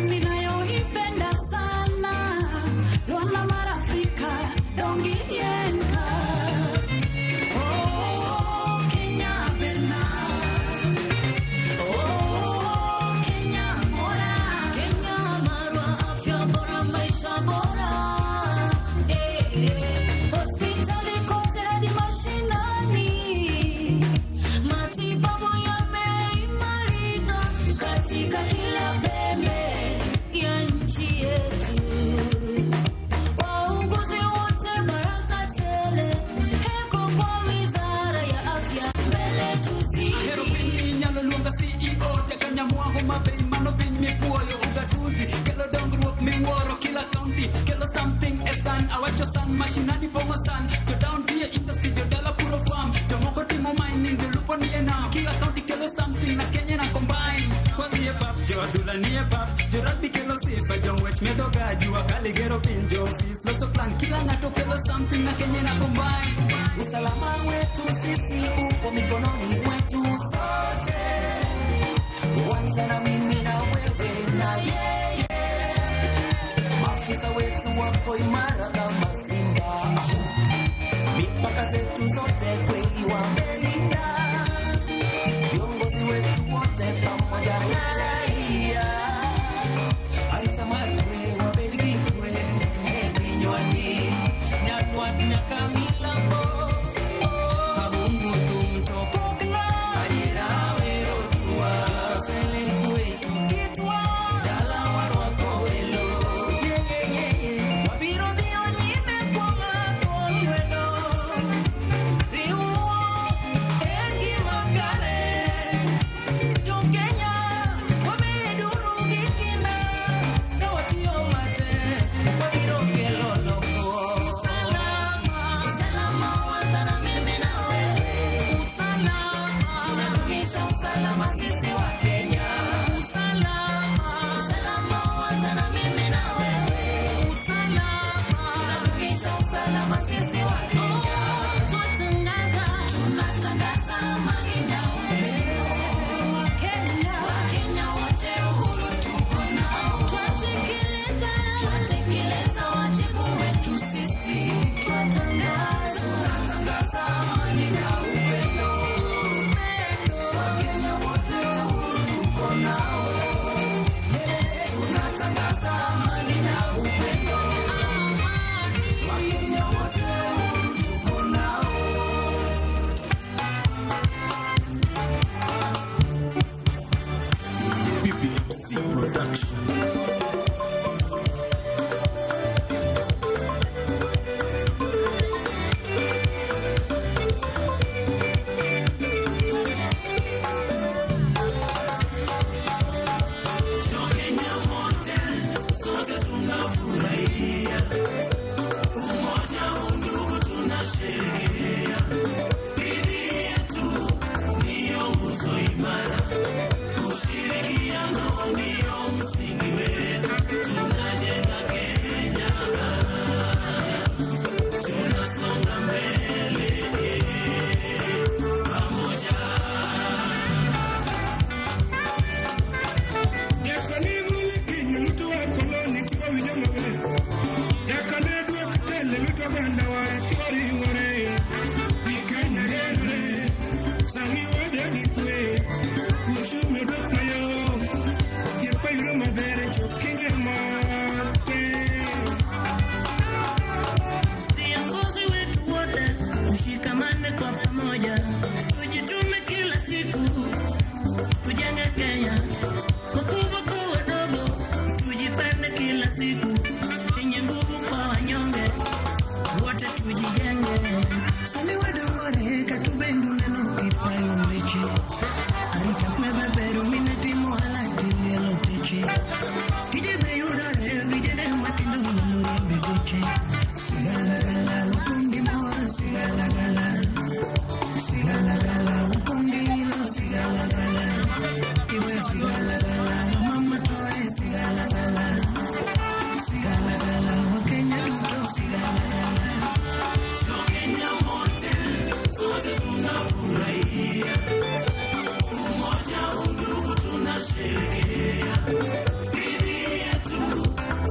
ninayoipenda sana, Rwanda mara Afrika dongi yenka. Oh Kenya bena, oh Kenya bora, Kenya marwa afya bora, maisha bora. Hospitali kote hadi mashinani, matibabu yameimarika katika kila pembe ya nchi yetu. Wauguzi wote baraka tele, heko kwa wizara ya afya, mbele tuzidi. Ahero piny inyalo luonga CEO jakanyamwango ma bei mano piny mipuoyo ugatuzi kelo dongruok miwuoro kila county kelo something e san awacho san mashinani pong'o san jo down die industry jodala puro farm jomoko timo mining jolupo nie nam kila county kelo something na Kenya na combine kodhi e pap jo adhula nie pap jo rugby kelo sifa jong'wech medo ga jua kali gero piny jo ofis loso plan kila ng'ato kelo something na Kenya na combine. Usalama wetu sisi upo mikononi mwetu sote, wanza na mimi na wewe na yeye. Maafisa wetu wako imara kama simba, mipaka zetu zote kweli wamelinda. Viongozi wetu wote pamoja na raia, aritamakwe wabedgikwe ebinywani nyanwat nyaka milambo. Usalama, oganda wa koriwore. Kenya gerore, sani wadagi kwe, uchumi odok mayom, thieth wayudo maber e chop Kenya mate. Viongozi wetu wote tushikamane kwa pamoja, tujitume kila siku, tujenge Kenya, wakubwa kwa wadogo, tujipende kila siku, yenye nguvu kwa wanyonge, wote tujijenge. Sani wadongore katubendu neno kipayo mbeche arita kwe maber mine timo alati lielo teche tije be yudore vijende matindo nyalo riembe geche sigalagala wakundi mor sigalagala sigalagala wakundi ilo sigalagala iwe sigalagala mama toe sigalagala sigalagala wakenya duto sigalagala. Kenya mote sote tunafurahia, umoja undugu tunasherehekea, bidii yetu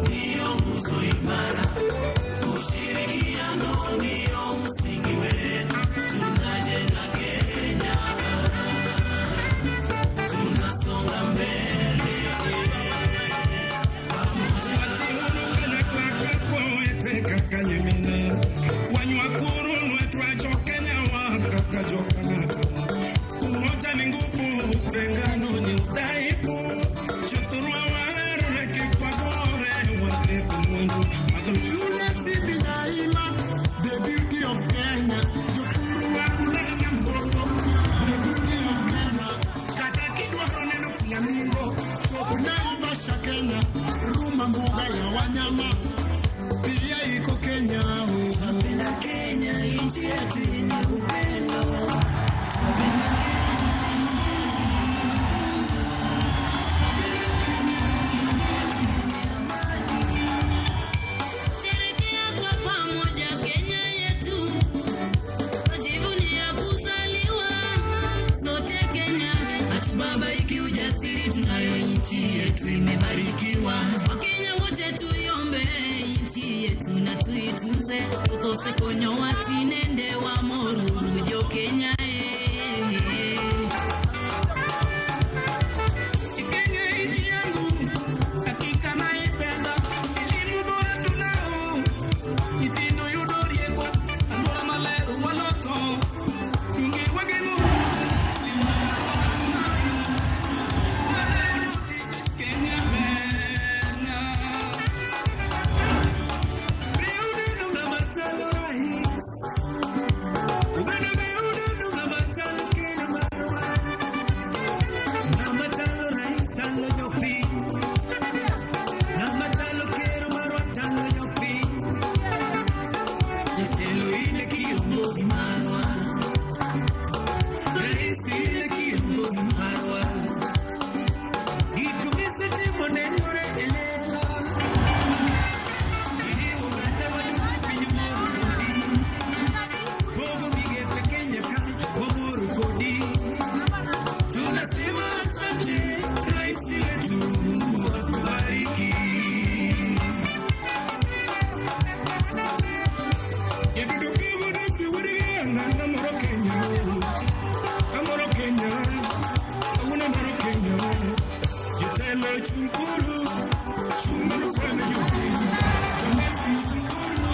ndiyo nguzo imara, ushirikiano ndiyo msingi wetu, tunajenga Kenya, tunasonga mbele. Umoja ni nguvu, utengano ni udhaifu. Chuturwa wareke kwa gore, watetu mwandu. Yule Daima, the beauty of Kenya. Joturwa kunenya mbogo, the beauty of Kenya. Kata kidwaro neno flamingo, chop Naivasha Kenya. Ruma mbuga ya wanyama, pia iko Kenya. Napenda Kenya, nchi yetu yenye upendo. Napenda Kenya, nchi yetu yenye mapendo. Napenda Kenya, nchi yetu yenye amani. Sherekea kwa pamoja Kenya yetu, tujivunia kuzaliwa sote Kenya, hatubabaiki ujasiri, tunayo nchi yetu imebarikiwa. Wakenya wote tuiombe nchi yetu na tuitunze, uthose konyo watinende wa moruru jo Kenya Kenya nchi yangu, hakika naipenda. Elimu bora tunao, nyithindo yudo rieko, alwora maler waloso, donge wageng'o tuoche, Kenya berna. Be uneno ng'ama chalo rais, oganda be uneno ng'ama chalo ker marwa. Ng'ama chalo rais chalo jopiny, ng'ama chalo ker marwa chalo jopiny. Jatelo in e kiongozi marwa, rais in e kiongozi marwa. Gik misetimo nenore e lela, iriwo oganda wa duto piny mor kodi. Pogo migepe Kenya ka wamor kodi. Tunasema asante rais wetu, Mungu akubariki. Amoro Kenya, awuono amoro Kenya. Jotelo chunguru, chunguru fwene jopiny. Jomasi chunguru,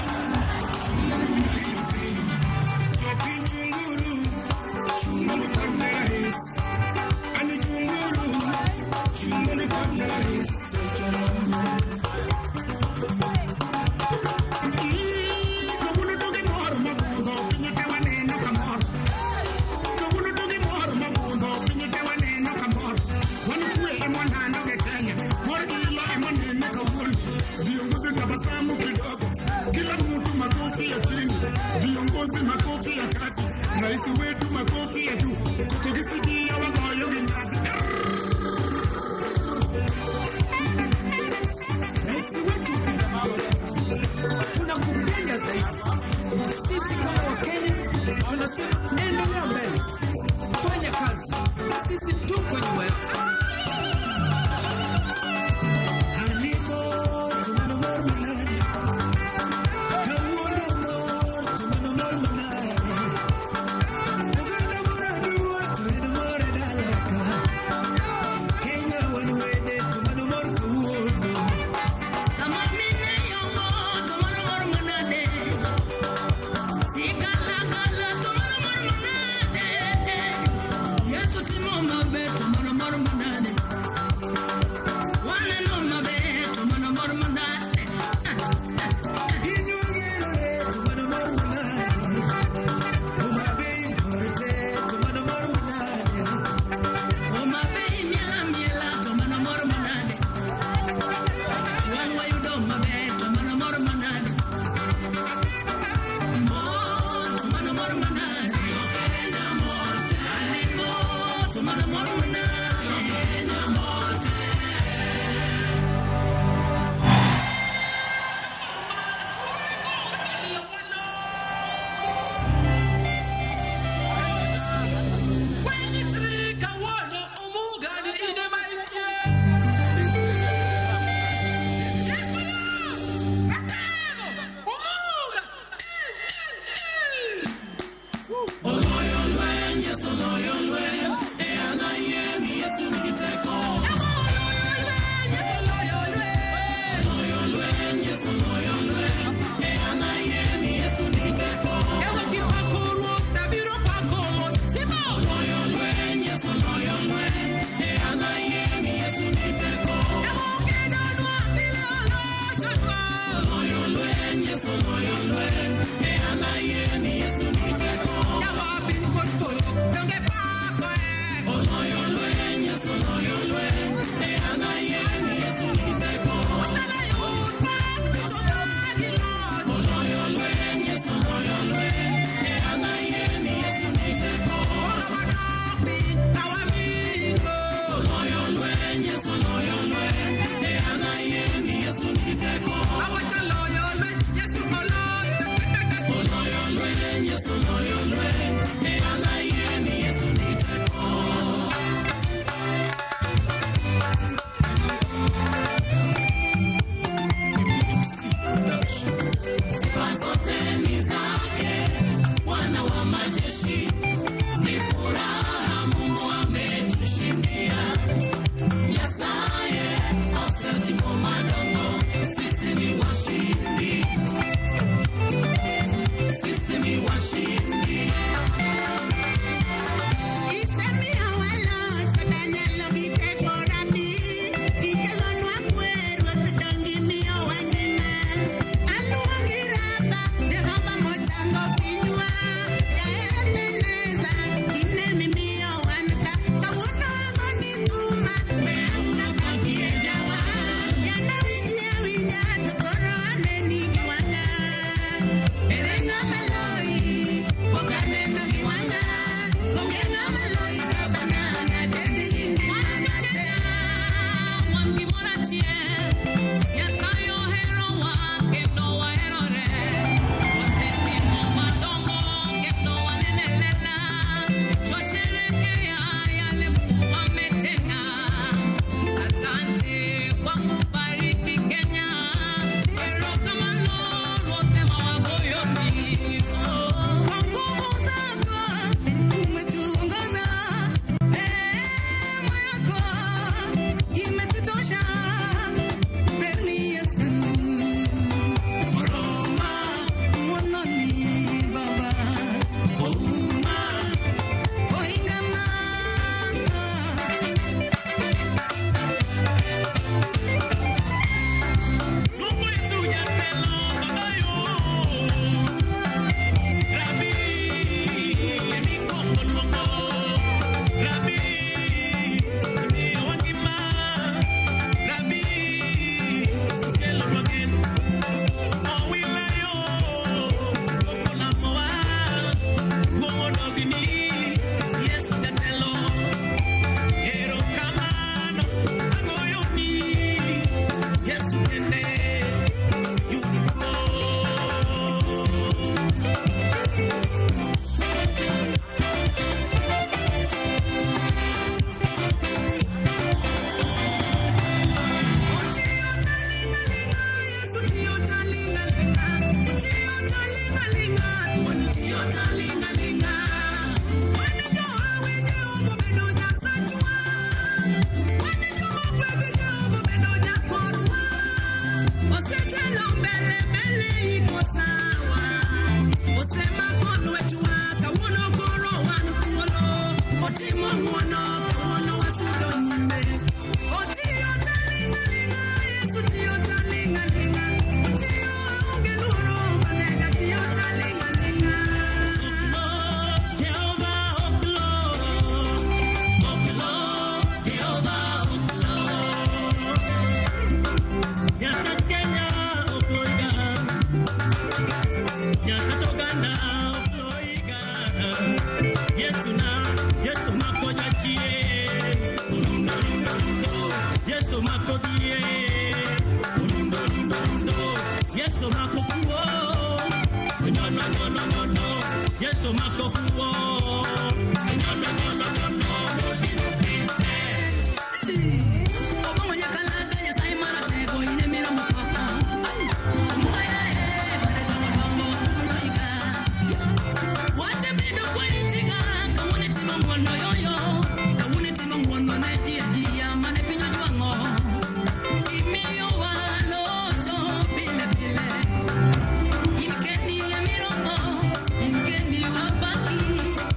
chunguru winjo jopiny. Jopiny chunguru, chunguru pamne rais. Ani chunguru, chunguru pamne rais. Kawuono to gimor mogundho, piny te waneno kamor. Kawuono to gimor mogundho, piny te waneno kamor. Wan kwe ema wanando gi Kenya, mor gi ilo ema waneno kawuono. Viongozi tabasamu kidogo, kila mtu makofi ya chini, viongozi makofi ya kati, rais wetu makofi ya juu, koko gisikia wagoyo gi nyasi. Rais wetu tunakupenda zaidi. Sisi kama Wakenya tunasema endelea mbele, fanya kazi, sisi tuko nyuma yako. Aliko tunano mar mulani, kawuono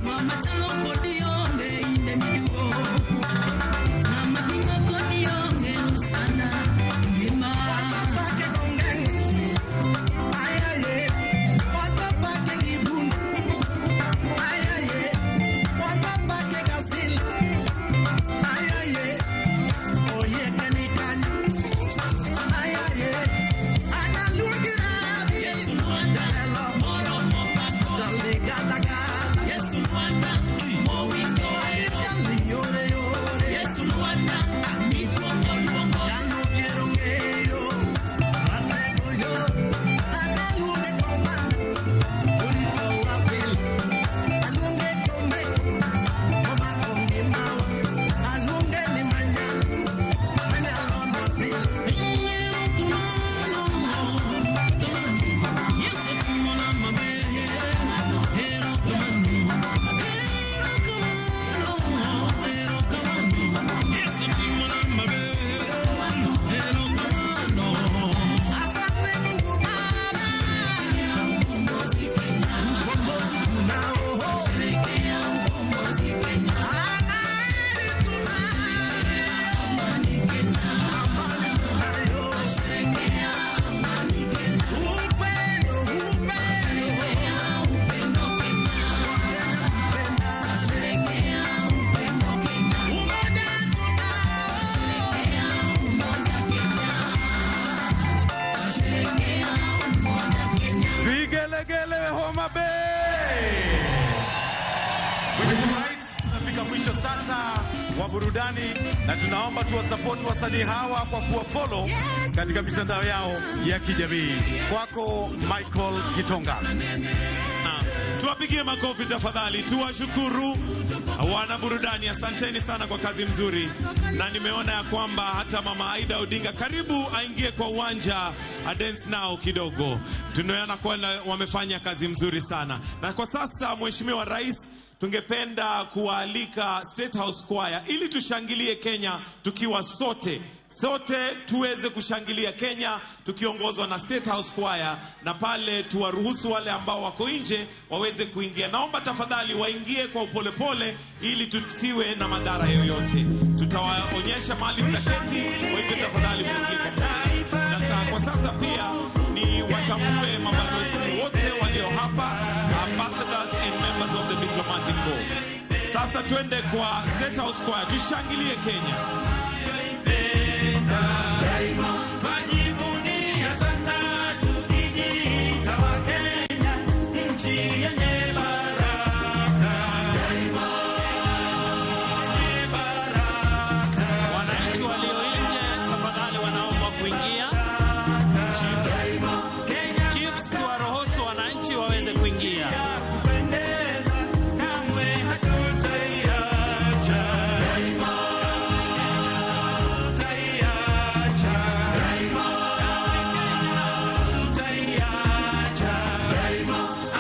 Mama chalo kodi onge inde miduo. sasa wa burudani, na tunaomba tuwasapoti wasanii hawa kwa kuwafollow katika mitandao yao ya kijamii. Kwako Michael Kitonga. Tuwapigie makofi tafadhali, tuwashukuru wana burudani, asanteni sana kwa kazi mzuri. Na nimeona ya kwamba hata mama Aida Odinga karibu aingie kwa uwanja a dance nao kidogo. Tunaona kwamba wamefanya kazi mzuri sana. Na kwa sasa, Mheshimiwa Rais, tungependa kuwaalika State House Choir ili tushangilie Kenya tukiwa sote sote tuweze kushangilia Kenya tukiongozwa na State House Choir, na pale tuwaruhusu wale ambao wako nje waweze kuingia. Naomba tafadhali waingie kwa upolepole ili tusiwe na madhara yoyote. Tutawaonyesha mahali mtaketi, kwa hivyo tafadhali muingie kwa pole. Na kwa sasa pia ni watambue mabalozi wote walio hapa, ambassadors and members of the diplomatic corps. Sasa twende kwa State House Choir, tushangilie Kenya. Twajivunia sana tukijiita Wakenya, nchi yenye baraka. Yenye baraka. Wananchi walio nje tafadhali wanaomba kuingia. Chiefs, tuwaruhusu wananchi waweze kuingia. Kupendeza, kamwe hatutaiacha. Hatutaiacha. Hatutaiacha.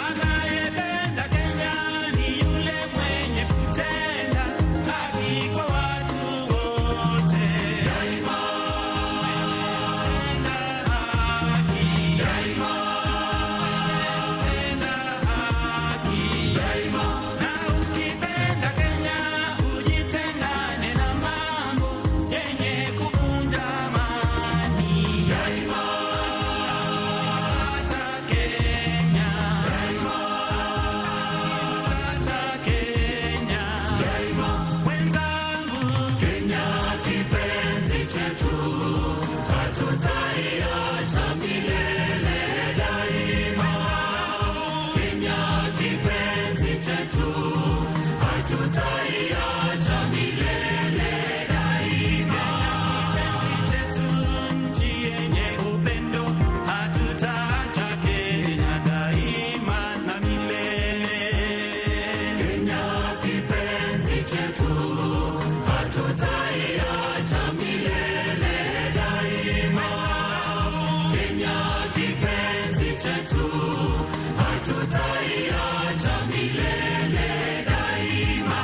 Anayependa Kenya ni yule mwenye kutenda haki kwa watu wote. Tenda haki. Tenda haki. Na ukipenda Kenya ujitengane na mambo yenye kuvunja amani. Hata Kenya. Hata Kenya. Wenzangu, Kenya kipenzi chetu, hatutaiacha milele daima. Kenya kipenzi chetu, hatutaiacha milele daima. Kipenzi chetu, nchi yenye upendo, hatutaacha Kenya daima na milele. Kenya kipenzi chetu, hatutaiacha milele daima. Kenya kipenzi chetu, hatutaiacha milele daima.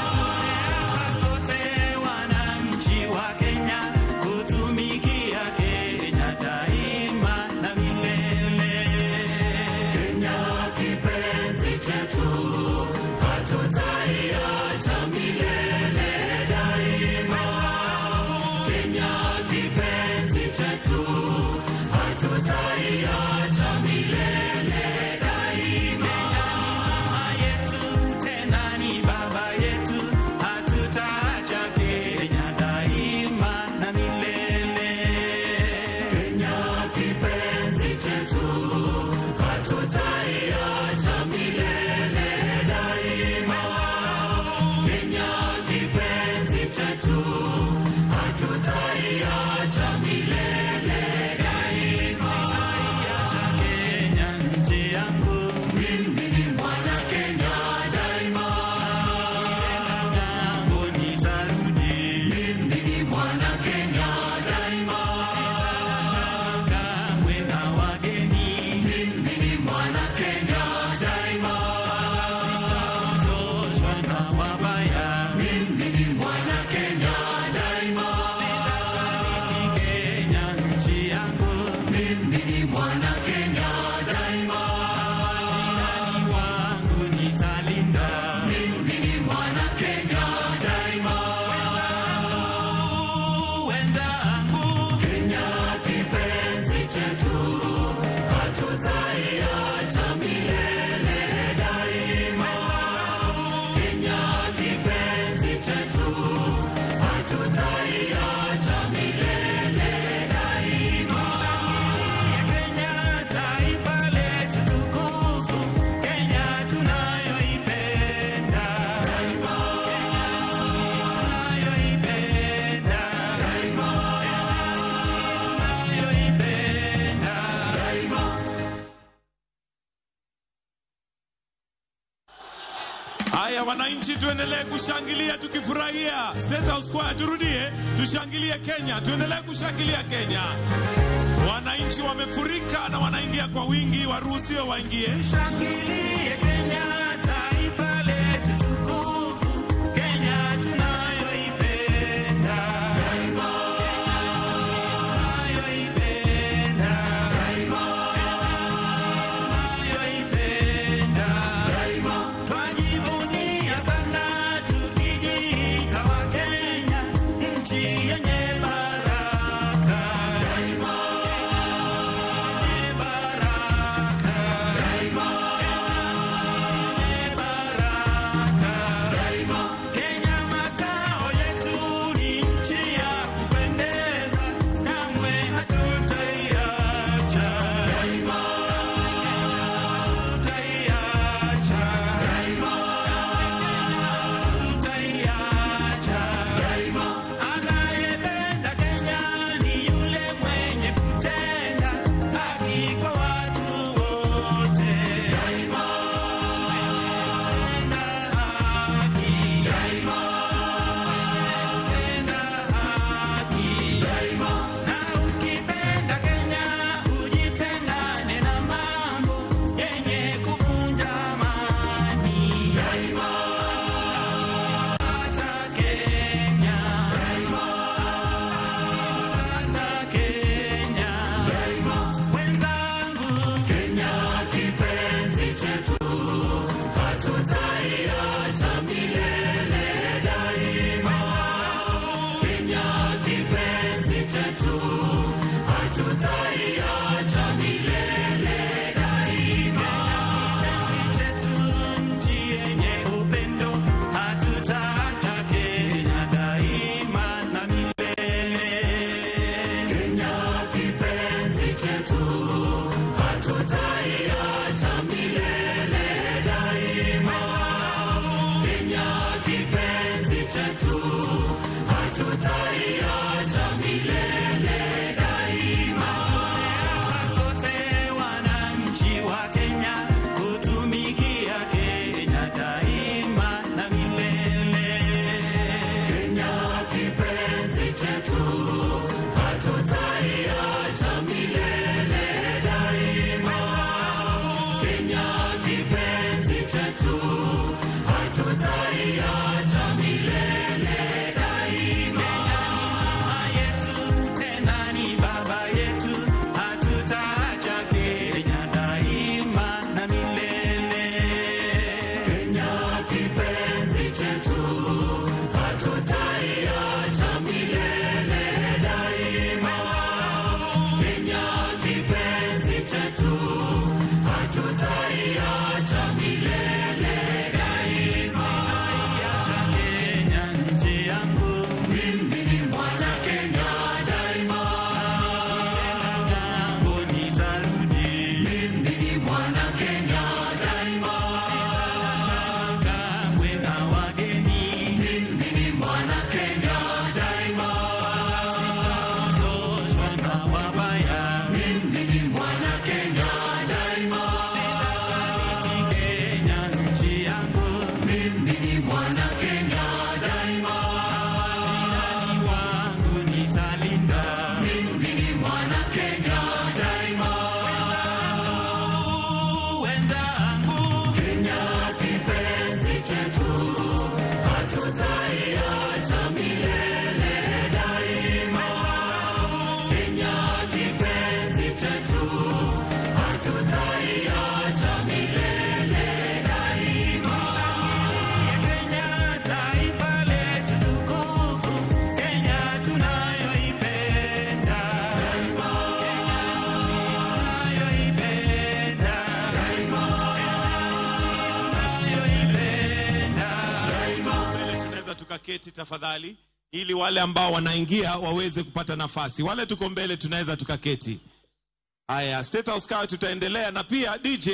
Sote wananchi wa Kenya kutumikia Kenya daima na milele. Kenya kipenzi chetu, hatutaiacha milele daima. Kenya kipenzi chetu, hatutaiacha milele daima. Mama yetu tena ni baba yetu, hatutaacha Kenya daima na milele. Kenya kipenzi chetu, hatutaiacha milele daima. Kenya kipenzi chetu, hatutaiacha milele daima. Sitaiacha Kenya nchi yangu, Mimi ni mwana Kenya daima. nikienda ng'ambo nitarudi. Mimi ni mwana Kenya daima. Kamwe na wageni, Mimi ni mwana Kenya daima. sitapotoshwa na wabaya. Mimi ni mwana Kenya daima. Sitasaliti Kenya nchi yangu, Mimi ni mwana Kenya daima. majirani wangu nitalinda. Mimi ni mwana Kenya daima. Wenzangu, Kenya kipenzi chetu, hatutaiacha milele daima. Kenya kipenzi chetu, hatutaiacha milele daima. Kenya taifa letu tukufu, Kenya tunayoipenda. Haya wananchi, tuendelee kushangilia tukifurahia. State House Square, turudie, tushangilie Kenya, tuendelee kushangilia Kenya. Wananchi wamefurika na wanaingia kwa wingi, waruhusiwe waingie. Tushangilie Kenya, taifa letu tukufu, Kenya tunayoipenda. Daima. Kenya nchi tunayoipenda. Daima. Kenya nchi tunayoipenda. Daima. Twajivunia sana tukijiita Wakenya, nchi yenye baraka. Daima. Kenya nchi yenye baraka. Daima. Kenya nchi yenye baraka. Daima. Kenya makao yetu ni nchi ya kupendeza, kamwe hatutaiacha. Daima. Hatutaiacha. Daima. Hatutaiacha. Daima. Anayependa Kenya ni yule mwenye kutenda haki kwa watu wote. Daima. Kutenda haki. Daima. Kutenda haki. Daima. Na ukipenda Kenya ujitengane na mambo yenye kuvunja amani. Daima. Hata Kenya. Daima. Hata Kenya. Daima. Wenzangu, Kenya kipenzi chetu, hatutaiacha milele daima. Kenya kipenzi chetu, hatutaiacha milele daima. Kipenzi chetu, nchi yenye upendo, hatutaacha Kenya daima na milele. Kenya kipenzi chetu, hatutaiacha milele daima. Kenya kipenzi chetu, hatutaiacha milele daima. Tumeapa sote wananchi wa Kenya kutumikia Kenya daima na milele. Kenya kipenzi chetu, hatutaiacha milele daima. Kenya kipenzi chetu, hatutaiacha milele daima. Kenya ni mama yetu, tena ni baba yetu, hatutaacha Kenya daima na milele. Kenya kipenzi chetu, hatutaiacha milele daima. Kenya kipenzi chetu, hatutaiacha milele daima. Sitaiacha Kenya nchi yangu, mimi ni mwana Kenya daima. Nikienda ng'ambo nitarudi, mimi ni mwana Kenya daima. Sitadanganywa kamwe na wageni, mimi ni mwana Kenya daima. Sitapotoshwa na wabaya, mimi ni mwana Kenya daima. Sitasaliti Kenya nchi yangu, mimi ni mwana Kenya daima. Majirani wangu nitalinda, mimi ni mwana Kenya daima. Wenzangu, Kenya kipenzi chetu, hatutaiacha milele daima. Kenya kipenzi chetu, hatutaiacha milele daima. Tushangilie Kenya, taifa letu tukufu, Kenya tunayoipenda. Daima. Kenya nchi tunayoipenda. Daima. Kenya nchi tunayoipenda. Daima. Mbele tunaweza tukaketi tafadhali, ili wale ambao wanaingia waweze kupata nafasi. Wale tuko mbele tunaweza tukaketi. Haya, State House Car tutaendelea na pia DJ,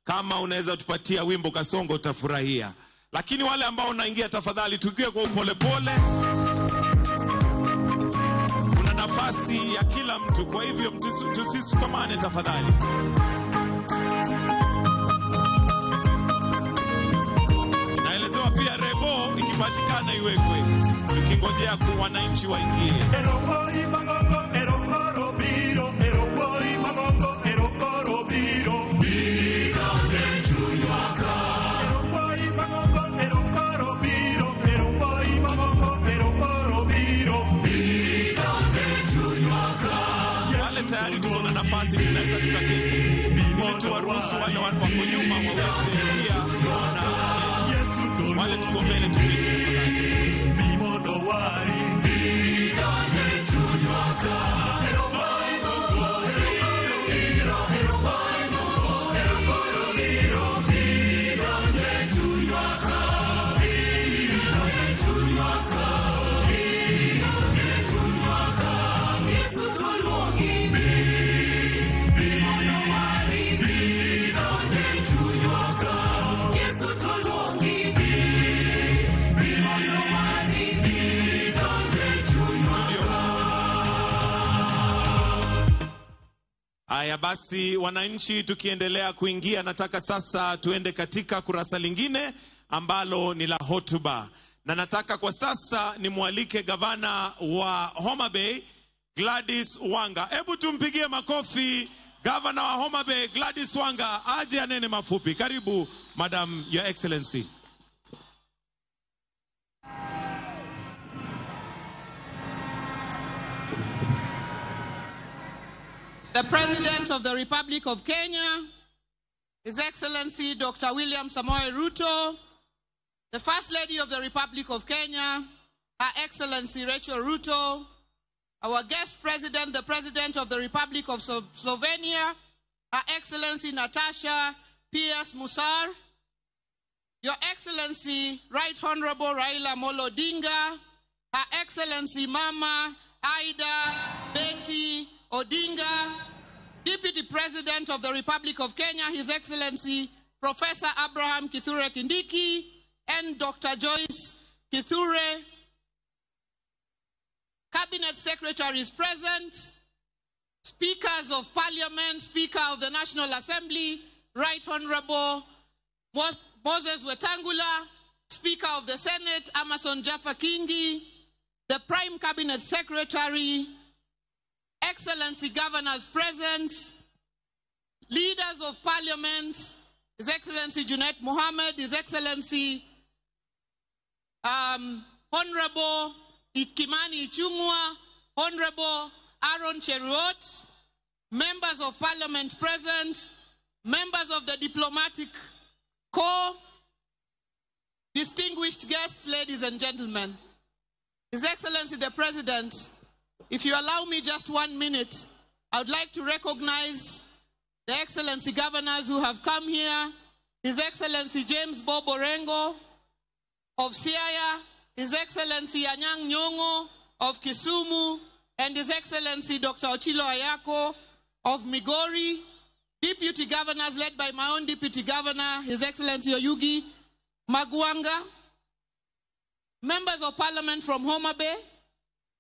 kama unaweza tupatia wimbo Kasongo utafurahia. Lakini wale ambao wanaingia tafadhali tuingie kwa upolepole. Kuna nafasi ya kila mtu, kwa hivyo tusisukumane tafadhali. ikipatikana iwekwe, tukingojea kwa wananchi waingie. Wale tayari tuko na nafasi, tunaweza tukaketi ili tuwaruhusu wale watu wako nyuma waweze pia kuona. Wale tuko mbele tuketi. Haya basi, wananchi, tukiendelea kuingia, nataka sasa tuende katika kurasa lingine ambalo ni la hotuba, na nataka kwa sasa nimwalike gavana wa Homa Bay Gladys Wanga. Hebu tumpigie makofi gavana wa Homa Bay Gladys Wanga aje anene mafupi. Karibu Madam Your Excellency. The President of the Republic of Kenya, His Excellency Dr. William Samoei Ruto, the First Lady of the Republic of Kenya, Her Excellency Rachel Ruto, our guest president, the President of the Republic of Slovenia, Her Excellency Natasha Pius Musar, Your Excellency Right Honorable Raila Molo Odinga, Her Excellency Mama Ida Betty Odinga, Deputy President of the Republic of Kenya, His Excellency Professor Abraham Kithure Kindiki, and Dr. Joyce Kithure, Cabinet Secretaries present, Speakers of Parliament, Speaker of the National Assembly, Right Honorable Moses Wetangula, Speaker of the Senate, Amason Jaffa Kingi, the Prime Cabinet Secretary, Excellency Governors present, Leaders of Parliament, His Excellency Junet Mohammed, His Excellency Honorable Kimani Ichung'wah, Honorable Aaron Cheruiyot, Members of Parliament present, members of the Diplomatic Corps, distinguished guests, ladies and gentlemen. His Excellency the President, if you allow me just 1 minute, I would like to recognize the Excellency Governors who have come here, His Excellency James Bob Orengo of Siaya, His Excellency Anyang' Nyong'o of Kisumu, and His Excellency Dr. Ochilo Ayako of Migori, Deputy Governors led by my own Deputy Governor, His Excellency Oyugi Magwanga, Members of Parliament from Homa Bay.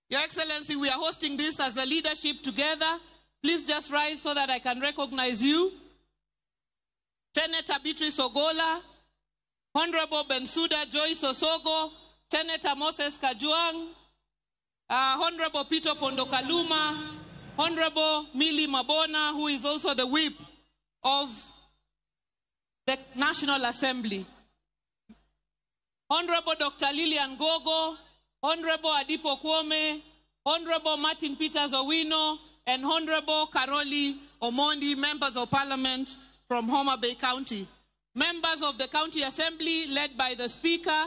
Your Excellency, we are hosting this as a leadership together. Please just rise so that I can recognize you. Senator Beatrice Ogola, Honorable Bensuda Joyce Osogo, Senator Moses Kajwang, Honorable Peter Pondokaluma, Honorable Millie Mabona, who is also the whip of the National Assembly, Honorable Dr. Lillian Gogo, Honorable Adipo Kwome, Honorable Martin Peters Owino, and Honorable Caroli Omondi, members of Parliament from Homa Bay County. Members of the County Assembly, led by the Speaker,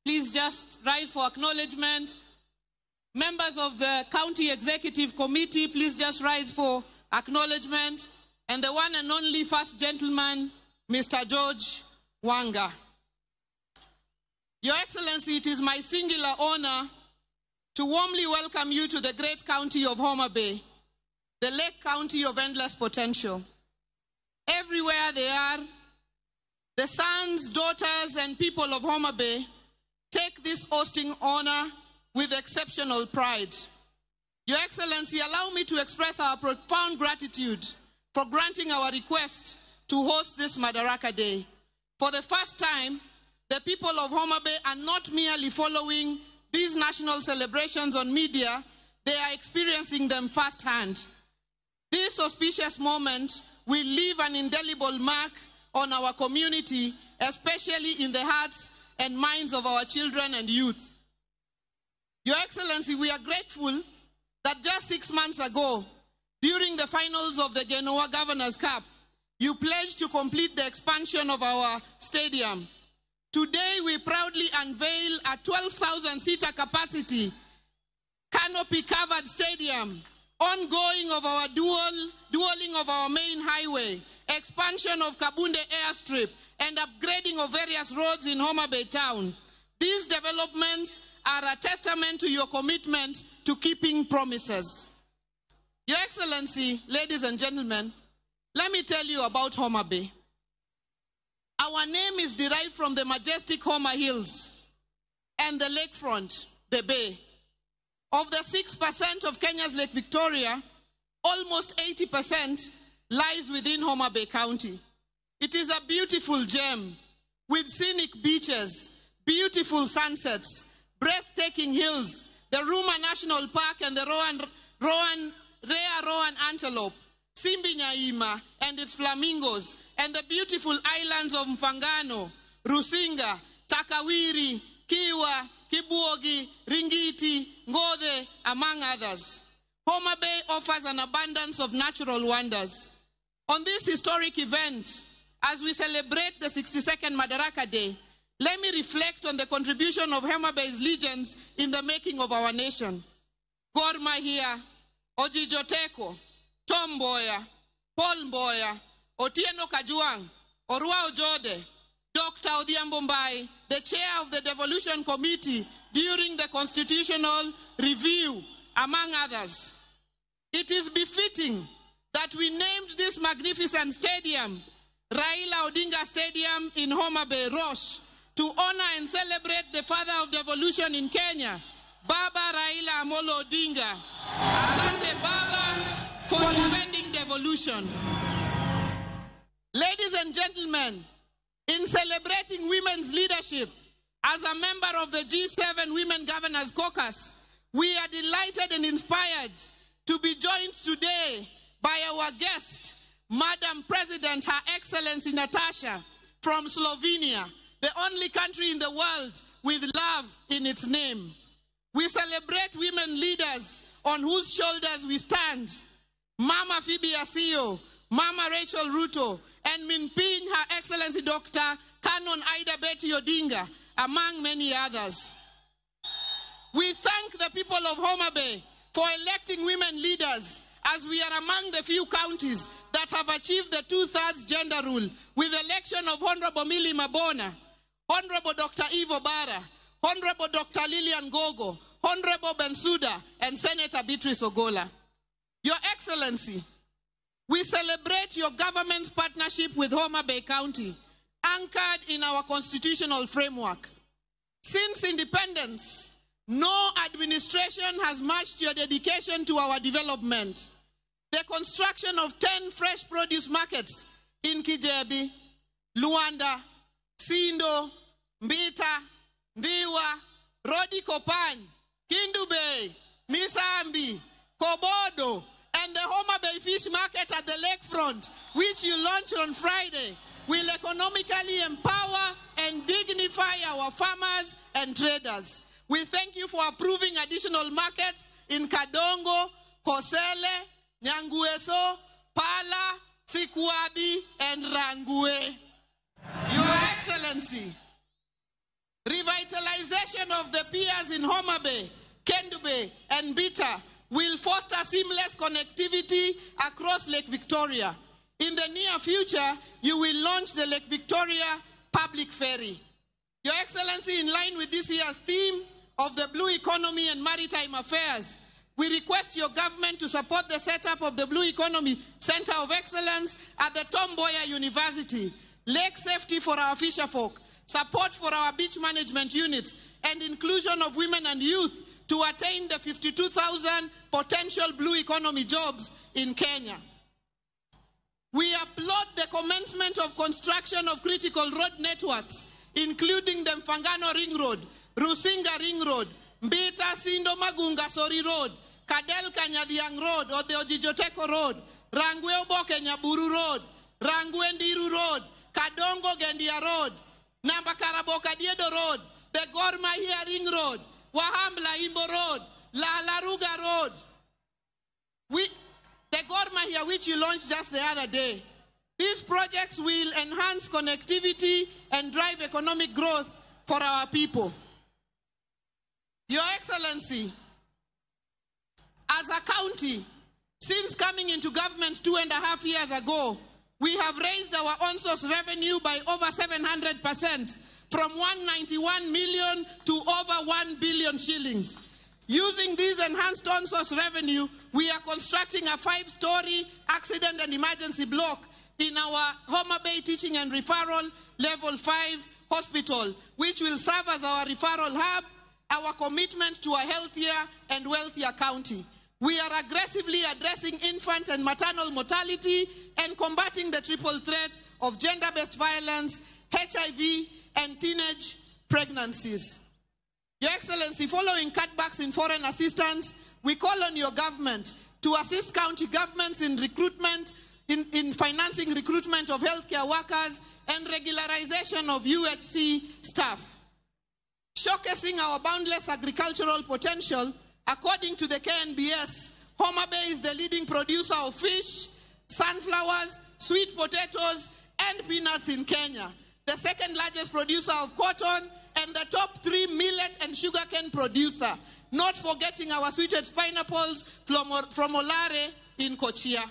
please just rise for acknowledgement. Members of the County Executive Committee, please just rise for acknowledgement. And the one and only First Gentleman, Mr. George Wanga. Your Excellency, it is my singular honor to warmly welcome you to the great county of Homa Bay, the lake county of endless potential. Everywhere they are, the sons, daughters, and people of Homa Bay take this hosting honor with exceptional pride. Your Excellency, allow me to express our profound gratitude for granting our request to host this Madaraka Day. For the first time, The people of Homa Bay are not merely following these national celebrations on media, they are experiencing them firsthand. This auspicious moment will leave an indelible mark on our community, especially in the hearts and minds of our children and youth. Your Excellency, we are grateful that just 6 months ago, during the finals of the Genoa Governors' Cup, you pledged to complete the expansion of our stadium. Today, we proudly unveil a 12,000-seater capacity, canopy-covered stadium, ongoing of our dualing of our main highway, expansion of Kabunde Airstrip, and upgrading of various roads in Homa Bay Town. These developments are a testament to your commitment to keeping promises. Your Excellency, ladies and gentlemen, let me tell you about Homa Bay. Our name is derived from the majestic Homa Hills and the lakefront, the bay. Of the 6% of Kenya's Lake Victoria, almost 80% lies within Homa Bay County. It is a beautiful gem with scenic beaches, beautiful sunsets, breathtaking hills, the Ruma National Park and the rare Roan antelope, Simbi Nyaima and its flamingos, and the beautiful islands of Mfangano, Rusinga, Takawiri, Kiwa, Kibuogi, Ringiti, Ngode, among others. Homa Bay offers an abundance of natural wonders. On this historic event, as we celebrate the 62nd Madaraka Day, let me reflect on the contribution of Homa Bay's legends in the making of our nation. Gor Mahia, Ojijoteko, Tom Mboya, Paul Mboya, Otieno Kajwang, Orwa Ojode, Dr. Odhiambo Mbai, the chair of the Devolution Committee during the Constitutional Review, among others. It is befitting that we named this magnificent stadium, Raila Odinga Stadium in Homa Bay, Rosh, to honor and celebrate the father of devolution in Kenya, Baba Raila Amolo Odinga. Asante Baba for defending devolution. Ladies and gentlemen, in celebrating women's leadership, as a member of the G7 Women Governors Caucus, we are delighted and inspired to be joined today by our guest, Madam President, Her Excellency Natasha from Slovenia, the only country in the world with love in its name. We celebrate women leaders on whose shoulders we stand. Mama Phoebe Asiyo, Mama Rachel Ruto, and Minping, Her Excellency Dr. Canon Ida Betty Odinga, among many others. We thank the people of Homa Bay for electing women leaders, as we are among the few counties that have achieved the 2/3 gender rule with the election of Honorable Millie Mabona, Honorable Dr. Eve Obara, Honorable Dr. Lillian Gogo, Honorable Bensuda, and Senator Beatrice Ogola. Your Excellency, we celebrate your government's partnership with Homa Bay County, anchored in our constitutional framework. Since independence, no administration has matched your dedication to our development. The construction of 10 fresh produce markets in Kijebi, Luanda, Sindo, Mbita, Ndiwa, Rodi Kopan, Kindu Bay, Misambi, Kobodo, and the Homa Bay Fish Market at the lakefront, which you launched on Friday, will economically empower and dignify our farmers and traders. We thank you for approving additional markets in Kadongo, Kosele, Nyangueso, Pala, Sikwadi, and Rangwe. Your Excellency, revitalization of the piers in Homa Bay, Kendu Bay, and Bita will foster seamless connectivity across Lake Victoria. In the near future, you will launch the Lake Victoria Public Ferry. Your Excellency, in line with this year's theme of the Blue Economy and Maritime Affairs, we request your government to support the setup of the Blue Economy Center of Excellence at the Tom Mboya University, lake safety for our fisherfolk, support for our beach management units, and inclusion of women and youth to attain the 52,000 potential blue economy jobs in Kenya. We applaud the commencement of construction of critical road networks including the Mfangano Ring Road, Rusinga Ring Road, Mbita Sindo Magunga Sori Road, Kadelka Nyadhiang Road or the Ojijoteko Road, Rangwe Oboke Nyaburu Road, Rangwe Ndiru Road, Kadongo Gendia Road, Namba Karaboka Diedo Road, the Gor Mahia Ring Road, Wahambla Imbo Road, La Laruga Road. The Gor Mahia, which you launched just the other day. These projects will enhance connectivity and drive economic growth for our people. Your Excellency, as a county, since coming into government 2.5 years ago, we have raised our on-source revenue by over 700%, from 191 million to over 1 billion shillings. Using this enhanced on-source revenue, we are constructing a 5-story accident and emergency block in our Homa Bay Teaching and Referral Level 5 Hospital, which will serve as our referral hub, our commitment to a healthier and wealthier county. We are aggressively addressing infant and maternal mortality and combating the triple threat of gender-based violence, HIV, and teenage pregnancies. Your Excellency, following cutbacks in foreign assistance, we call on your government to assist county governments in recruitment, in financing recruitment of healthcare workers and regularization of UHC staff. Showcasing our boundless agricultural potential, according to the KNBS, Homa Bay is the leading producer of fish, sunflowers, sweet potatoes, and peanuts in Kenya, the second largest producer of cotton, and the top 3 millet and sugarcane producer, not forgetting our sweeted pineapples from Olare in Kochia.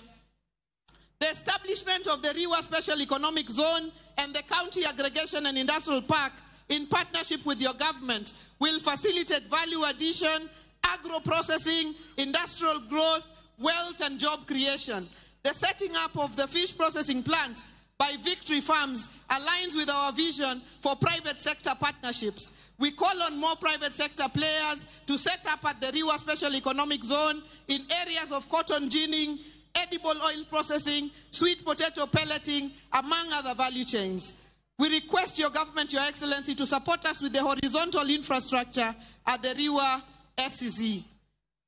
The establishment of the Riwa Special Economic Zone and the County Aggregation and Industrial Park in partnership with your government will facilitate value addition, agro-processing, industrial growth, wealth and job creation. The setting up of the fish processing plant by Victory Farms aligns with our vision for private sector partnerships. We call on more private sector players to set up at the Riwa Special Economic Zone in areas of cotton ginning, edible oil processing, sweet potato pelleting, among other value chains. We request your government, Your Excellency, to support us with the horizontal infrastructure at the Riwa SEZ.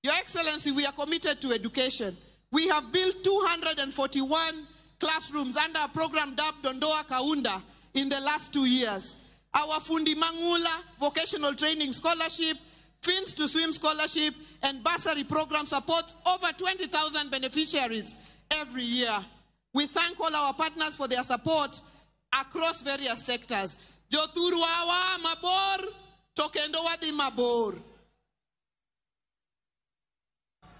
Your Excellency, we are committed to education. We have built 241 classrooms under a program dubbed Dondoa Kaunda in the last 2 years. Our Fundi Mangula Vocational Training Scholarship, Fins to Swim Scholarship, and Bursary Program supports over 20,000 beneficiaries every year. We thank all our partners for their support across various sectors. Jothurwa mabor, tokendo wadhi mabor.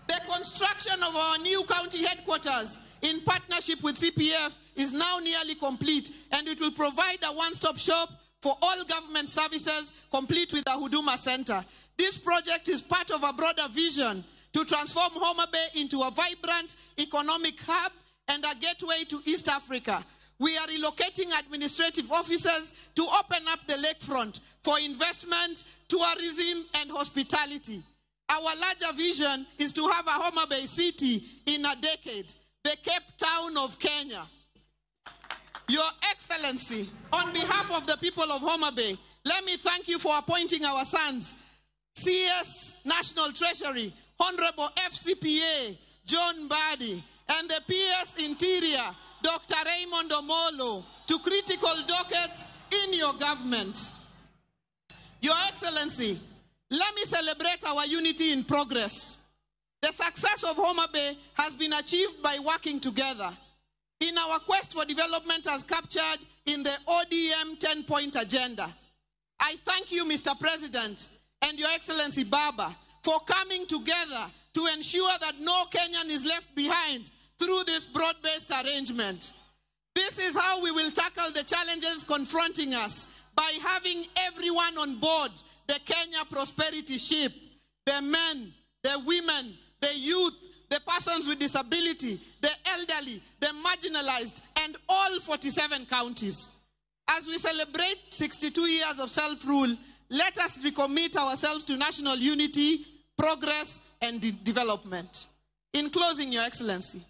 The construction of our new county headquarters in partnership with CPF is now nearly complete, and it will provide a one-stop shop for all government services, complete with a Huduma Center. This project is part of a broader vision to transform Homa Bay into a vibrant economic hub and a gateway to East Africa. We are relocating administrative officers to open up the lakefront for investment, tourism, and hospitality. Our larger vision is to have a Homa Bay city in a decade, the Cape Town of Kenya. Your Excellency, on behalf of the people of Homa Bay, let me thank you for appointing our sons, CS National Treasury, Honorable FCPA, John Mbadi, and the PS Interior, Dr. Raymond Omolo, to critical dockets in your government. Your Excellency, let me celebrate our unity in progress. The success of Homa Bay has been achieved by working together in our quest for development as captured in the ODM 10-point agenda. I thank you, Mr. President, and Your Excellency Baba, for coming together to ensure that no Kenyan is left behind through this broad-based arrangement. This is how we will tackle the challenges confronting us, by having everyone on board the Kenya Prosperity Ship, the men, the women, the youth, the persons with disability, the elderly, the marginalized, and all 47 counties. As we celebrate 62 years of self-rule, let us recommit ourselves to national unity, progress, and development. In closing, Your Excellency,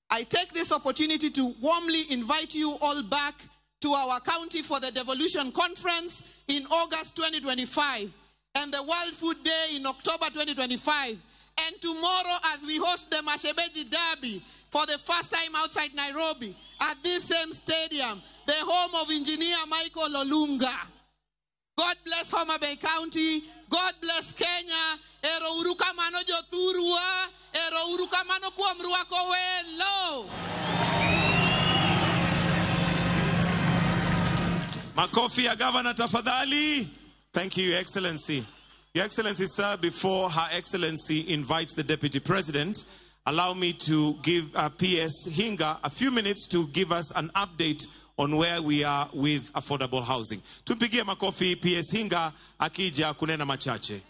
I take this opportunity to warmly invite you all back to our county for the Devolution Conference in August 2025 and the World Food Day in October 2025. And tomorrow, as we host the Mashemeji Derby for the first time outside Nairobi at this same stadium, the home of Engineer Michael Olunga. God bless Homa Bay County. God bless Kenya. Ero uru kamano jothurwa. Ero uru kamano kuom rwako welo. Makofi ya gavana tafadhali. Thank you, Your Excellency. Your Excellency, sir, before Her Excellency invites the Deputy President, allow me to give PS Hinga a few minutes to give us an update on where we are with affordable housing. Tumpigie makofi PS Hinga akija kunena machache.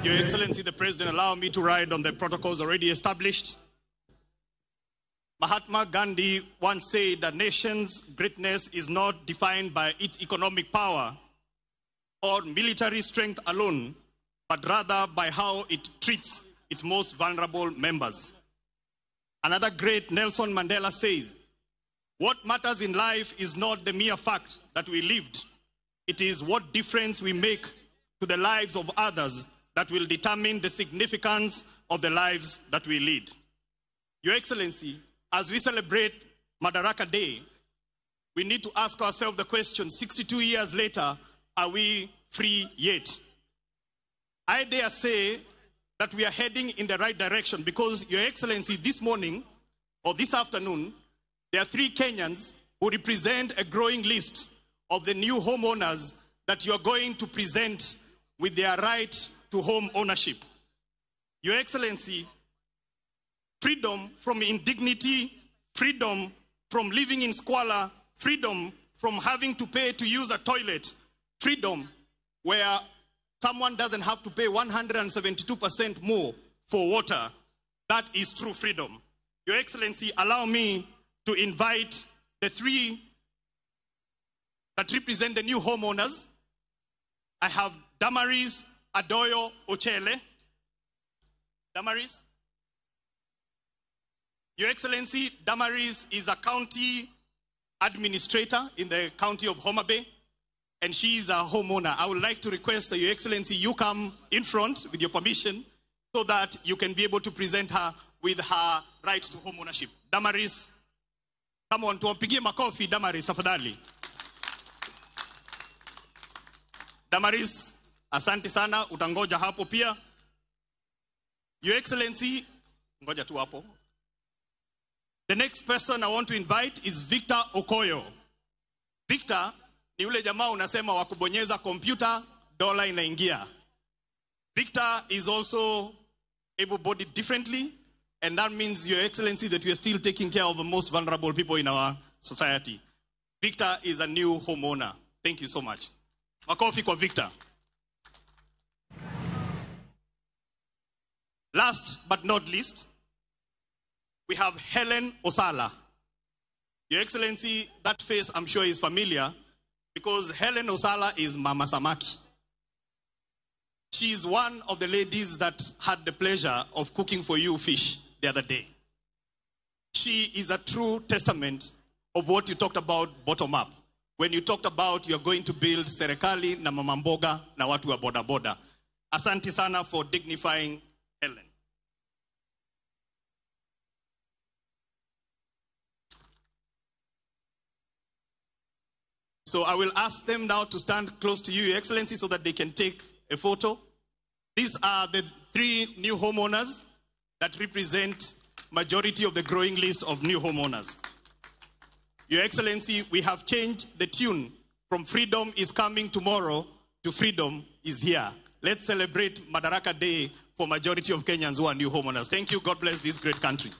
Your Excellency, the President, allow me to ride on the protocols already established. Mahatma Gandhi once said that nation's greatness is not defined by its economic power or military strength alone, but rather by how it treats its most vulnerable members. Another great Nelson Mandela says, "What matters in life is not the mere fact that we lived. It is what difference we make to the lives of others that will determine the significance of the lives that we lead." Your Excellency, as we celebrate Madaraka Day, we need to ask ourselves the question, 62 years later, are we free yet? I dare say that we are heading in the right direction because, Your Excellency, this morning or this afternoon, there are 3 Kenyans who represent a growing list of the new homeowners that you are going to present with their right to home ownership. Your Excellency, freedom from indignity, freedom from living in squalor, freedom from having to pay to use a toilet, freedom where someone doesn't have to pay 172% more for water. That is true freedom. Your Excellency, allow me to invite the 3 that represent the new homeowners. I have Damaris Adoyo Ochele. Damaris. Your Excellency, Damaris is a county administrator in the county of Homa Bay, and she is a homeowner. I would like to request that, Your Excellency, you come in front with your permission so that you can be able to present her with her right to home ownership. Damaris, come on, tuwapigie makofi Damaris, tafadhali. Damaris, asante sana, utangoja hapo pia. Your Excellency, ngoja tu hapo. The next person I want to invite is Victor Okoyo. Victor ni yule jamaa unasema wa kubonyeza kompyuta, dola inaingia. Victor is also able-bodied differently, and that means, Your Excellency, that we are still taking care of the most vulnerable people in our society. Victor is a new homeowner. Thank you so much. Makofi kwa Victor. Last but not least, we have Helen Osala. Your Excellency, that face I'm sure is familiar because Helen Osala is Mama Samaki. She is one of the ladies that had the pleasure of cooking for you fish the other day. She is a true testament of what you talked about bottom up. When you talked about you're going to build serikali na mama mboga na watu wa boda boda. Asante sana for dignifying Helen. So I will ask them now to stand close to you, Your Excellency, so that they can take a photo. These are the 3 new homeowners that represent majority of the growing list of new homeowners. Your Excellency, we have changed the tune from freedom is coming tomorrow to freedom is here. Let's celebrate Madaraka Day for majority of Kenyans who are new homeowners. Thank you. God bless this great country.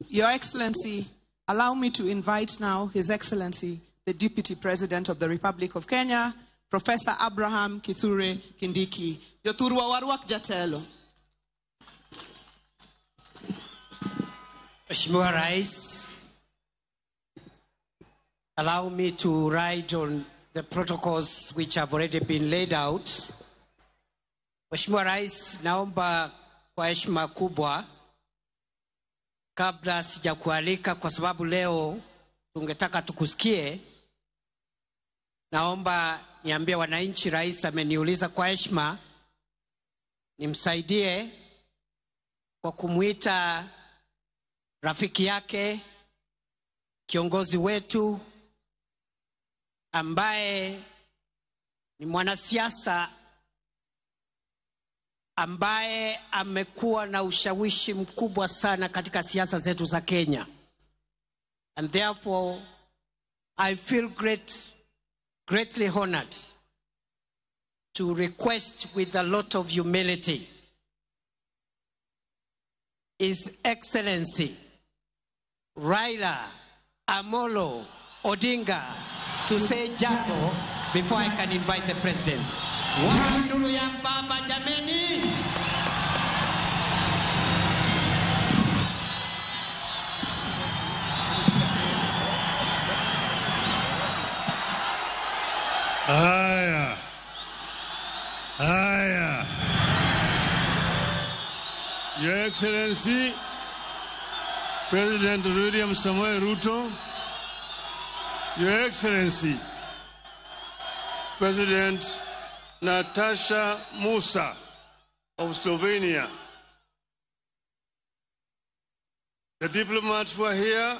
Your Excellency, allow me to invite now His Excellency, the Deputy President of the Republic of Kenya, Professor Abraham Kithure Kindiki. Jothurwa warwak jatelo. Mheshimiwa Rais, allow me to ride on the protocols which have already been laid out. Mheshimiwa Rais, naomba kwa heshima kubwa, kabla sijakualika, kwa sababu leo tungetaka tukusikie, naomba niambie wananchi, Rais ameniuliza kwa heshima nimsaidie kwa kumuita rafiki yake, kiongozi wetu ambaye ni mwanasiasa ambaye amekuwa na ushawishi mkubwa sana katika siasa zetu za Kenya. And therefore, I feel greatly honored to request with a lot of humility His Excellency Raila Amolo Odinga to say jambo before I can invite the president. Wanduru ya baba jameni. Haya. Haya. Your Excellency, President William Samoei Ruto, Your Excellency, President Natasha Musa of Slovenia, the diplomats who are here,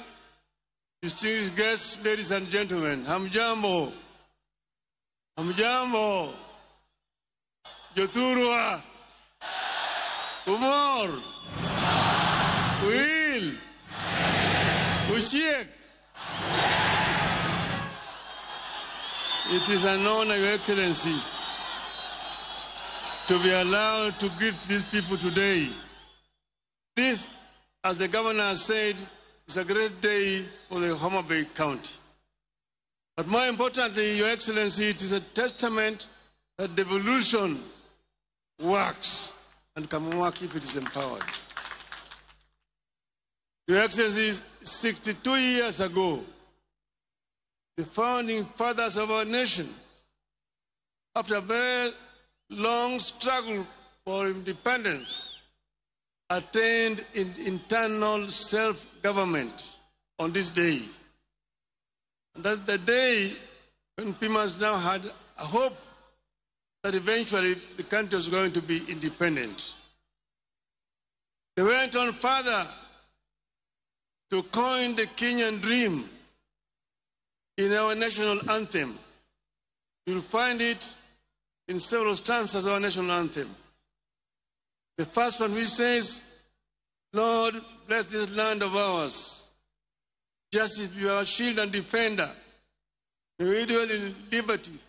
distinguished guests, ladies and gentlemen, Hamjambo, Hamjambo, Jothurwa, Umor, Will, Ushiek. It is an honor, Your Excellency, to be allowed to greet these people today. This, as the governor has said, is a great day for the Homa Bay County. But more importantly, Your Excellency, it is a testament that devolution works and can work if it is empowered. Your Excellency, 62 years ago, the founding fathers of our nation, after a very long struggle for independence, attained internal self-government on this day. And that's the day when Pimas now had a hope that eventually the country was going to be independent. They went on further to coin the Kenyan dream in our national anthem. You'll find it in several stanzas of our national anthem. The first one which says, Lord, bless this land of ours. Justice be our shield and defender. May we dwell in liberty,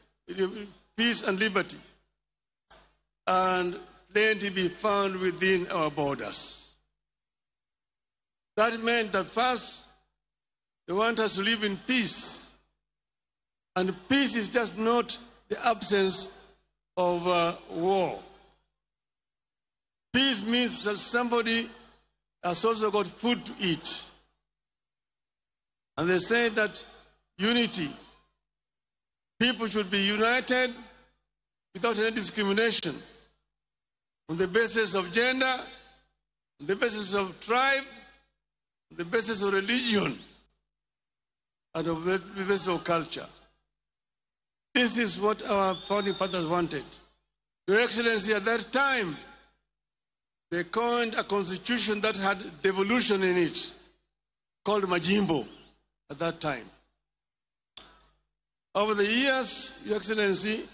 peace and liberty, and plenty be found within our borders. That meant that first, they want us to live in peace. And peace is just not the absence of war. Peace means that somebody has also got food to eat. And they say that unity, people should be united without any discrimination on the basis of gender, on the basis of tribe, on the basis of religion, and on the basis of culture. This is what our founding fathers wanted. Your Excellency, at that time, they coined a constitution that had devolution in it, called Majimbo at that time. Over the years, Your Excellency,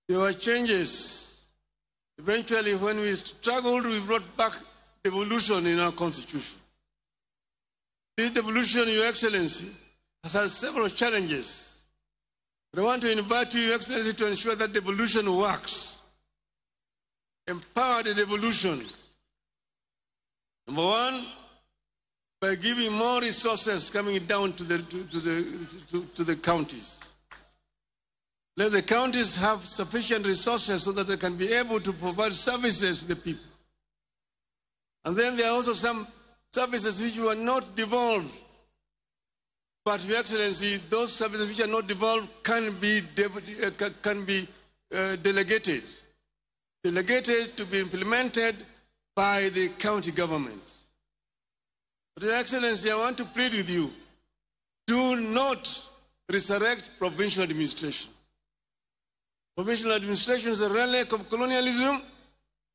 there were changes. Eventually, when we struggled, we brought back devolution in our constitution. This devolution, Your Excellency, has had several challenges. But I want to invite you, Your Excellency, to ensure that devolution works. Empower the devolution. Number one, by giving more resources coming down to the counties. Let the counties have sufficient resources so that they can be able to provide services to the people. And then there are also some services which were not devolved But, Your Excellency, those services which are not devolved can be delegated. Delegated to be implemented by the county government. But, Your Excellency, I want to plead with you, do not resurrect provincial administration. Provincial administration is a relic of colonialism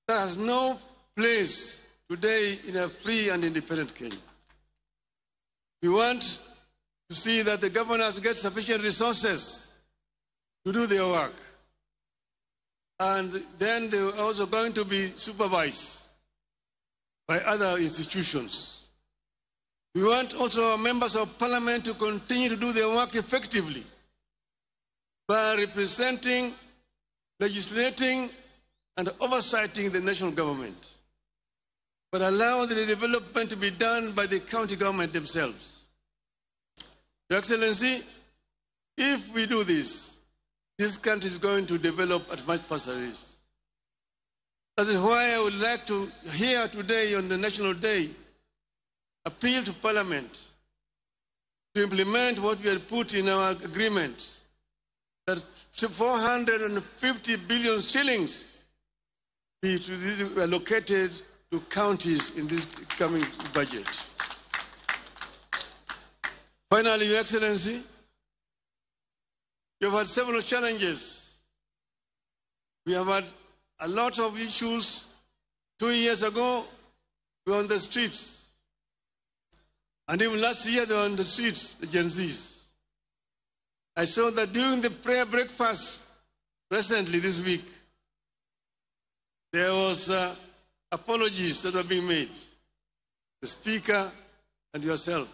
that has no place today in a free and independent Kenya. We want to see that the governors get sufficient resources to do their work. And then they are also going to be supervised by other institutions. We want also our members of parliament to continue to do their work effectively by representing, legislating, and oversighting the national government, but allow the development to be done by the county government themselves. Your Excellency, if we do this, this country is going to develop at much faster rate. That is why I would like to hear today on the National Day appeal to Parliament to implement what we had put in our agreement, that 450 billion shillings be allocated to counties in this coming budget. Finally, Your Excellency, you have had several challenges. We have had a lot of issues. 2 years ago, we were on the streets. And even last year, they were on the streets, the Gen Zs. I saw that during the prayer breakfast recently this week, there was apologies that were being made, the speaker and yourself,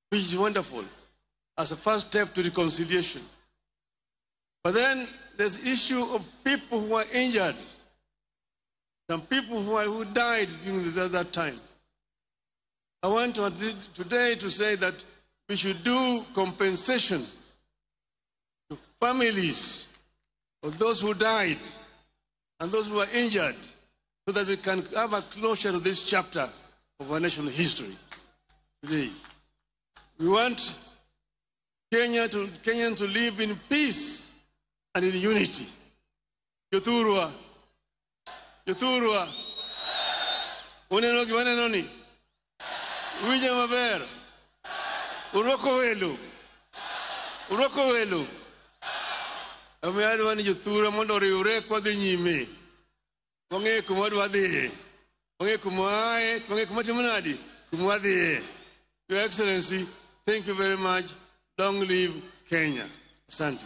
which is wonderful as a first step to reconciliation. But then there's the issue of people who were injured, some people who died during that time. I want to today to say that we should do compensation to families of those who died and those who were injured, so that we can have a closure to this chapter of our national history today. We want Kenyans to live in peace and in unity. Jothurwa, Jothurwa, uneno gi waneno ni, winjo maber, urwako welo, urwako welo. Omiyo adwa ni jothurwa mondo oriwre kwadhi nyime. Wang'e kuma wadwa dhiye, wang'e kuma waaye, wang'e kuma timo nadi, kuma wadhiye. Your Excellency, thank you very much. Long live Kenya. Asante.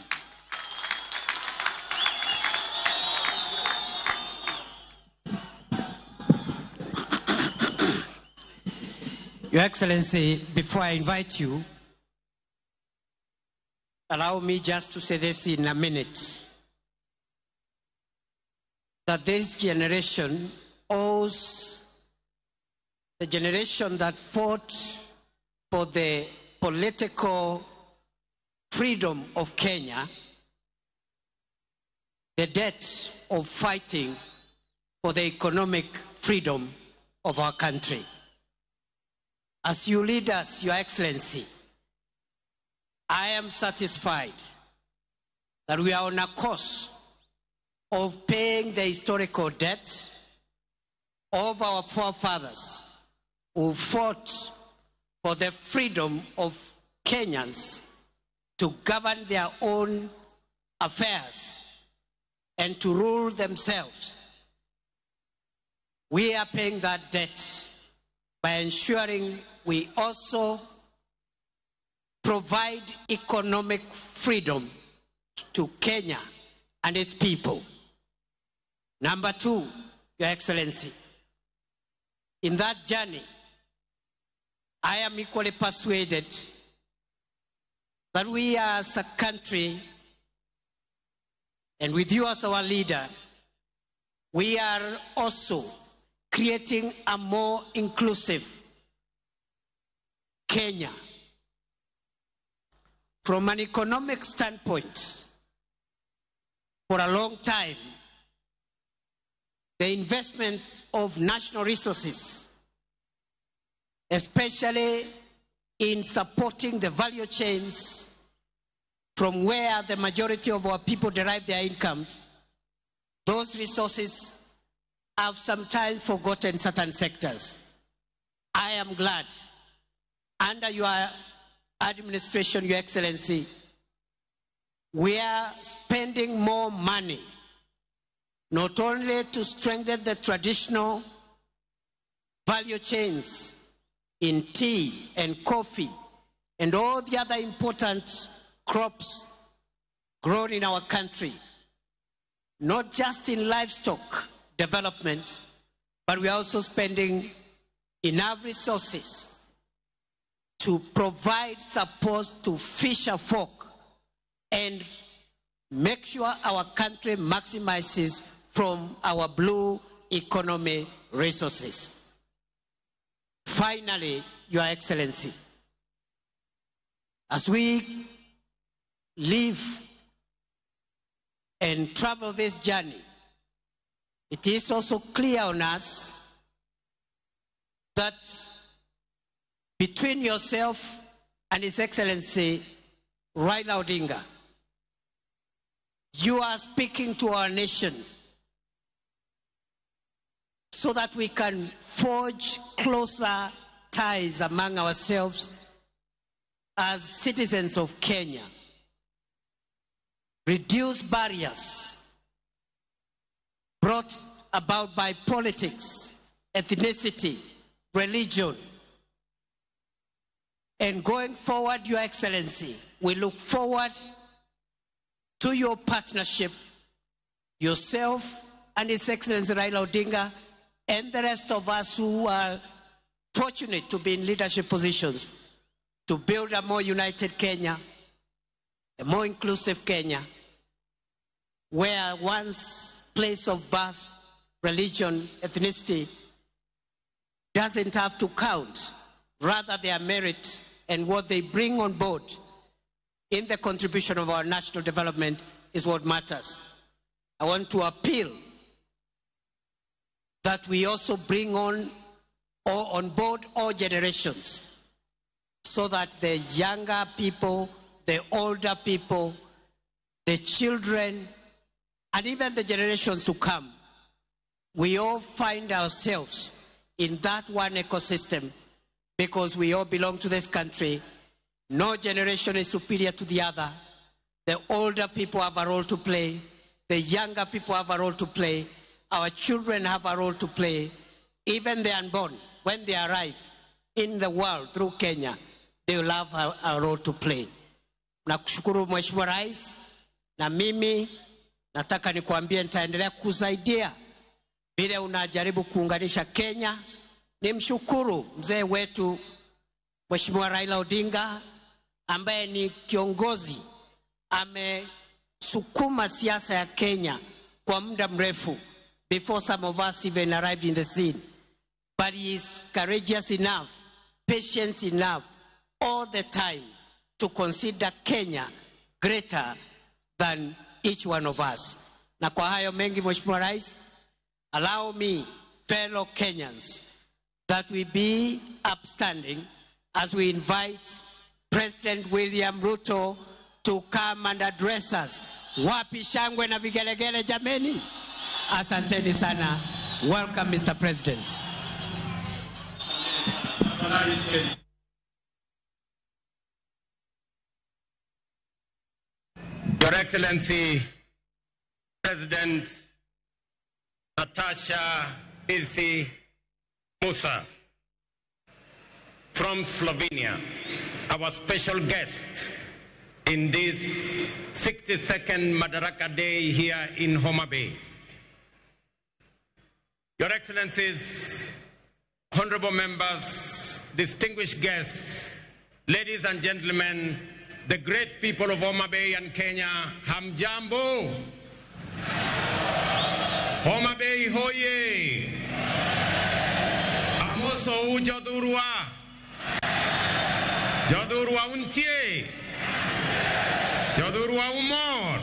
Your Excellency, before I invite you, allow me just to say this in a minute, that this generation owes the generation that fought for the political freedom of Kenya the debt of fighting for the economic freedom of our country. As you lead us, Your Excellency, I am satisfied that we are on a course of paying the historical debt of our forefathers who fought for the freedom of Kenyans to govern their own affairs and to rule themselves. We are paying that debt by ensuring we also provide economic freedom to Kenya and its people. Number two, Your Excellency, in that journey, I am equally persuaded that we as a country, and with you as our leader, we are also creating a more inclusive Kenya. From an economic standpoint, for a long time, the investment of national resources, especially in supporting the value chains from where the majority of our people derive their income, those resources have sometimes forgotten certain sectors. I am glad under your administration, Your Excellency, we are spending more money not only to strengthen the traditional value chains in tea and coffee and all the other important crops grown in our country, not just in livestock development, but we are also spending enough resources to provide support to fisher folk and make sure our country maximizes from our blue economy resources. Finally, Your Excellency, as we live and travel this journey, it is also clear on us that between yourself and His Excellency Raila Odinga, you are speaking to our nation so that we can forge closer ties among ourselves as citizens of Kenya, reduce barriers brought about by politics, ethnicity, religion. And going forward, Your Excellency, we look forward to your partnership, yourself and His Excellency Raila Odinga, and the rest of us who are fortunate to be in leadership positions, to build a more united Kenya, a more inclusive Kenya, where one's place of birth, religion, ethnicity doesn't have to count, rather their merit and what they bring on board in the contribution of our national development is what matters. I want to appeal that we also bring on or on board all generations so that the younger people, the older people, the children, and even the generations to come, we all find ourselves in that one ecosystem because we all belong to this country. No generation is superior to the other. The older people have a role to play. The younger people have a role to play. Our children have a role to play. Even the unborn, when they arrive in the world through Kenya, they will have a role to play. Nakushukuru Mheshimiwa Rais, na mimi nataka nikuambie nitaendelea kusaidia vile unajaribu kuunganisha Kenya. Nimshukuru mzee wetu Mheshimiwa Raila Odinga ambaye ni kiongozi amesukuma siasa ya Kenya kwa muda mrefu before some of us even arrived in the scene. But he is courageous enough, patient enough all the time to consider Kenya greater than each one of us. Na kwa hayo mengi, Mheshimiwa Rais, allow me, fellow Kenyans, that we be upstanding as we invite President William Ruto to come and address us. Wapi shangwe na vigelegele jameni? Asanteni sana. Welcome, Mr. President. Your Excellency, President Natasha Pirc Musar from Slovenia, our special guest in this 62nd Madaraka Day here in Homa Bay. Your Excellencies, honorable members, distinguished guests, ladies and gentlemen, the great people of Homa Bay and Kenya, hamjambo. Homa Bay hoye. Amoso jothurwa. Jothurwa untie. Jothurwa umor.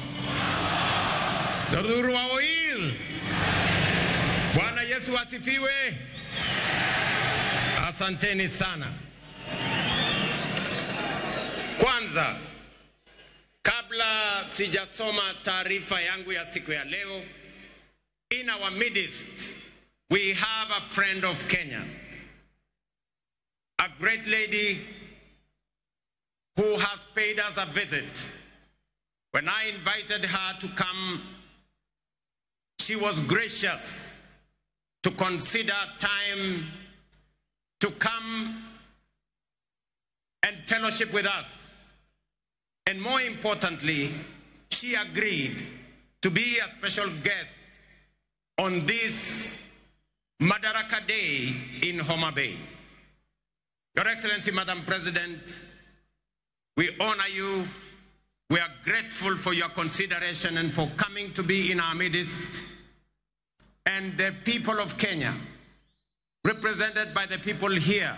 Jothurwa oil. Bwana Yesu asifiwe. Asanteni sana. Kwanza, kabla sijasoma taarifa yangu ya siku ya leo, in our midst we have a friend of Kenya, a great lady who has paid us a visit. When I invited her to come, she was gracious to consider time to come and fellowship with us. And more importantly, she agreed to be a special guest on this Madaraka Day in Homa Bay. Your Excellency, Madam President, we honor you. We are grateful for your consideration and for coming to be in our midst. And the people of Kenya, represented by the people here,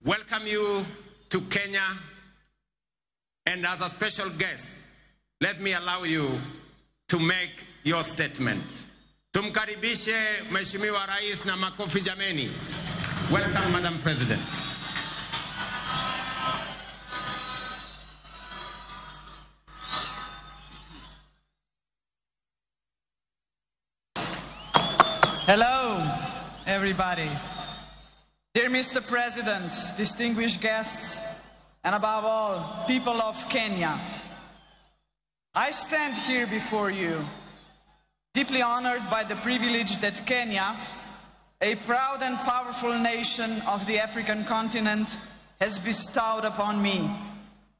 welcome you to Kenya. And as a special guest, let me allow you to make your statement. Tumkaribishe Mheshimiwa Rais na makofi jameni. Welcome, Madam President. Hello, everybody. Dear Mr. President, distinguished guests, and above all, people of Kenya, I stand here before you, deeply honored by the privilege that Kenya, a proud and powerful nation of the African continent, has bestowed upon me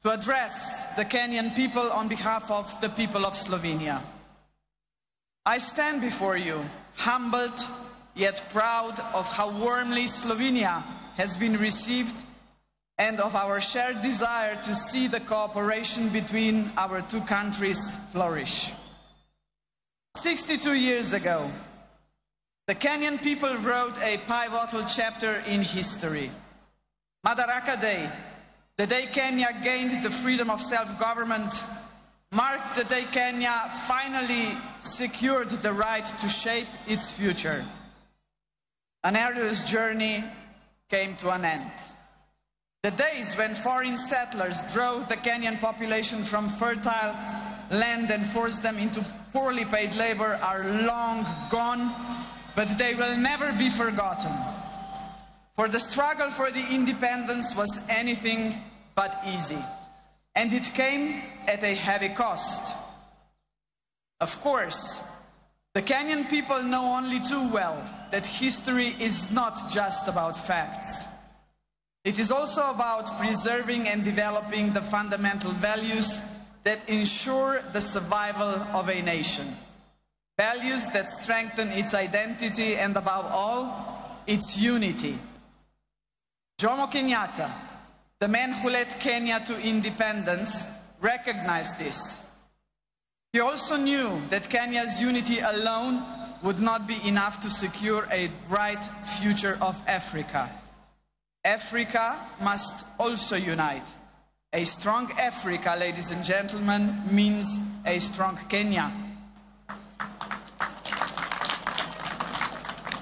to address the Kenyan people on behalf of the people of Slovenia. I stand before you, humbled yet proud of how warmly Slovenia has been received and of our shared desire to see the cooperation between our two countries flourish. 62 years ago, the Kenyan people wrote a pivotal chapter in history. Madaraka Day, the day Kenya gained the freedom of self-government, marked the day Kenya finally secured the right to shape its future. An arduous journey came to an end. The days when foreign settlers drove the Kenyan population from fertile land and forced them into poorly paid labor are long gone, but they will never be forgotten. For the struggle for the independence was anything but easy, and it came at a heavy cost. Of course, the Kenyan people know only too well that history is not just about facts. It is also about preserving and developing the fundamental values that ensure the survival of a nation. Values that strengthen its identity and, above all, its unity. Jomo Kenyatta, the man who led Kenya to independence, recognized this. He also knew that Kenya's unity alone would not be enough to secure a bright future of Africa. Africa must also unite. A strong Africa, ladies and gentlemen, means a strong Kenya.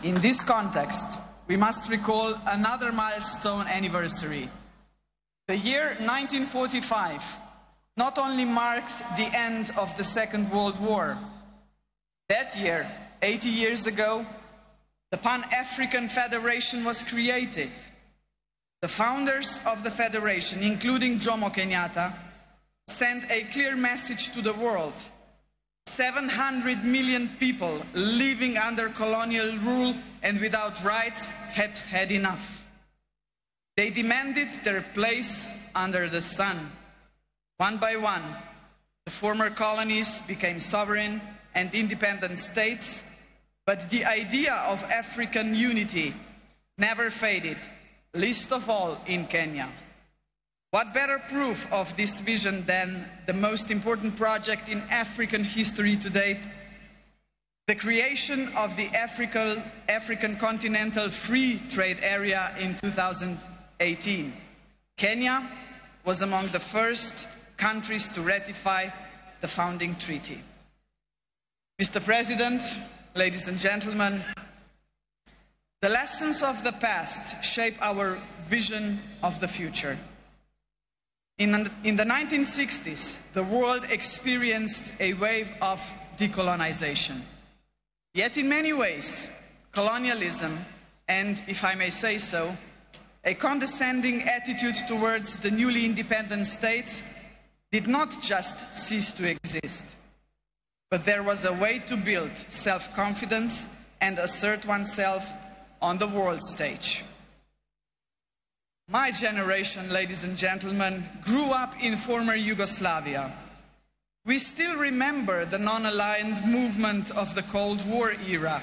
In this context, we must recall another milestone anniversary. The year 1945 not only marked the end of the Second World War. That year, 80 years ago, the Pan-African Federation was created. The founders of the federation, including Jomo Kenyatta, sent a clear message to the world. 700 million people living under colonial rule and without rights had had enough. They demanded their place under the sun. One by one, the former colonies became sovereign and independent states, but the idea of African unity never faded, least of all in Kenya. What better proof of this vision than the most important project in African history to date, the creation of the African Continental Free Trade Area in 2018. Kenya was among the first countries to ratify the founding treaty. Mr. President, ladies and gentlemen, the lessons of the past shape our vision of the future. In the 1960s, the world experienced a wave of decolonization. Yet in many ways, colonialism and, if I may say so, a condescending attitude towards the newly independent states did not just cease to exist, but there was a way to build self-confidence and assert oneself on the world stage. My generation, ladies and gentlemen, grew up in former Yugoslavia. We still remember the non-aligned movement of the Cold War era,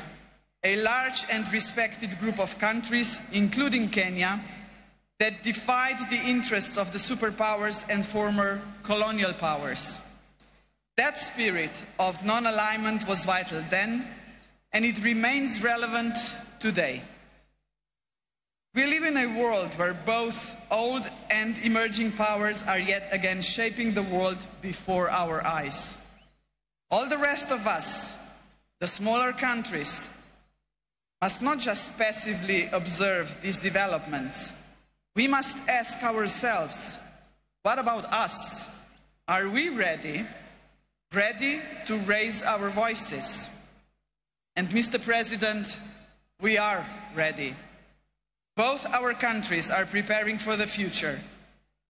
a large and respected group of countries, including Kenya, that defied the interests of the superpowers and former colonial powers. That spirit of non-alignment was vital then, and it remains relevant today. We live in a world where both old and emerging powers are yet again shaping the world before our eyes. All the rest of us, the smaller countries, must not just passively observe these developments. We must ask ourselves, what about us? Are we ready? Ready to raise our voices? And Mr. President, we are ready. Both our countries are preparing for the future,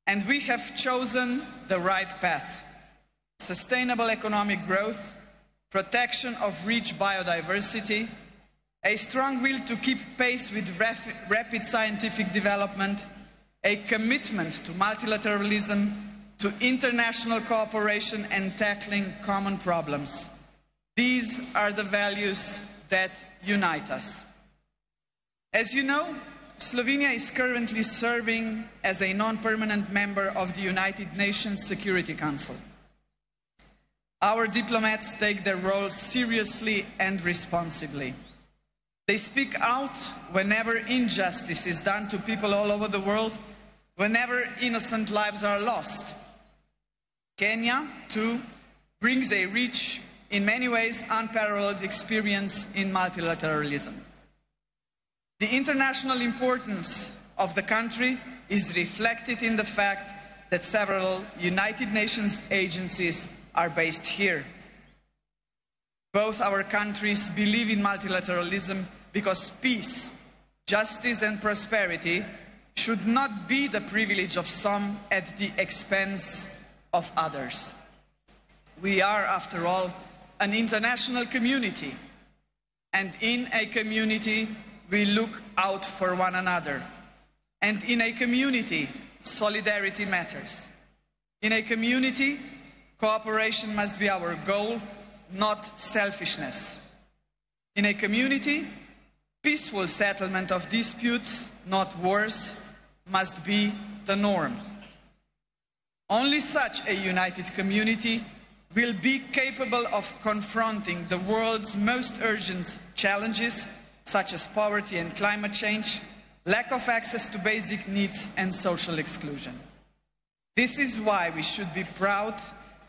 and we have chosen the right path. Sustainable economic growth, protection of rich biodiversity, a strong will to keep pace with rapid scientific development, a commitment to multilateralism, to international cooperation and tackling common problems. These are the values that unite us. As you know, Slovenia is currently serving as a non-permanent member of the United Nations Security Council. Our diplomats take their role seriously and responsibly. They speak out whenever injustice is done to people all over the world, whenever innocent lives are lost. Kenya, too, brings a rich, in many ways unparalleled experience in multilateralism. The international importance of the country is reflected in the fact that several United Nations agencies are based here. Both our countries believe in multilateralism because peace, justice and prosperity should not be the privilege of some at the expense of others. We are, after all, an international community, and in a community we look out for one another. And in a community, solidarity matters. In a community, cooperation must be our goal, not selfishness. In a community, peaceful settlement of disputes, not wars, must be the norm. Only such a united community will be capable of confronting the world's most urgent challenges, such as poverty and climate change, lack of access to basic needs, and social exclusion. This is why we should be proud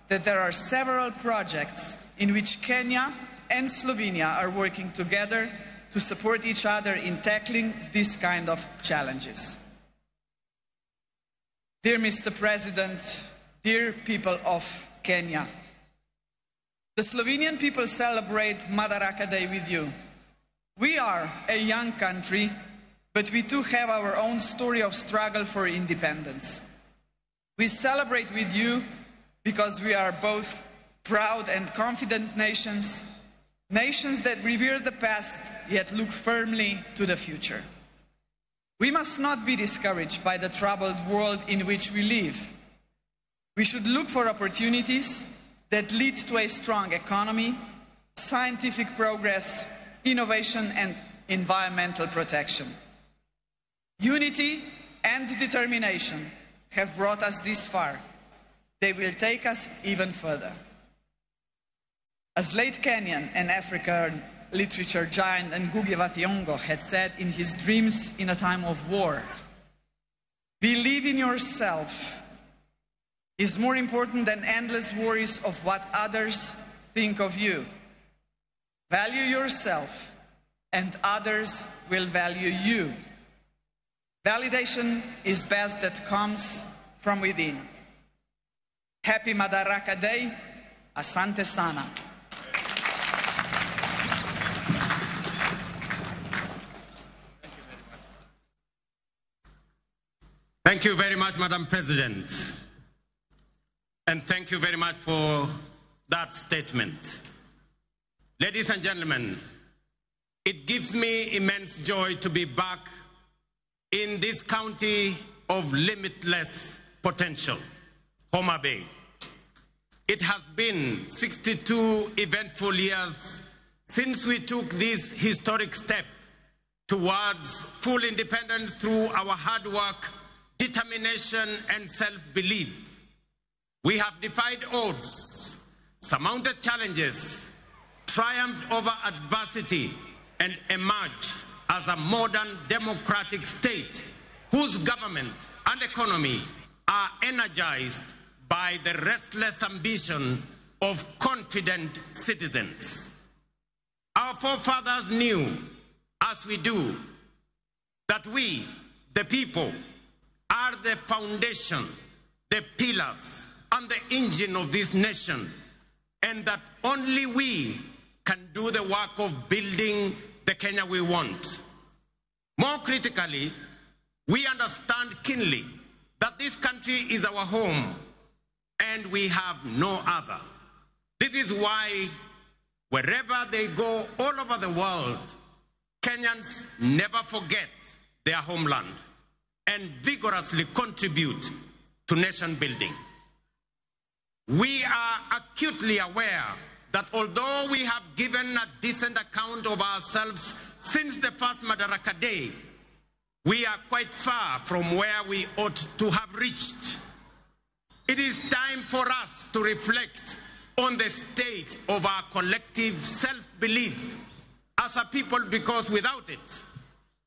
that there are several projects in which Kenya and Slovenia are working together to support each other in tackling this kind of challenges. Dear Mr. President, dear people of Kenya, the Slovenian people celebrate Madaraka Day with you. We are a young country, but we too have our own story of struggle for independence. We celebrate with you because we are both proud and confident nations, nations that revere the past yet look firmly to the future. We must not be discouraged by the troubled world in which we live. We should look for opportunities that lead to a strong economy, scientific progress, innovation and environmental protection. Unity and determination have brought us this far. They will take us even further. As late Kenyan and African literature giant Ngugi wa Thiong'o had said in his Dreams in a Time of War, believe in yourself is more important than endless worries of what others think of you. Value yourself, and others will value you. Validation is best that comes from within. Happy Madaraka Day. Asante sana. Thank you very much, Madam President. And thank you very much for that statement. Ladies and gentlemen, it gives me immense joy to be back in this county of limitless potential, Homa Bay. It has been 62 eventful years since we took this historic step towards full independence through our hard work, determination, and self-belief. We have defied odds, surmounted challenges, triumphed over adversity, and emerged as a modern democratic state whose government and economy are energized by the restless ambition of confident citizens. Our forefathers knew, as we do, that we, the people, are the foundation, the pillars, and the engine of this nation, and that only we can do the work of building the Kenya we want. More critically, we understand keenly that this country is our home and we have no other. This is why wherever they go all over the world, Kenyans never forget their homeland and vigorously contribute to nation building. We are acutely aware that although we have given a decent account of ourselves since the first Madaraka Day, we are quite far from where we ought to have reached. It is time for us to reflect on the state of our collective self-belief as a people, because without it,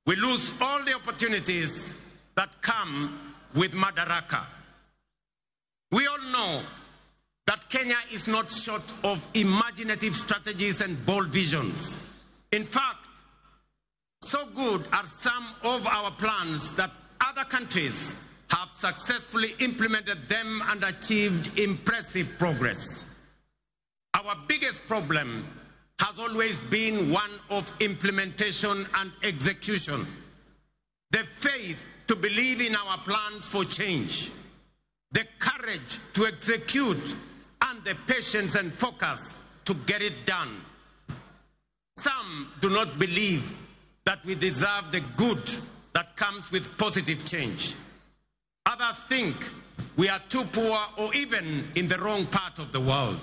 we lose all the opportunities that come with Madaraka. We all know that Kenya is not short of imaginative strategies and bold visions. In fact, so good are some of our plans that other countries have successfully implemented them and achieved impressive progress. Our biggest problem has always been one of implementation and execution. The faith to believe in our plans for change, the courage to execute, and the patience and focus to get it done. Some do not believe that we deserve the good that comes with positive change. Others think we are too poor or even in the wrong part of the world.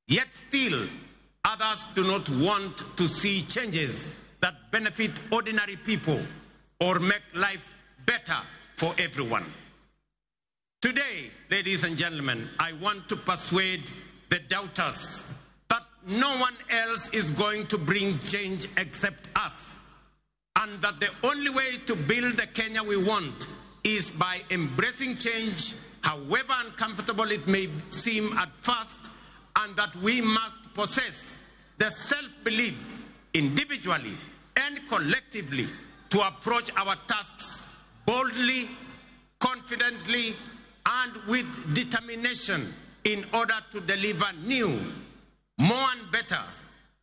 Yet still, others do not want to see changes that benefit ordinary people or make life better for everyone. Today, ladies and gentlemen, I want to persuade the doubters that no one else is going to bring change except us, and that the only way to build the Kenya we want is by embracing change, however uncomfortable it may seem at first, and that we must possess the self-belief individually and collectively to approach our tasks boldly, confidently, and with determination in order to deliver new, more and better,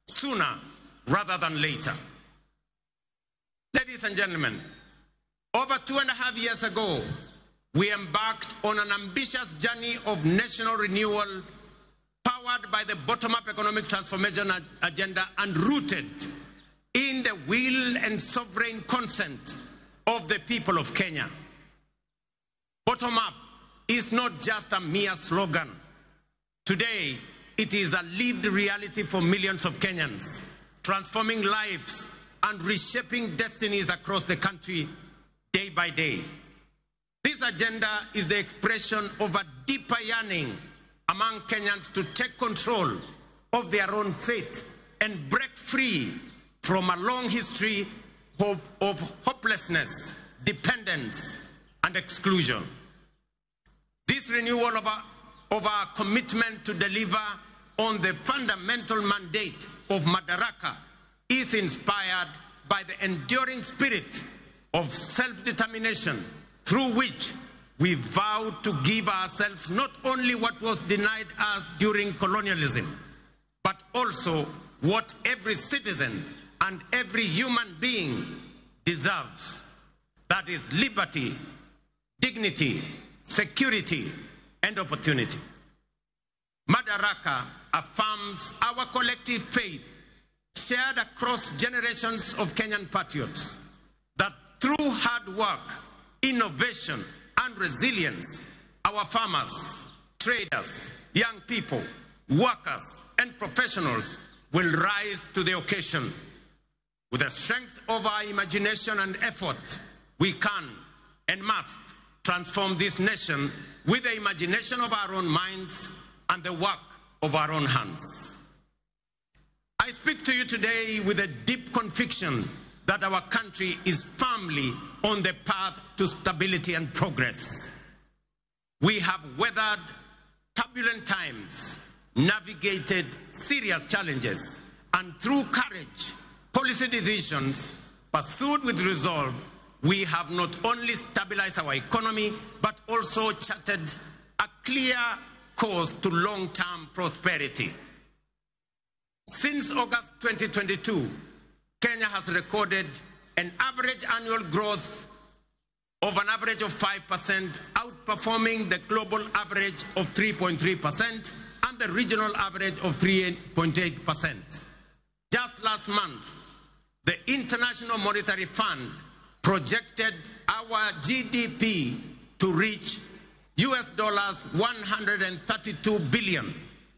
sooner rather than later. Ladies and gentlemen, over 2.5 years ago, we embarked on an ambitious journey of national renewal powered by the bottom-up economic transformation agenda and rooted in the will and sovereign consent of the people of Kenya. Bottom-up is not just a mere slogan. Today, it is a lived reality for millions of Kenyans, transforming lives and reshaping destinies across the country day by day. This agenda is the expression of a deeper yearning among Kenyans to take control of their own fate and break free from a long history of hopelessness, dependence, and exclusion. This renewal of our commitment to deliver on the fundamental mandate of Madaraka is inspired by the enduring spirit of self-determination through which We vowed to give ourselves not only what was denied us during colonialism, but also what every citizen and every human being deserves. That is liberty, dignity, security, and opportunity. Madaraka affirms our collective faith, shared across generations of Kenyan patriots, that through hard work, innovation, and resilience, our farmers, traders, young people, workers, and professionals will rise to the occasion. With the strength of our imagination and effort, we can and must transform this nation with the imagination of our own minds and the work of our own hands. I speak to you today with a deep conviction that our country is firmly on the path to stability and progress. We have weathered turbulent times, navigated serious challenges, and through courage, policy decisions pursued with resolve, we have not only stabilized our economy, but also charted a clear course to long-term prosperity. Since August 2022, Kenya has recorded an average annual growth of an average of 5%, outperforming the global average of 3.3% and the regional average of 3.8%. Just last month, the International Monetary Fund projected our GDP to reach US dollars 132 billion.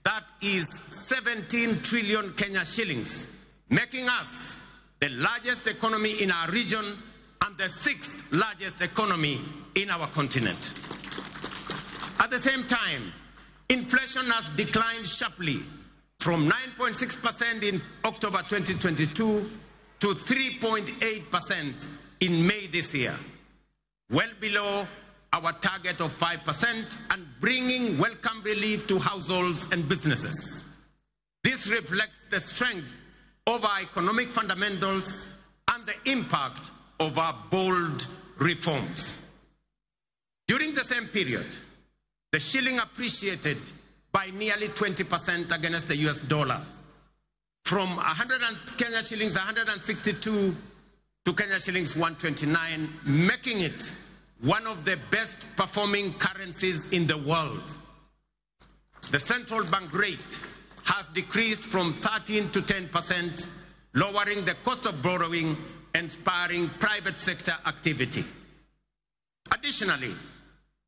That is 17 trillion Kenya shillings, making us the largest economy in our region and the sixth largest economy in our continent. At the same time, inflation has declined sharply from 9.6% in October 2022 to 3.8% in May this year, well below our target of 5% and bringing welcome relief to households and businesses. This reflects the strength of our economic fundamentals and the impact of our bold reforms. During the same period, the shilling appreciated by nearly 20% against the US dollar, from 100 Kenya shillings 162 to Kenya shillings 129, making it one of the best performing currencies in the world. The central bank rate has decreased from 13 to 10%, lowering the cost of borrowing and spurring private sector activity. Additionally,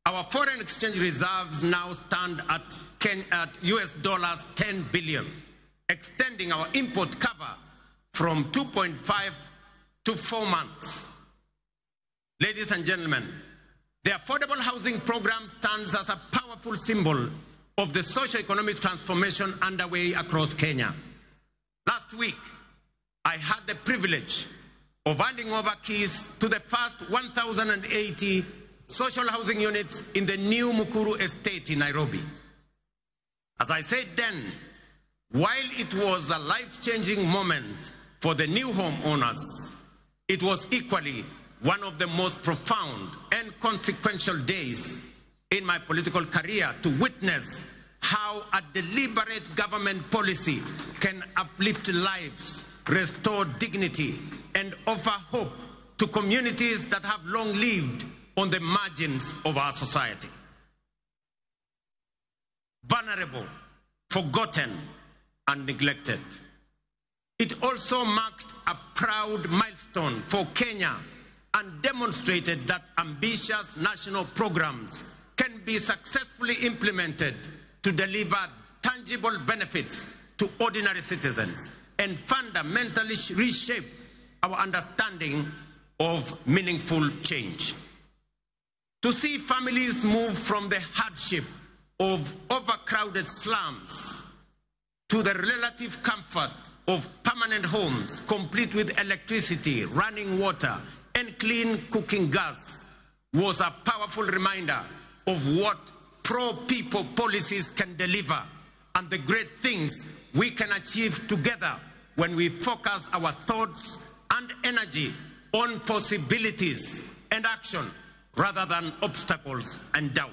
our foreign exchange reserves now stand at US dollars 10 billion, extending our import cover from 2.5 to 4 months. Ladies and gentlemen, the affordable housing program stands as a powerful symbol of the socio-economic transformation underway across Kenya. Last week, I had the privilege of handing over keys to the first 1,080 social housing units in the new Mukuru estate in Nairobi. As I said then, while it was a life-changing moment for the new homeowners, it was equally one of the most profound and consequential days in my political career to witness how a deliberate government policy can uplift lives, restore dignity, and offer hope to communities that have long lived on the margins of our society. Vulnerable, forgotten, and neglected. It also marked a proud milestone for Kenya and demonstrated that ambitious national programs can be successfully implemented to deliver tangible benefits to ordinary citizens and fundamentally reshape our understanding of meaningful change. To see families move from the hardship of overcrowded slums to the relative comfort of permanent homes, complete with electricity, running water, and clean cooking gas, was a powerful reminder of what pro-people policies can deliver and the great things we can achieve together when we focus our thoughts and energy on possibilities and action rather than obstacles and doubt.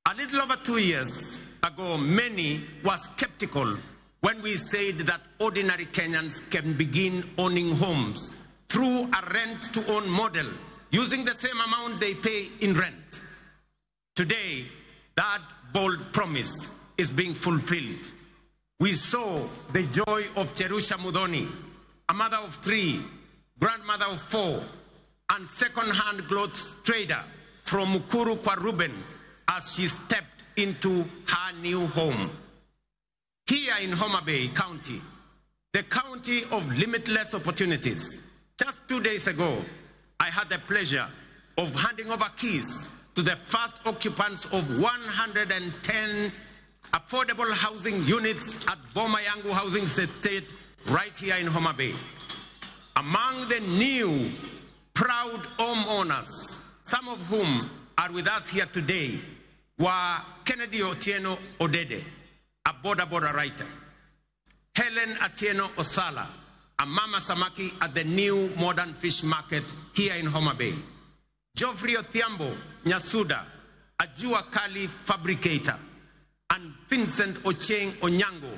A little over 2 years ago, many were skeptical when we said that ordinary Kenyans can begin owning homes through a rent-to-own model, using the same amount they pay in rent. Today, that bold promise is being fulfilled. We saw the joy of Jerusha Mudoni, a mother of 3, grandmother of 4, and second-hand clothes trader from Mukuru kwa Ruben as she stepped into her new home. Here in Homa Bay County, the county of limitless opportunities, just 2 days ago, I had the pleasure of handing over keys to the first occupants of 110 affordable housing units at Boma Yangu Housing Estate right here in Homa Bay. Among the new proud homeowners, some of whom are with us here today, were Kennedy Otieno Odede, a border border writer, Helen Atieno Osala, a mama samaki at the new modern fish market here in Homa Bay, Geoffrey Othiambo Nyasuda, a Jua Kali fabricator, and Vincent Ochieng Onyango,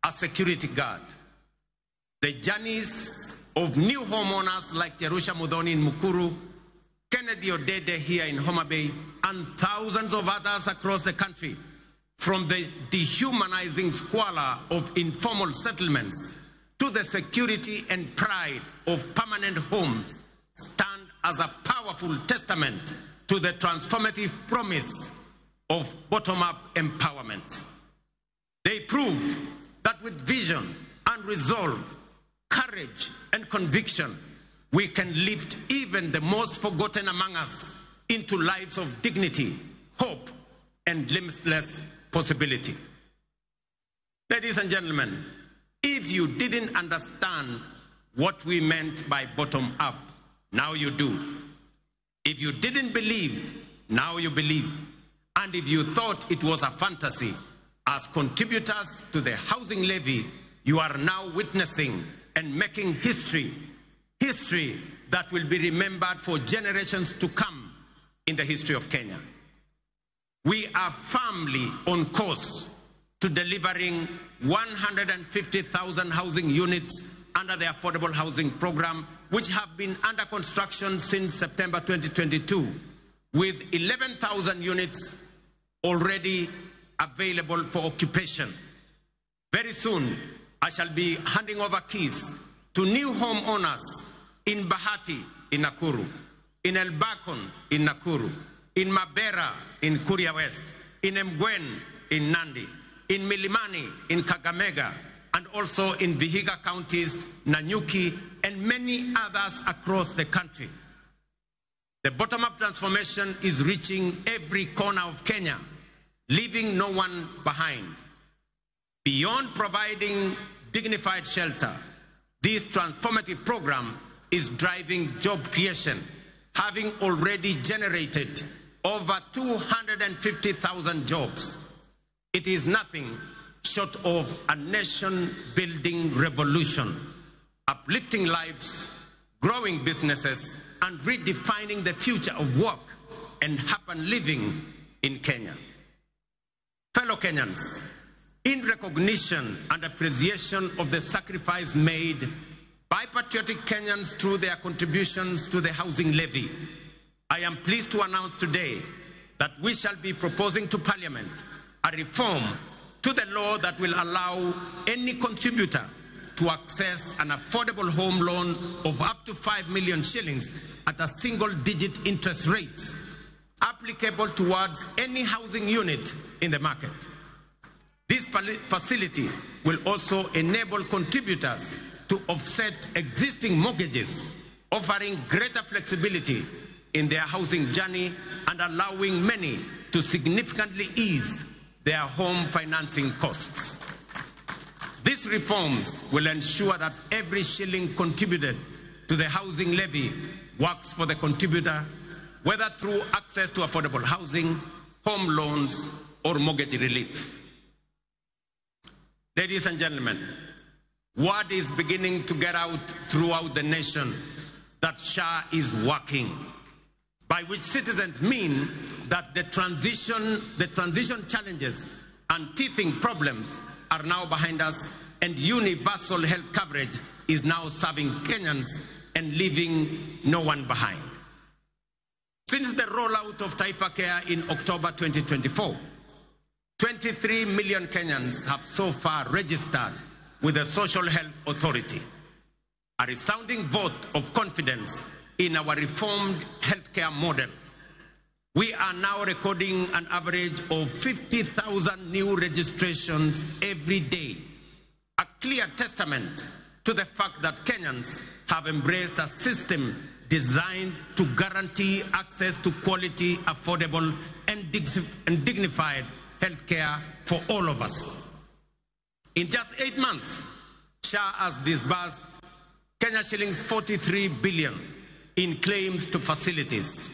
a security guard. The journeys of new homeowners like Jerusha Mudoni in Mukuru, Kennedy Odede here in Homa Bay, and thousands of others across the country, from the dehumanizing squalor of informal settlements to the security and pride of permanent homes, stand as a powerful testament to the transformative promise of bottom-up empowerment. They prove that with vision and resolve, courage and conviction, we can lift even the most forgotten among us into lives of dignity, hope, and limitless possibility. Ladies and gentlemen, if you didn't understand what we meant by bottom up, now you do. If you didn't believe, now you believe. And if you thought it was a fantasy, as contributors to the housing levy, you are now witnessing and making history, history that will be remembered for generations to come in the history of Kenya. We are firmly on course to delivering 150,000 housing units under the Affordable Housing Program, which have been under construction since September 2022, with 11,000 units already available for occupation. Very soon, I shall be handing over keys to new homeowners in Bahati in Nakuru, in Elbakon in Nakuru, in Mabera in Kuria West, in Mgwen in Nandi, in Milimani in Kakamega, and also in Vihiga counties, Nanyuki, and many others across the country. The bottom-up transformation is reaching every corner of Kenya, leaving no one behind. Beyond providing dignified shelter, this transformative program is driving job creation, having already generated over 250,000 jobs. It is nothing short of a nation-building revolution, uplifting lives, growing businesses, and redefining the future of work and happy living in Kenya. Fellow Kenyans, in recognition and appreciation of the sacrifice made by patriotic Kenyans through their contributions to the housing levy, I am pleased to announce today that we shall be proposing to Parliament a reform to the law that will allow any contributor to access an affordable home loan of up to 5 million shillings at a single-digit interest rate applicable towards any housing unit in the market. This facility will also enable contributors to offset existing mortgages, offering greater flexibility in their housing journey and allowing many to significantly ease their home financing costs. These reforms will ensure that every shilling contributed to the housing levy works for the contributor, whether through access to affordable housing, home loans, or mortgage relief. Ladies and gentlemen, word is beginning to get out throughout the nation that SHA is working. By which citizens mean that the transition challenges and teething problems are now behind us, and universal health coverage is now serving Kenyans and leaving no one behind. Since the rollout of Taifa Care in October 2024, 23 million Kenyans have so far registered with the Social Health Authority, a resounding vote of confidence in our reformed healthcare model. We are now recording an average of 50,000 new registrations every day, a clear testament to the fact that Kenyans have embraced a system designed to guarantee access to quality, affordable, and dignified healthcare for all of us. In just 8 months, SHA has disbursed Kenya shillings 43 billion in claims to facilities,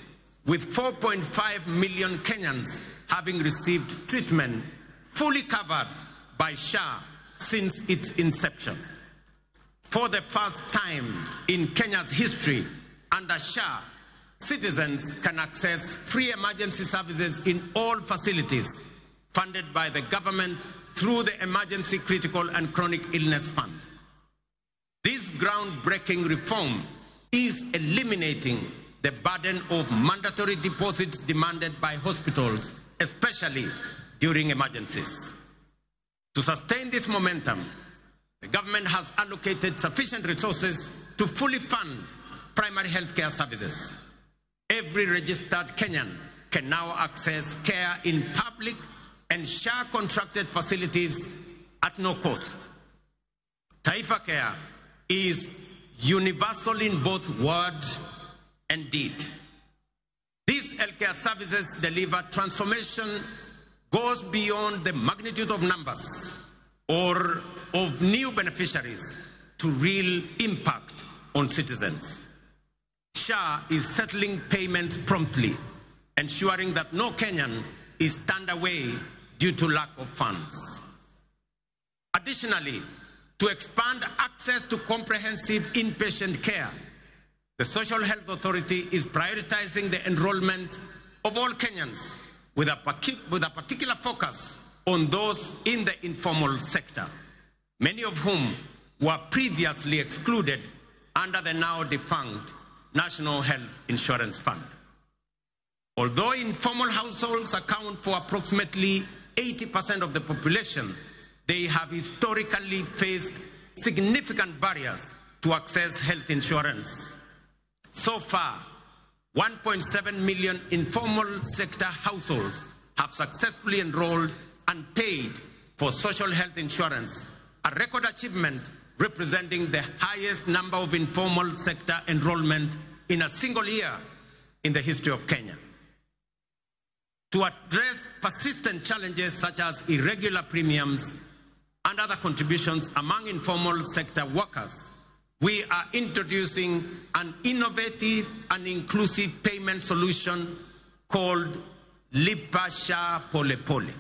with 4.5 million Kenyans having received treatment fully covered by SHA since its inception. For the first time in Kenya's history, under SHA, citizens can access free emergency services in all facilities funded by the government through the Emergency Critical and Chronic Illness Fund. This groundbreaking reform is eliminating the burden of mandatory deposits demanded by hospitals, especially during emergencies. To sustain this momentum, the government has allocated sufficient resources to fully fund primary healthcare services. Every registered Kenyan can now access care in public and SHA contracted facilities at no cost. Taifa Care is universal in both word and deed. These healthcare services deliver transformation goes beyond the magnitude of numbers or of new beneficiaries to real impact on citizens. SHA is settling payments promptly, ensuring that no Kenyan is turned away due to lack of funds. Additionally, to expand access to comprehensive inpatient care, the Social Health Authority is prioritizing the enrollment of all Kenyans with a particular focus on those in the informal sector, many of whom were previously excluded under the now defunct National Health Insurance Fund. Although informal households account for approximately 80% of the population, they have historically faced significant barriers to access health insurance. So far, 1.7 million informal sector households have successfully enrolled and paid for social health insurance, a record achievement representing the highest number of informal sector enrollment in a single year in the history of Kenya. To address persistent challenges such as irregular premiums and other contributions among informal sector workers, we are introducing an innovative and inclusive payment solution called Lipa SHA Pole Pole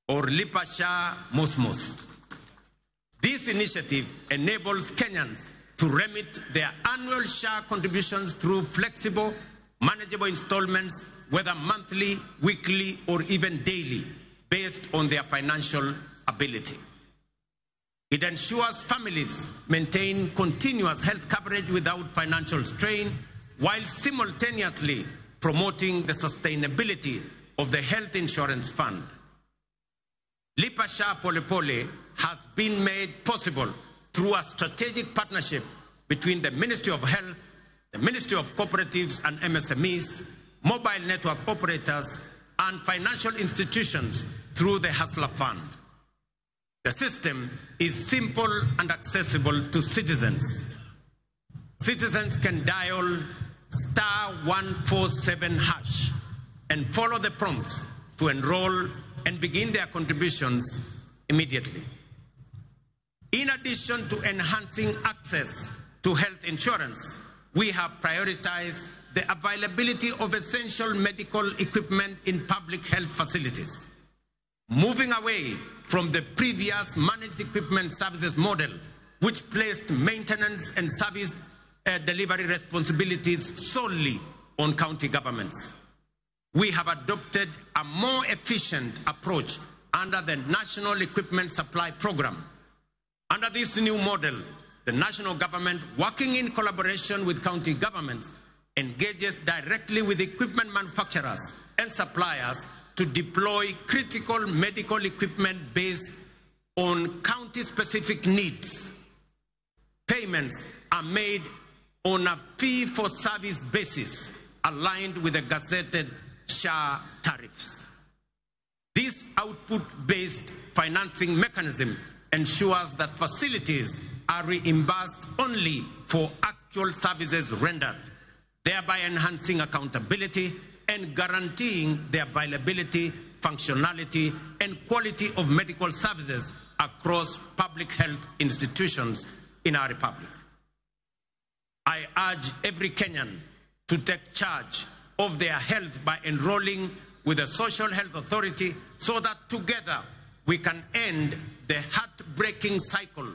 or Lipa SHA Mosmos. This initiative enables Kenyans to remit their annual SHA contributions through flexible, manageable installments, whether monthly, weekly, or even daily, based on their financial ability. It ensures families maintain continuous health coverage without financial strain, while simultaneously promoting the sustainability of the health insurance fund. Lipa SHA Pole Pole has been made possible through a strategic partnership between the Ministry of Health, the Ministry of Cooperatives and MSMEs, mobile network operators, and financial institutions through the Hustler Fund. The system is simple and accessible to citizens. Citizens can dial *147# and follow the prompts to enroll and begin their contributions immediately. In addition to enhancing access to health insurance, we have prioritized the availability of essential medical equipment in public health facilities, moving away from the previous managed equipment services model, which placed maintenance and service delivery responsibilities solely on county governments. We have adopted a more efficient approach under the National Equipment Supply Program. Under this new model, the national government, working in collaboration with county governments, engages directly with equipment manufacturers and suppliers to deploy critical medical equipment based on county-specific needs. Payments are made on a fee-for-service basis aligned with the gazetted SHA tariffs. This output-based financing mechanism ensures that facilities are reimbursed only for actual services rendered, thereby enhancing accountability and guaranteeing the availability, functionality, and quality of medical services across public health institutions in our republic. I urge every Kenyan to take charge of their health by enrolling with the Social Health Authority so that together we can end the heartbreaking cycle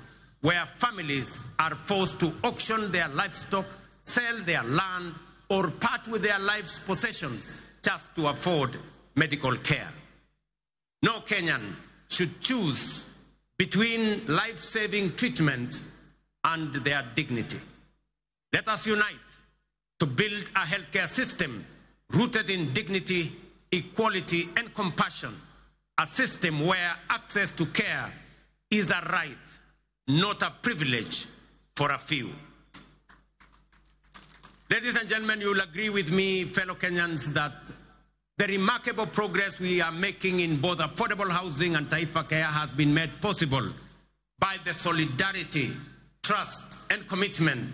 where families are forced to auction their livestock, sell their land, or part with their life's possessions just to afford medical care. No Kenyan should choose between life-saving treatment and their dignity. Let us unite to build a healthcare system rooted in dignity, equality, and compassion, a system where access to care is a right, not a privilege for a few. Ladies and gentlemen, you will agree with me, fellow Kenyans, that the remarkable progress we are making in both affordable housing and Taifa Care has been made possible by the solidarity, trust, and commitment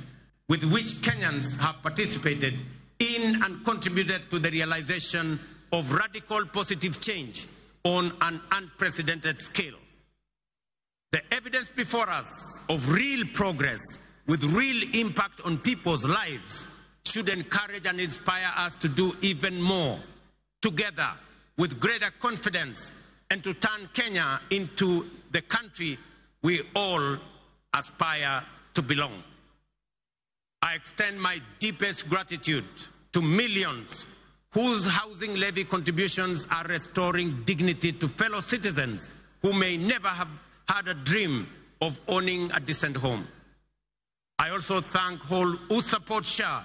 with which Kenyans have participated in and contributed to the realization of radical positive change on an unprecedented scale. The evidence before us of real progress with real impact on people's lives should encourage and inspire us to do even more together with greater confidence and to turn Kenya into the country we all aspire to belong. I extend my deepest gratitude to millions whose housing levy contributions are restoring dignity to fellow citizens who may never have had a dream of owning a decent home. I also thank all who support SHA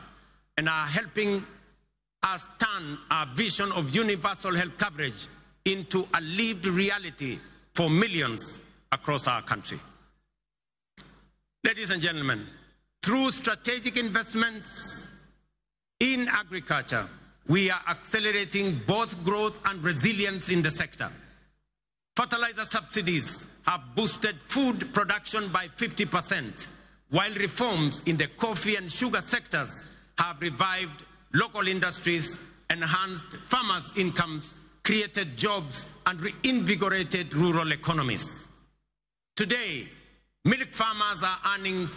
and are helping us turn our vision of universal health coverage into a lived reality for millions across our country. Ladies and gentlemen, through strategic investments in agriculture, we are accelerating both growth and resilience in the sector. Fertilizer subsidies have boosted food production by 50%, while reforms in the coffee and sugar sectors have revived local industries, enhanced farmers' incomes, created jobs, and reinvigorated rural economies. Today, milk farmers are earning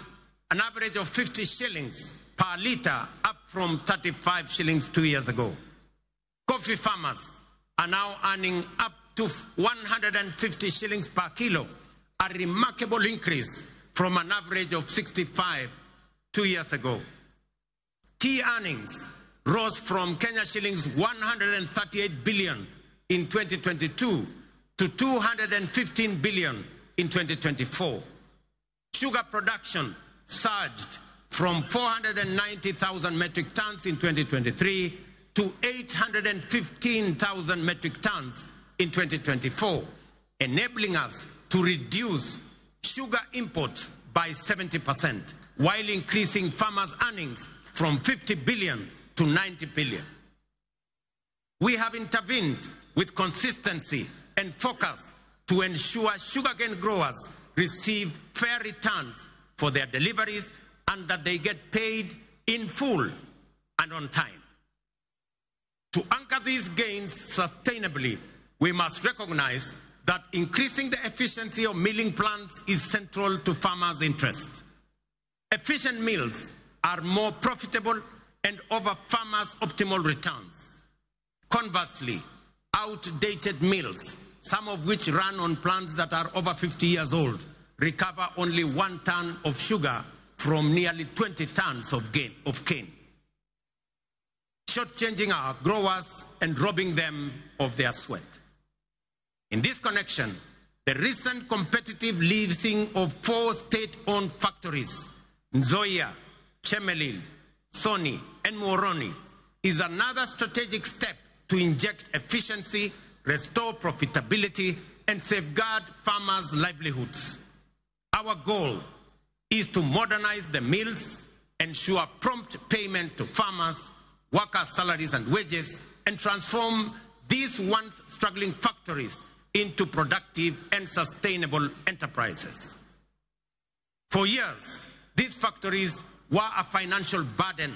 an average of 50 shillings per litre, up from 35 shillings 2 years ago. Coffee farmers are now earning up to 150 shillings per kilo, a remarkable increase from an average of 65 2 years ago. Tea earnings rose from Kenya shillings 138 billion in 2022 to 215 billion in 2024. Sugar production surged from 490,000 metric tons in 2023 to 815,000 metric tons in 2024, enabling us to reduce sugar imports by 70% while increasing farmers' earnings from 50 billion to 90 billion. We have intervened with consistency and focus to ensure sugarcane growers receive fair returns for their deliveries and that they get paid in full and on time. To anchor these gains sustainably, we must recognize that increasing the efficiency of milling plants is central to farmers' interest. Efficient mills are more profitable and offer farmers optimal returns. Conversely, outdated mills, some of which run on plants that are over 50 years old, recover only 1 ton of sugar from nearly 20 tons of cane. shortchanging our growers and robbing them of their sweat. In this connection, the recent competitive leasing of 4 state-owned factories, Nzoia, Chemelil, Sony, and Muhoroni, is another strategic step to inject efficiency, restore profitability, and safeguard farmers' livelihoods. Our goal is to modernize the mills, ensure prompt payment to farmers, workers' salaries and wages, and transform these once struggling factories into productive and sustainable enterprises. For years, these factories were a financial burden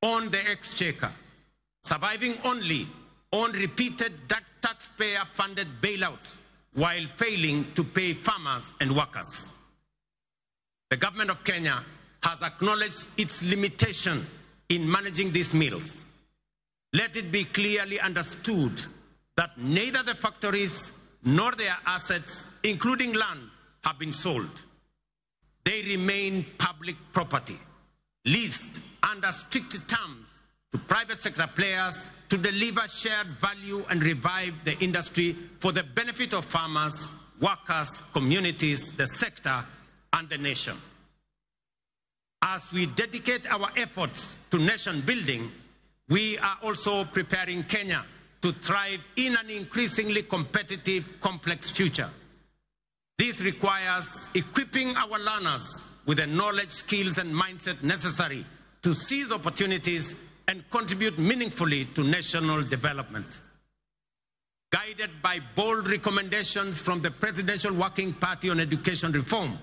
on the exchequer, surviving only on repeated taxpayer-funded bailouts while failing to pay farmers and workers. The government of Kenya has acknowledged its limitation in managing these mills. Let it be clearly understood that neither the factories nor their assets, including land, have been sold. They remain public property, leased under strict terms to private sector players to deliver shared value and revive the industry for the benefit of farmers, workers, communities, the sector, and the nation. As we dedicate our efforts to nation building, we are also preparing Kenya to thrive in an increasingly competitive, complex future. This requires equipping our learners with the knowledge, skills, and mindset necessary to seize opportunities and contribute meaningfully to national development. Guided by bold recommendations from the Presidential Working Party on Education Reform,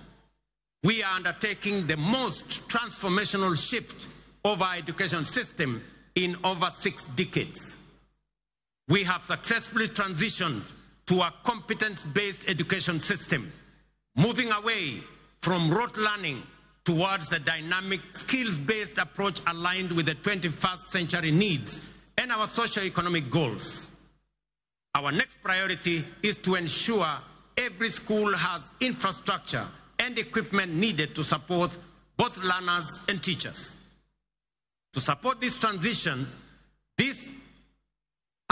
we are undertaking the most transformational shift of our education system in over 6 decades. We have successfully transitioned to a competence-based education system, moving away from rote learning towards a dynamic, skills-based approach aligned with the 21st century needs and our socio-economic goals. Our next priority is to ensure every school has infrastructure and equipment needed to support both learners and teachers. To support this transition,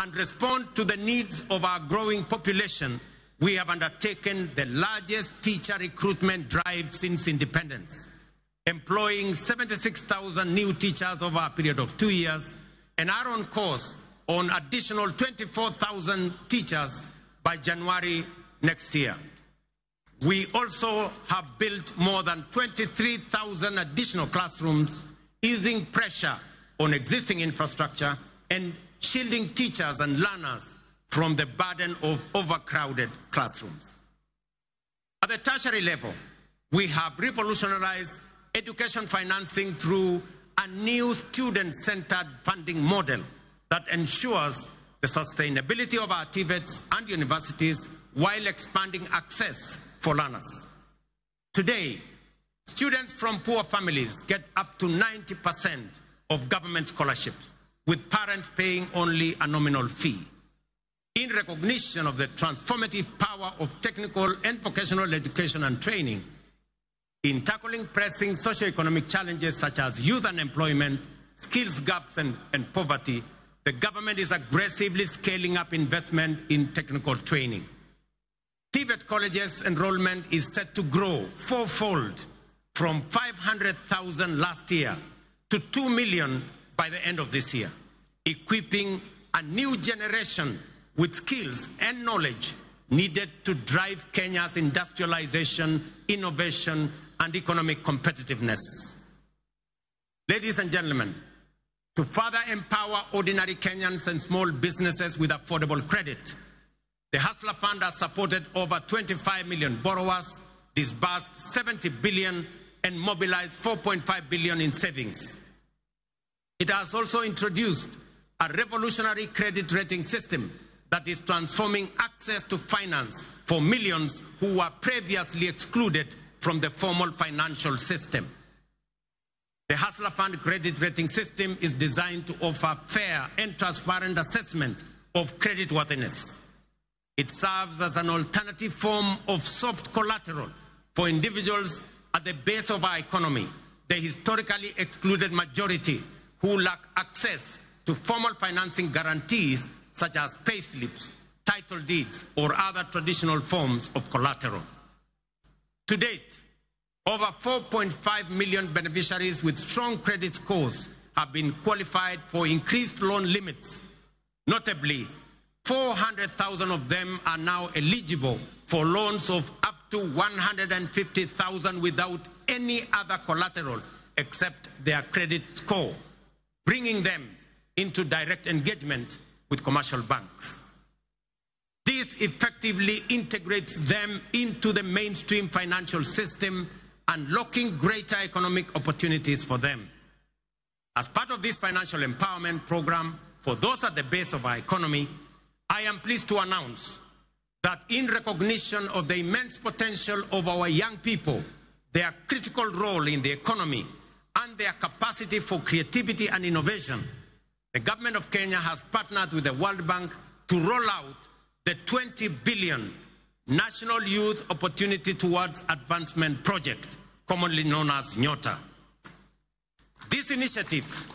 and respond to the needs of our growing population, we have undertaken the largest teacher recruitment drive since independence, employing 76,000 new teachers over a period of 2 years and are on course on additional 24,000 teachers by January next year. We also have built more than 23,000 additional classrooms, easing pressure on existing infrastructure and shielding teachers and learners from the burden of overcrowded classrooms. At the tertiary level, we have revolutionized education financing through a new student-centered funding model that ensures the sustainability of our TVETs and universities while expanding access for learners. Today, students from poor families get up to 90% of government scholarships, with parents paying only a nominal fee. In recognition of the transformative power of technical and vocational education and training, in tackling pressing socioeconomic challenges such as youth unemployment, skills gaps, and poverty, the government is aggressively scaling up investment in technical training. TVET colleges enrollment is set to grow fourfold from 500,000 last year to 2 million by the end of this year, equipping a new generation with skills and knowledge needed to drive Kenya's industrialization, innovation, and economic competitiveness. Ladies and gentlemen, to further empower ordinary Kenyans and small businesses with affordable credit, the Hustler Fund has supported over 25 million borrowers, disbursed 70 billion, and mobilized 4.5 billion in savings. It has also introduced a revolutionary credit rating system that is transforming access to finance for millions who were previously excluded from the formal financial system. The Hustler Fund credit rating system is designed to offer fair and transparent assessment of creditworthiness. It serves as an alternative form of soft collateral for individuals at the base of our economy, the historically excluded majority who lack access to formal financing guarantees such as payslips, title deeds, or other traditional forms of collateral. To date, over 4.5 million beneficiaries with strong credit scores have been qualified for increased loan limits. Notably, 400,000 of them are now eligible for loans of up to 150,000 without any other collateral except their credit score, bringing them into direct engagement with commercial banks. This effectively integrates them into the mainstream financial system, unlocking greater economic opportunities for them. As part of this financial empowerment program for those at the base of our economy, I am pleased to announce that in recognition of the immense potential of our young people, their critical role in the economy, and their capacity for creativity and innovation, the government of Kenya has partnered with the World Bank to roll out the 20 billion National Youth Opportunity Towards Advancement Project, commonly known as NYOTA. This initiative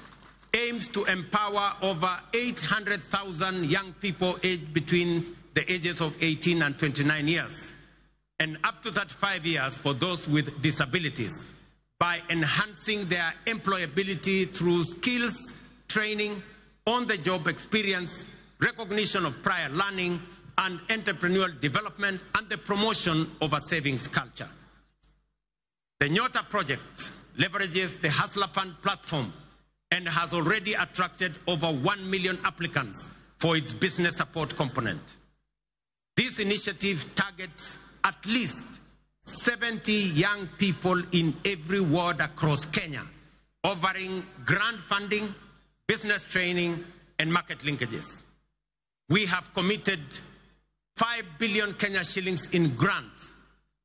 aims to empower over 800,000 young people aged between the ages of 18 and 29 years, and up to 35 years for those with disabilities, by enhancing their employability through skills training, on-the-job experience, recognition of prior learning, and entrepreneurial development, and the promotion of a savings culture. The NYOTA project leverages the Hustler Fund platform and has already attracted over 1 million applicants for its business support component. This initiative targets at least 70 young people in every ward across Kenya, offering grant funding, business training, and market linkages. We have committed 5 billion Kenya shillings in grants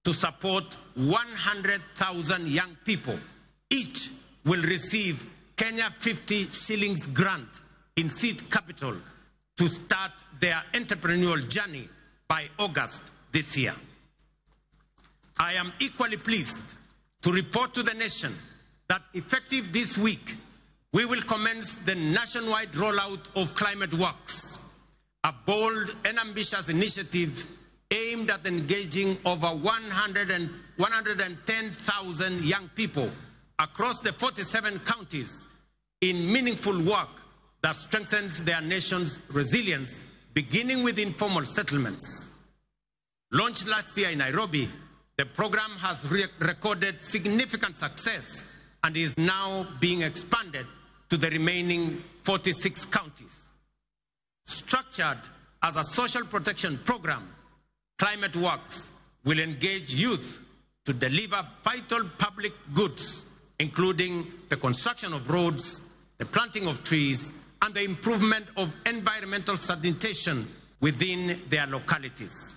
to support 100,000 young people. Each will receive Kenya 50 shillings grant in seed capital to start their entrepreneurial journey by August this year. I am equally pleased to report to the nation that effective this week, we will commence the nationwide rollout of Climate Works, a bold and ambitious initiative aimed at engaging over 110,000 young people across the 47 counties in meaningful work that strengthens their nation's resilience, beginning with informal settlements. Launched last year in Nairobi, the program has recorded significant success and is now being expanded to the remaining 46 counties. Structured as a social protection program, Climate Works will engage youth to deliver vital public goods, including the construction of roads, the planting of trees, and the improvement of environmental sanitation within their localities.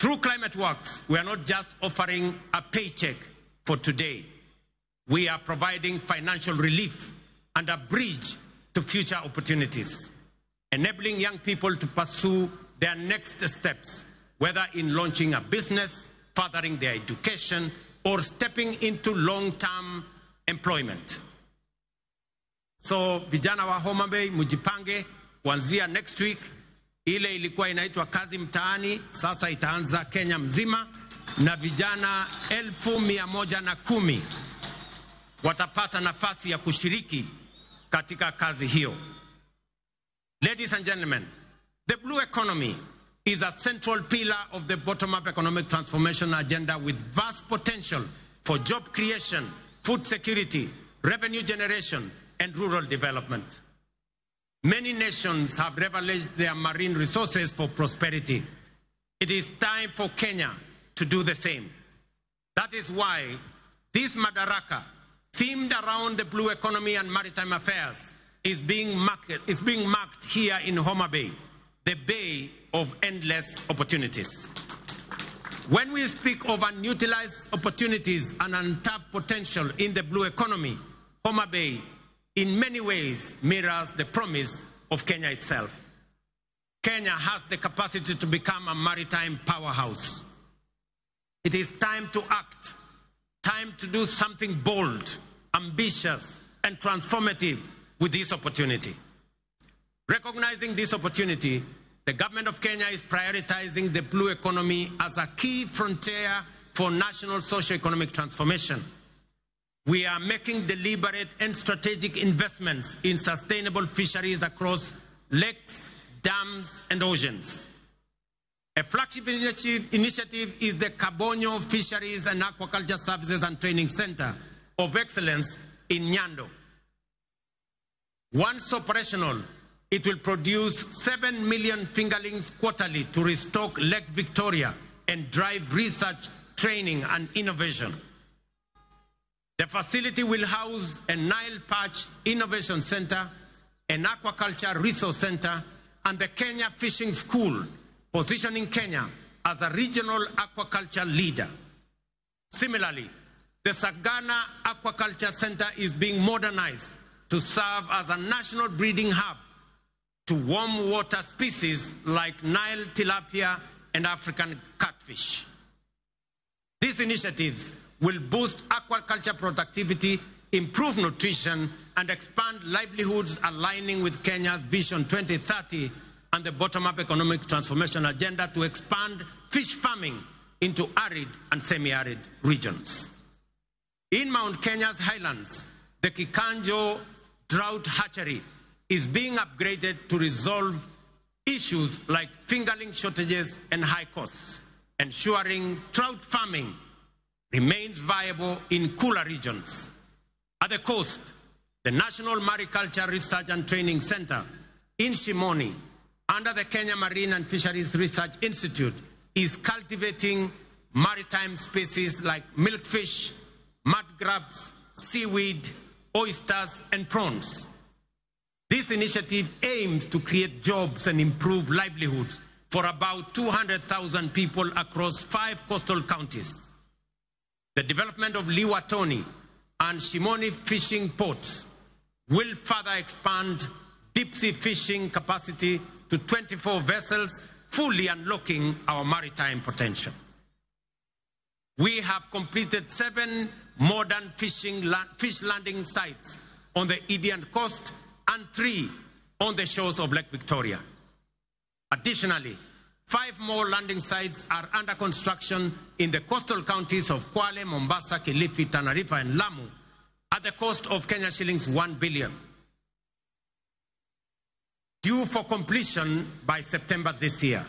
Through Climate Works, we are not just offering a paycheck for today. We are providing financial relief and a bridge to future opportunities, enabling young people to pursue their next steps, whether in launching a business, furthering their education, or stepping into long-term employment. So vijana wa Homa Bay mujipange kuanzia next week. Ile ilikuwa inaitwa kazi mtaani, sasa itaanza Kenya mzima, na vijana 110,000 watapata nafasi ya kushiriki katika kazi hiyo. Ladies and gentlemen, the blue economy is a central pillar of the bottom-up economic transformation agenda with vast potential for job creation, food security, revenue generation, and rural development. Many nations have leveraged their marine resources for prosperity. It is time for Kenya to do the same. That is why this Madaraka, themed around the blue economy and maritime affairs, is being marked here in Homa Bay, the bay of endless opportunities. When we speak of unutilized opportunities and untapped potential in the blue economy, Homa Bay in many ways mirrors the promise of Kenya itself. Kenya has the capacity to become a maritime powerhouse. It is time to act, time to do something bold, ambitious, and transformative with this opportunity. Recognizing this opportunity, the government of Kenya is prioritizing the blue economy as a key frontier for national socio-economic transformation. We are making deliberate and strategic investments in sustainable fisheries across lakes, dams, and oceans. A flagship initiative is the Kabonyo Fisheries and Aquaculture Services and Training Center of Excellence in Nyando. Once operational, it will produce 7 million fingerlings quarterly to restock Lake Victoria and drive research, training, and innovation. The facility will house a Nile Perch Innovation Center, an Aquaculture Resource Center, and the Kenya Fishing School, positioning Kenya as a regional aquaculture leader. Similarly, the Sagana Aquaculture Center is being modernized to serve as a national breeding hub to warm water species like Nile tilapia and African catfish. These initiatives will boost aquaculture productivity, improve nutrition, and expand livelihoods, aligning with Kenya's Vision 2030 and the bottom-up economic transformation agenda to expand fish farming into arid and semi-arid regions. In Mount Kenya's highlands, the Kikanjo Drought Hatchery is being upgraded to resolve issues like fingerling shortages and high costs, ensuring trout farming remains viable in cooler regions. At the coast, the National Mariculture Research and Training Center in Shimoni, under the Kenya Marine and Fisheries Research Institute, is cultivating maritime species like milkfish, mud crabs, seaweed, oysters, and prawns. This initiative aims to create jobs and improve livelihoods for about 200,000 people across 5 coastal counties. The development of Liwatoni and Shimoni fishing ports will further expand deep-sea fishing capacity to 24 vessels, fully unlocking our maritime potential. We have completed 7 modern fish landing sites on the Indian coast and 3 on the shores of Lake Victoria. Additionally, 5 more landing sites are under construction in the coastal counties of Kwale, Mombasa, Kilifi, Tana River, and Lamu at the cost of Kenya shillings 1 billion, due for completion by September this year.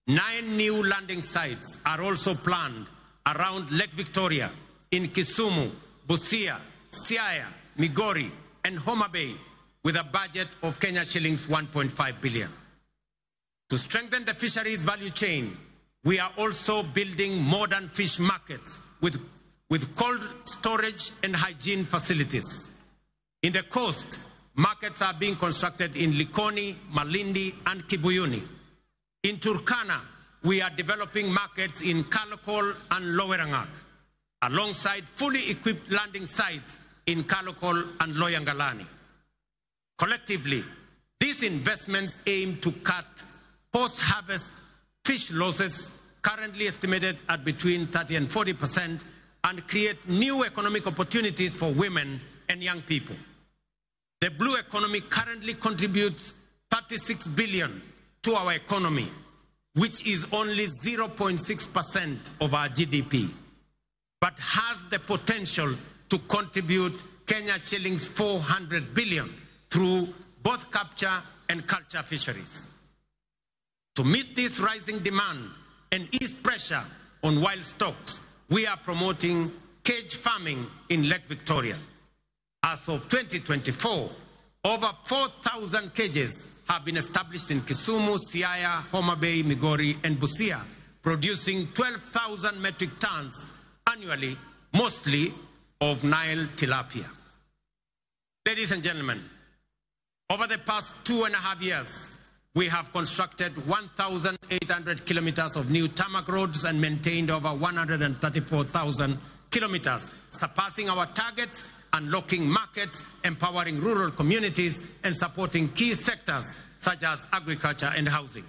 9 new landing sites are also planned around Lake Victoria in Kisumu, Busia, Siaya, Migori, and Homa Bay, with a budget of Kenya shillings 1.5 billion. To strengthen the fisheries value chain, we are also building modern fish markets with cold storage and hygiene facilities. In the coast, markets are being constructed in Likoni, Malindi, and Kibuyuni. In Turkana, we are developing markets in Kalokol and Lowerangak, alongside fully equipped landing sites in Kalokol and Loyangalani. Collectively, these investments aim to cut post-harvest fish losses, currently estimated at between 30 and 40%, and create new economic opportunities for women and young people. The blue economy currently contributes 36 billion to our economy, which is only 0.6% of our GDP, but has the potential to contribute Kenya shillings 400 billion through both capture and culture fisheries. To meet this rising demand and ease pressure on wild stocks, we are promoting cage farming in Lake Victoria. As of 2024, over 4,000 cages have been established in Kisumu, Siaya, Homa Bay, Migori, and Busia, producing 12,000 metric tons annually, mostly of Nile tilapia. Ladies and gentlemen, over the past 2.5 years, we have constructed 1,800 kilometers of new tarmac roads and maintained over 134,000 kilometers, surpassing our targets, unlocking markets, empowering rural communities, and supporting key sectors such as agriculture and housing.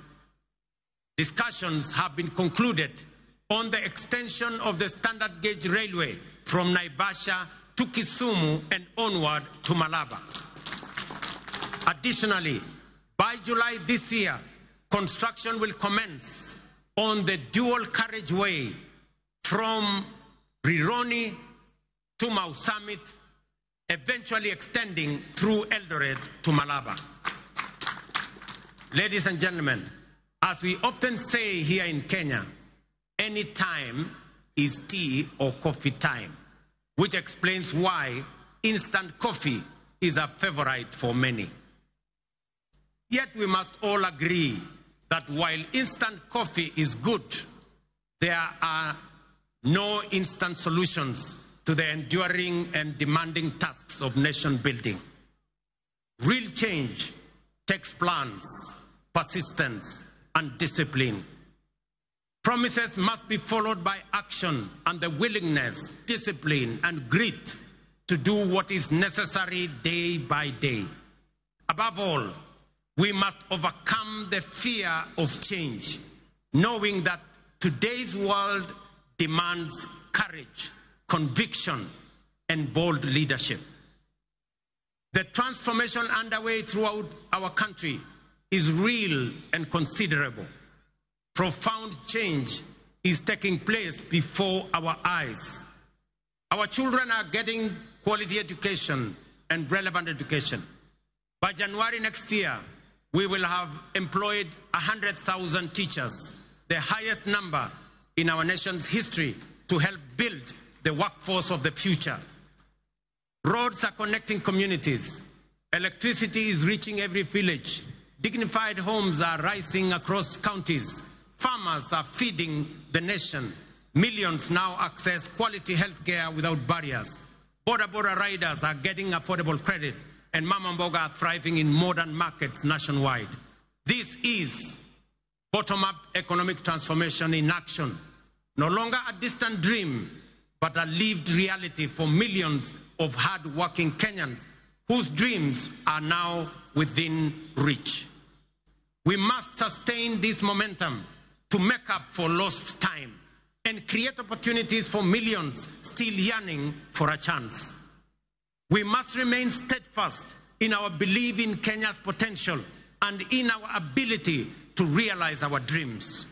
Discussions have been concluded on the extension of the standard gauge railway from Naivasha to Kisumu and onward to Malaba. Additionally, by July this year, construction will commence on the dual carriageway from Rironi to Mau Summit, eventually extending through Eldoret to Malaba. Ladies and gentlemen, as we often say here in Kenya, any time is tea or coffee time, which explains why instant coffee is a favorite for many. Yet we must all agree that while instant coffee is good, there are no instant solutions to the enduring and demanding tasks of nation building. Real change takes plans, persistence, and discipline. Promises must be followed by action and the willingness, discipline, and grit to do what is necessary day by day. Above all, we must overcome the fear of change, knowing that today's world demands courage, conviction, and bold leadership. The transformation underway throughout our country is real and considerable. Profound change is taking place before our eyes. Our children are getting quality education and relevant education. By January next year, we will have employed 100,000 teachers, the highest number in our nation's history, to help build the workforce of the future. Roads are connecting communities. Electricity is reaching every village. Dignified homes are rising across counties. Farmers are feeding the nation. Millions now access quality health care without barriers. Border border riders are getting affordable credit, and Mama Mboga are thriving in modern markets nationwide. This is bottom-up economic transformation in action. No longer a distant dream, but a lived reality for millions of hard-working Kenyans whose dreams are now within reach. We must sustain this momentum to make up for lost time and create opportunities for millions still yearning for a chance. We must remain steadfast in our belief in Kenya's potential and in our ability to realize our dreams.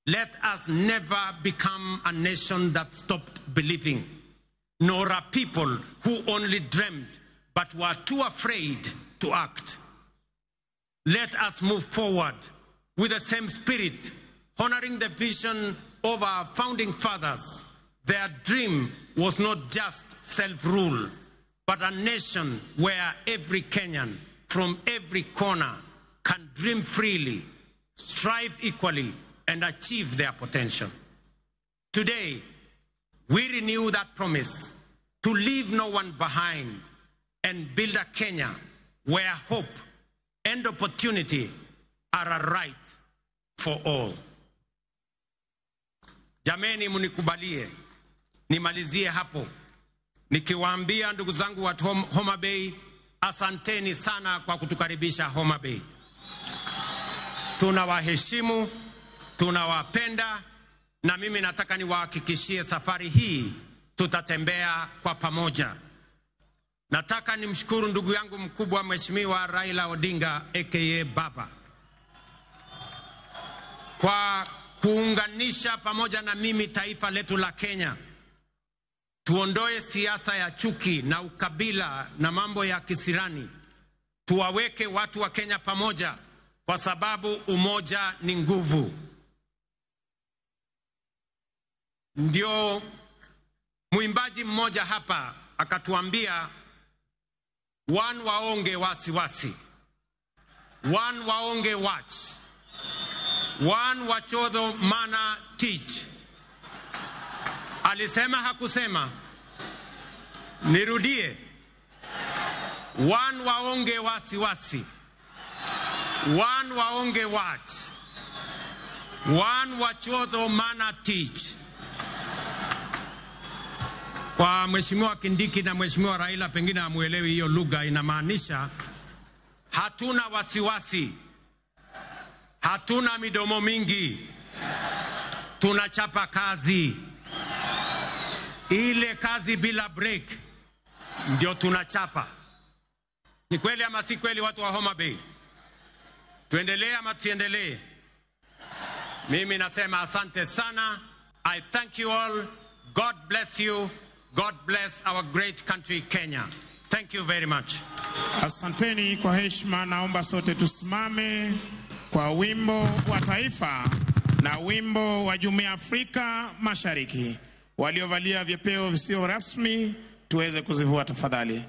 Let us never become a nation that stopped believing, nor a people who only dreamt but were too afraid to act. Let us move forward with the same spirit, honoring the vision of our founding fathers. Their dream was not just self-rule, but a nation where every Kenyan from every corner can dream freely, strive equally, and achieve their potential. Today, we renew that promise to leave no one behind and build a Kenya where hope and opportunity are a right for all. Jameni, mnikubalie nimalizie hapo nikiwaambia ndugu zangu wa Homa Bay, asanteni sana kwa kutukaribisha Homa Bay. Tunawaheshimu, tunawapenda, na mimi nataka niwahakikishie safari hii tutatembea kwa pamoja. Nataka nimshukuru ndugu yangu mkubwa Mheshimiwa Raila Odinga aka Baba kwa kuunganisha pamoja na mimi taifa letu la Kenya. Tuondoe siasa ya chuki na ukabila na mambo ya kisirani. Tuwaweke watu wa Kenya pamoja, kwa sababu umoja ni nguvu. Ndio mwimbaji mmoja hapa akatuambia, wan waonge wasiwasi, wan waonge wach, wan wachodho mana teach. Alisema hakusema? Nirudie. Wan waonge wasiwasi, wan waonge wach, wan wachodho mana teach. Kwa Mheshimiwa Kindiki na Mheshimiwa Raila pengine hamuelewi hiyo lugha, inamaanisha hatuna wasiwasi, hatuna midomo mingi, tunachapa kazi. Ile kazi bila break ndio tunachapa. Ni kweli ama si kweli, watu wa Homa Bay? Tuendelee ama tusiendelee? Mimi nasema asante sana. I thank you all. God bless you. God bless our great country Kenya. Thank you very much. Asanteni kwa heshima, naomba sote tusimame kwa wimbo wa taifa na wimbo wa Jumuiya ya Afrika Mashariki. Waliovalia vyepeo visio rasmi tuweze kuzivua tafadhali.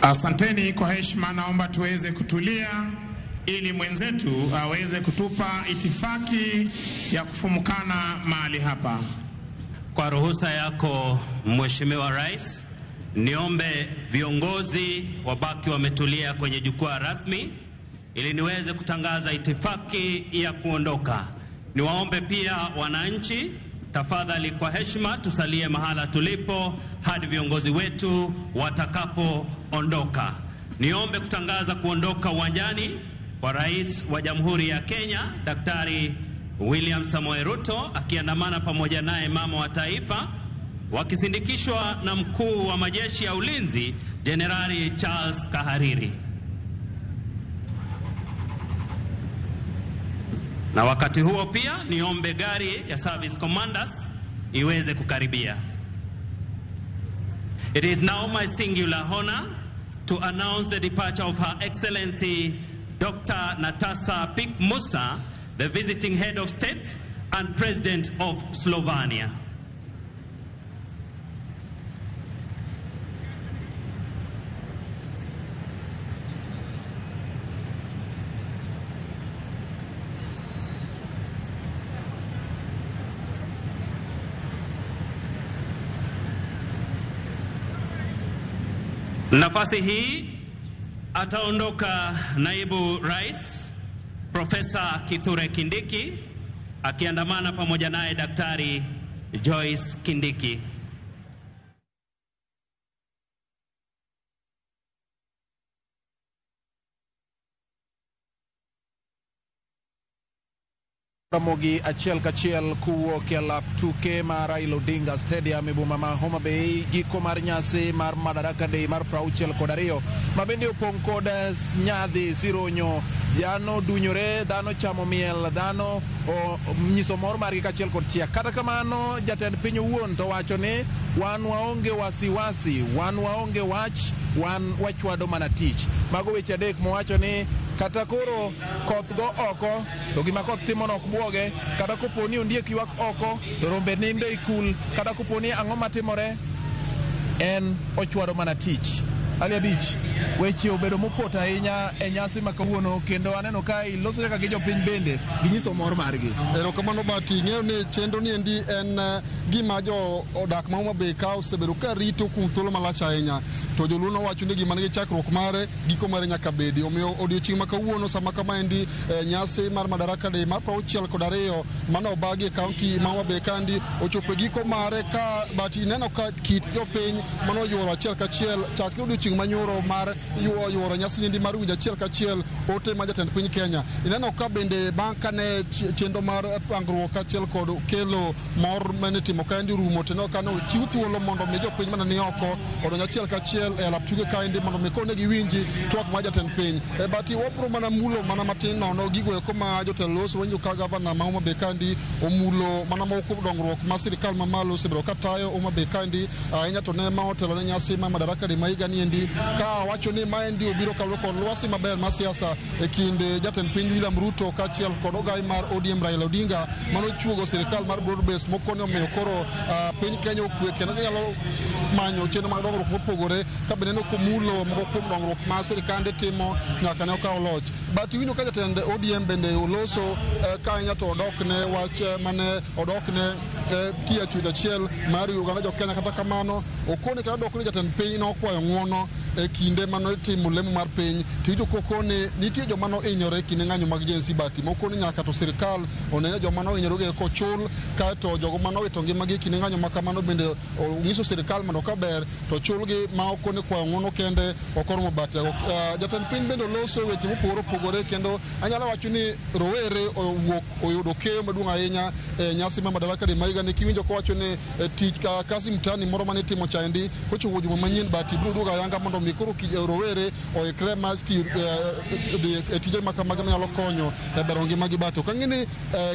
Asanteni kwa heshima, naomba tuweze kutulia ili mwenzetu aweze kutupa itifaki ya kufumukana mahali hapa. Kwa ruhusa yako Mheshimiwa Rais, niombe viongozi wabaki wametulia kwenye jukwaa rasmi ili niweze kutangaza itifaki ya kuondoka. Niwaombe pia wananchi, tafadhali kwa heshima tusalie mahala tulipo hadi viongozi wetu watakapoondoka. Niombe kutangaza kuondoka uwanjani kwa Rais wa Jamhuri ya Kenya Daktari William Samoei Ruto akiandamana pamoja naye mama wa taifa, wakisindikishwa na mkuu wa majeshi ya ulinzi Jenerali Charles Kahariri. Na wakati huo pia niombe gari ya Service Commanders iweze kukaribia. It is now my singular honor to announce the departure of Her Excellency Dr. Natasa Pik Musa, the visiting head of state and president of Slovenia. Nafasi hii ataondoka naibu rais Profesa Kithure Kindiki akiandamana pamoja naye Daktari Joyce Kindiki. Ramogi achiel kachiel kowuok e lap tuke mar Raila Odinga Stadium e boma ma Homa Bay, giko mar nyasi mar Madaraka Day mar 62 ma bende opong' kod nyadhi sironyo, dhano dunyore, dhano chamo miel, dhano nyiso mor margi kaachiel kod chia. Kata kamano jatend piny owuon to wacho ni wan waonge wasiwasi, wan waonge wach, wan wachwado mana tich. Mago weche adek mowacho ni kata koro koth go oko to gima koth timo no ok buoge, kata kopo ni ondiek ywak oko to rombe nindo e kul, kata kopo ni ang'o matimore, en ochwado mana tich. Ali abich weche obedo mopoto ahinya e nyasi ma kawuono kendo aneno ka iloso kaka gi jopiny bende ginyiso mor margi. Erokamano Bati, ing'eyo ni chenro ni endi en gima jo odak ma Homa Bay ka osebedo ka rito kuom thuolo malach ahinya. To joluo nowacho ni gima nigi chakruok mare, giko mare nyaka bedi. Omiyo odiochieng' ma kawuono sama kama endi nyasi mar Madaraka Day mar 62 mane obagi e kaunti ma Homa Bay kandi ochopo e giko mare ka Bati ineno ka kit jopiny mane oyuoro achiel kachiel chakre odiochieng' manyoro mar yuoro nyasi niendi mar winjo achiel kachiel ote ma jatend piny Kenya. Ineno ka bende bang' kane chenro mar pangruok kaachiel kod kelo mor mane itimo kaendi orumo, to ineno ka ne ochiw thuolo mondo mi jopiny mane ni oko odonj achiel kachiel e alap tuke kaendi mondo mi kone giwinji twak mar jatend piny. Bati wabro mana mulo mana matin nono gigo eko ma jotelo loso. Winjo ka gavana ma Homa Bay kaendi omulo mana moko kuom dongruok ma sirikal mamalo osebedo ka tayo Homa Bay kaendi ahinya to ne ma otelo ne nyasi mar Madaraka Day ma higa ni endi ka wacho ni maendi obiro kaluwore kod lwasi maber mar siasa e kind jatend piny William Ruto kaachiel kod ogai mar ODM Raila Odinga manochuogo sirikal mar broad base mokoni omiyo koro piny Kenya okwe kendo ginyalo manyo chenro mag dongruok mopogore ka bende ne omulo moko kuom dongruok ma sirikande timo nyaka ne okaw loch. But iwinjo ka jatend ODM bende oloso ka ahinya to odok ne wach mane odok ne tiyo achwech achiel mar oganda jo Kenya. Kata kamano okone kata dok ni jatend piny nokwayo ng'uono e kinde mane itimo lemo mar piny to iwinjo kokone nitie joma nohinyore e kinde ng'anyo mag Gen Z. Bati mokoni nyaka to sirikal one ni joma nohinyore go kochul kaeto jogo manowito ngimagi e kinde ng'anyo ma kamano bende onyiso sirikal mondo kaber to chulgi ma okone kwayo ng'uono kende ok oromo. Bati jatend piny bende oloso weche mopogore opogore kendo anyalo wacho ni rowere owuok oyudo keyo maduong' ahinya e nyasi mar Madaraka Day ma higa ni. Kiwinjo kowacho ni tich ka kazi mtaani moro mane itimo chaendi kochopo juma manyien Bati biro duogo ayanga mondo mi koro rowere oikre mar tiyo dhi e tije ma kamagi manyalo konyo e bero ngimagi. Bati ok ang'e ni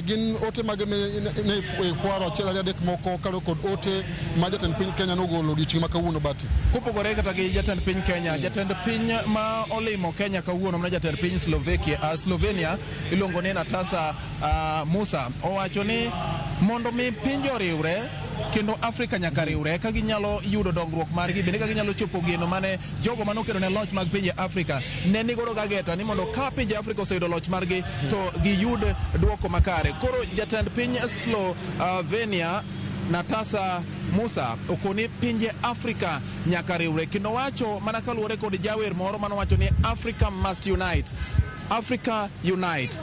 gin ote mage ne ifwaro achiel ariyo adek moko kaluwore kod ote ma jatend piny Kenya nogolo odiochieng' ma kawuono Bati. Kopogore kata gi jatend piny Kenya, jatend piny ma olimo Kenya kawuono mana jatend piny Slovakia, Slovenia iluongo ni Natasa Musa owacho ni mondo mi pinje oriwre kendo Afrika nyaka riwre ka ginyalo yudo dongruok margi bende ka ginyalo chopo geno mane jogo mane okedo ne loch mag pinje Afrika ne nigodo gageta ni mondo ka pinje Afrika oseyudo loch margi to giyud duoko makare. Koro jatend piny Slovenia Natasa Musa okoni pinje Afrika nyaka riwre kendo wacho mana kaluwore kod jawer moro manowacho ni Africa must unite, Africa unite.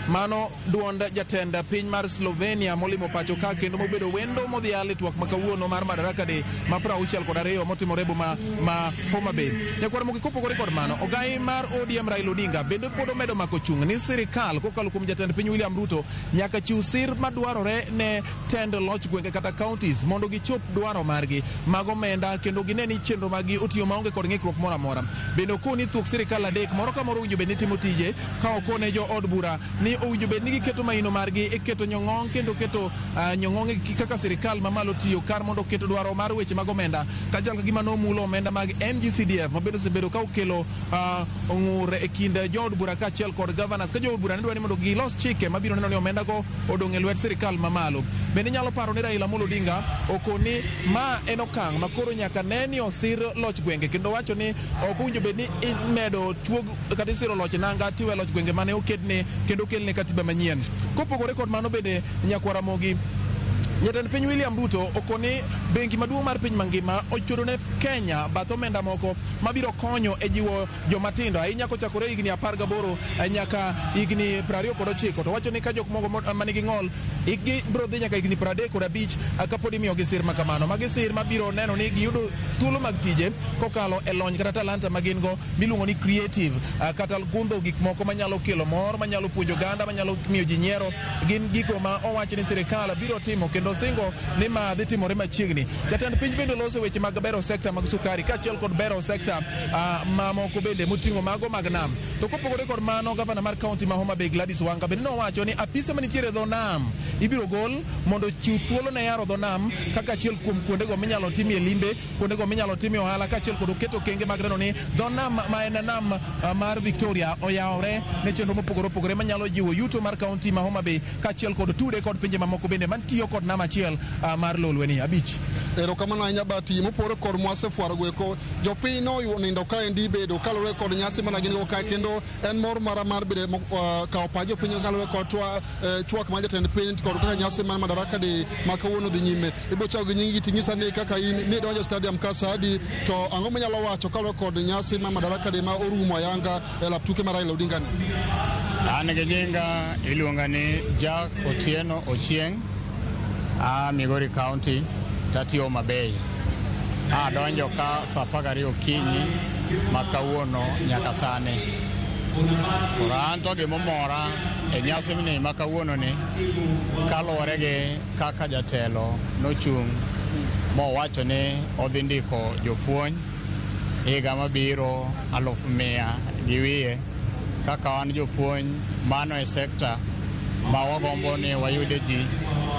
Mano duond jatend piny mar Slovenia molimo pacho ka kendo mobedo wendo modhial e twak ma kawuono mar Madaraka Day ma 62 motimore e boma ma Homa Bay. Nyakwar Mogi, kopogore kod mano, ogai mar ODM Raila Odinga bende pod omedo mako chung' ni sirikal kokalo kuom jatend piny William Ruto nyaka chiw sir madwarore ne tend loch gwenge kata counties mondo gichop dwaro margi mag omenda kendo gine ni chenro maggi otiyo maonge kod ng'ikruok moro amora. Bende okoni thuok sirikal adek moro ka moro owinjo bed ni timo tije ka okone jo od bura ni owinjo bed ni giketo maino margi e keto nyong'ong kendo keto nyong'ong e kaka sirikal mamalo tiyo kar mondo keto dwaro mar weche mag omenda kachal ka gima nomulo omenda mag NGCDF ma bende osebedo ka okelo ng'ur e kind jood bura kaachiel kod governors ka jood bura ne dwa ni mondo gilos chike mabiro neno ni omenda go odong' e lwet sirikal mamalo. Bende inyalo paro ni Raila Amolo Odinga okoni ma en okang' ma koro nyaka ne ni osir loch gwenge kendo wacho ni ok owinjo bed ni imedo tuog kata isiro loch nanga tiwe loch gwenge mane oketne kendo okelne katiba manyien. Kopogore kod mano bende nyakwar Ramogi, jatend piny William Ruto okoni bengi maduong' mar piny mangima ochudo ne Kenya bath omenda moko mabiro konyo e jiwo joma tindo ahinya kochakore higni 18 nyaka higni 29 to wacho ni ka jok moko manigi ng'ol hikgi biro dhi nyaka higni 35 kapod imiyogi sir ma kamano. Magi sir mabiro neno ni giyudo thuolo mag tije kokalo e lony kata talanta ma gin go miluongo ni creative kata gundho gik moko manyalo kelo mor, manyalo puonjo oganda, manyalo miyo ji nyiero. Gin gigo ma owach ni sirikal biro timo kendo singo ni ma dhi timore machiegni. Jatend piny bende loso weche mag bero sekta mag sukari kaachiel kod bero sekta mamoko bende moting'o mago mag nam. To kopogore kod mano, gavana mar kaunti ma Homa Bay Gladys Wanga bende nowacho ni apise manitiere e dho nam ibiro gol mondo ochiw thuolo ne yaro dho nam kaka achiel kuom kuondego minyalo timie limbe, kuondego minyalo timie ohala kaachiel kod keto okenge mag neno ni dho nam ma en nam mar Victoria oyawore ne chenro mopogore opogore manyalo jiwo yuto mar kaunti ma Homa Bay kaachiel kod tude kod pinje mamoko bende mantiyo kod nam nama achiel mar Lolweni. Abich. Erokamano ahinya Bati. Mopogore kod mwasefwaro goeko, jopiny noyudo nindo kaendi bedo kaluwore kod nyasi mana gin go kae, kendo en mor mara mar bedo kawo pach jopiny kaluwore kod twak mar jatend piny kod kaka nyasi mar Madaraka Day ma kawuono dhi nyime. Ibiro chako gi nyingi ting'isa ni kaka in ni donjo stadium ka sa adi, to ang'o minyalo wacho kaluwore kod nyasi mar Madaraka Day ma orumo ayanga e lap tuke mar Raila Odinga ni? An gi nyinga iluonga ni Jack Otieno Ochieng', a Migori County, tatiyo Homa Bay. Adonjo ka sa 12 okinyi ma kawuono nyaka sani. Koro an to gimomora e nyasi ni ma kawuono ni kaluwore gi kaka jatelo nochung' mowacho ni odhi ndiko jopuonj higa mabiro 100,000 200. Kaka wan jopuonj, mano e sekta ma wagombo ni wayude ji.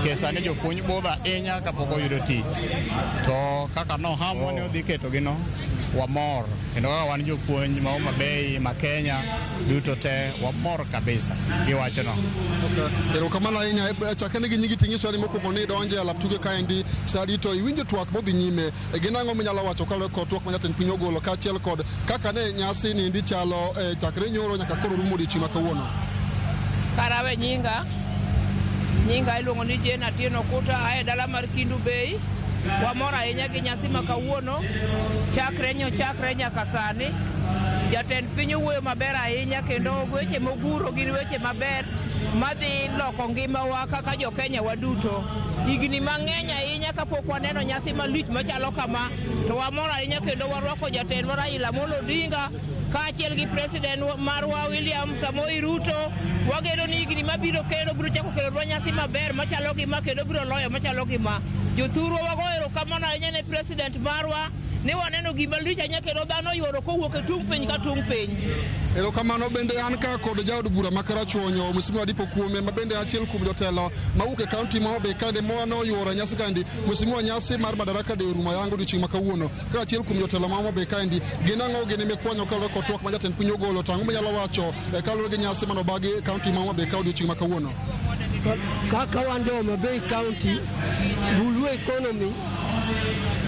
Nikech sani jopuonj budho ahinya kapok oyudo tich, to kaka nohamwa ni odhi ketogi no, wamor. Kendo kaka wan jopuonj ma Homa Bay, ma Kenya duto te, wamor kabisa gi wachno. Erokamano ahinya. Chakre gi nyingi ting'iswa ni mokwongo ni donje e lap tuke kaendi sa adi, to iwinjo twak modhi nyime, gin ang'o minyalo wacho kaluwore kod twak ma jatend piny ogolo kaachiel kod kaka ne nyasi niendi chalo chakre nyoro nyaka koro rumo odiochieng' ma kawuono? Karawe nyinga iluongo ni Jane Atieno Kuta, ae dala mar Kendu Bay. Wamor ahinya gi nyasi ma kawuono, chakre nyochakre nyaka sani. Jatend piny owuoyo maber ahinya, kendo weche moguro gin weche maber madhi loko ngimawa kaka jo-Kenya waduto. Higni mang'eny ahinya kapok waneno nyasi malich machalo kama, to wamor ahinya kendo warwako jatendwa Raila Amolo Odinga kaachiel gi president marwa William Samoei Ruto. Wageno ni higni mabiro kendo biro chako kelonwa nyasi maber machalo gi ma, kendo biro loyo machalo gi ma. Jothurwa, wago erokamano ahinya ne president marwa ni waneno gima lich ahinya kendo dhano oyuoro kowuok e tung' piny ka tung' piny. Erokamano. Bende an ka kod jaod bura ma Karachuonyo, Mheshimiwa Adipo Kuome, ma bende achiel kuom jotelo mawuok e kaunti ma Homa Bay kaendi mane oyuoro e nyasi kaendi. Mheshimiwa, nyasi mar Madaraka Day orumo ayanga odiochieng' ma kawuono. Kaka achiel kuom jotelo ma Homa Bay kaendi, gin ang'o gini mikwanyo kaluwore kod twak ma jatend piny ogolo, to ang'o minyalo wacho kaluwore gi nyasi mane obagi e kaunti ma Homa Bay ka odiochieng' ma kawuono? Kaka wan jo Homa Bay County, Blue economy,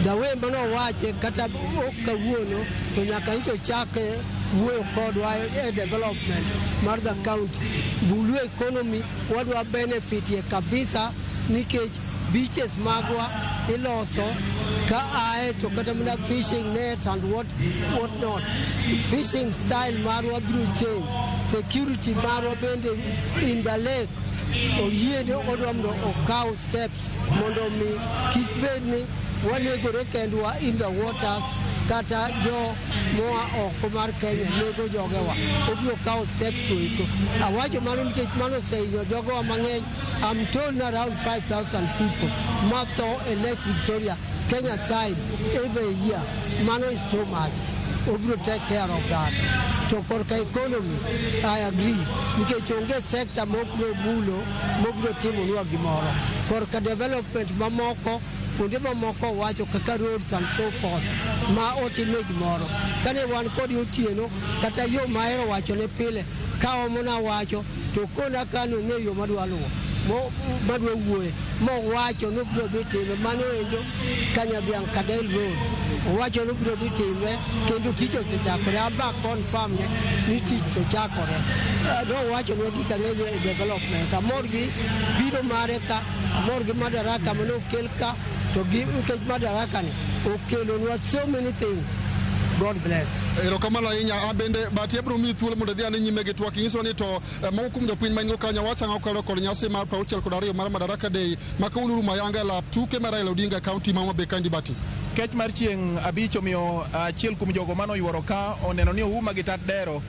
the way manowache kata ok kawuono to nyaka nyicho chake wuoyo kodwa e development mar the county. Blue economy wadwa benefit ye kabisa, nikech beaches magwa iloso ka ae to kata mana fishing nets and what not. Fishing style marwa biro change. Security marwa bende in the lake, oyie ni odwa mondo okaw steps mondo mi kik bed ni wanegore kendwa in the waters, kata jo moa oko mar Kenya nego jogewa. Obiro kawo steps go eko. Awacho mano nikech mano osehinyo jogewa mang'eny. I'm told around 5,000 people matho e Lake Victoria, Kenya side, every year. Mano is too much. Obiro take care of that. To korka economy, I agree, nikech onge sector mokno mulo mobiro timonwa gimoro. Korka development mamoko, kuonde mamoko wacho kaka roads and so forth ma otime gimoro. Kane wan kodi Otieno, kata yo mahero wachone pile kaomona wacho to kona kane ong'e yo madwa luwo madwa wuoye, mowacho nobiro dhi time mano endo Kanyadhiang' Kadel Road. Owacho nobiro dhi time kendo tich osechakore. Aba confirm ne ni tich to chakore. Nowachonwa gik ang'eny e development. Amor gi biro mare ka, amor gi Madaraka mane okel ka, to gi nikech Madaraka ni okelonwa so many things. God bless. Erokamano ahinya. An bende Bati abiro miyi thuolo mondo idhi ane nyime gi twak. Inyiso ni to moko kuom jopiny ma in go kanyo wacho ang'o kaluwore kod nyasi mar 62 mar Madaraka Day ma kawuono orumo ayanga e lap tuke mar Raila Odinga e kaunti ma Homa Bay kaendi, Bati? Kech mar chieng' abich omiyo achiel kuom jogo mane oyuoro ka oneno ni ouma gi tat dero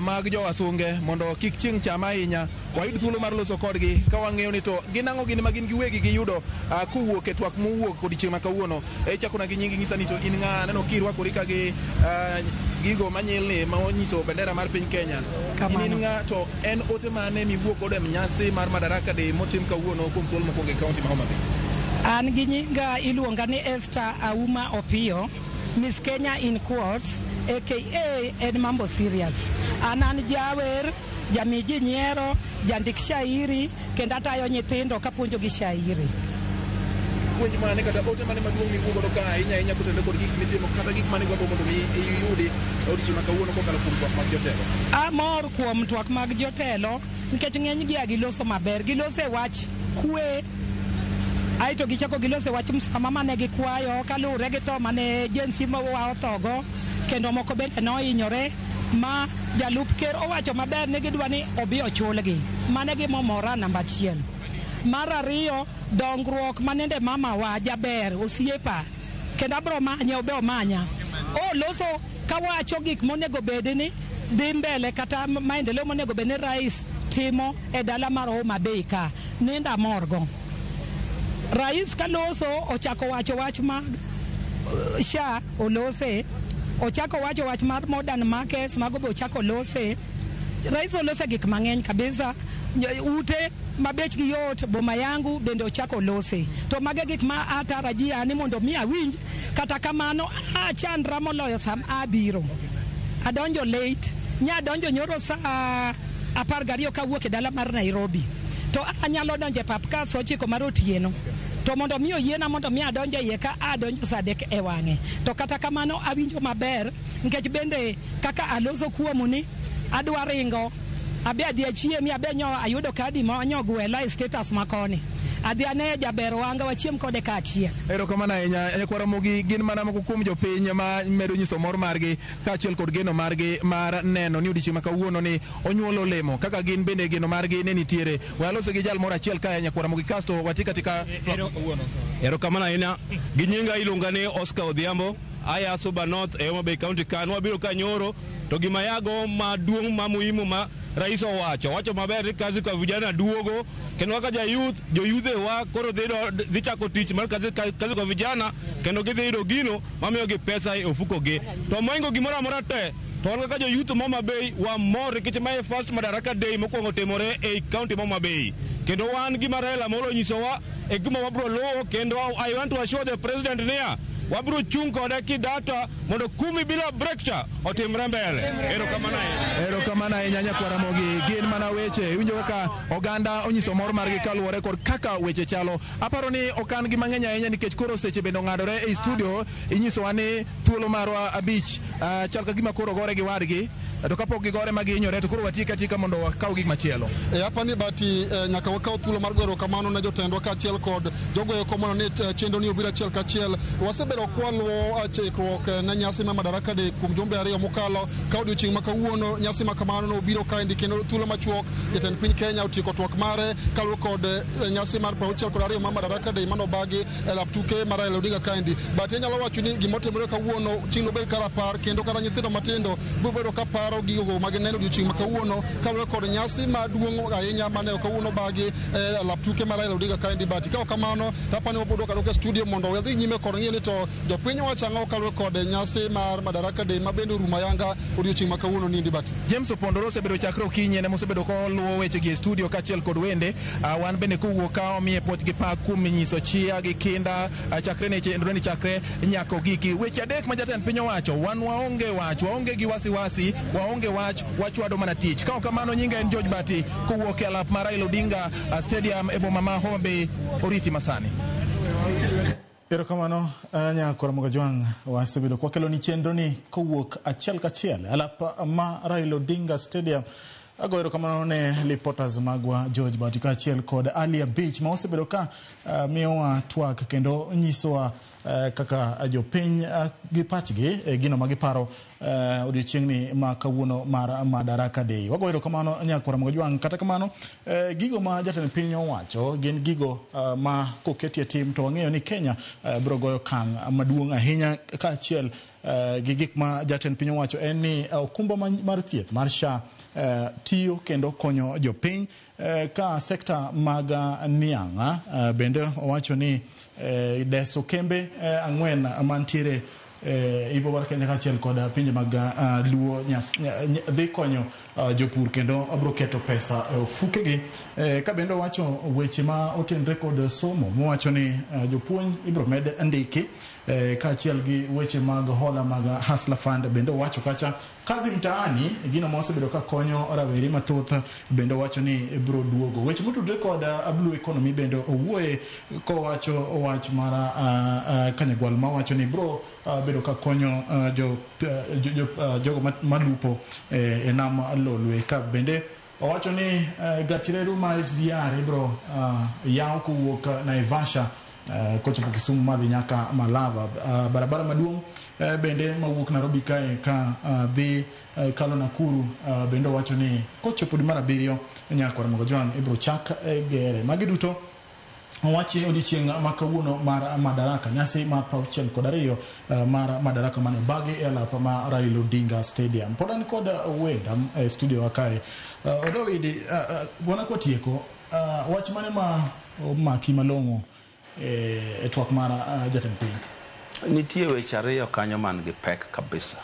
mag jo wasunge mondo kik chieng' cham ahinya. Wayud thuolo mar loso kodgi ka wang'eyo ni to gin ang'o gini ma gin giwegi giyudo kowuok e twak mowuok odiochieng' ma kawuono. Ichakona gi nyingi, ng'isa ni to in ng'a? Aneno kirwakori ka gi gigo manyilni ma onyiso bendera mar piny Kenya. In ng'a, to en ote mane miwuok godo e nyasi mar Madaraka Day motim kawuono kuom thuolo mokwongo e kaunti ma Homa Bay? An gi nyinga iluonga ni Esther Auma Opio, Miss Kenya in quotes, aka en mambo serious. An jawer, jami ji nyiero, jandik shairi, kendo atayo nyithindo kapuonjogi shairi. Puonj mane kata ote mane maduong' miwuok godo ka ahinya ahinya kotenore kod gik mitimo kata gik mane igombo mondo mi iyudi e odiechieng' ma kawuono kokalo kuom twak mag jotelo? Amor kuom twak mag jotelo nikech ng'eny gi a giloso maber. Giloso e wach kwe, aeto gichako giloso e wach msamaha mane gikwayo kaluwore gi tho mane Gen Z wa othogo, kendo moko bende nohinyore ma jalup ker owacho maber ni gidwa ni obi ochulgi. Mano e gima omora namba achiel. Mar ariyo, dongruok manende mama wa jaber osiepa kendo abro manye obe omanya. Oloso kawacho gik monego bed ni dhi mbele kata maendeleo monego bed ni rais timo e dala mar Homa Bay ka nenda amorgo. Rais kaloso ochako wacho wach mag SHA olose, ochako wacho wach mar modern markets mago be ochako lose. Rais olose gik mang'eny kabisa. Ute ma bechgi yot boma yangu bende ochako lose. To mago e gik ma atarajia ni mondo mi awinj, kata kamano achandra moloyo sam abiro. Adonjo late, nya adonjo nyoro saa 12 kawuok e dala mar Nairobi. To anyalo donjo e pap ka saa 9 mar otieno. To mondo mi oyiena mondo mi adonj e iye ka adonjo saa 3 e wang'e. To kata kamano awinjo maber nikech bende kaka aloso kuomu ni adwa ringo abe adhi achiemi abe nyo ayudo kadi ma nyogwela e status makoni. Adhi ane jaber wanga wachiem kode kaachiel. Erokamano ahinya. Nyakwar Ramogi gin mana moko kuom jopiny ma medo nyiso mor margi kaachiel kod geno margi mar neno ni odiechieng' ma kawuono ni onyuolo olemo kaka gin bende geno margi ne nitiere. We alose gi jal moro achiel kae Nyakwar Ramogi kasto wati katika twak ma kawuono. Erokamano ahinya. Gi nyinga iluonga ni Oscar Odhiambo. Aya Suba North e Homa Bay County ka. Nwabiro ka nyoro to gima yago maduong' ma muhimu ma rais owacho. Owacho maber ni kazi kwa vijana duogo kendo kaka ja youth, jo yudhe wa koro dhi chako tich mar kazi kwa vijana kendo gidhi yudo gino mamiyo gi pesa e ofuko gi. To moingo gimoro amora te to wan kaka jo youth ma Homa Bay wamor nikech mae first Madaraka Day mokwongo timore ei county ma Homa Bay. Kendo wan gima Raila Amolo onyisowa e gima wabro luwo kendo I want to assure the president niya wabro chung' kode kidata mondo kumi bila break cha otimre mbele. Erokamano ahinya. Erokamano ahinya Nyakwar Ramogi. Gin mana weche. Iwinjo kaka oganda onyiso mor margi kaluwore kod kaka weche chalo. Aparo ni ok an gi mang'eny ahinya nikech koro seche bende ong'adore ei studio. Inyisowa ni thuolo marwa 5 chal ka gima koro gore gi wadgi. To kapok gigore ma gihinyore to koro watiek atieka mondo wakaw gik machielo. E apa ni bati nyaka wakaw thuolo mar goyo erokamano ne jotendwa kaachiel kod jogo eko mondo ni chenro ni obiro achiel kachiel. Wasebedo kwaluwo chikruok ne nyasi mar Madaraka Day kuom jumbe 2 mokalo. Ka odiochieng' ma kawuono nyasi ma kamano nobiro kaendi kendo thuolo machuok jatend piny Kenya otieko twak mare kaluwore kod nyasi mar 62 mar Madaraka Day manobagi e lap tuke mar Raila Odinga kaendi. But inyalo wacho ni gimotimore kawuono chieng' nobed ka rapar kendo kata nyithindo matindo biro bedo ka paro gigo ma gineno odiochieng' ma kawuono kaluwore kod nyasi maduong' ahinya mane kawuono bagi e lap tuke mar Raila Odinga kaendi. But ka ok kamano to apani wabiro dok adoka e studio mondo wadhi nyime kod ng'iyo ni to jopiny wacho ang'o kaluwore kod nyasi mar Madaraka Day ma bende orumo ayanga odiochieng' ma kawuono niendi. But James Opondoro osebedo chakre okinyi en emosebedo koluwo weche gi e studio kaachiel kod wende. Wan bende kowuok ka omiye puoch gi pak kuom nyiso chia gi kinda chakre ne chenro ni chakre nyaka ogiki. Weche 3 ma jatend piny owacho, wan waonge wach, waonge gi wasiwasi, waonge wach, wachwado mana tich. Ka ok kamano nyinga en George Bati kowuok e alap mar Raila Odinga Stadium e boma ma Homa Bay, oriti masani. Erokamano Nyakwar Ramogi Ojwang', wasebedo kwakelo ni chenro ni kowuok achiel kachiel e alap ma Raila Odinga Stadium. Agoyo erokamano ne reporters magwa George Bati kaachiel kod Ali Abich ma osebedo ka miyowa twak kendo nyisowa kaka jopiny gi pachgi gino ma giparo odiochieng'ni ma kawuono mar Madaraka Day. Wagoyo erokamano Nyakwar Ramogi Ojwang'. Kata kamano gigo ma jatend piny owacho gin gigo ma koketie tim to wang'eyo ni Kenya biro goyo okang' maduong' ahinya kaachiel gi gik ma jatend piny owacho en ni okumba mar thieth mar SHA tiyo kendo konyo jopiny ka sekta mag niang' bende owacho ni deso kembe 4 mantiere ibo mar Kenya kaachiel kod pinje mag Luo dhi konyo jopur kendo obiro keto pesa e ofukegi. Ka bende owacho weche ma otenre kod somo, mowacho ni jopuonj ibiro med ndiki, kaachiel gi weche mag hola mag Hustler Fund. Bende owacho kacha Kazi Mtaani, gino ma osebedo ka konyo rawere mathoth, bende owacho ni biro duogo. Weche motudre kod blue economy bende owuoye kowacho wach mar Kanyagwal ma wacho ni biro bedo ka konyo jogo malupo e nam Lolwe. Ka bende owacho ni gach reru mar SGR ibiro yaw kowuok Naivasha kochopo Kisumu madhi nyaka Malava. Barabara maduong' bende mawuok Nairobi kae ka dhi kalo Nakuru, bende owacho ni kochopo dwe mar 7 nyaka Ramogi Ojwang' ibiro chak gere. Magi duto owachi e odiechieng' ma kawuono mar Madaraka, nyasi mar 62 mar Madaraka mane obagi e alap ma Raila Odinga Stadium. Pod an kod wenda e studio wa kae. Odowidi, wana kwatieko, wach mane ma omaki malong'o e twak mar jatend piny? Nitie weche ariyo kanyo man gi pek kabisa.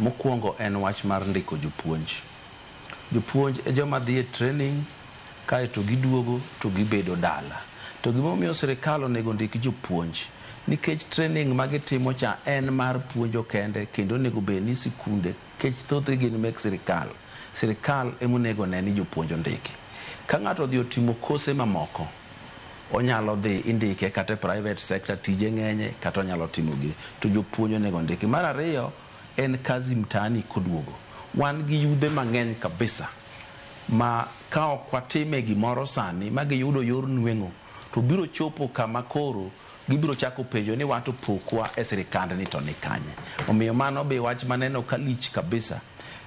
Mokwongo en wach mar ndiko jopuonj. Jopuonj e joma dhi e training kaeto giduogo to gibedo dala. To gimomiyo sirikal onego ndik jopuonj, nikech training ma gitimo cha en mar puonjo kende, kendo onego bed ni sikunde, nikech thothgi gin mek sirikal. Sirikal emonego ne ni jopuonj ondiki. Ka ng'ato odhi otimo kose mamoko, onyalo dhi indike kata e private sector, tije ng'enye, kata onyalo timo gini. To jopuonj onego ndiki. Mar ariyo en Kazi Mtaani koduogo. Wan gi yudhe mang'eny kabisa ma ka ok watime gimoro sani ma giyudo yor nweng'o, to biro chopo kama koro gibiro chako penjo ni wato pokwa e sirikandni to ni kanye. Omiyo mano be wach maneno ka lich kabisa.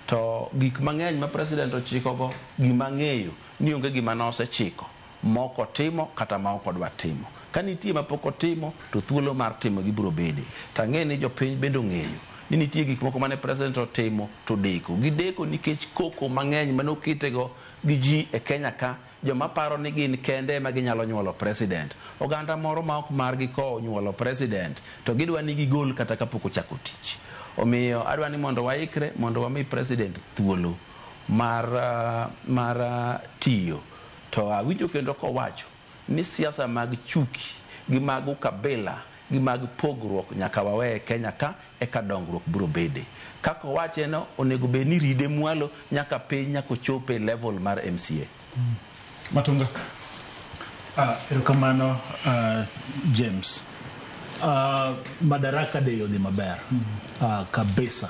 To gik mang'eny ma president ochikogo, gima ang'eyo ni onge gima nosechiko mok otimo kata ma ok odwa timo. Ka nitie ma pok otimo, to thuolo mar timo gi biro bede. To ang'e ni jopiny bende ong'eyo ni nitie gik moko mane president otimo to deko. Gideko nikech koko mang'eny mane oketego gi ji e Kenya ka, joma paro ni gin kende ema ginyalo nyuolo president. Oganda moro ma ok margi ko onyuolo president, to gidwa ni gigol kata kapok ochako tich. Omiyo adwa ni mondo waikre mondo wami president thuolo mar tiyo. To awinjo kendo kowacho ni siasa mag chuki gi mag ukabila gi mag pogruok nyaka wawe e Kenya ka eka dongruok biro bede. Kaka owache no, onego bed ni ride mwalo nyaka piny nyaka ochope e level mar MCA. Matunga. Erokamano James. Madaraka Day odhi maber kabisa.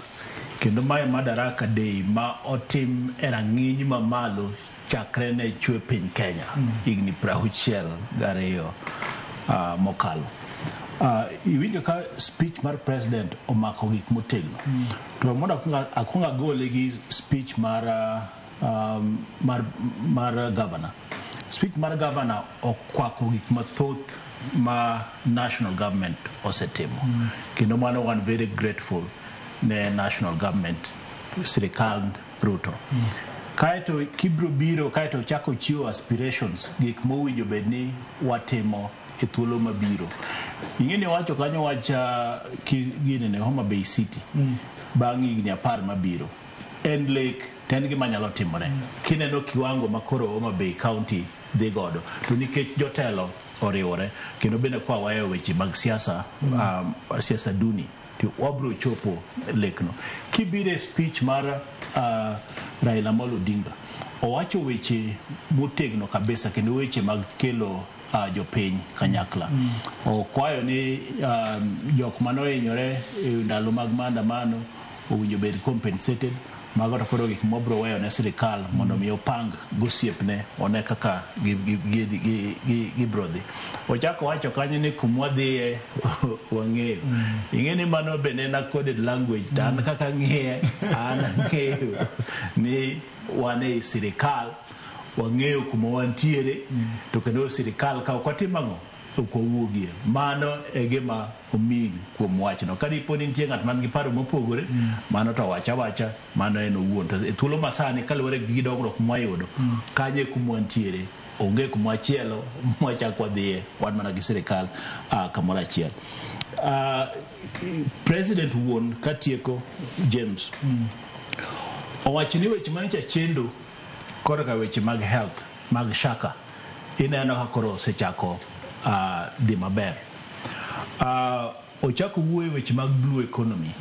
Kendo mae Madaraka Day ma otim e rang'iny mamalo chakre ne chwe piny Kenya higni 62 mokalo. Iwinjo ka speech mar president omako gik motegno. To mondo akwong agole gi speech mar governor. Speech mar governor okwako gik mathoth ma national government osetimo. Kendo mano wan very grateful ne national government, sirikal Ruto. Kaeto kibro biro, kaeto chako chiwo aspirations, gik mowinjo bed ni watimo e thuolo mabiro. Ing'e ni wacho kanyo wach gini ne Homa Bay City bang' higni 10 mabiro. En lake to en gima nyalo timore. Kineno kiwango ma koro Homa Bay County dhi godo, to nikech jotelo oriwore kendo bende kwa wayo weche mag siasa, siasa duni, to wabro chopo lekno. Kibiro e speech mar Raila Amolo Odinga, owacho weche motegno kabisa kendo weche mag kelo jopiny kanyakla. Okwayo ni jok manohinyore e ndalo mag maandamano owinjo bed compensated. Mago to koro gik mobro weyo ne sirikal mondo mi opang gosiepne one kaka gibro dhi. Ochako wacho kanyo ni kumwadhiye wang'eyo. Ing'e ni mano bende en a coded language, to an kaka ng'iye, an ang'eyo ni wan ei sirikal, wang'eyo kuma wantiere, to kendo sirikal ka ok watim ang'o, ok wawuogie. Mano e gima omin kuom wachno. Ka dipo ni nitie ng'at man gi paro mopogore, mano to wacha wacha, mano en owuon. To e thuolo masani kaluwore gi dongruok mwayudo, kanye kuma wantiere, onge kuma chielo mwachak wadhiye, wan mana gi sirikal kamoro achiel. President wuon katieko James owacho ni weche manyocha chendo korka weche mag health mag shaka ineno ka koro osechako dhi maber. Ochako wuoyo weche mag blue economy.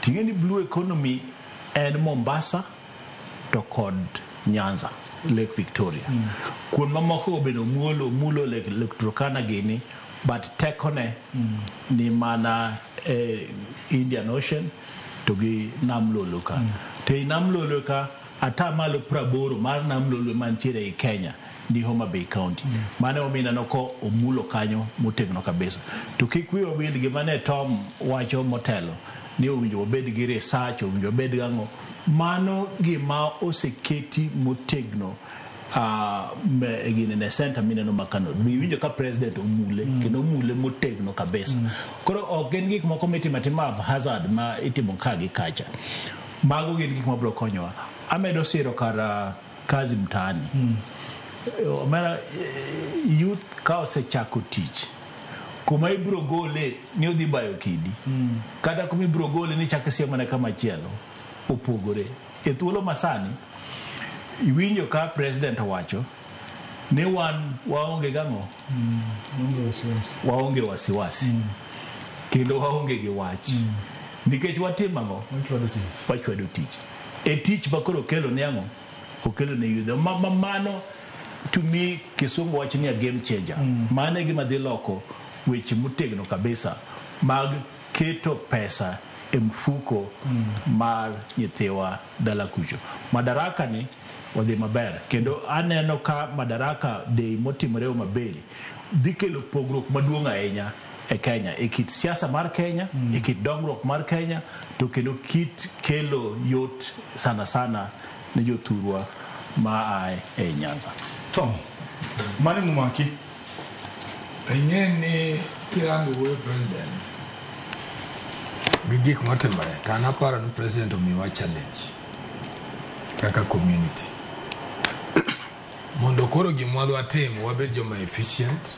Ting'e ni blue economy en Mombasa to kod Nyanza, Lake Victoria. Kuond mamoko go bende omulo Lake Turkana gini, but tekone ni mana Indian Ocean to gi Nam Lolwe ka. To ei Nam Lolwe ka 80% mar Nam Lolwe mantiere ei Kenya ni Homa Bay County. Mano emomiyo ineno ko omulo kanyo motegno kabisa. To kik wiwa wil gima ne Tom wacho motelo ni owinjo wabed gi research, owinjo wabed gi ang'o. Mano gima oseketi motegno gini ne center mineno makano. Iwinjo ka president omule kendo omule motegno kabisa. Koro ok gin gik moko mitimo atima haphazard ma itimo ka gi kacha. Mago gin gik mabiro konyowa. Amedo siro kar kazi mtaani. Omera, youth ka osechako tich kuma ibiro gole ni odhi bayo kidi kata kuma ibiro gole ni chako siemone kama chielo opogore. E thuolo masani iwinjo ka president owacho ni wan waonge gang'o, waonge wasiwasi kendo waonge gi wach nikech watimo ang'o, wachwado tich. E tich ma koro okelo ni ang'o, okelo ne youth. Mano to me kisungu wacho ni a game changer. Mano e gima dhi loko weche motegno kabisa mag keto pesa e mfuko mar nyithiwa dala kucho. Madaraka ni odhi maber kendo aneno ka Madaraka Day motimore Homa Bay dhi kelo pogruok maduong' ahinya e Kenya, e kit siasa mar Kenya, e kit dongruok mar Kenya, to kendo kit kelo yot sana sana ne jothurwa ma ae ei Nyanza. Tom, mane momaki? Ing'e ni kirango wuoyo president gi gik motimore, to an aparo ni president omiwa challenge kaka community mondo koro gima wadwa timo wabed joma efficient,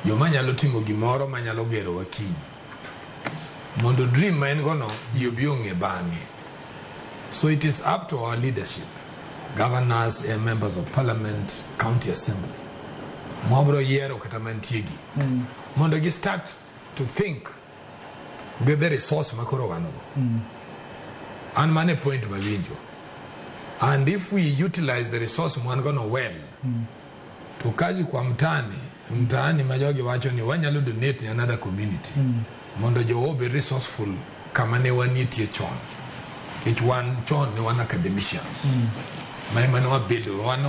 joma nyalo timo gimoro manyalo gerowa kiny, mondo dream ma en go no ji obi ong'e bang'e. So it is up to our leadership, governors and members of parliament, county assembly mwabro yiero kata mantie gi, mondo gi start to think with the resource makoro wan go. An mane point mawinjo, and if we utilize the resource mwan go no well, to kazi kwa mtaani mtaani ma jogi wacho ni wanyalo donate ne another community mondo jowa obed resourceful kama ne wanitie chon, nikech wan chon ne wan academicians ma ema ne wabuild, wan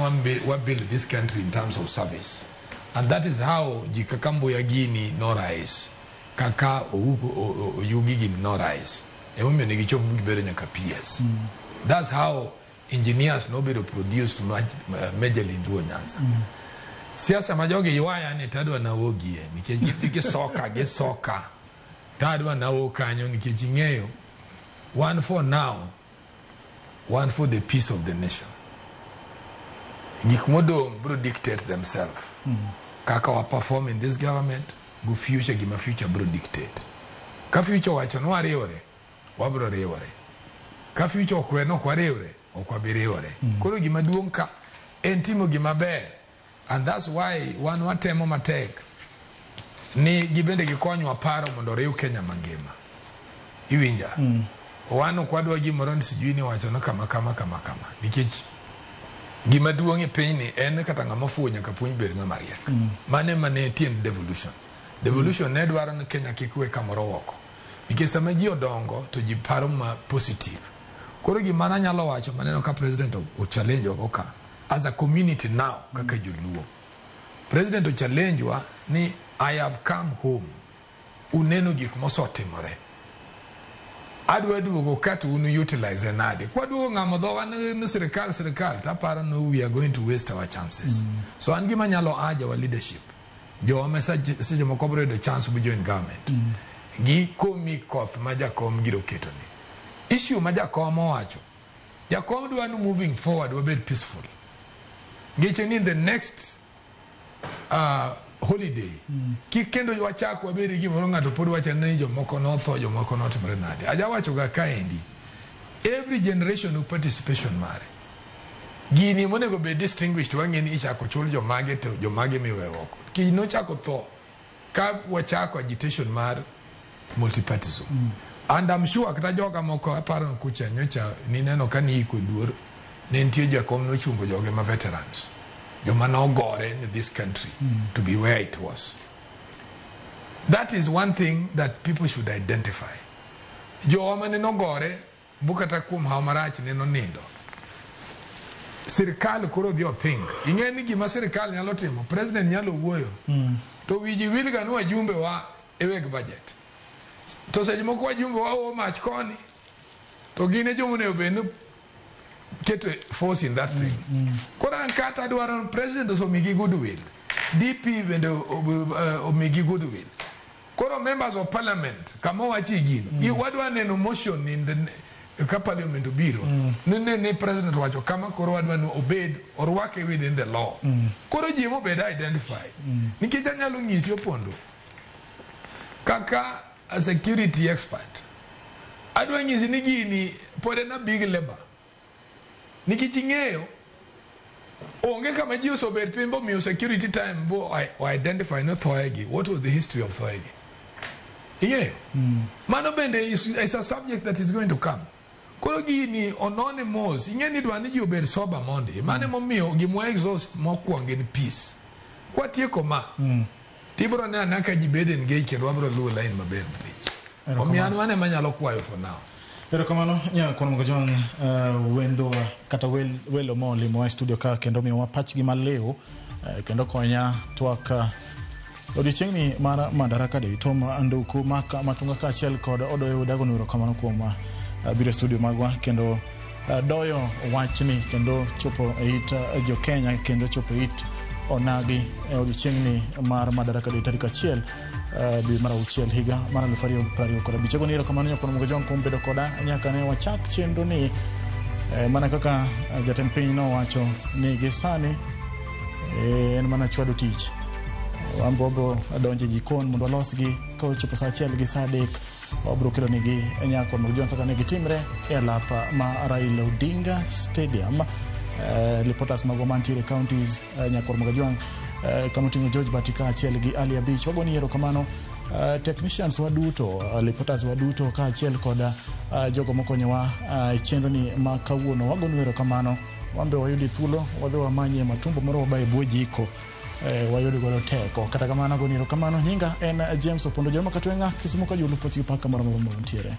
wa build this country in terms of service, and that is how ji kaka Mbuya gini no rise, kaka Oyugi gini no rise, emomiyo ne gichopo gibedo nyaka PS. That's how engineers nobedo produced majorly in Luo Nyanza. Siasa ma jogi ywaya ni tadwa nawuogie nikech gidhi gisoka gisoka, tadwa nawuok kanyo nikech ing'eyo one for now, one for the peace of the nation. Gik modong' biro dictate themselves kaka wa perform in this government go future, gima future biro dictate. Ka future owacho ni wariwore, wabiro riwore. Ka future okwe ni ok wariwre, ok wabi riwore. Koro gima duong' ka en timo gima ber, and that's why wan watemo matek ni gibende gikonywa paro mondo oriw Kenya mangima. Iwinja? Wan ok wadwa gimoro ni sijui ni wacho ni kama kama kama kama, nikech gima duong' e pinyni en kata ng'ama ofuwo nyaka puonj bed ng'ama riek. Mano ema ne tiend devolution. Devolution ne dwaro ni Kenya kik we kamoro oko, nikech sama ji odongo to ji paro ma positive. Koro gima nanyalo wacho maneno ka president o challenge wa ka as a community now kaka joluo, president o challenge wa ni I have come home, uneno gik mosetimore, adwa duogo ka to un utilize nade. Kwaduogo ng'amo dhowa ni sirikal sirikal, taparo ni we are going to waste our chances. So an gima nyalo urge our leadership, jowa ma seche moko biro yudo chance bu join government, gi komi koth ma jakom giro ketoni issue ma jakom owacho, jakom dwa ni moving forward wabed peaceful. Ngeche ni in the next holiday. Kik kendo wachak wabed gi gimoro ng'ato pod wacho ni jomoko notho, jomoko notimore nade. Ajawacho ga kaendi, every generation of participation mare. Gini monego bed distinguished wang'e ni ichako chul jomage to jomage miweyo oko. Kiny nochako tho ka wachako agitation mar multipartism. And I'm sure kata joga moko aparo kucha nyocha nineno ka niiko duor ne nitie jakom nochungo joge ma veterans joma nogore in this country to be where it was. That is one thing that people should identify. Jowa mane nogore bu kata kuom hawo marach ne nonindo. Sirikal koro dhi othink. Ing'e ni gima sirikal nyalo timo, president nyalo wuoyo. To wiji wilga ni wajumbe wa e weg budget. To seche moko wajumbe wa oo mach koni. To gin e joma onego bed ni keto force in that thing. Koro an kata adwaro ni president osemigi goodwill. DP bende omigi goodwill. Koro members of parliament kama owachi gino. Wadwa neno motion in the ka parliament obiro. Ne president owacho kama koro wadwa ni obed orwake within the law. Koro ji mobed identified. Nikech anyalo nyisi Opondo. Kaka a security expert. Adwa nyisi ni gini pod en a big labor. Nikech ing'eyo onge kama ji osobet piny bomiyo security time bo identify no thoegi. What was the history of thoegi? Ing'eyo? Mano bende is a subject that is going to come. Koro gini onone mos. Ing'e ni dwa ni ji obed sober mondi. Mano emomiyo gimwa exhaust mokwongo en peace. Kwatieko ma, tibiro neno anena ka ji bedo engaged kendo wabiro luwo line maber malich. Omiyo an mano ema anyalo kwayo for now. Erokamano nyakwar Mogajwang' wendo kata welo molimowa e studio ka kendo miyowa pachgi maliw kendo konya twak odiochieng'ni mar Madaraka Day. Tom Nduku Mak Matunga kaachiel kod Odoyo Udago erokamano kuom biro e studio magwa kendo doyo wachni kendo chopo e it jo Kenya kendo chopo e it onagi e odiochieng'ni mar Madaraka Day tarik 1 dwe mar 6 higa mar 2025. Agoni erokamano nyakwar Mogajwang' kuom bedo koda nyaka ne wachak chenro ni mana kaka jatend piny nowacho ni gi sani en mana chwado tich. Wan be wabiro donjo e jikon mondo walosgi ka ochopo saa 1 gi saa 3 wabiro kelo negi nyakwar Mogajwang' kaka ne gitimre e alap ma Raila Odinga Stadium. Reporters magwa mantiere counties nyakwar Mogajwang' kama oting'o George Bati kaachiel gi Ali Abich. Wagoni erokamano technicians waduto, reporters waduto kaachiel kod jogo mokonyowa e chenro ni ma kawuono. Wagonu erokamano. Wan be wayudi thuolo wadhi wamanye matumbo moro waba e bwo jiko wayud godo teko. Kata kamano agoni erokamano. Nyinga en James Opondo Joma Katweng'a, Kisumu ka Julu Pochi paka moro moro mantiere.